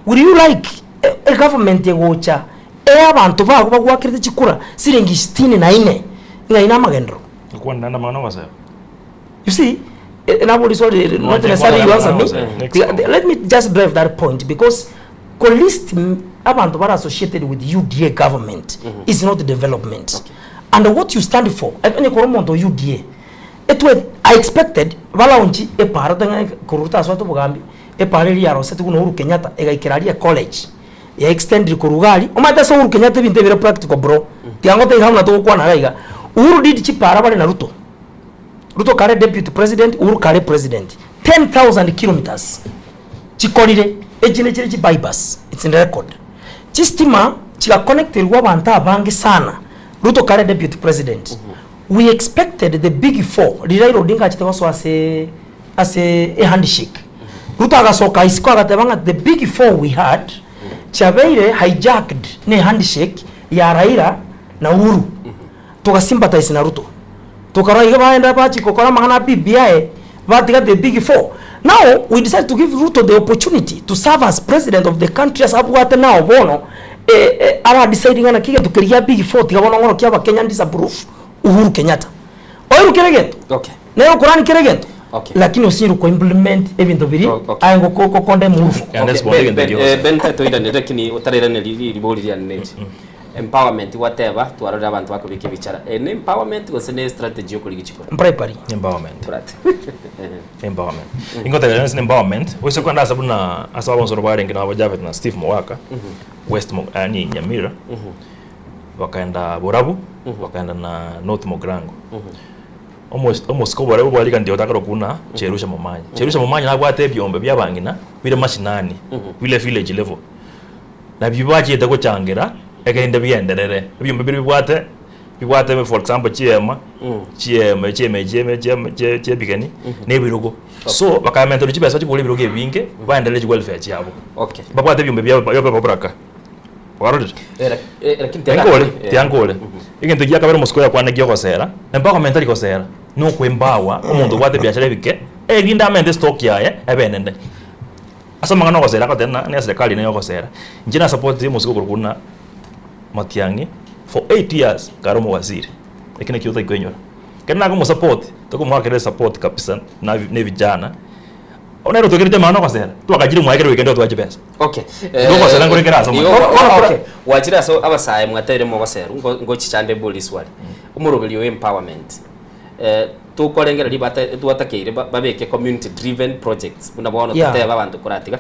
Will you like e egovernment egocha ee abanto bago bagwakerete chikura siringi sitini na inne ng'a ine amagenderero? Okwana naende amang'ana ogoseba. You see, eh, nabo sorry, not necessarily you answer me. The- Let me just drive that point because kolist abantu bara associated with UDA government is not development. And what you stand for, onye kore omonto o UDA, etwe I expected balaunchi epara tang'ani koruta ase obogambi, epara eria yaroseti buna Uhuru Kenyatta egaikera aria college ya extended korwa iga aria, omanyete ase Uhuru Kenyatta ebinto ebire practical bro, tiga ngotebi iga buna togokwana iga iga, Uhuru did chipara bare na Ruto. Ruto kare deputy president, Uhuru kare president. 10,000 kilometers chikorire, echi nechire chi bypass, it's in record. Chistima chigaconnecterwa abanto abange sana, Ruto kare deputy president. We expected the big four, riria Raila Odinga achete gosoa ase ase ehandshake. Ruto agasoka isiko agateba ng'a the big four we had chiabeire hijacked ne handshake ya Raila na Uhuru. Togasympathize na Ruto. Tokarora iga baenda bachia gokora amang'ana a BBI batiga the big four. Now we decide to give Ruto the opportunity to serve as president of the country ase abwate now bono eh, eh, ara decide ng'a naki egento keria gia big four tiga bono ng'orokia abakenya disapprove Uhuru Kenyatta. Oiru kera egento. Okay. Nere okorani kera egento. Okay. Lakini osinyire ko implement ebinto biria Okay. aye ngoko gokondemn Uhuru. Okay, Ben, Ben, eh, Ben tatoiranire lakini otarairaneria ribori riane nechi. Empowerment gwateba twarorire abanto bakobeka ebichara. Eye ne empowerment gose ne strategy yokorigia chikura? Bribery. Empowerment. Brate. Empowerment. Ingotebia onsi ne empowerment, oise kogenda ase buna ase abonsoro barenge nabo Japhet na Steve Mogaka, West Mo yaani Nyamira, bakaenda Borabu, bakaenda na North Mogrango. Omos omosike oborabu bwariganirie otakare okuna Cherusha Momanyi. Cherusha Momanyi nabwate ebiombe bia abang'ina bire mashinani, bire village level. Nabio bachete gochangera ekerende bigenderere. Ebiombe biria bibwate bibwate for example chiema, chiema chiema chiema chiema chie chiebigeni na ebirogo. So bakamenterwa chibesa bachi kogora ebirogo ebinge baendererie chiwelfare chiabo. Okay. Babwate ebiombe biabo bia baboraka. Kwarorire? Eh, lak- eh, lakini tiga Tiankore, eh. tiankore. Egento gia kabere omosike oyo akwane giogosera, empowerment tari gosera, na okoempower omonto obwate ebiashara ebike, erinde amente estock yaye ebe enene. Ase amang'ana ogosera agoteba ng'a ne eserekari neye ogosera, inche nasapotire omosike okorokwa buna Matiang'i for 8 years kare omowaziri, eki nakio otari koinyora. Ekero nakomosupport, tokomoakera esupport kabisa na na evijana, bono nere otwekerete amang'ana ogosera, twagachire mwaye kera weekend otwae chibesa. Okay. Igo ogosera nkore kere ase Igo omotwe. oh, okay. Gwachire ase abasae mwateire mogoserwa, ngo- ngochichande mbori swali. Omoroberio o empowerment. Eh, tokorengereria bata twatakeire ba- babeke community driven projects buna bono Yeah. totebe abanto koratiga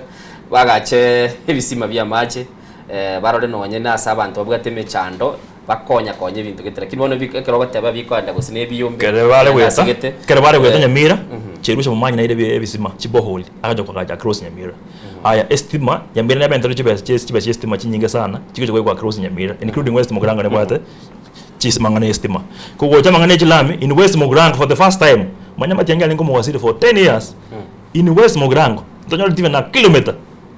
bagache ebisima bia amache eh, barore nonye na ase abanto babwate emechando bakonya konya ebinto gete lakini bono bi- ekero ogoteba bikoenda gose na ebiyombe Kere bare naende ase goeta, gete, kere bare goeta eh, Nyamira, Cherusha Momanyi naire ebi- ebisima, chibohole, agacha koagacha across Nyamira. Aya estima, Nyamira nebenterwe chibesa chie chibesa chia estima chinyinge sana, chigocha goikwa across Nyamira, including West Mugirango nebwate chis mang'ana ya estima. Kogocha amang'ana ya chilami, in West Mugirango for the first time, manya Matiang'i arenge omowaziri for 10 years, in West Mugirango, ntonyoreti even a kilometer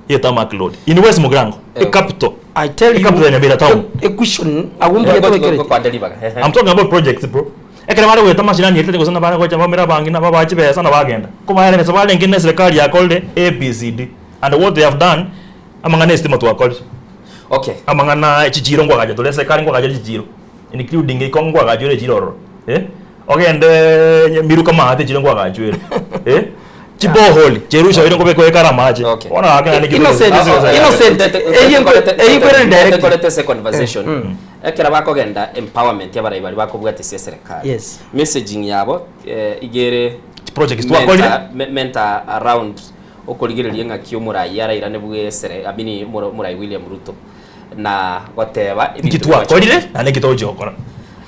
ye tarmac road, in West Mugirango, e capital, I tell e you, capital ya Nyamira town. a question agwo mbuya tobekerete. I'm talking about projects bro. Ekero bare goeta mashinani erite gose nabare gocha bamera abang'ina babae chibesa na bagenda. Kobaereresa barenge na eserekari yakorire ABCD and what they have done amang'ana ya estima twakorire. Okay. Amang'ana chichiro nkoagacha tore eserekari nkoagacha chichiro including iko nkoagachwa ere echiro ororo eh, ogende Miruka maate echiro nkoagachwa ere eh, chibohole cherusha oire nkobeka oekare amache bono gaki naende ki Innocent, innocent, eyio nkwere direct. Ekorete ase conversation ekero bakogenda empowerment ya abarai baria bakobwata ase eserekari Yes. messaging yabo eh, iga ere Projects twakorire. mentor around okorigereria ng'aki omorai arairane bwe esere I mean omorai William Ruto. Na goteba Nki twakorire naende nki togochia gokora.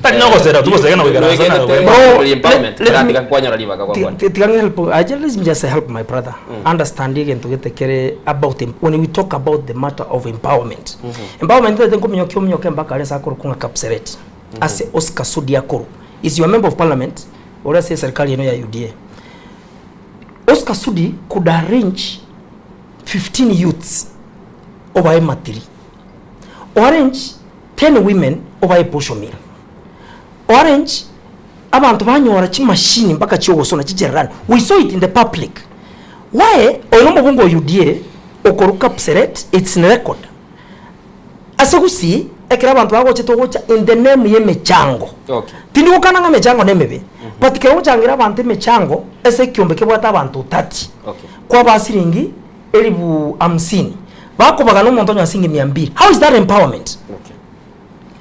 Tari nogosera togosega na goikaransa na Bro, goemba. empowerment let me- tiga nkwanyora ribaga gwakwana. Tiga ng'e help I just, let me just help my brother understand egento gete kere about em- when we talk about the matter of empowerment. Empowerment tete nkominyokia ominyoke mpaka aria ase akorokwa ng'a Kapseret ase Oscar Sudi akorwa is your member of parliament ore ase eserikali eno ya UDA. Oscar Sudi could arrange 15 youths obae matiri, oarrange 10 women obae posho mill, oarrange abanto banyora chimashini mpaka chiogosona chichererani, we saw it in the public. Why oyo nomobunge o UDA okorwa Kapseret, it's in record. Ase gusii ekero abanto bagocha togocha in the name yemechango. Okay. Tindi gokana ng'a emechango nemebe, but kero ogochangera abanto emechango ase ekiombe kebwate abanto 30, Okay. kwabaa siringi elifu hamsini, bakobagana omonto onye siringi mia mbili. How is that empowerment?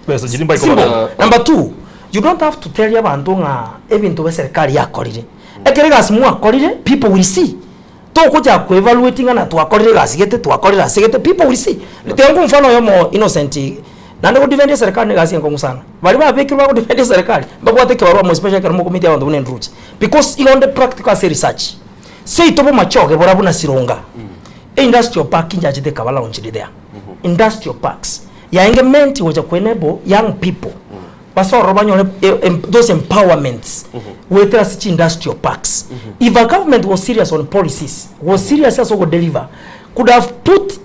Besa chiri mbaiko Simple. bagana. Number two, you don't have to tell abanto ng'a ebinto bia serikali yakorire. Ekero egasi mwakorire, people will see. Togocha ko evaluate ng'a na twakorire egasi gete, twakorire ase gete, people will see. Tiga nkoe omfano oyomo Innocent, naende go defend eserikali na egasi enkong'u sana. Baria babekirwe bago defend eserikali, mbabwate ekebarua more especially ekero mokomeet abanto buna Enduruche. Because igo onde practical ase research. Seito bomachoge bora buna Sironga, eindustrial park inchachete ekaba launched there. Industrial parks, yaenge meant gocha ko enable young people, base ororo banyore those empowerments goetera ase chi-industrial parks. If a government was serious on policies, was serious ase ogodeliver, could have put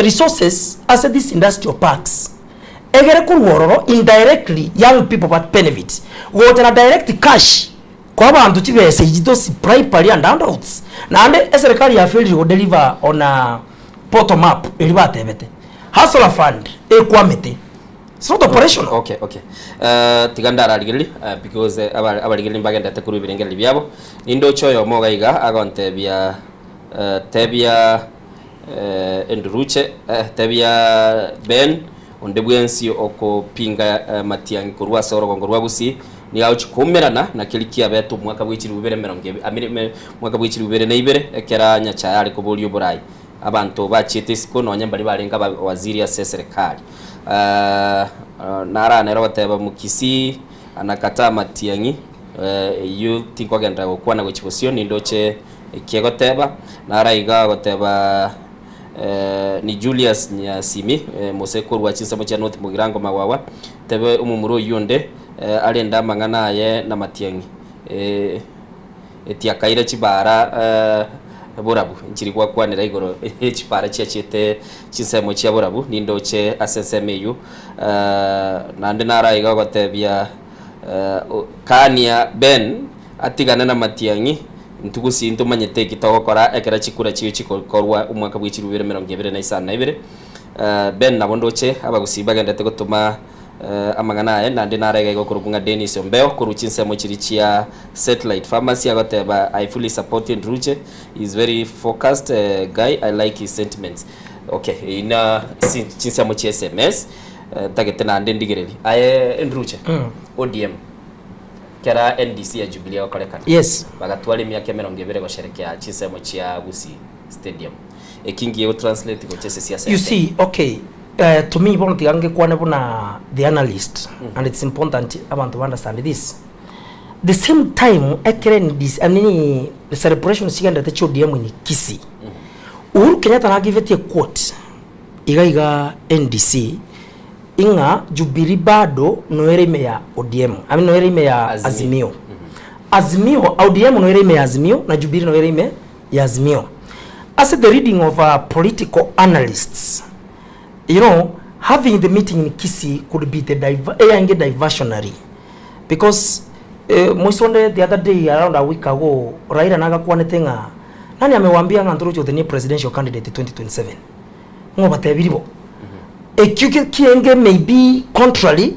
resources ase these industrial parks egere korwa ororo indirectly young people ba benefit gocha na direct cash koa abanto chibesa echi those bribery and handouts. Naende eserikari yafailire godeliver on a bottom up eria batebete. Hustler fund ekwamete. It's not operational. Okay, okay. Eh, tiga ndararigereria eh, because eh, aba- abarigereria mbagendete korwa ebirengererio biabo. Nindoche oyomo iga iga agontebia eh, tebia eh, Enduruche eh, tebia Ben onde bwensi okopinga eh, Matiang'i korwa ase orogongo rwa Gusii nigo agochia koumerana na keria kiabete omwaka bwe chilifu bibere emerongo ebe amire me omwaka bwe chilifu bibere na ibere ekera Nyachae are koboria oborai. Abanto bachiete isiko nonya mbaria barenge abawaziri ase eserekari. Nara nere ogoteba Mukisii anakataa Matiang'i, eyio tinkogenderera gokwana gochia bosio nindoche eki egoteba. Nara iga ogoteba ni Julius Nyasimi mose korwa chinsemo chia North Mugirango Magwagwa, tebe omomura oyio onde arende amang'ana aye na Matiang'i. Etiakaire chibaara borabu, nchiri gwakwanera igoro ye chibaara chiachiete chinsemo chia borabu, nindoche ase ensemo eyio. Naende naro aiga ogotebia Kania Ben atigane namatiang'i, intwe gusii ntomanyete eki togokora ekero chikura chigochia gokorwa omwaka bwe chilifu ibere emerongo ebere na isano na ibere. Ben nabo ndoche abagusii bagenderete gotoma Amang'ana aye naende naro iga igokorokwa ng'a Dennis Ombeo korwa chinsemo chiria chia Satellite Pharmacy agoteba I fully support Ndruche he is very focused guy I like his sentiments. Okay eyio na chinsemo chia sms ntagete naende ndigererie. Aye Ndruche ODM kera NDC ya Jubilee egokorekana Yes. bagatwara emiaka emerongo ebere gosherekea chinsemo chia Gusii Stadium eki ngiye gotranslate gocha ase siasa You ya Kenya. see, okay, Eh, to me bono tiga ngekwane buna the analyst and it's important abanto ba understand this the same time ekere NDC, I mean, the celebration chigenderete chia ODM in Kisii Uhuru Kenyatta nagivetie quote iga iga NDC ing'a Jubilee bado noere ime ya ODM I mean, noere ime ya Azimio Azimio ODM noere ime ya Azimio na Jubilee noere ime ya Azimio ase the reading of uh, political analysts You know, having the meeting in Kisii could be the diver, eyange diversionary because eh, moisonde the other day around a week ago Raila nagakwanete ng'a nani amewambia ng'a ntoroche the new presidential candidate 2027 ng'o batebiri bo ekio ki- kienge may be contrary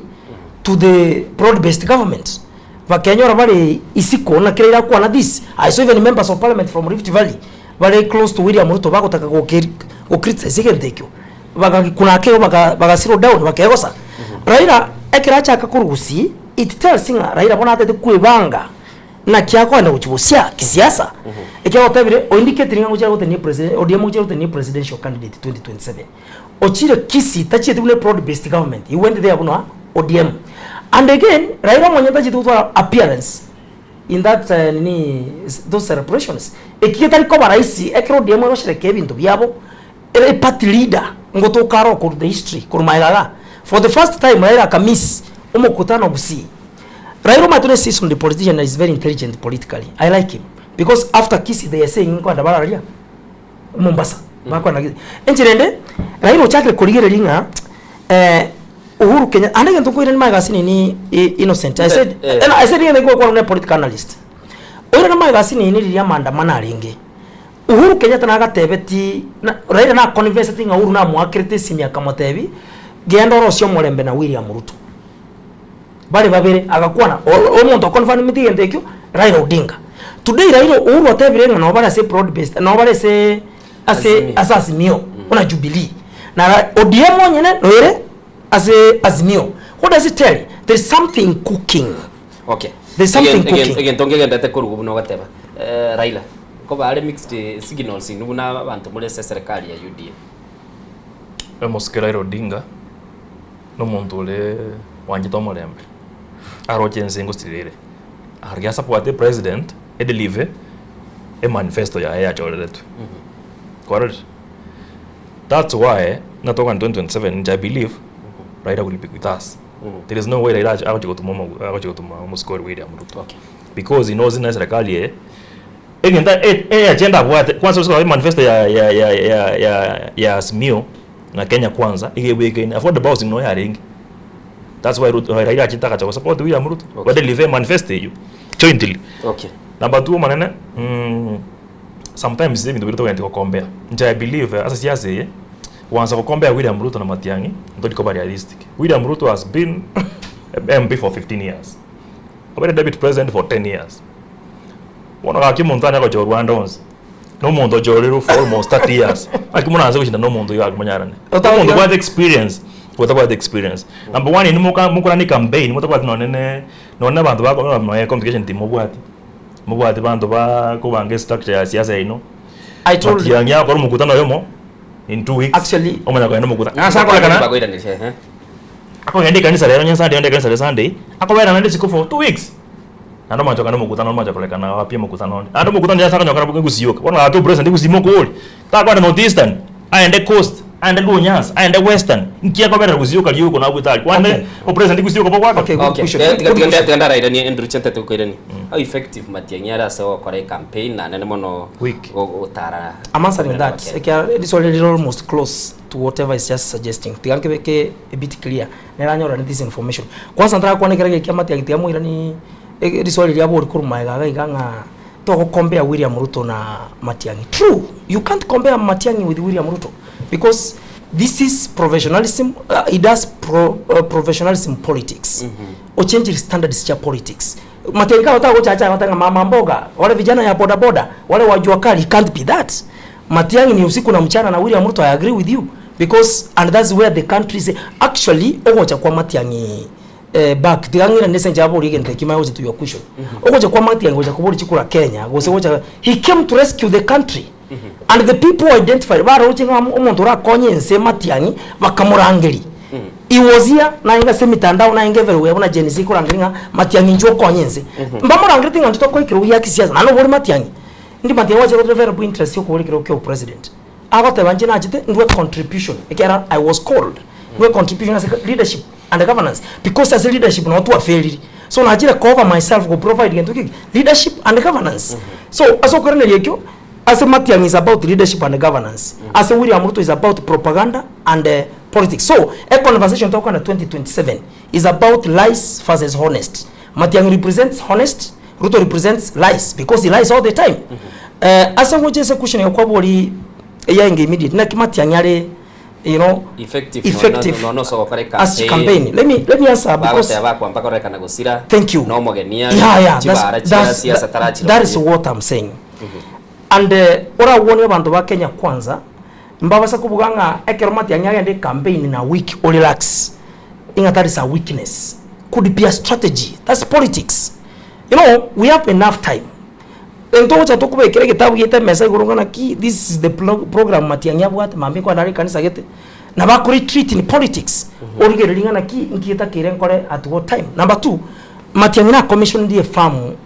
to the broad based government bakenyora bare isiko naki Raila akwana this I saw even members of parliament from Rift Valley bare close to William Ruto bagotaka gokeri go criticize egento ekio bagagikuna ake igo baga baga slow down bakegosa. Raila ekero achaka korwa gusii it tells ng'a Raila bono atete kwebanga. Naki akoenda gochia gosia kisiasa? Ekiagera otebire o indicatire ng'a ngochia gotenia president ODM ngochia gotenia presidential candidate 2027. Ochire Kisii tachieti buna broad based government, he went there buna ODM. And again, Raila omonyene tachieti gotwara appearance in that nini those celebrations. Eki getari koba rahisi ekero ODM egosherekea ebinto biabo, ere eparty leader ngotoka aro okorwa the history korwa magega igaa. For the first time Raila aka miss omokutano Gusii. Raila omanyete ne seasoned politician and is very intelligent politically. I like him because after Kisii they are saying nkoenda bararia Mombasa. Bakoenda Kisii. Enchera ende Raila ochakire korigereria ng'a eh, Uhuru Kenyatta ande egento nkoirania magega ase nini Innocent. I said, Eh. I said ng'ende ngokwana ne political analyst. Oirane magega ase nini riria maandamano arenge. Uhuru Kenyatta nagatebeti na Raila na convinceti ng'a Uhuru namoakerete esimi akamotebi genda orosie omorembe na William Ruto. Bare babere, agakwana, o- omonto oconfirmeti egento ekio, Raila Odinga. Today Raila Uhuru otebire ng'a nabo bare ase broad based, nabo bare ase ase Azimio. ase Azimio, buna Jubilee. Na Ra- ODM onyene noere ase Azimio. What does it tell you? There is something cooking. Okay. There's something Egen- egen- cooking. Egento nkegendete koruga buna ogoteba eh, Raila nkoba are mixed signals inwe buna abanto more ase eserekari ya UDA. Omosike Raila Odinga nomonto ore wanchete omorembe, aroche ense ngosirere, aria asapwate president edeliver emanifesto yaye yachoreretwe. Kwarorire? That's why ng'a tokogenda 2027 inche I believe Raila will be with us. There is no way Raila agochia gotuma omo agochia gotuma omosike oria William Ruto. Because he knows ng'a eserekari eye, egento e- e agenda abwate, kwanza ase emanifesto ya ya ya ya ya ya Azimio na Kenya Kwanza, iga ebwekaine, affordable housing noyo yarenge. That's why Ruto Raila achete agacha gosupport William Ruto, Okay. badeliver emanifesto eywo jointly. Okay. Number two omonene, sometimes ebinto biria togwenerete gokombea, inche I believe ase siasa eye, gwansa gokombea William Ruto na Matiang'i, ntori koba realistic. William Ruto has been MP for 15 years, obeire deputy president for 10 years. Bono gaki omonto tanya gochorwa ande onsi, na omonto ochorirwe for almost 30 years, naki moranse goshinda na omonto oyio gaki monyarane. Omonto obwate experience, otabwati experience. Number one inwe moka mokorana ecampaign motabwati nonye ne nonye na abanto bako nonya communication team mobwati, mobwati banto ba kobanga estructure ya siasa yaino. I told you. Matiang'i agokora omokutano oyomo in 2 weeks, Actually, omanya kogenda omokutano. Ase akorekana Bakoiraneria, ehe. akogenda ekanisa rero onye Sunday ogende ekanisa rero Sunday, akobera naende isiko for 2 weeks. Naende omoancho kande omokutano omoancha korekana wapi omokutano onde. Naende omokutano onde ase akonyokora boka egusioka. Bono gaki opresident egusii mokori. Takwenda North Eastern, aende Coast, aende Luo Nyanza, aende Western. Nki akoberera gusioka rioka nabwete aria. Kwande Okay. opresident gusioka bogwaka. Okay, good Okay, question. eh, tiga Good tiga question. tiga ndarairanie Andrew chentete gokoirania. How effective Matiang'i are ase ogokora ecampaign na nene mono Weak. go- gotara I'm answering omorembe that. wa Kenya. Ekiagera riswali rire almost close to whatever is just suggesting. Tiga nkebeke a bit clear. Neranyora this information. Kwanza ntarakwana ekero egekia Matiang'i tiga moirani riswali riria abori korwa magega iga iga ng'a togo compare William Ruto na Matiang'i. True, you can't compare Matiang'i with William Ruto because this is professionalism, he does pro, professionalism politics. Ochenjiri standards chia politics. Matiang'i kare otagochacha agoteba ng'a mama mboga, wale vijana ya boda boda, wale wa jua kali, he can't be that. Matiang'i ni usiku na mchana na William Ruto I agree with you because and that's where the country is actually ogocha kwa Matiang'i eh, back tiga ng'irane ase enchera aborie egento ekio manye gocha to your question ogocha kwa Matiang'i gocha koboria chikura Kenya gose gocha he came to rescue the country and the people identified baroche ng'a omonto orakonye ense Matiang'i bakamorangeria he was here naende ase emitandao naende everywhere buna Gen Z ekorangeria ng'a Matiang'i inchuo okonye ense mbamorangeretie ng'a intwe tokoe ekerogo gia kisiasa naende obori Matiang'i Indi Matiang'i gwachire gotoa develop interest y'okoboria ekerogo kia obopresident. Agoteba inche nachete ndue contribution ekiagera I was called ndue contribution ase leadership and governance because ase leadership nabo twafailiri. So nachire cover myself go provide gento ki? Leadership and governance. So ase okoiraneria ekio, ase Matiang'i is about leadership and governance, ase William Ruto is about propaganda and politics. So e conversation togokwana 2027 is about lies versus honest. Matiang'i represents honest, Ruto represents lies because he lies all the time. Eh, ase ngocha ase question ya kwabori eyaenge immediate naki Matiang'i are you know Effective, effective no, no, no, so gokora as campaign. Let me let me answer because bagoteba bakwamba kororekana gosira Thank you. nomogenia yeah yeah chibara that's, chia that's, siasa that, tarachira that is what I'm saying. And uh, orawone abanto ba Kenya kwanza mbabasa kobuga ng'a ekero Matiang'i agende campaign na week o relax ing'a that is a weakness could be a strategy that's politics. You know, we have enough time. Ntogocha tokobekera egetabu giaito emesa igoro ng'a naki this is the program Matiang'i abwate mambia nkoenda are ekanisa gete, nabo ako retreat in politics, origereria ng'a naki nki etakeire nkore at what time. Number two, Matiang'i na commissioned efarm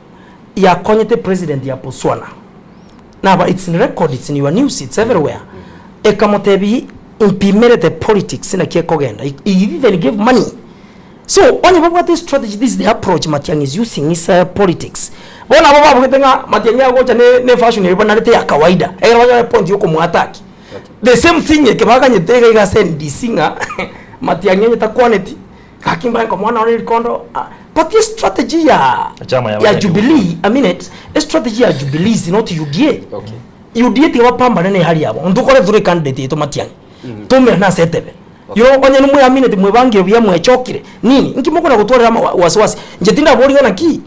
yakonyete president ya Botswana, naba it's in record, it's in your news, it's everywhere. Ekamotebia mpimerete politics naki ekogenda, he even gave money. So onye babwate estrategy this is the approach Matiang'i is using is politics. Bono abwo babugete ng'a Matiang'i agocha ne ne fashion eria banarete ya kawaida ekero banyora epoint ya okomoattack. The same thing eke baganyete iga iga ase NDC ng'a Matiang'i onye takwaneti gaki mbae nkomoa nonye rikondo ah but estrategy ya Chama ya ya abanyagihugu. Jubilee a minute estrategy ya Jubilee is not UDA. UDA tiga bapambane ne ehari yabo ntokore tore candidate yaito Matiang'i toumerane ase etebe. You know, onye nimweamineti mwebangire buya mwechokire nini, inki mokona gotwarera ama wasiwasi? Inche tindaboria ng'a naki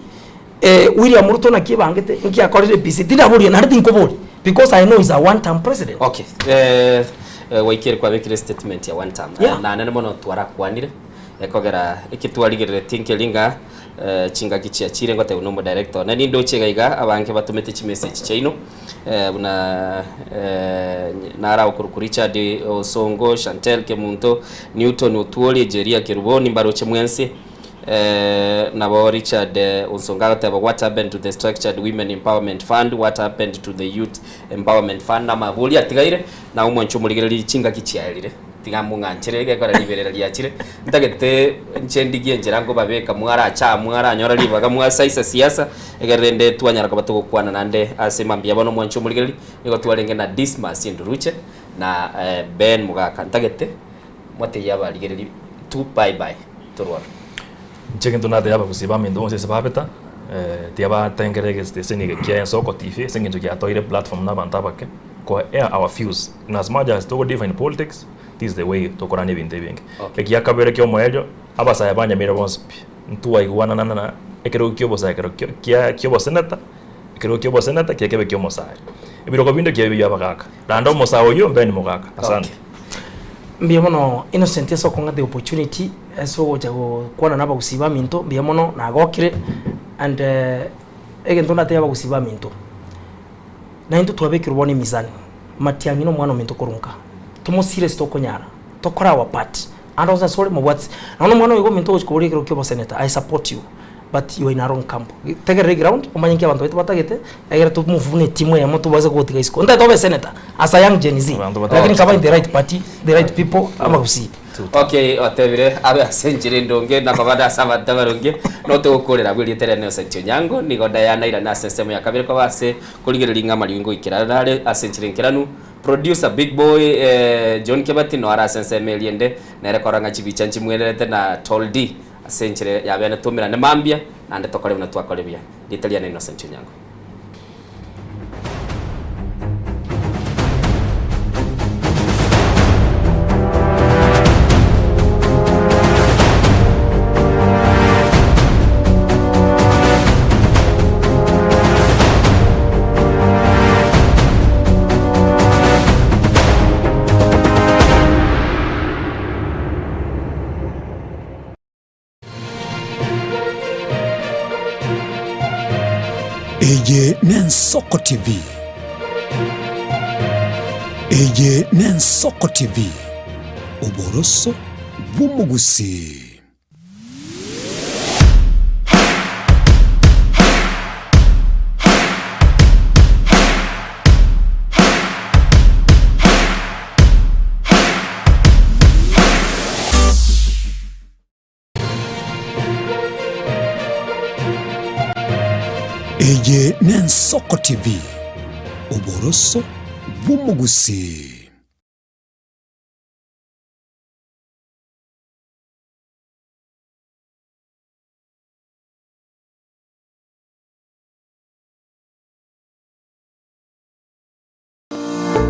eh, William Ruto naki ebangete, nki akorire APC, tindaboria naende tinkoboria because I know he's a one term president. Okay, eh, eh, gwaikire kwabekire statement ya one term. Yeah. Eh, naende mono twarakwanire ekogera eki twarigereretie nkeri ng'a eh, chingaki chiachire ngotebiwa na omodirector one nindoche iga iga abange batomete chimessage chiaino Buna nare okorokwa Richard Osongo, Shantel Kemunto, Newton Otwori, Jeria Kerubo, nimbaroche mwensi. Nabo Richard Osongo agoteba what happened to the structured women empowerment fund, what happened to the youth empowerment fund, namabori atigaire na omwancho omorigereria chingaki chiaerire. Tiga mong'anchere gekora riberera riachire, ntagete inche ndigie enchera nkobabeka mwarache aa mwaranyora ribaga mwasaisa siasa, egere rende twanyara koba togokwana naende ase mambia bono mwanche omorigereria, nigo twarenge na Dismas Nduruche na Ben Mogaka. Ntagete motebie abarigereria tu bye bye torwaro. Inche egento natebia abagusii baminto bonsi ase babeta, tiga batengere egesiteseni eke kia Ensoko TV ase eng'encho giatoire platform na abanto abake. Ko air our views in as much as togo differ in politics, this is the way tokorania ebinto ebinge. Ekia kabere kia omoerio, abasae ba Nyamira bonsi pi, ntwaigwanana na ekerogo kia obosae ekero kia kia kia oboseneta, ekerogo kia oboseneta kiaye kebe kia omosae. Ebirogo binde kiabe bia abagaka. Naende omosae oyio mbe ni mogaka. Asante. Mbuya mono Innocent ase okong'a the opportunity ase ogocha gokwana na abagusii baminto, mbuya mono nagokire and egento ndatebie abagusii baminto. Naintwe twabekirwe bono emizani, Matiang'i nomwana ominto korwa nka, tomosire ase tokonyara, tokore our part, ande onsi ase ore mobwatisi. Nonya nomwana oyo iga ominto ogochia koboria ekero kia oboseneta, I support you, but you are in a wrong camp. Tegerera eground, omanye nki abanto baito batagete, egere to move buna etimu eyemo tobase gotiga isiko. Ntagete obe senator as a young Gen Z, lakini kaba in the right party, the right people, abagusii. Okay, otebire abe ase enchera endonge na koba ase abanto abaronge, notogokorera abwo erieta ria Nelson Onyango, nigo Diana airane ase ensemo ya kabere koba ase korigereria ng'a amariogi ngoikera nare ase enchera enkeranu. Producer Big Boy eh, John Kebati noare ase ensemo eria ende, nere korora ng'a chibicha nchimwererete na Tall D ase enchera ya bene tomerane mambia, naende tokore buna twakore buya. Rieta riane Innocent Onyango. Eye n'Ensoko TV. Eye n'Ensoko TV, oboroso bw'omogusii. Eye n'Ensoko TV, oboroso bw'omogusii.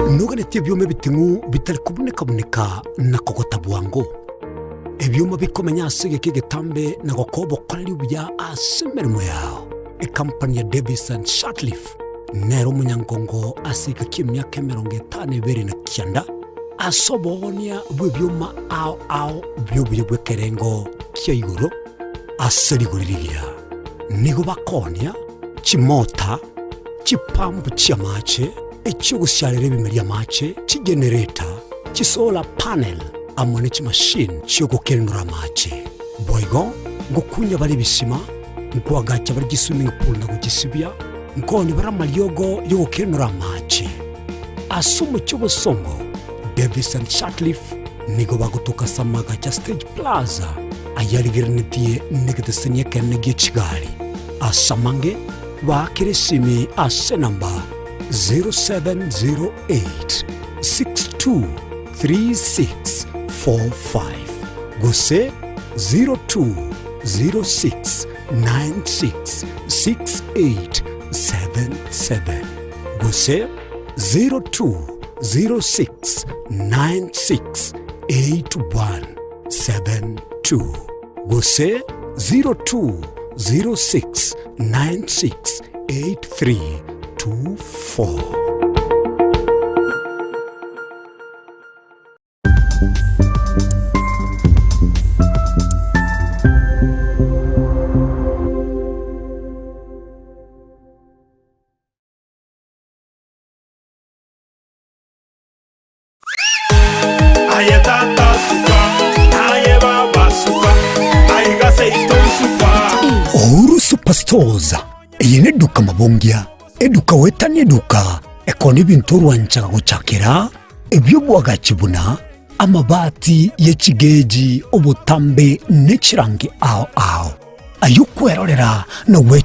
Noganetie ebioma ebiting'u bitari kobuneka-buneka na kogota bwango, ebioma bikomenya ase egeka egetambe na gokoa obokoreri obuya ase emeremo yao. Ekampani ya Davis and Shirtliff nere omonyangongo ase egeka ki'emiaka 59 ase oboonia bw'ebioma ao ao bi'obuya bw'ekerengo kia igoro ase rigori rigiya. Nigo bakoonia chimota, chipampu chi'amache, echi'ogosiarera ebimeri amache, chigenereta, chisolar panel, amo ne chimashini chi'ogokenura amache. Boigo ngokunya bare ebisima, nkoagacha bare chiswimming pool na gochisibia, nkoonia bare amariogo y'ogokenura amache. Ase omochie obosongo, Davis and Sutcliffe nigo bagotoka ase amagacho a Stage Plaza ayarigereretie negeteseni ekenene gie chigari. Ase amange, baakere esimi ase enamba 0708 623645 gose 0206 966877 gose 0206968172 gose 0206968324. Aye tata suka, aye baba suka, aiga seito suka. Uhuru Superstores eye neduka mabongia, eduka goetania eduka ekona ebinto orwanchaga gochakera ebi'obwagachi buna amabati ye chigeji, obotambe ne chirangi ao ao. Ayio kwerorera na gwe.